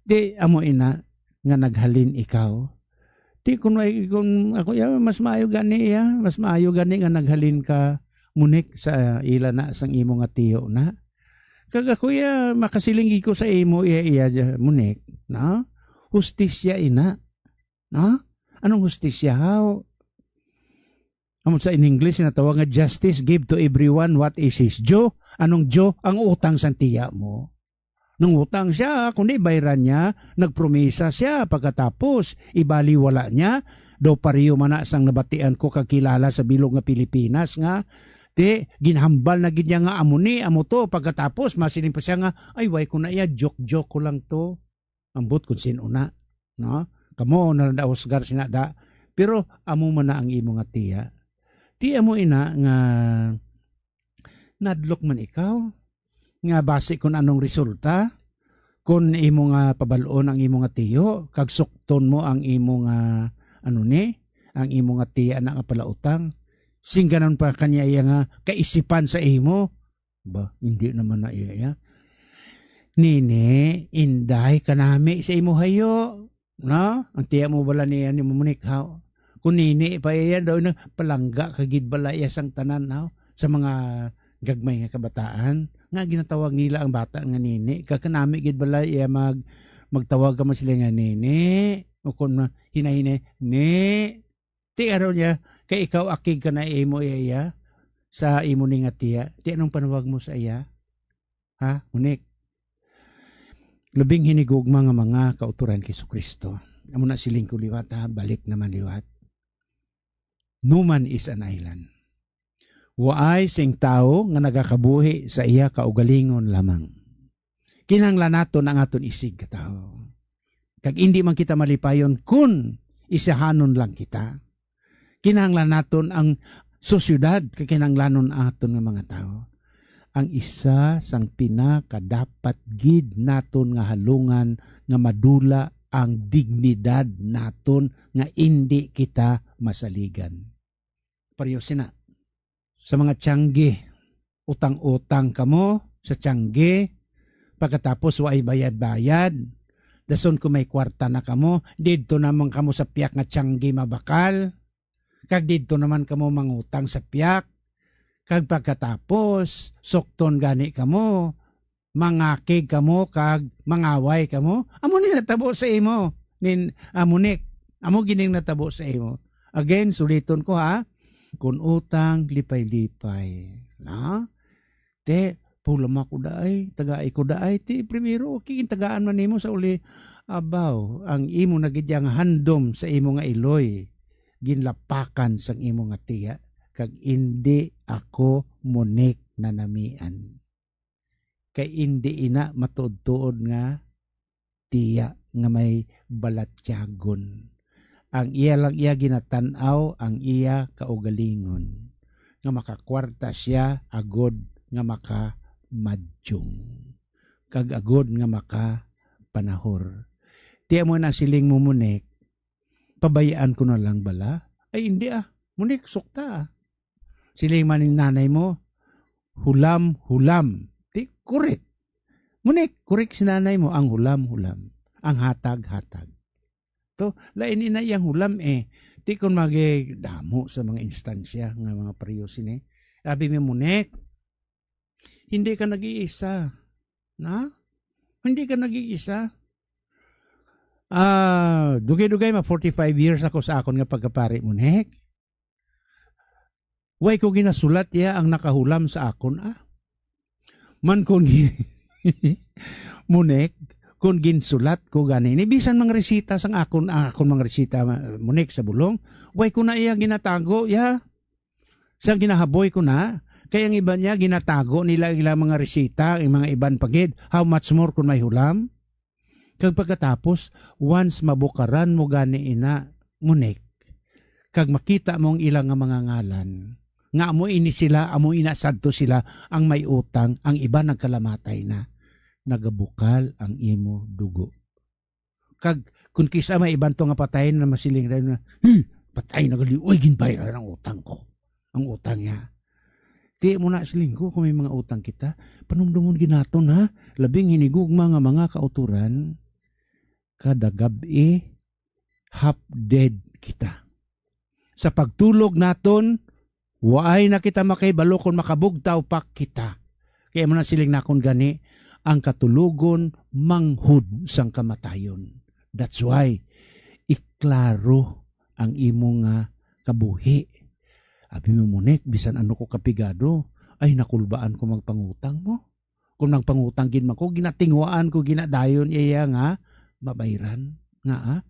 Di amo ina nga naghalin ikaw. Di kun may, kun ako, ya, mas maayo gani, ya, mas maayo gani nga naghalin ka, Monique, sa ila na sang imo nga tiyo na. Kag ako, ya, makasiling gid ko sa imo, iya, iya, ya, Monique, no? Hustisya ina, no? Anong hustisya, haw? Amo sa in English, natawag nga justice, give to everyone what is his due. Anong due? Ang utang sang tiya mo. Nangutang siya, kundi bayran niya, nagpromisa siya, pagkatapos, ibaliwala niya, daw pareho man na sang nabatian ko kag kilala sa bilog nga Pilipinas nga, ti, ginhambal na gid niya nga amo ni, amo to, pagkatapos, masiling pa siya nga, "Ay, way ko na iya, joke-joke ko lang to." Ambot kung sin-o na, no? Kamo na lang da husgar sina da. Pero amo man na ang imo nga tiya. Ti amo ina nga nadlok man ikaw, nga basi kun anong resulta, kun imo nga pabal-on ang imo nga tiyo, kag sukton mo ang imo nga, ano ni, ang imo nga tiya na nga palautang. Singganon pa kaniya iya nga kaisipan sa imo. Ba, hindi naman na iya, iya. "Nini, inday, kanami sa imo hayo." No? Ang tiya mo bala niya ni Monique, haw? Kung nini pa iya daw, na palangga ka gid bala iya sang tanan, haw? Sa mga gagmay nga kabataan, nga ginatawag nila ang bata nga nini. Kag kanami gid bala iya mag-, magtawag ka man sila nga nini. O kung ma-, hinay-hinay, ni. Ti araw niya, kay ikaw akig ka na imo iya, iya, sa imo ni nga tiya. Ti anong panawag mo sa iya? Ha, Monique? Labing hinigugma nga mga kauturan kay Jesu-Cristo. Amo na siling ko liwat, ha, balik naman liwat. No man is an island. Waay sing tawo nga nagakabuhi sa iya kaugalingon lamang. Kinahanglan naton ang aton isig ka tawo. Kag indi man kita malipayon kun isahanon lang kita. Kinahanglan naton ang sosyedad, kag kinahanglanon aton nga mga tawo. Ang isa sang pinakadapat gid naton nga halungan nga madula ang dignidad naton nga indi kita masaligan. Pareho sina sa mga tiyanggi. Utang-utang kamo sa tiyanggi, pagkatapos waay bayad-bayad. Dason kung may kwarta na kamo, didto naman kamo sa piyak nga tiyanggi mabakal, kag didto naman kamo mangutang sa piyak. Kag pagkatapos, sukton gani kamo, mangakig kamo kag mangaway kamo. Amo ni natabo sa imo. Nin, ah, Monique, amo gining natabo sa imo. Again, suliton ko, ha. Kun utang, lipay-lipay. No? Te, Pulama ko daay, tagai ko daay, ti primero, okay, gintagaan man nimo sa uli, abaw, ang imo na gid yang handom sa imo nga iloy, ginlapakan sang imo nga tiya, kag indi ako munik nanamian. Kay indi ina matuod-tuod nga tiya nga may balatyagon. Ang iya lang iya ginatan-aw ang iya kaugalingon, nga makakwarta sia agod nga makamadyong, kag agod nga makapanahor. Ti amo na siling mo, Munik, pabayaan ko na lang bala? Ay, indi ah. Munik, sukta ah. Siling man ni nanay mo, "Hulam, hulam." Ti, correct. Munik, correct si nanay mo, ang hulam, hulam. Ang hatag, hatag. To, lain ina yang hulam eh. Ti kon magi damo sa mga instansya nga mga pareho sini. Abi mi, Munik, hindi ka nag-iisa. Na? Hindi ka nag-iisa. Ah, dugay-dugay ma forty-five years ako sa akon nga pagkapari, Munik. Way ko ginasulat iya ang nakahulam sa akon, ah. Man kon gi-, Munik, kon ginsulat ko gani, ni bisan mga resita sang akon, ang akon mga resita, ma-, Munik, sa bulong, way ko na iya ginatago, ya. Sa ginahaboy ko na, kay ang iban niya ginatago nila ang ilang mga resita, ang mga iban pa gid. How much more kon may hulam? Kag pagkatapos, once mabukaran mo gani ina, Munik, kag makita mo ang ila nga mga ngalan, nga amo ini sila, amo ina sadto sila ang may utang, ang iban nagkalamatay na, nagabukal ang imo dugo. Kag kun kis-a may iban to nga patay na, masiling dayon na, "Hmm, patay na gali, uy, ginbayran ang utang ko." Ang utang niya. Ti mo na siling ko kung may mga utang kita, panumdumon gid naton, ha? Labing hinigugma nga mga kauturan, kada gab-i, half dead kita. Sa pagtulog naton, waay na kita makahibalo kon makabugtaw pa kita. Kay amo na siling nakon gani, ang katulogon manghud sang kamatayon. That's why, iklaro ang imo nga kabuhi. Abi mo, Munik, bisan ano ko kapigado, ay nakulbaan ko magpangutang mo. Kung nagpangutang gid man ko, ginatinguhaan ko ginadayon iya nga mabayran. Nga, ah,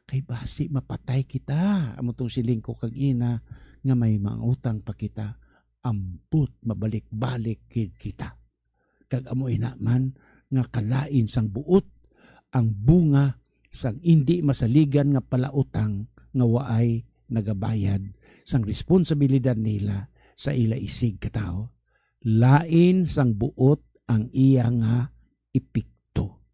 kay basi mapatay kita. Amo tong siling ko kag ina nga may mga utang pa kita. Ambot mabalik-balik gid kita. Kag amo ina man nga kalain sang buot ang bunga sang indi masaligan nga palautang nga waay nagabayad sang responsabilidad nila sa ila isig ka tawo. Lain sang buot ang iya nga epekto.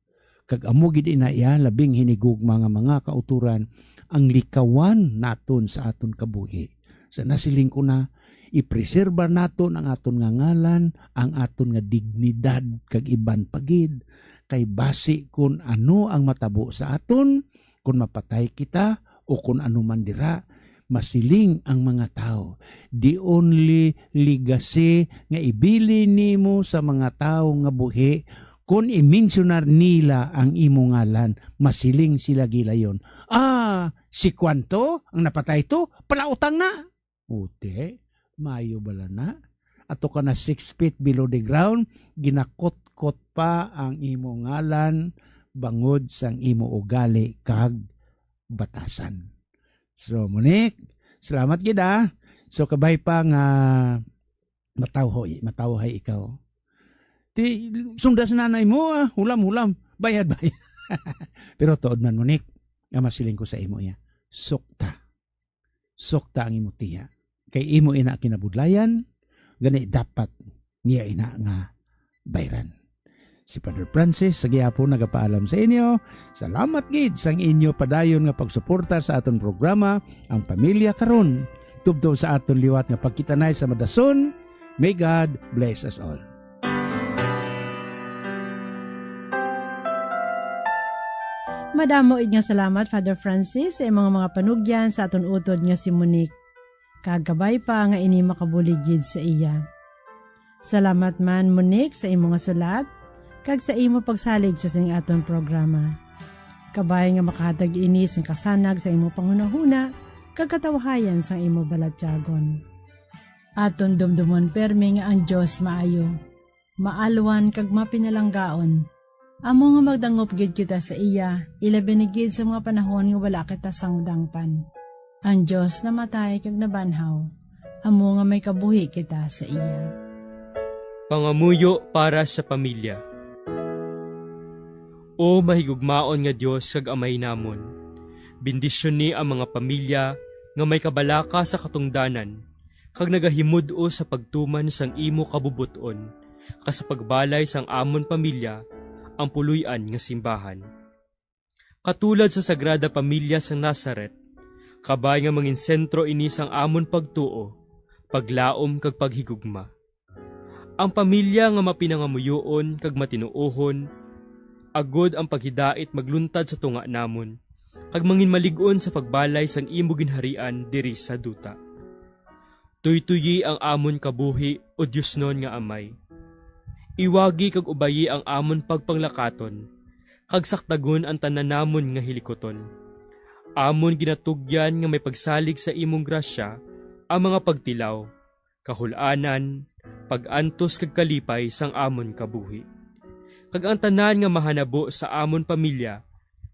Kag amo gid ina iya labing hinigugma nga mga kauturan ang likawan naton sa aton kabuhi. Sa nasiling ko na, ipreserba naton ang aton nga ngalan, ang aton nga dignidad, kag iban pa gid. Kay basi kun ano ang matabo sa aton, kun mapatay kita, o kun ano man dira, masiling ang mga tawo, "The only legacy nga ibilin nimo sa mga tawo nga buhi, kun i-mensionar nila ang imo ngalan, masiling sila gilayon, 'Ah, si Kwanto ang napatay to, palautang na.'" Ute, mayo bala na? Ato ka na six feet below the ground, ginakutkot pa ang imo ngalan bangod sang imo ugali kag batasan. So, Monique, salamat gid, ah. So, kabay pa nga matawhay, matawhay ikaw. Ti, sunda sa nanay mo, ah, hulam-hulam, bayad-bayad. Pero tuod man, Monique, nga masiling ko sa imo, iya, sukta. Sukta ang imo tiya. Kay imo ina kinabudlayan, gani dapat niya ina nga bayran. Si Father Francis sa gihapon nagapaalam sa inyo. Salamat gid sang inyo padayon nga pagsuporta sa aton programa, Ang Pamilya Karon. Tubtob sa aton liwat nga pagkitanay sa madason. May God bless us all. Madamo gid nga salamat, Father Francis, sa imong mga panugyan sa aton utod nga si Monique. Kag kabay pa nga ini makabulig gid sa iya. Salamat man, Monique, sa imo nga sulat, kag sa imo pagsalig sa sini nga aton programa. Kabay nga makahatag ini sing kasanag sa imo panghunahuna, kag katawhayan sang imo balatyagon. Aton dumdumon permi nga ang Dios maayo. maalwan kag mapinalanggaon, amo nga magdangop gid kita sa iya, ilabi na gid sa mga panahon nga wala kita sangdangpan. Ang Dios namatay kag nabanhaw, amo nga may kabuhi kita sa iya. Pangamuyo para sa pamilya. O mahigugmaon nga Dios kag Amay namon, bendisyoni ang mga pamilya nga may kabalaka sa katungdanan kag nagahimud-o sa pagtuman sang imo kabubot-on, kag sa pagbalay sang amon pamilya ang puloy-an nga simbahan. Katulad sa Sagrada Pamilya sang Nazaret, kabay nga mangin sentro ini sang amon pagtuo, paglaom kag paghigugma. Ang pamilya nga mapinangamuyoon kag matinuohon, agod ang paghidait magluntad sa tunga namon, kag mangin malig-on sa pagbalay sang imo ginharian diri sa duta. Tuytoyi ang amon kabuhi, O Diosnon nga Amay. Iwagi kag ubayi ang amon pagpanglakaton, kag sakdagon ang tanan namon nga hilikuton. Amon ginatugyan nga may pagsalig sa imong grasya ang mga pagtilaw, kahul-anan, pag-antos kag kalipay sang amon kabuhi, kag ang tanan nga mahanabo sa amon pamilya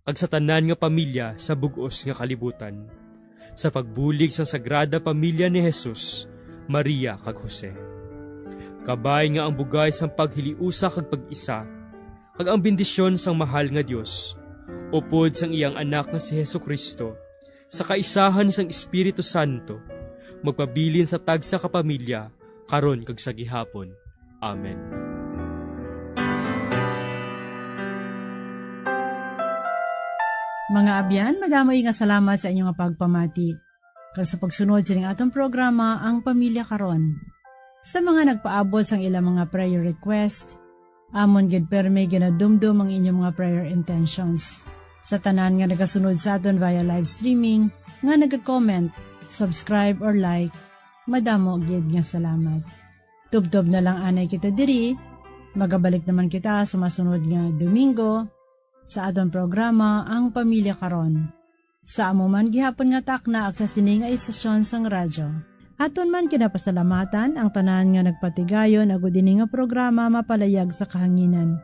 kag sa tanan nga pamilya sa bug-os nga kalibutan, sa pagbulig sang Sagrada Pamilya ni Jesus, Maria, kag Jose. Kabay nga ang bugay sang paghiliusa kag pag-isa, kag ang bendisyon sang mahal nga Dios, upod sang iyang Anak nga si Jesu-Cristo, sa kaisahan sang Espiritu Santo, magpabilin sa tagsa ka pamilya, karon kag sa gihapon. Amen. Mga abyan, madamo nga salamat sa inyo nga pagpamati kag sa pagsunod sining atong programa, Ang Pamilya Karon. Sa mga nagpaabot sang ilang mga prayer request, amon gid permi ginadumdom ang inyong mga prayer intentions. Sa tanan nga nagasunod sa aton via live streaming, nga naga-comment, subscribe, or like, madamo gid nga salamat. Tubtob na lang anay kita diri. Magabalik naman kita sa masunod nga Domingo sa aton programa, Ang Pamilya Karon. Sa amo man gihapon nga takna kag sa sini nga istasyon sang radyo, aton man ginapasalamatan ang tanan nga nagpatigayon agud ini nga programa mapalayag sa kahanginan.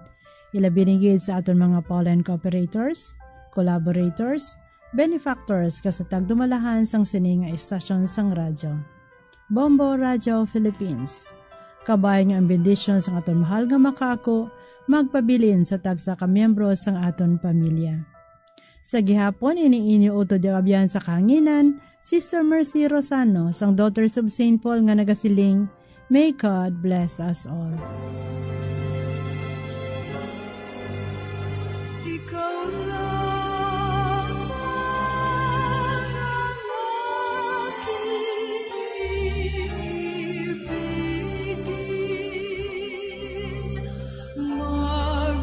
Ilabi na gid sa aton mga pollen cooperators, collaborators, benefactors, kag sa tagdumalahan sang sini nga istasyon sang radyo, Bombo Radio Philippines. Kabay nga ang bendisyon sang aton mahal nga makaako magpabilin sa tagsa ka miyembro sang aton pamilya. Sa gihapon, ini inyo utod nga abyan sa kahanginan, Sister Mercy Rosano sang Daughters of Saint Paul nga nagasiling, "May God bless us all." Ikaw lang ang aking ibigin, magpakailanman.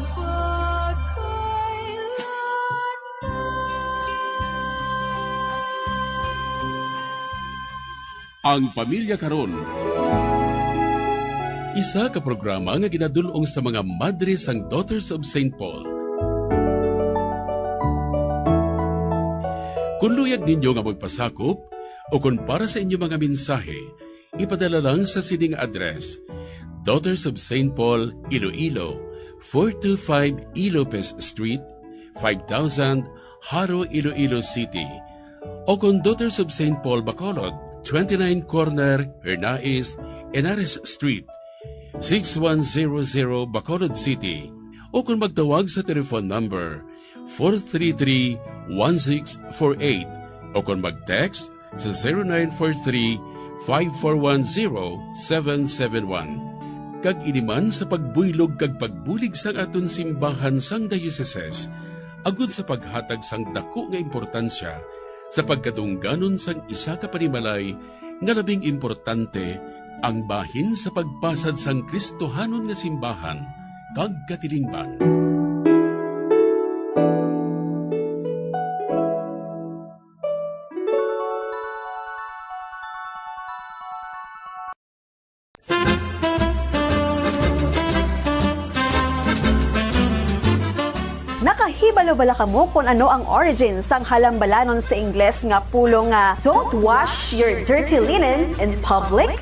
Ang Pamilya Karon, isa ka programa nga ginadul-ong sa mga madre sang Daughters of Saint Paul. Kung luyag ninyo nga magpasakop o kung para sa inyo mga mensahe, ipadala lang sa sining address: Daughters of Saint Paul, Iloilo, four two five Ilopez Street, five thousand, Jaro, Iloilo City, o kon Daughters of Saint Paul Bacolod, twenty-nine Corner Hernais, Henares Street, six one zero zero, Bacolod City, o kon magtawag sa telephone number four three three, one six four eight, o kon mag-text sa zero nine four three, five four one, zero seven seven one. Kag ini man sa pagbuylog kag pagbulig sang aton simbahan sang dioceses, agud sa paghatag sang daku nga importansya sa pagkadungganon sang isa ka panimalay nga labing importante, ang bahin sa pagpasad sang Kristohanon nga simbahan kag katilingban. Nakahibalo bala kamo kon ano ang origin sang halambalanon sa Ingles nga pulong nga, "Don't wash your dirty linen in public"?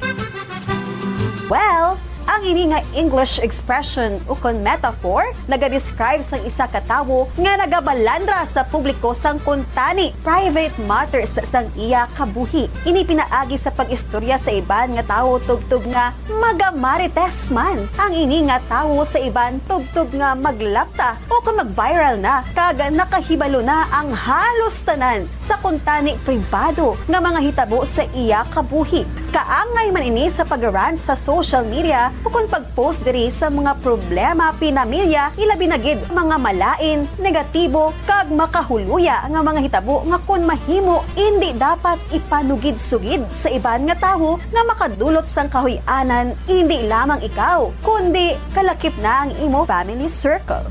Well, Ang ini nga English expression ukon metaphor nagadescribe sang isa ka tawo nga nagabalandra sa publiko sang kuntani, private matters, sang iya kabuhi. Ini pinaagi sa pag-istorya sa iban nga tawo tubtob nga magamarites man ang ini nga tawo sa iban tubtob nga maglapta o kon mag-viral na kag nakahibalo na ang halos tanan sa kuntani pribado nga mga hitabo sa iya kabuhi. Kaangay man ini sa pag-rant sa social media ukon pag-post diri sa mga problema pinamilya, ilabi na gid mga malain, negatibo, kag makahuluya nga mga hitabo nga kon mahimo, indi dapat ipanugid-sugid sa iban nga tawo nga makadulot sang kahuy-anan, indi lamang ikaw, kundi kalakip na ang imo family circle.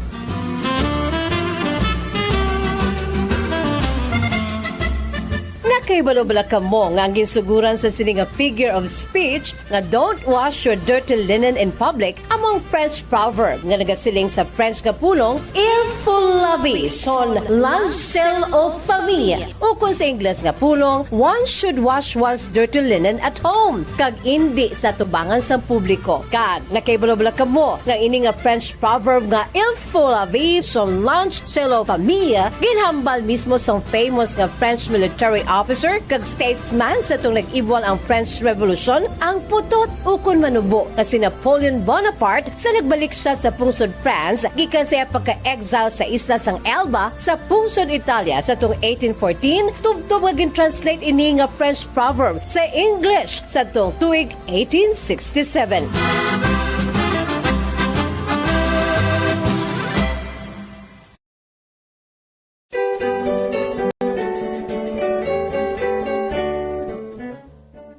Nakahibalo bala kamo nga ang ginsuguran sa sini nga figure of speech nga "Don't wash your dirty linen in public" amo ang French proverb nga nagasiling sa French nga pulong "Il faut laver son linge sale aux femmes", ukon sa Ingles nga pulong "One should wash one's dirty linen at home", kag indi sa atubangan sang publiko. Kag nakahibalo bala kamo nga ini nga French proverb nga "Il faut laver son linge sale aux femmes" ginhambal mismo sang famous nga French military officer kag statesman sa atong nag-ibwal ang French Revolution, ang putot ukon manubo nga si Napoleon Bonaparte sa nagbalik siya sa pungsod France gikan sa iya pagka-exile sa isla sang Elba sa pungsod Italia sa atong eighteen fourteen, tubtob nga gin-translate ini nga French proverb sa English sa atong tuig eighteen sixty-seven.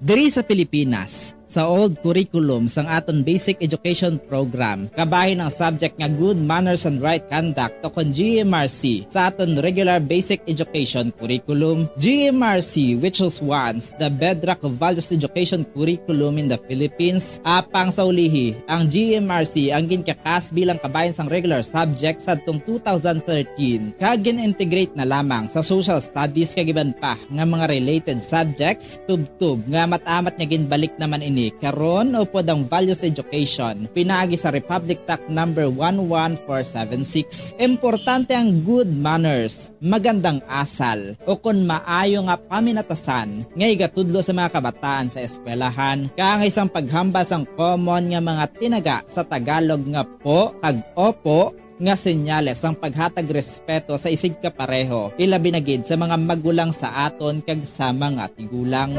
Diri sa Pilipinas, sa old curriculum sang aton basic education program, kabahin ang subject nga Good Manners and Right Conduct, o kon G M R C, sa aton regular basic education curriculum. G M R C, which was once the bedrock of values education curriculum in the Philippines, apang sa ulihi, ang G M R C ang ginkakas bilang kabahin sang regular subject sadtong two thousand thirteen, kag gin-integrate na lamang sa social studies kag iban pa nga mga related subjects, tubtob nga amat-amat nga ginbalik naman ini karon upod ang values education pinaagi sa Republic Act number one one four seven six. Importante ang good manners, magandang asal, o kon maayo nga paminatasan nga igatudlo sa mga kabataan sa eskwelahan, kaangay sang paghambal sang common nga mga tinaga sa Tagalog nga po kag opo, nga senyales sang paghatag respeto sa isigkapareho, ilabi na gid sa mga magulang sa aton kag sa mga tigulang.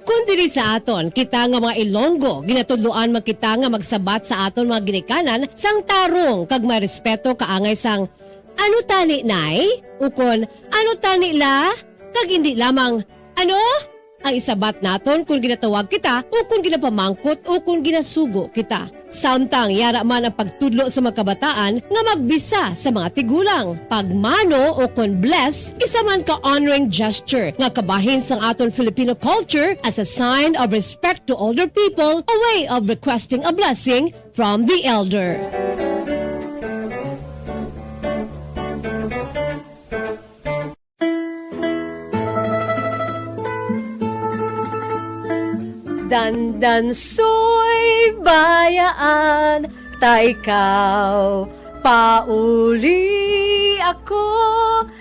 Kon diri sa aton, kita nga mga Ilonggo, ginatudloan man kita nga magsabat sa aton mga ginikanan sang tarong kag may respeto kaangay sang "Ano tani, Nay?" ukon "Ano tani, La?" kag indi lamang "Ano?" ang isabat naton kon ginatawag kita o kon ginapamangkot o kon ginasugo kita. Samtang yara man ang pagtudlo sa mga kabataan nga magbisa sa mga tigulang. Pagmano o kon bless, isa man ka honoring gesture nga kabahin sang aton Filipino culture as a sign of respect to older people, a way of requesting a blessing from the elder. Dandansoy, bayaan ta ikaw, pauli ako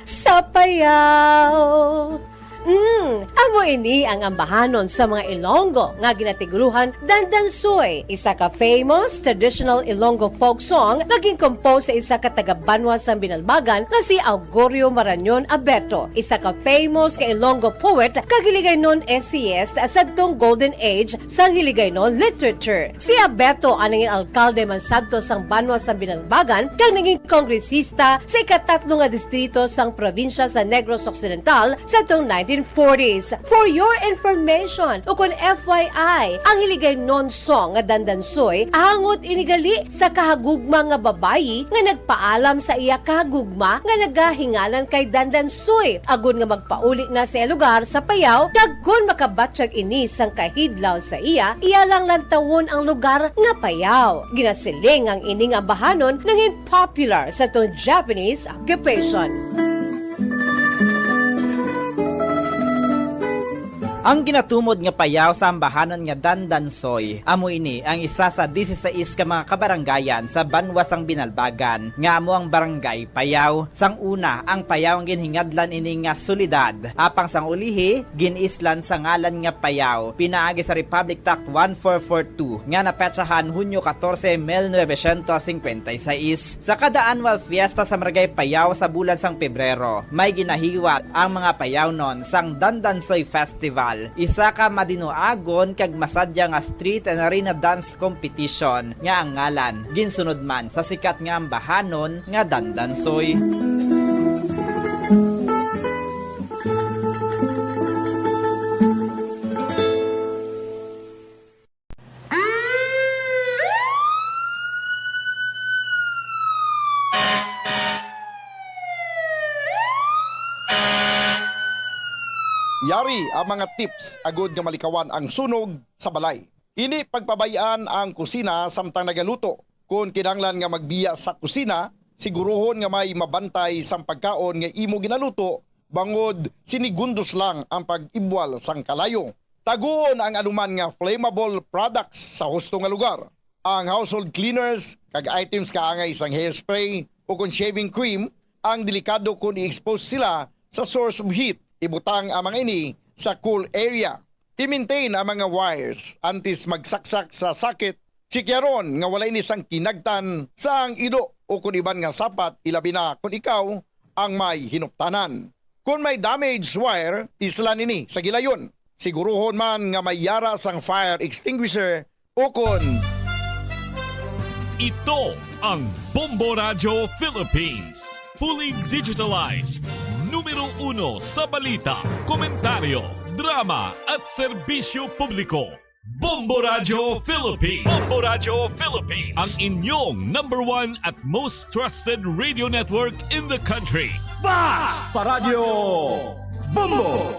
sa payaw. Mm, amo ini ang ambahanon sa mga Ilonggo nga ginatiguruhan Dandansoy, isa ka famous traditional Ilonggo folk song nga gin-compose sa isa ka taga-banwa sang Binalbagan nga si Augurio Marañon Abeto, isa ka famous nga Ilonggo poet kag Hiligaynon essayist sadtong golden age sang Hiligaynon literature. Si Abeto ang nangin alkalde man sadto sang banwa sang Binalbagan kag naging kongresista sa ikatatlo nga distrito sang probinsya sa Negros Occidental sadtong nineteen forties. For your information, ukon F Y I, ang Hiligaynon song nga Dandansoy angot ini gali sa kahagugma nga babayi nga nagpaalam sa iya kahagugma nga nagahingalan kay Dandansoy, agod nga magpauli na sa iya lugar sa Payaw, kag kon makabatyag ini sang kahidlaw sa iya, iya lang lantawon ang lugar nga Payaw. Ginasiling ang ini nga ambahanon nangin popular sadtong Japanese occupation. Ang ginatumod nga payaw sa ambahanon nga Dandansoy amo ini ang isa sa disisais ka mga kabaranggayan sa banwa sang Binalbagan, nga amo ang Barangay Payaw. Sang una, ang Payaw ang ginhingadlan ini nga solidad, apang sang ulihi, gin-islan sa ngalan nga Payaw pinaagi sa Republic Act one four four two nga napetsahan Hunyo katorse, mil novecientos cincuenta y seis. Sa kada annual fiesta sa Barangay Payaw sa bulan sang Pebrero, may ginahiwat ang mga Payawnon sang Dandansoy Festival, isa ka madinuagon kag masadya nga street and arena dance competition nga ang ngalan ginsunod man sa sikat nga ambahanon nga Dandansoy. Yari ang mga tips agud nga malikawan ang sunog sa balay. Indi pagpabay-an ang kusina samtang nagaluto. Kon kinahanglan nga magbiya sa kusina, siguruhon nga may mabantay sang pagkaon nga imo ginaluto, bangod sinigundos lang ang pag-ibwal sang kalayo. Taguon ang anuman nga flammable products sa husto nga lugar. Ang household cleaners kag items kaangay sang hairspray o kon shaving cream ang delikado kon i-expose sila sa source of heat. Ibutang ang mga ini sa cool area. I-maintain ang mga wires antes magsaksak sa socket. Chikyaron nga wala ini sang kinagtan sang ido o kon iban nga sapat, ilabi na kon ikaw ang may hinuptanan. Kon may damaged wire, islan ini sa gilayon. Siguruhon man nga may yara sang fire extinguisher o kon Ito ang Bombo Radyo Philippines. Fully digitalized. Numero uno sa balita, komentaryo, drama at serbisyo publiko. Bombo Radyo Philippines. Bombo Radyo Philippines. Ang inyong number one at most trusted radio network in the country. Basta Radyo Bombo!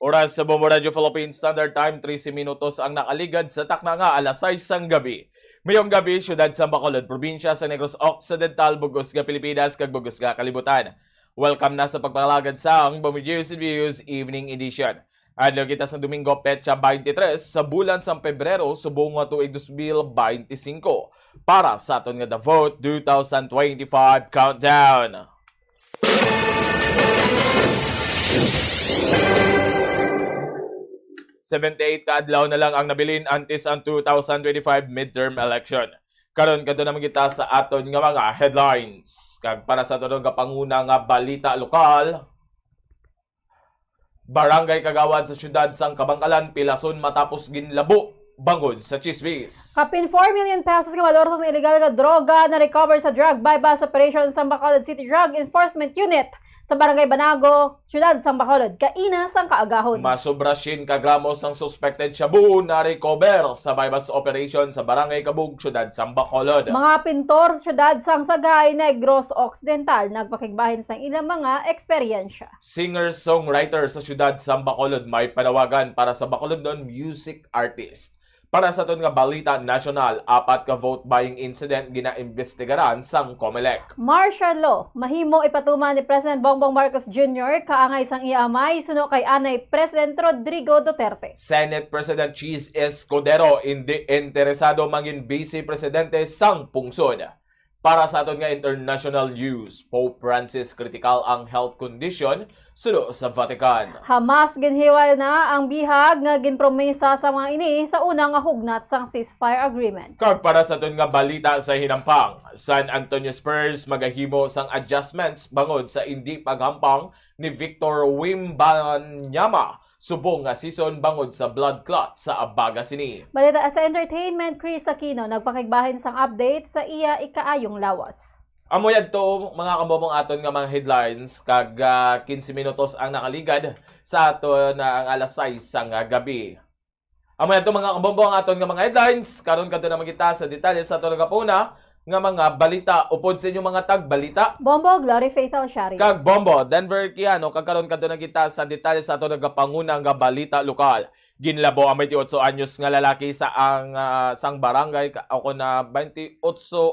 Oras sa Bombo Radyo Philippines Standard Time, trese minutos ang nakaligad sa takna nga alas sais sang gabi. Mayong gabi, siyudad sang Bacolod, probinsya sa Negros Occidental, bugos nga Pilipinas, kag bugos nga kalibutan. Welcome na sa pagpangalagad sang Bombo News and Views Evening Edition. Adlaw kita sa Domingo, petsa twenty-three sa bulan sang Pebrero, subong nga tuig dos mil benti singko. Para sa aton nga The Vote two thousand twenty-five Countdown. Seventy-eight ka adlaw na lang ang nabilin antes ang two thousand twenty-five midterm election. Karon kadto naman kita sa aton nga mga headlines. Kag para sa aton nga panguna nga balita lokal, Barangay Kagawad sa siyudad sang Kabankalan pilason matapos ginlabo bangod sa chismis. Kapin four million pesos nga balor sang illegal nga droga na-recover sa drug buy-bust operation sa Bacolod City Drug Enforcement Unit sa Barangay Banago, Siyudad sang Bacolod, kaina sang kaagahon. Masobra syen ka gramos sang suspected shabu na-recover sa buy-bust operation sa Barangay Kabug, Siyudad sang Bacolod. Mga pintor sa siyudad sang Sagay, Negros Occidental nagpakigbahin sang ilang mga eksperyensya. Singer-songwriter sa siyudad sang Bacolod may panawagan para sa Bacolodnon music artist. Para sa aton nga balita nasyonal, apat ka vote buying incident ginaimbestigaran sang Comelec. Martial law, mahimo ipatuman ni President Bongbong Marcos Junior kaangay sang iya amay suno kay anay President Rodrigo Duterte. Senate President Chiz Escudero indi interesado mangin Vice Presidente sang pungsod. Para sa aton nga international news, Pope Francis kritikal ang health condition suno sa Vatican. Hamas ginhiwal na ang bihag nga ginpromesa sa mga ini sa una nga hugnat sang ceasefire agreement. Kag para sa aton nga balita sa hinampang, San Antonio Spurs magahimo sang adjustments bangod sa indi paghampang ni Victor Wembanyama subong nga season bangod sa bloodclot sa abaga sini. Balita sa entertainment, Chris Aquino nagpakigbahin sang update sa iya ikaayong lawas. Amo yadto mga kabombo ang aton nga mga headlines kag ah, quince minutos ang nakaligad sa aton ah, ang alas sais sang ah, gabi. Amo yadto mga kabombo ang aton nga mga headlines. Karon kadto naman kita sa detalye sa aton nga puna nga mga balita upod sa inyong mga tagbalita. Bombo, Glory Faith Alshari. Kag Bombo, Denver Kiano, kag karon kadto na kita sa detalye sa aton nga panguna nga balita lokal. Ginlabo ang twenty-eight anyos nga lalaki sa ang, ah, sang barangay ka-, o kon, ah, twenty-eight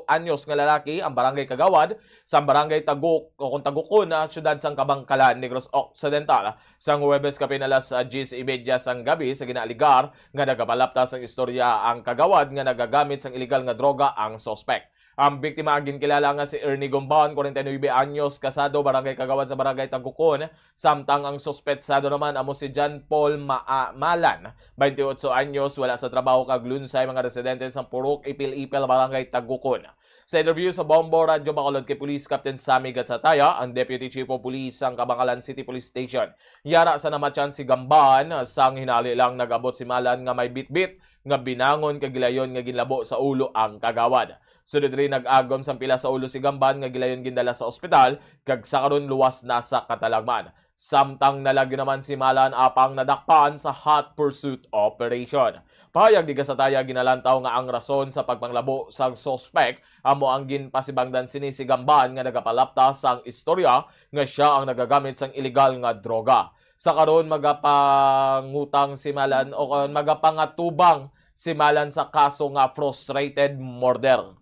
anyos nga lalaki ang barangay kagawad sa barangay Taguk o kon Tagukon, ah, siyudad sang Kabangkalan, Negros Occidental, sang Huwebes kapin alas, ah, diyes y media sang gabi sa ginaaligar nga nagapalapta sang istorya ang kagawad nga nagagamit sang iligal nga droga ang suspek. Ang biktima ang ginkilala nga si Ernie Gumban, kwarenta y nuebe anyos, kasado, barangay kagawad sa barangay Tagukon, samtang ang suspetsado naman amo si John Paul Ma-, ah, Malan, twenty-eight anyos, wala sa trabaho kag lunsay, mga residente sa Purok Ipil-Ipil, barangay Tagukon. Sa interview sa Bombo Radyo Bacolod kay Police Captain Sammy Gatsataya, ang Deputy Chief of Police sang Kabangalan City Police Station, yara sa namatyan si Gamban, sang hinali lang nag-abot si Malan nga may bitbit nga binangon kag gilayon nga ginlabo sa ulo ang kagawad. Sunod diri, nag-agom sang pila sa ulo si Gamban nga gilayon gindala sa ospital kag sa karon luwas na sa katalagman. Samtang nalagyo naman si Malan apang nadakpan sa hot pursuit operation. Pahayag ni Gatsataya, ginalantaw nga ang rason sa pagpanglabo sang suspek amo ang ginpasibangdan sini si Gamban nga nagapalapta sang istorya nga siya ang nagagamit sang iligal nga droga. Sa karon, magapangutang si Malan o kon magapangatubang si Malan sa kaso nga frustrated murder.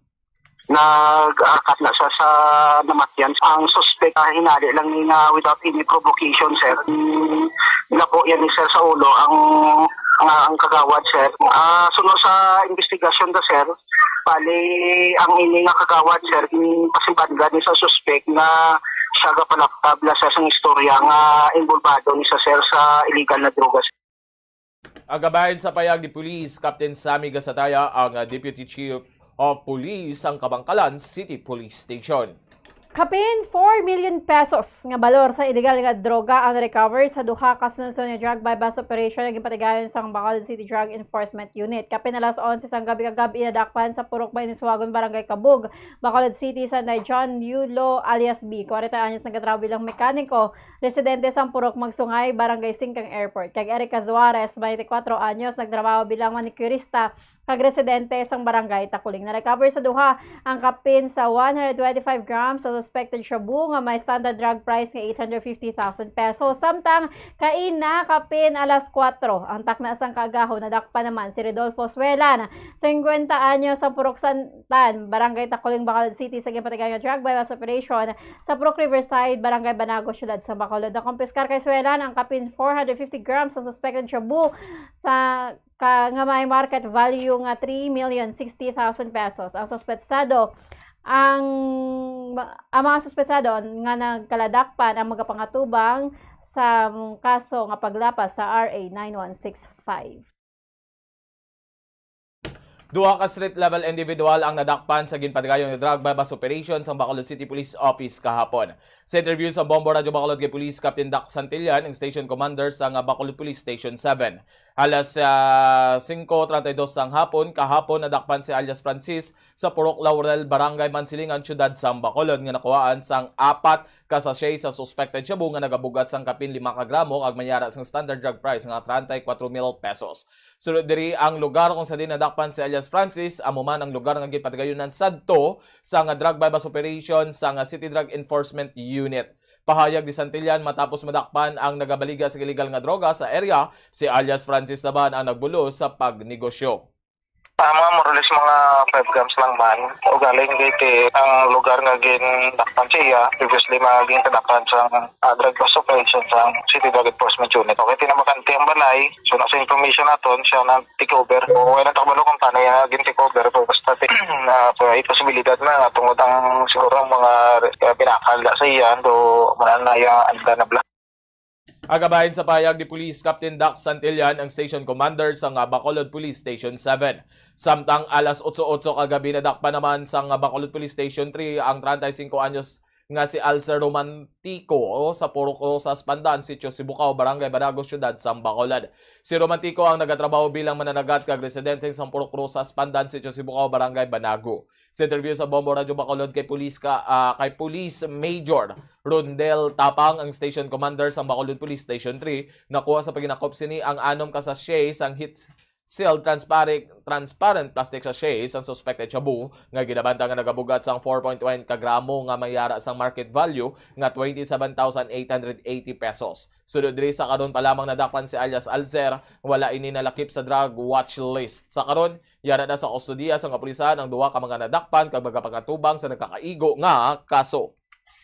Nag-akat na siya sa namatyan. Ang suspect, ah, hinali lang ni nga without any provocation, sir. Mm, labo yan ni sir sa ulo ang, ang, ang kagawad, sir. Ah, suno sa investigasyon da, sir, bali ang ini nga kagawad, sir, ginpasibangdan ni sa suspect nga siya gapalaptab na sa sang istorya nga involvado ni sa, sir, sa illegal na droga, sir. Agabahin sa payag ni Police Captain Sammy Gasataya, ang, ah, Deputy Chief of Police sang Kabangkalan City Police Station. Kapin four million pesos nga balor sa illegal nga droga ang recovered sa duha ka sunod-sunod nga drug buy-bust operation nga ginpatigayon sang Bacolod City Drug Enforcement Unit. Kapin alas onse sang gabi kagab-i, nadakpan sa Purok Mainuswagon, Barangay Kabug, Bacolod City, Sanday John Yulo alias B, kwarenta anyos, nagatrabaho bilang mekaniko, residente sang Purok Magsungay, Barangay Singkang Airport, kag Erica Suarez, twenty-four anyos, nagtrabaho bilang manicurista kag residente sang Barangay Takuling. Na-recover sa duha ang kapin sa one hundred twenty-five grams sa suspected shabu nga may standard drug price nga eight hundred fifty thousand pesos. Samtang kaina, kapin alas kuwatro, ang takna sang kaagahon, nadakpan naman si Rodolfo Suelan, singkwenta anyos, sa Purok Santan, Barangay Takuling, Bacolod City, sa ginpatigayon nga drug buy-bust operation sa Purok Riverside, Barangay Banago, Siyudad sa Bacolod. Nakumpiskar kay Suelan ang kapin four hundred fifty grams sa suspected shabu sa ka, nga may market value nga three million sixty thousand pesos. Ang suspetsado, ang, ang mga suspetsado nga nagkaladakpan ang magapangatubang sa kaso nga paglapas sa R A nine one six five. Duha ka street-level individual ang nadakpan sa ginpatigayon nga drug buy-bust operation sang Bacolod City Police Office kahapon. Sa interview sa Bombo Radyo Bacolod kay Police Captain Doc Santillan, ang station commander sang Bacolod Police Station seven, alas, ah, singko treinta y dos sang hapon kahapon, nadakpan si alias Francis sa Purok Laurel, Barangay Mansilingan, Siyudad sang Bacolod, nga nakuhaan sang apat ka sachet sa suspected shabu nga nagabugat sang kapin lima ka gramo kag may yara sang standard drug price nga treinta y cuatro mil pesos. Sunod diri, ang lugar kung sa diin nadakpan si alias Francis, amo man ang lugar nga ginpatigayonan sadto sang drug buy-bust operation sang City Drug Enforcement Unit. Pahayag ni Santillan, matapos madakpan ang nagabaliga sa illegal nga droga sa area, si alias Francis naman ang nagbulos sa pagnegosyo. Ah, mga more or less mga five grams lang man. Ugaling giti ang lugar nga gindakpan siya, previously mga ginkadakpan sa, ah, drug bust operation sa City Drug Enforcement Unit. Okay, tinamakan ti ang balay. So, nasa information naton, siya nang take over. O, wala nang kabalo kung paano yan gin-take over, pero basta ti-, na, so, may posibilidad na nga tungod ang siguro ang mga, eh, pinakal sa iya, do, wala na yung anda na bla. Agabahin sa pahayag ni Police Captain Doc Santillan, ang station commander sa nga Bacolod Police Station seven. Samtang alas otso otso kagabi, nadakpan naman sa nga Bacolod Police Station three ang treinta y cinco anyos nga si Alcer Romantico, o, sa Purok Rosas Pandan, Sitio Sibukaw, Barangay Banago, Siyudad sang Bacolod. Si Romantico ang nagatrabaho bilang mananagat kag residente sa Purok Rosas Pandan, Sitio Sibukaw, Barangay Banago. Sa interview sa Bombo Radyo Bacolod kay Police ka, ah, kay Police Major Rondel Tapang, ang station commander sang Bacolod Police Station three, nakuha sa paghinakop sini ang anom ka sachet sang hit sealed transparent, transparent plastic sachets ang suspected shabu nga ginabanta nga nagabugat sang four point one ka gramo nga may ara sang market value nga twenty-seven thousand eight hundred eighty pesos. Sunod diri, sa karon pa lamang nadakpan si alias Alzer, wala ini nalakip sa drug watch list. Sa karon, yara na sa kustodiya sang kapulisan ang duha ka mga nadakpan kag magapangatubang sa nagkakaigo nga kaso.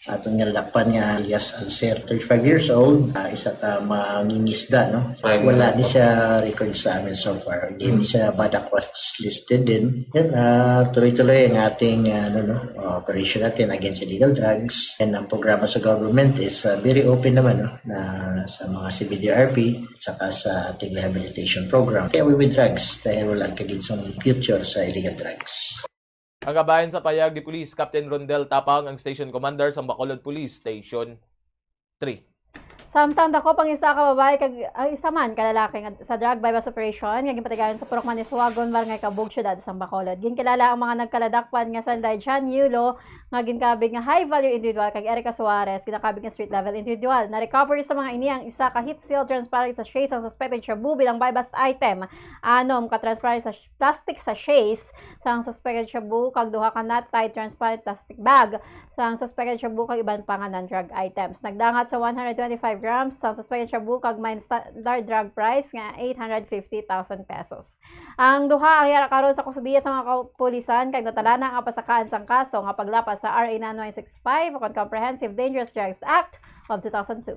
Aton nga nadakpan nga alias Alcer, thirty-five years old, ah, isa ka mangingisda, no? Wala ni siya record sa amin so far. Hindi ni siya badak was listed din. Yan, ah, tuloy-tuloy ang ating, ah, ano, no, operation natin against illegal drugs. And ang programa sa government is, ah, very open naman, no, na sa mga C B D R P at saka sa ating rehabilitation program. Kaya we with drugs, dahil wala kagid sang future sa illegal drugs. Ang kabahin sa payag ni Police Captain Rondel Tapang, ang station commander sa Bacolod Police Station three. Samtang dako pang isa ka babae kag, ay, isa man ka lalaki nga sa drug buy-bust operation nga ginpatigayon sa Purok Maniswagon, Barangay Cabug, Siyudad sa Bacolod. Ginkilala ang mga nagkaladakpan nga sanday John Yulo nga ginkabig nga high value individual kag Erica Suarez, ginakabig nga street level individual. Na-recover sa mga ini ang isa ka heat seal transparent sachet sang suspected shabu bilang buy-bust item, anom ka transparent sa plastic sachets sang suspected shabu kag duha ka knot-tied transparent plastic bag sang suspected shabu kag iban pa nga non-drug items. Nagdangat sa one hundred twenty-five grams sang suspected shabu kag may standard drug price nga eight hundred fifty thousand pesos. Ang duha ang yara karon sa kustodiya sa mga kapulisan kag natalana ang pasakaan sang kaso nga paglapas sa R A nine one six five ukon Comprehensive Dangerous Drugs Act of two thousand two.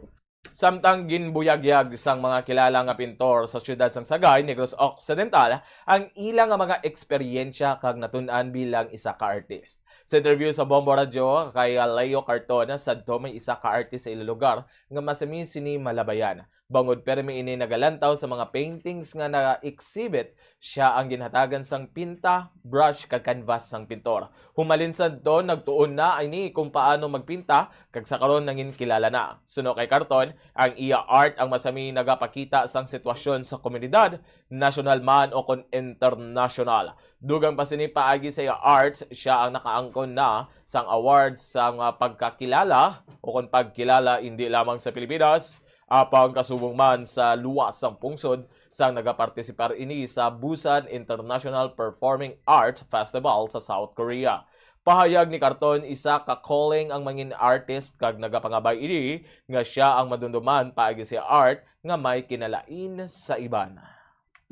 Samtang ginbuyagyag sang mga kilala nga pintor sa siyudad sang Sagay, Negros Occidental, ang ila nga mga eksperyensya kag natun-an bilang isa ka artist. Sa interview sa Bombo Radyo kay Leo Carton, sadto may isa ka artist sa ila lugar nga masami sini malabayan, bangod permi ini nagalantaw sa mga paintings nga na-exhibit. Siya ang ginhatagan sang pinta, brush, kag canvas sang pintor. Humalin sadto, nagtuon na ini kung paano magpinta, kag sa karon nangin kilala na. Suno kay Carton, ang iya art ang masami nagapakita sang sitwasyon sa komunidad, nasyonal man o kon internasyonal. Dugang pa sini, paagi sa iya arts, siya ang nakaangkon na sang awards sang, ah, pagkakilala o kon pagkilala indi lamang sa Pilipinas, apang kasubong man sa luwas sang pungsod, sang nagapartisipar ini sa Busan International Performing Arts Festival sa South Korea. Pahayag ni Carton, isa ka calling ang mangin artist kag nagapangabay ini nga siya ang madumduman paagi sa art nga may kinalain sa iban.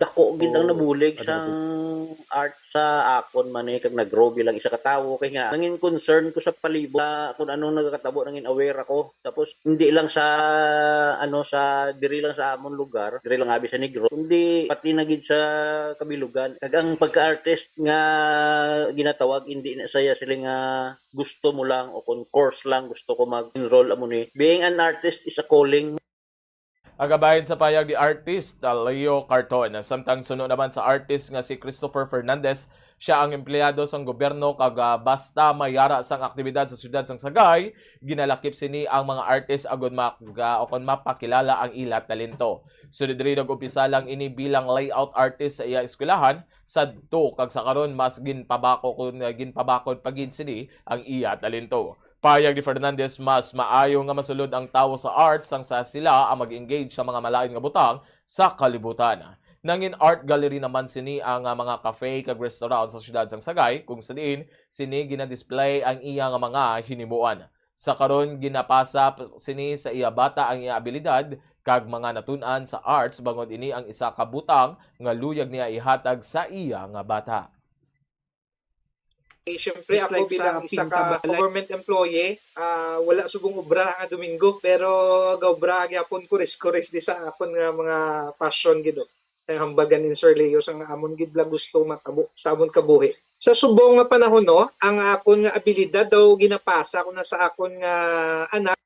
Dako gid ang nabulig sang art sa akon man, eh, kag nag-grow bilang isa ka tawo, kay nga nangin concern ko sa palibot, sa kung anong nagakatabo, nangin aware ako. Tapos hindi lang sa, ano, sa diri lang sa amon lugar, diri lang abi sa Negros, kundi pati na gid sa kabilugan. Kag ang pagka-artist nga ginatawag, hindi na saya sila nga gusto mo lang o kung course lang gusto ko mag-enroll amo ni. Being an artist is a calling. Ang kabahin sa payag ni artist, uh, Leo Carton. Samtang suno naman sa artist nga si Christopher Fernandez, siya ang empleyado sang gobyerno kag, ah, basta may ara sang aktibidad sa siyudad sang Sagay, ginalakip sini ang mga artist agud mag-, ah, o kon mapakilala ang ila talento. Sunod diri, nag-umpisa lang ini bilang layout artist sa iya eskwelahan, sadto kag sa karon mas ginpabako kon, ah, ginpabakod pa gid sini ang iya talento. Payag ni Fernandez, mas maayo nga masulod ang tawo sa art sang sa sila ang mag-engage sa mga malain nga butang sa kalibutan. Nangin art gallery naman sini ang, ah, mga cafe kag restaurant sa siyudad sang Sagay, kung sa diin sini ginadisplay ang iya nga mga hinimuan. Sa karon, ginapasa p-, sini sa iya bata ang iya abilidad kag mga natun-an sa arts, bangod ini ang isa ka butang nga luyag niya ihatag sa iya nga bata. Eh, siyempre, just ako like bilang sa isa ka pintabalay, government employee, ah, wala subong obra nga Domingo, pero gaobra gyapon, kuris-kuris di sa akon nga mga passion gid, oh. Ang hambagan ni Sir Leo, sa nga amon gid bala gusto matabo sa amon kabuhi. Sa subong nga panahon, no, ang akon nga abilidad daw ginapasa ko na sa akon nga anak.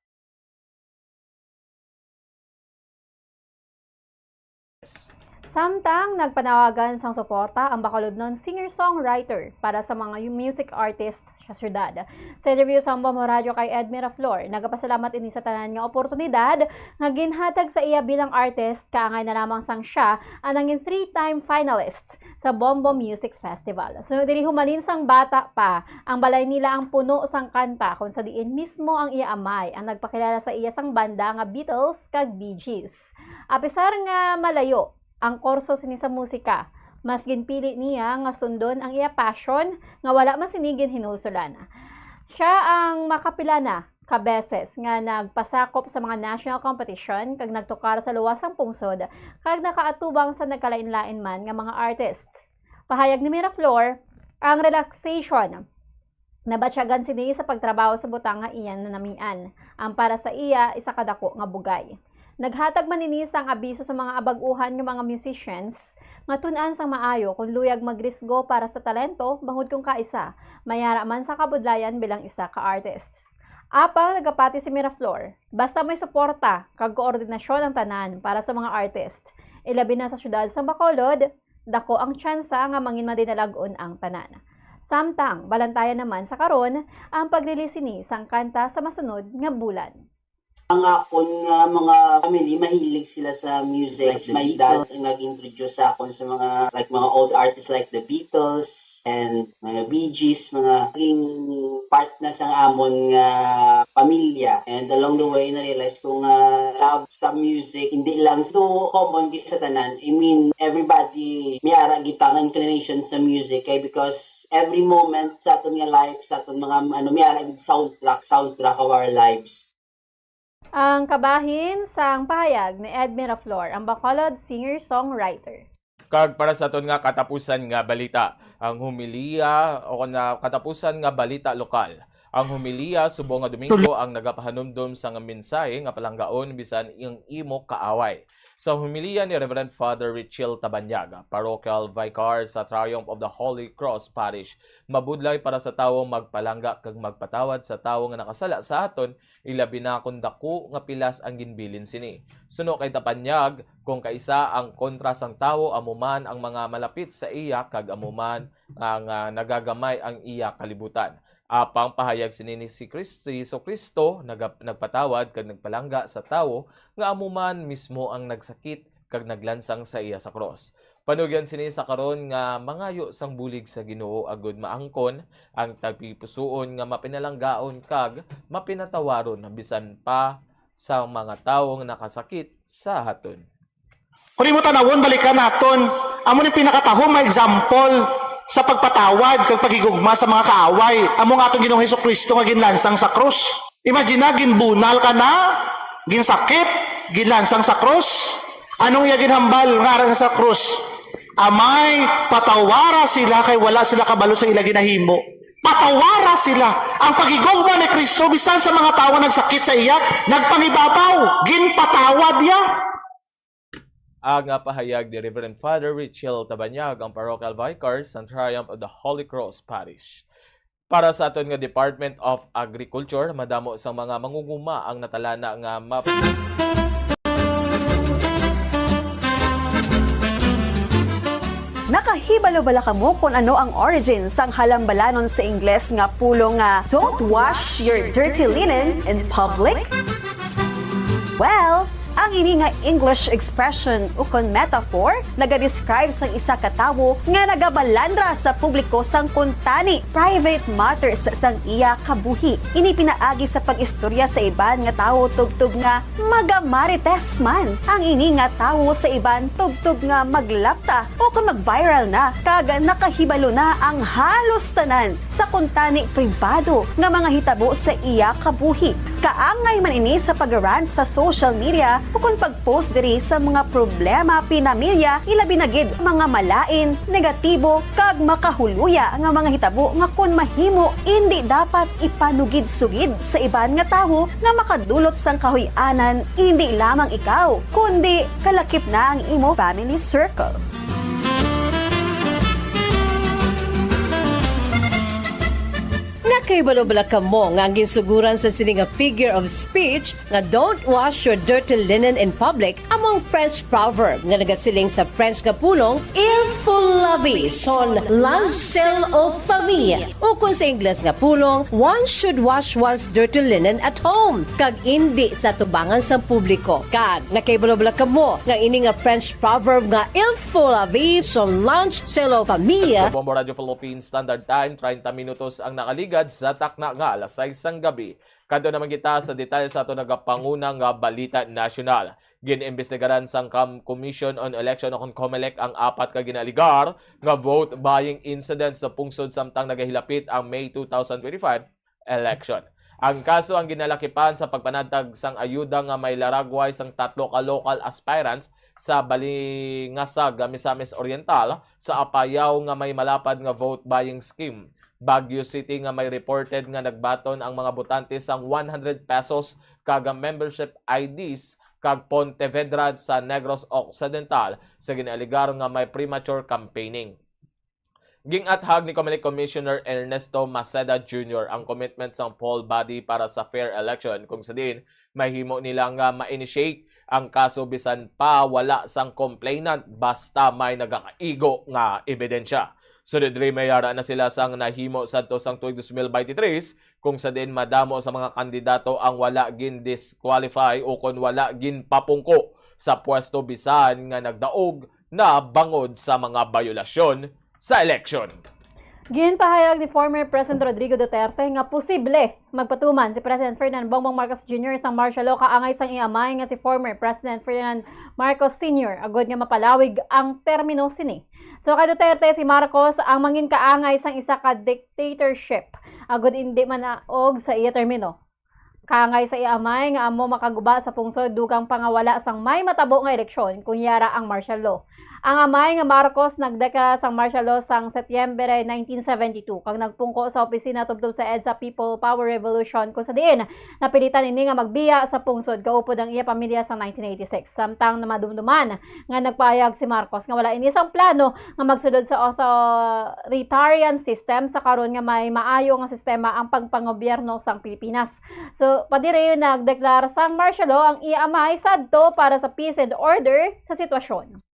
Samtang nagpanawagan sang suporta ang Bacolodnon singer-songwriter para sa mga music artist sa syudad. Sa interview sa Bombo Radyo kay Ed Miraflor, nagapasalamat ini sa tanan nga oportunidad nga ginhatag sa iya bilang artist, kaangay na lamang sang siya ang nangin three-time finalist sa Bombo Music Festival. Sunod diri, humalin sang bata pa, ang balay nila ang puno sang kanta, kung sa diin mismo ang iya amay ang nagpakilala sa iya sang banda nga Beatles kag Bee Gees. Apisar nga malayo ang kurso sini sa musika, Mas ginpili niya nga sundon ang iya passion nga wala man sini ginhinulsolan. Siya ang makapila na ka beses nga nagpasakop sa mga national competition kag nagtukar sa luwas sang pungsod kag nakaatubang sa nagkalainlain man nga mga artists. Pahayag ni Miraflor, ang relaxation nabatyagan sini sa pagtrabaho sa butang nga iya nanamian, ang para sa iya isa ka dako nga bugay. Naghatag man ini sang abiso sa mga abag-uhan nga mga musicians nga tun-an sang maayo kon luyag magrisgo para sa talento, bangod kon kaisa may ara man sa kabudlayan bilang isa ka artist. Apang nagapati si Miraflor, basta may suporta kag koordinasyon ang tanan para sa mga artist, ilabi na sa siyudad sang Bacolod, dako ang tsansa nga mangin madinalag-on ang tanan. Samtang balantayan naman sa karon ang pag-release sini sang kanta sa masunod nga bulan. Ang akon nga mga family, mahilig sila sa music. Like the Beatles. My dad ang nag-introduce sa akon sa mga, like, mga old artists like the Beatles and mga Bee Gees, mga naging part na sang amon nga pamilya. And along the way, na-realize ko nga love sa music, hindi lang to common gid sa tanan. I mean, everybody may ara gid ang inclination sa music, kay because every moment sa aton nga life, sa aton mga, ano, may ara gid soundtrack, soundtrack of our lives. Ang kabahin sang pahayag ni Ed Miraflor, ang Bacolod singer-songwriter. Kag para sa aton nga katapusan nga balita, ang homilya o na katapusan nga balita lokal. Ang homilya subong nga Domingo ang nagapahanumdom sang mensahe nga palanggaon bisan ang imo kaaway. Sa homilya ni Reverend Father Richel Tabanyag, Parochial Vicar sa Triumph of the Holy Cross Parish, mabudlay para sa tawo magpalangga kag magpatawad sa tawo nga nakasala sa aton, ilabi na kon daku nga pilas ang ginbilin sini. Suno kay Tabanyag, kon kaisa ang kontra sang tawo, amo man ang mga malapit sa iya kag amo man ang, ah, nagagamay ang iya kalibutan. Apang pahayag sini ni si Kris-, si Jesu-Cristo, naga-, nagpatawad kag nagpalangga sa tawo nga amo man mismo ang nagsakit kag naglansang sa iya sa krus. Panugyan sini sa karon nga mangayo sang bulig sa Ginoo agud maangkon ang tagipusoon nga mapinalanggaon kag mapinatawaron bisan pa sa mga tawo nga nakasakit sa aton. Kung imo tanawon, balikan naton. Amo ni pinakatahom nga example sa pagpatawad kag paghigugma sa mga kaaway. Amo nga aton Ginoong Jesu-Cristo nga ginlansang sa krus. Imagine na, ginbunal ka na, ginsakit, ginlansang sa krus. Anong iya ginhambal nga ara sa krus? "Amay, patawara sila kay wala sila kabalo sa ila ginahimo." Patawara sila. Ang paghigugma ni Cristo, bisan sa mga tawo nga nagsakit sa iya, nagpangibabaw, ginpatawad niya. Ang, ah, pahayag ni Reverend Father Richel Tabanyag, ang Parochial Vicar sa Triumph of the Holy Cross Parish. Para sa aton nga Department of Agriculture, madamo sang mga manguguma ang natalana nga map- Nakahibalo bala kamo kon ano ang origin sang halambalanon sa Ingles nga pulong nga "Don't wash your dirty linen in public"? Well, ang ini nga English expression ukon metaphor nagadescribe sang isa ka tawo nga nagabalandra sa publiko sang kuntani, private matters, sang iya kabuhi. Ini pinaagi sa pag-istorya sa iban nga tawo tubtob nga magamarites man ang ini nga tawo sa iban tubtob nga maglapta o kon mag-viral na kag nakahibalo na ang halos tanan sa kuntani pribado nga mga hitabo sa iya kabuhi. Kaangay man ini sa pag-rant sa social media ukon pag-post diri sa mga problema pinamilya, ilabi na gid mga malain, negatibo, kag makahuluya nga mga hitabo nga kon mahimo, indi dapat ipanugid-sugid sa iban nga tawo nga makadulot sang kahuy-anan, indi lamang ikaw, kundi kalakip na ang imo family circle. Nakahibalo bala kamo nga ang ginsuguran sa sini nga figure of speech nga "Don't wash your dirty linen in public" amo ang French proverb nga nagasiling sa French nga pulong "Il faut laver son linge sale aux familles", ukon sa Ingles nga pulong "One should wash one's dirty linen at home", kag indi sa atubangan sang publiko. Kag nakahibalo bala kamo nga ini nga French proverb nga "Il faut laver son linge sale aux familles"? Sa Bombo Radio Philippines Standard Time, treinta minutos ang nakaligad sa takna nga alas sais sang gabi. Kadto naman kita sa detalye sa aton nagapanguna nga balita nasyonal. Gin-imbestigaran sang Com-, Commission on Election o kon COMELEC ang apat ka ginaaligar nga vote buying incident sa pungsod samtang nagahilapit ang May two thousand twenty-five election. Ang kaso ang ginalakipan sa pagpanatag sang ayuda nga may laragway sang tatlo ka local aspirants sa Balingasag, Misamis Oriental, sa Apayao nga may malapad nga vote buying scheme. Baguio City nga may reported nga nagbaton ang mga botante sang one hundred pesos kag membership I Ds kag Pontevedra sa Negros Occidental sa ginaaligar nga may premature campaigning. Ging-athag ni COMELEC Commissioner Ernesto Maceda Junior ang commitment sang poll body para sa fair election, kung sa diin mahimo nila nga ma-initiate ang kaso bisan pa wala sang complainant, basta may nagakaigo nga ebidensya. Sunod diri, may ara na sila sang nahimo sadto sang tuig dos mil baynte tres, kung sa diin madamo sa mga kandidato ang wala gin-disqualify o kon wala ginpapungko sa pwesto bisan nga nagdaog na bangod sa mga bayolasyon sa eleksyon. Ginpahayag ni former President Rodrigo Duterte nga posible magpatuman si President Ferdinand Bongbong Marcos Junior sang martial law kaangay sang iya amay nga si former President Ferdinand Marcos Senior agud nga mapalawig ang termino sini. So, kay Duterte, si Marcos ang mangin kaangay sang isa ka dictatorship agud indi manaog sa iya termino. Kaangay sa iya amay nga amo makaguba sa pungsod dugang pa nga wala sang may matabo nga eleksyon kon yara ang martial law. Ang amay nga Marcos nagdeklara sang martial law sang Setyembre nineteen seventy-two kag nagpungko sa opisina tubtob sa EDSA People Power Revolution, kung sa diin napilitan ini nga magbiya sa pungsod kaupod ang iya pamilya sa nineteen eighty-six. Samtang namadumduman nga nagpahayag si Marcos nga wala ini sang plano nga magsulod sa authoritarian system sa karon nga may maayo nga sistema ang pagpangobyerno sang Pilipinas. So, padiri nagdeklara sang martial law ang iya amay sadto para sa peace and order sa sitwasyon.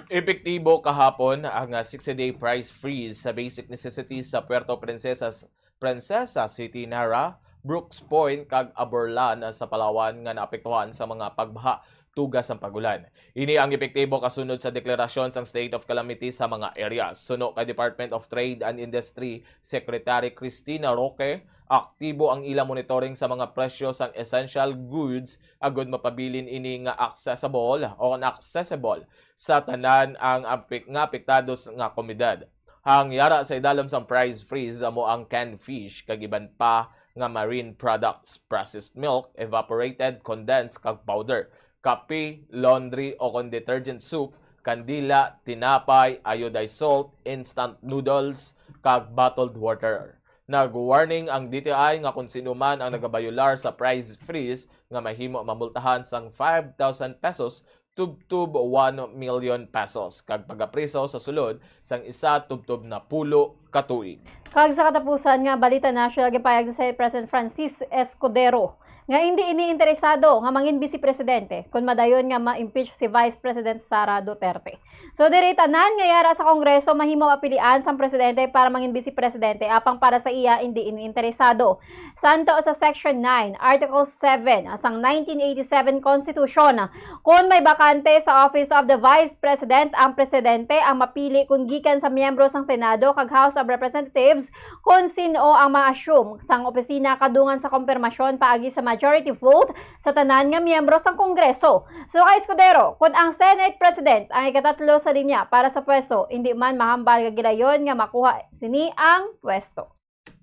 Epektibo kahapon ang ah, sixty-day price freeze sa basic necessities sa Puerto Princesa, Princesa City, Nara, Brooks Point, kag Aborlan sa Palawan nga naapektuhan sa mga pagbaha tuga sang pag-ulan. Ini ang epektibo kasunod sa deklarasyon sang state of calamity sa mga areas. Suno kay Department of Trade and Industry Secretary Cristina Roque, aktibo ang ila monitoring sa mga presyo sang essential goods agud mapabilin ini nga accessible o accessible sa tanan ang apek-, nga apektado s-, nga komunidad. Ang yara sa idalom sang price freeze amo ang canned fish kag iban pa nga marine products, processed milk, evaporated, condensed, kag powder, kape, laundry o kon detergent soap, kandila, tinapay, iodized salt, instant noodles, kag bottled water. Nag-warning ang D T I nga kung sino man ang nagabayolar sa price freeze nga mahimo mamultahan sang five thousand pesos tubtob one million pesos kag pagapriso sa sulod sang isa tubtob napulo ka tuig. Kag sa katapusan nga balita national, gipahayag ni Senate President Francis Escudero nga indi ini interesado nga mangin Vice Presidente kon madayon nga ma-impeach si Vice President Sara Duterte. So diri, tanan nga yara sa Kongreso mahimo apilian sang presidente para mangin Vice Presidente, apang para sa iya indi ini interesado. Santo sa Section nine, Article seven sang nineteen eighty-seven Constitution, kon may bakante sa Office of the Vice President, ang presidente ang mapili kon gikan sa miyembro sang Senado kag House of Representatives kon sin-o ang ma-assume sang opisina kadungan sa kompirmasyon paagi sa majority vote sa tanan nga miyembro sang Kongreso. So kay Escudero, kon ang Senate President ang ikatatlo sa linya para sa pwesto, indi man mahambal nga gilayon nga makuha sini ang pwesto.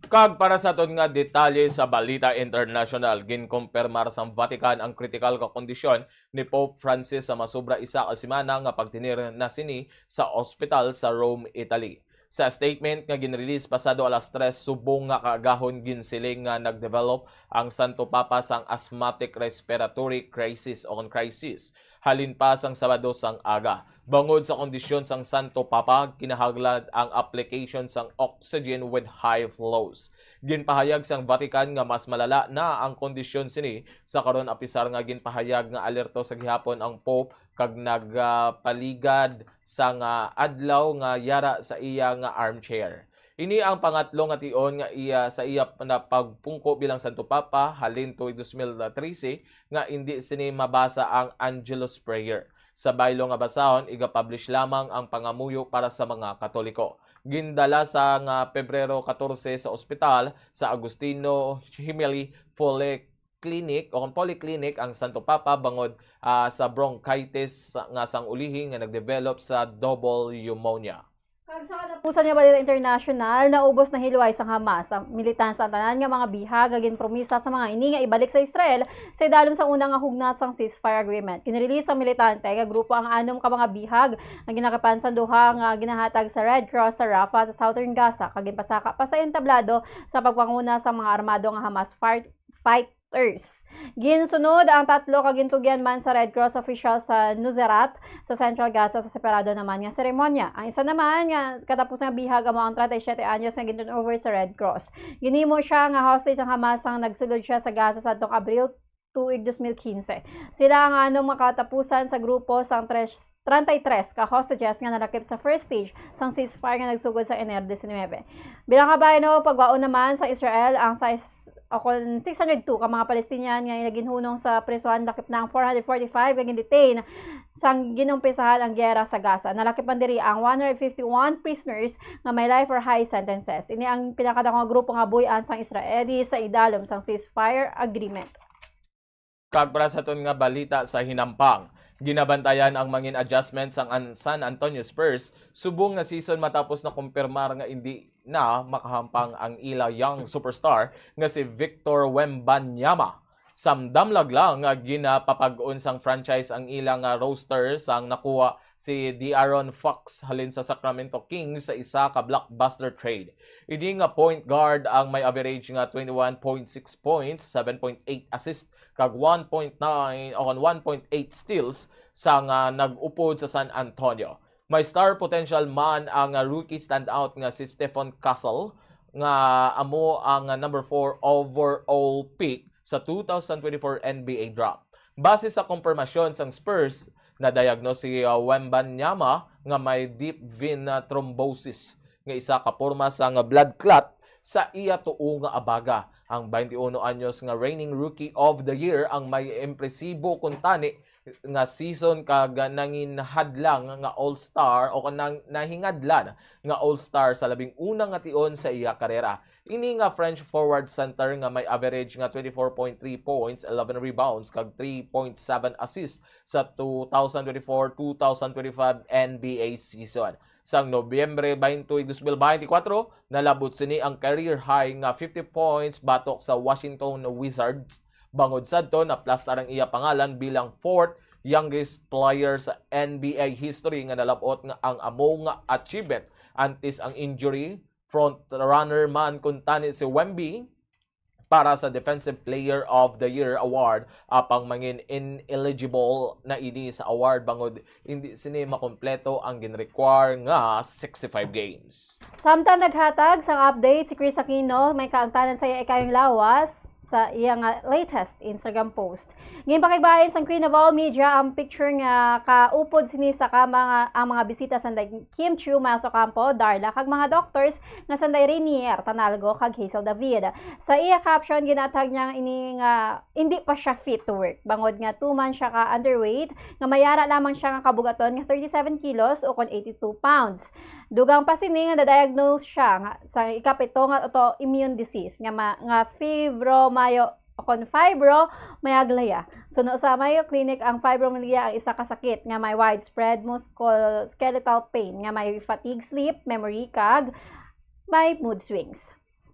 Kag para sa aton nga detalye sa balita internasyonal, ginkumpirmar sang Vatican ang kritikal nga kondisyon ni Pope Francis sa masobra isa ka semana nga pagtener na sini sa ospital sa Rome, Italy. Sa statement nga ginrelease pasado alas tres subong nga kaagahon, ginsiling nga nag-develop ang Santo Papa sang asthmatic respiratory crisis o kon crisis halin pa sang Sabado sang aga. Bangod sa kondisyon sang Santo Papa, kinahanglan ang application sang oxygen with high flows. Ginpahayag sang Vatican nga mas malala na ang kondisyon sini sa karon, apisar nga ginpahayag nga alerto sa gihapon ang Pope kag nagapaligad sang ah, adlaw nga yara sa iya nga armchair. Ini ang pangatlo nga tion nga iya sa iya na pagpungko bilang Santo Papa halin tuig dos mil trese nga indi sini mabasa ang Angelus Prayer. Sa baylo nga basahon, iga-publish lamang ang pangamuyo para sa mga Katoliko. Gindala sa nga Pebrero katorse sa ospital sa Agustino Gemelli Polyclinic clinic o ang polyclinic ang Santo Papa bangod, ah, sa bronchitis sa, nga sang ulihi nga nagdevelop sa double pneumonia. Kag sa katapusan nga balita international, naubos na hilway sang Hamas ang militan sa tanan nga mga bihag nga ginpromisa sa mga ini nga ibalik sa Israel sa idalom sa una nga hugnat sang ceasefire agreement. Ginrelease sang militante nga grupo ang anom ka mga bihag nga ginakipan sa duha nga ginahatag sa Red Cross sa Rafah sa southern Gaza, kag ginpasaka pa sa entablado sa pagpanguna sa mga armado nga Hamas fight, fighters. Ginsunod ang tatlo ka gintugyan man sa Red Cross official sa Nuseirat, sa Central Gaza, sa separado naman nga seremonya. Ang isa naman nga katapos nga bihag amo ang treinta y siete anyos nga gin-turnover sa Red Cross. Ginhimo siya nga hostage ang Hamas sang nagsulod siya sa Gaza sadtong Abril tuig dos mil quince. Sila ang anom nga katapusan sa grupo sang tres, treinta y tres ka hostages nga nalakip sa first stage sang ceasefire nga nagsugod sa Enero diecinuebe. Bilang kabahin o pagwaon naman sa Israel ang sais, o kon six hundred two ka mga Palestinian nga naginhunong sa prisuhan, lakip na ang four hundred forty-five nga gin-detain sang ginumpisahan ang giyera sa Gaza. Nalakip man diri ang one hundred fifty-one prisoners nga may life or high sentences. Ini ang pinakadako nga grupo nga buy-an sang Israeli sa idalom sang ceasefire agreement. Kag para sa aton nga balita sa hinampang, ginabantayan ang mangin adjustment sang an-, San Antonio Spurs subong nga season matapos na kumpirmar nga indi na makahampang ang ila young superstar nga si Victor Wembanyama. Samdamlag lang nga ginapapag-on sang franchise ang ila nga roster sang nakuha si De'Aaron Fox halin sa Sacramento Kings sa isa ka blockbuster trade. Ini nga point guard ang may average nga twenty-one point six points, seven point eight assist, kag one point nine o one point eight steals sa nga nag-upod sa San Antonio. May star potential man ang, ah, rookie standout nga si Stephen Castle, nga amo ang, ah, number four overall pick sa two thousand twenty-four N B A draft. Base sa kompormasyon sang Spurs, na-diagnose si, ah, Wembanyama nga may deep vein, ah, thrombosis, nga isa ka porma sang blood clot sa iya tuo nga abaga. Ang twenty-one anyos nga reigning Rookie of the Year ang may impresibo kuntani nga season kag nanginhadlang nga all-star o nang-, nahingadlan nga all-star sa labing una nga tion sa iya karera. Ini nga French forward center nga may average nga twenty-four point three points, eleven rebounds, kag three point seven assists sa two thousand twenty-four two thousand twenty-five N B A season. Sang Nobyembre twenty, dos mil beintikwatro, nalab-ot sini ang career high nga fifty points batok sa Washington Wizards. Bangod sadto, naplastar ang iya pangalan bilang fourth youngest player sa N B A history nga nalab-ot nga ang amo nga achievement. Antes ang injury, front runner man kuntani si Wemby para sa Defensive Player of the Year Award, apang mangin ineligible na ini sa award bangod hindi sini makompleto ang gin-require nga sixty-five games. Samtang naghatag sang update si Kris Aquino, may kaangtanan sa iya ikayong lawas sa iya nga latest Instagram post. Ginpakigbahin sang Queen of All Media ang picture nga kaupod sini sa kama nga ang mga bisita sanday Kim Chiu, Miles Ocampo, Darla, kag mga doctors nga sanday Rainier Tanalgo kag Hazel David. Sa iya caption, ginatag niya ini nga hindi pa siya fit to work, bangod nga tuman siya ka underweight, nga may ara lamang siya nga kabugaton nga thirty-seven kilos o kon eighty-two pounds. Dugang pa sini nga na-diagnose siya nga sa ikapito nga autoimmune disease nga ma-, nga fibromayo-, o kon fibromyalgia. Suno sa Mayo Clinic, ang fibromyalgia ang isa ka sakit nga may widespread musculoskeletal pain nga may fatigue, sleep, memory, kag may mood swings.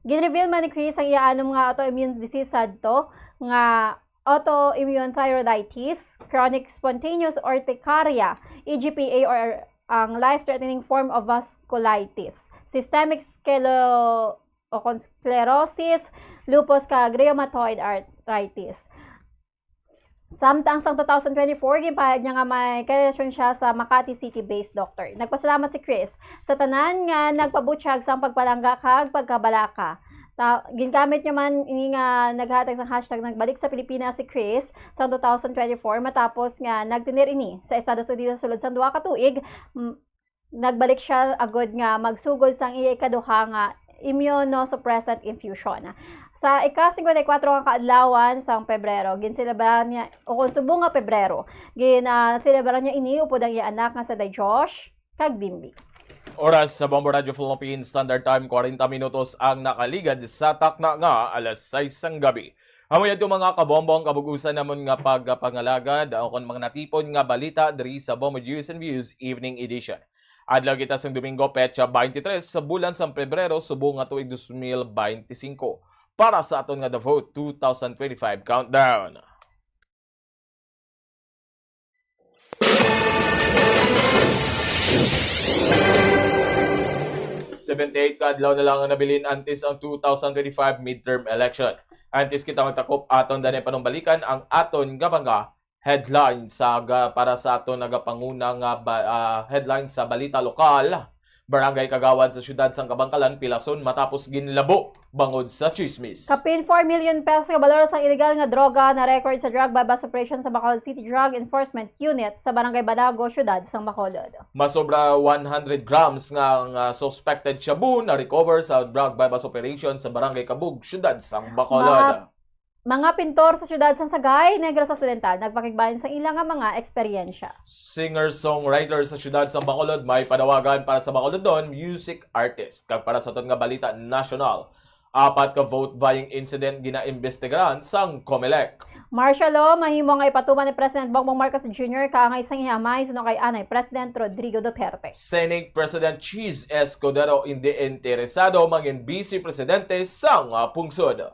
Gin-reveal man ni Kris ang iya anom nga autoimmune disease sadto nga autoimmune thyroiditis, chronic spontaneous urticaria, E G P A, or ang life-threatening form of vasculitis, systemic sclero-, o kon sclerosis, lupus, kag rheumatoid arthritis. Samtang sang two thousand twenty-four, ginpahayag niya nga may karelasyon siya sa Makati City-based doktor. Nagpasalamat si Kris sa tanan nga nagpabutyag sang pagpalangga kag pagkabalaka. Ta-, gingamit niya man ini nga naghatag sang hashtag Nagbalik sa Pilipinas si Kris sang two thousand twenty-four matapos nga nagtener ini sa Estados Unidos sulod sang duha ka tuig. M-, nagbalik siya agod nga magsugod sang iya ikaduha nga immunosuppressant infusion. Sa ika-cincuenta y cuatro nga kaadlawan sang Pebrero, ginselebrar niya, o kon subong nga Pebrero, gin, ah, selebrar niya ini upod ang iya anak nga sanday Josh kag Bimbi. Oras sa Bombo Radyo Philippines Standard Time, kwarenta minutos ang nakaligad sa takna nga alas sais sang gabi. Amo yadto, mga kabombo, ang kabug-usan namon nga pagpangalagad o kon mga natipon nga balita diri sa Bombo News and Views Evening Edition. Adlaw kita sang Domingo, petsa twenty-three sa bulan sang Pebrero, subong nga tuig dos mil bente singko, para sa aton nga The Vote two thousand twenty-five Countdown. Seventy-eight ka adlaw na lang ang nabilin antes ang two thousand twenty-five midterm election. Antes kita magtakop, aton danay panumbalikan ang aton nga mga headline sa ga-, para sa aton nagapanguna nga ba-, ah, headline sa balita lokal. Barangay Kagawan sa siyudad sang Kabankalan pilason matapos ginlabo bangod sa chismis. Kapin four million pesos nga balor sang iligal nga droga na-record sa drug buy-bust operation sa Bacolod City Drug Enforcement Unit sa Barangay Banago, siyudad sang Bacolod. Masobra one hundred grams nga, nga suspected shabu na-recover sa drug buy-bust operation sa Barangay Kabug, siyudad sang Bacolod. Ma-, Mga pintor sa siyudad sang Sagay, Negros Occidental, nagpakigbahin sa ila nga mga eksperyensya. Singer-songwriter sa siyudad sang Bacolod may panawagan para sa Bacolodnon music artist. Kag para sa aton nga balita nasyonal, apat ka vote buying incident ginaimbestigaran sang Comelec. Martial law mahimo nga ipatuman ni President Bongbong Marcos Junior kaangay sang iya amay suno kay anay President Rodrigo Duterte. Senate President Chiz Escudero indi interesado mangin Vice Presidente sang, ah, pungsod.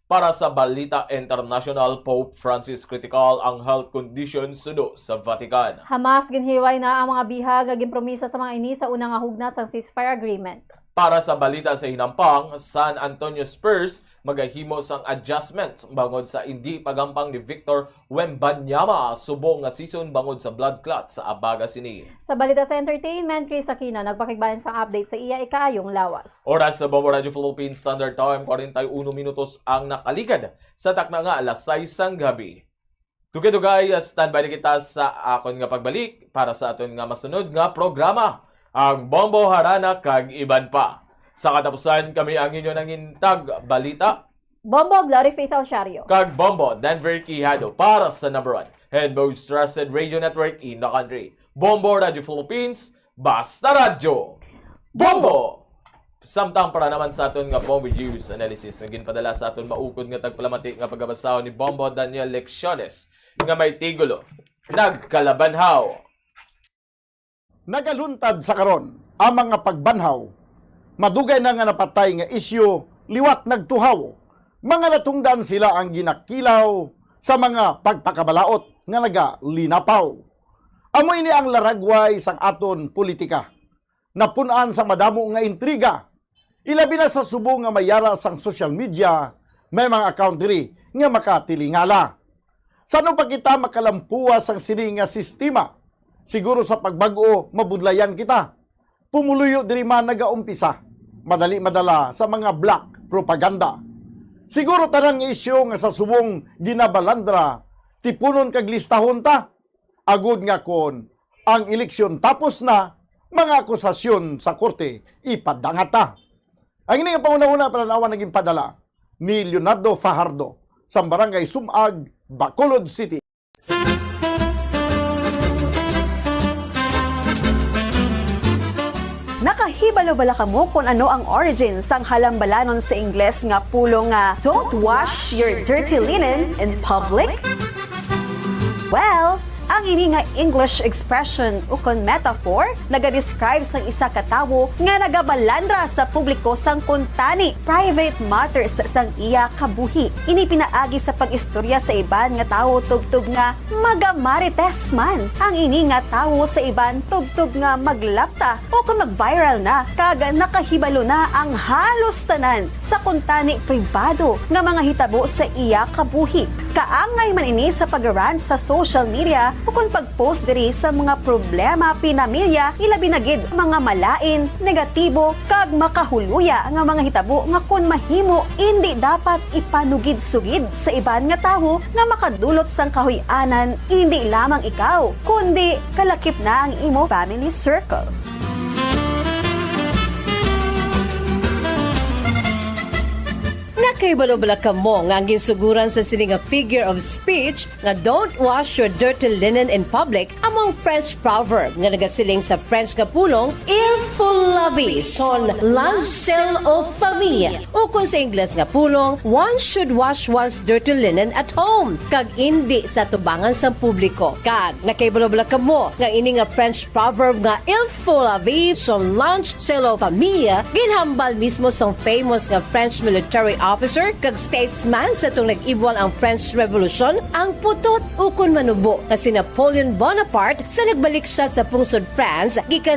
Para sa balita internasyonal, Pope Francis kritikal ang health condition suno sa Vatican. Hamas ginhiway na ang mga bihag nga ginpromisa sa mga ini sa una nga hugnat sang ceasefire agreement. Para sa balita sa hinampang, San Antonio Spurs magahimo sang adjustment bangod sa indi pagampang ni Victor Wembanyama subong nga season bangod sa blood clot sa abaga sini. Sa balita sa entertainment, Chris Aquino nagpakigbahin sang update sa iya ikaayong lawas. Oras sa Bombo Radyo Philippines Standard Time, kwarenta y uno minutos ang nakaligad sa takna nga alas sais sang gabi. Dugay-dugay, standby na kita sa akon nga pagbalik para sa aton nga masunod nga programa, ang Bombo, Harana kag Iban Pa. Sa katapusan, kami ang inyo nangintag balita, Bombo Glory Faith Alciario. Kag Bombo Denver Quijado para sa number one and most trusted radio network in the country, Bombo Radyo Philippines, Basta Radyo. Bombo! Samtang para naman sa aton nga Bombo News Analysis nga ginpadala sa aton maukod nga tagpalamati nga pagabasahon ni Bombo Daniel Lecciones nga may titulo, Nagkalabanhaw. Nagaluntad sa karon ang mga pagbanhaw. Madugay na nga napatay nga isyu liwat nagtuhaw. Mga natungdan sila ang ginakilaw sa mga pagpakabalaot nga nagalinapaw. Amo ini ang laragway sang aton politika. Napun-an sang madamo nga intriga. Ilabi na sa subong nga may yara sang social media, may mga account diri nga makatilingala. Sa ano pa kita makalampuwa sang sini nga sistema? Siguro sa pagbag-o, mabudlayan kita. Pumuluyo diri man nagaumpisa. Madali madala sa mga black propaganda. Siguro tanan nga isyu nga sa subong ginabalandra, tipunon kag listahon ta. Agod nga kon ang eleksyon tapos na, mga akusasyon sa korte ipadangat ta. Ang ini nga panghunahuna, palan-awan, naging padala ni Leonardo Fajardo, sa Barangay Sumag, Bacolod City. Nakahibalo bala kamo kon ano ang origin sang halambalanon sa Ingles nga pulong nga "Don't wash your dirty linen in public"? Well, ang ini nga English expression ukon metaphor nagadescribe sang isa ka tawo nga nagabalandra sa publiko sang kuntani private matters sang iya kabuhi. Ini pinaagi sa pag-istorya sa iban nga tawo tubtob nga magamarites man ang ini nga tawo sa iban tubtob nga maglapta o kon mag-viral na kag nakahibalo na ang halos tanan sa kuntani pribado nga mga hitabo sa iya kabuhi. Kaangay man ini sa pag-rant sa social media o kon pag-post diri sa mga problema pinamilya, ilabi na gid mga malain, negatibo, kag makahuluya nga mga hitabo nga kon mahimo, indi dapat ipanugid-sugid sa iban nga tawo nga makadulot sang kahuy-anan, indi lamang ikaw, kundi kalakip na ang imo family circle. Ibalo bala kamo nga ang ginsuguran sa sini nga figure of speech nga "Don't wash your dirty linen in public" amo ang French proverb nga nagasiling sa French nga pulong "Il faut laver son linge sale aux femmes," ukon sa Ingles nga pulong "One should wash one's dirty linen at home," kag indi sa tubangan sang publiko. Kag nakahibalo bala kamo nga ini nga French proverb nga "Il faut laver son linge sale aux femmes" ginhambal mismo sang famous nga French military officer kag statesman sa atong nag-ibwal ang French Revolution, ang putot ukon manubo nga si Napoleon Bonaparte, sa nagbalik siya sa pungsod France gikan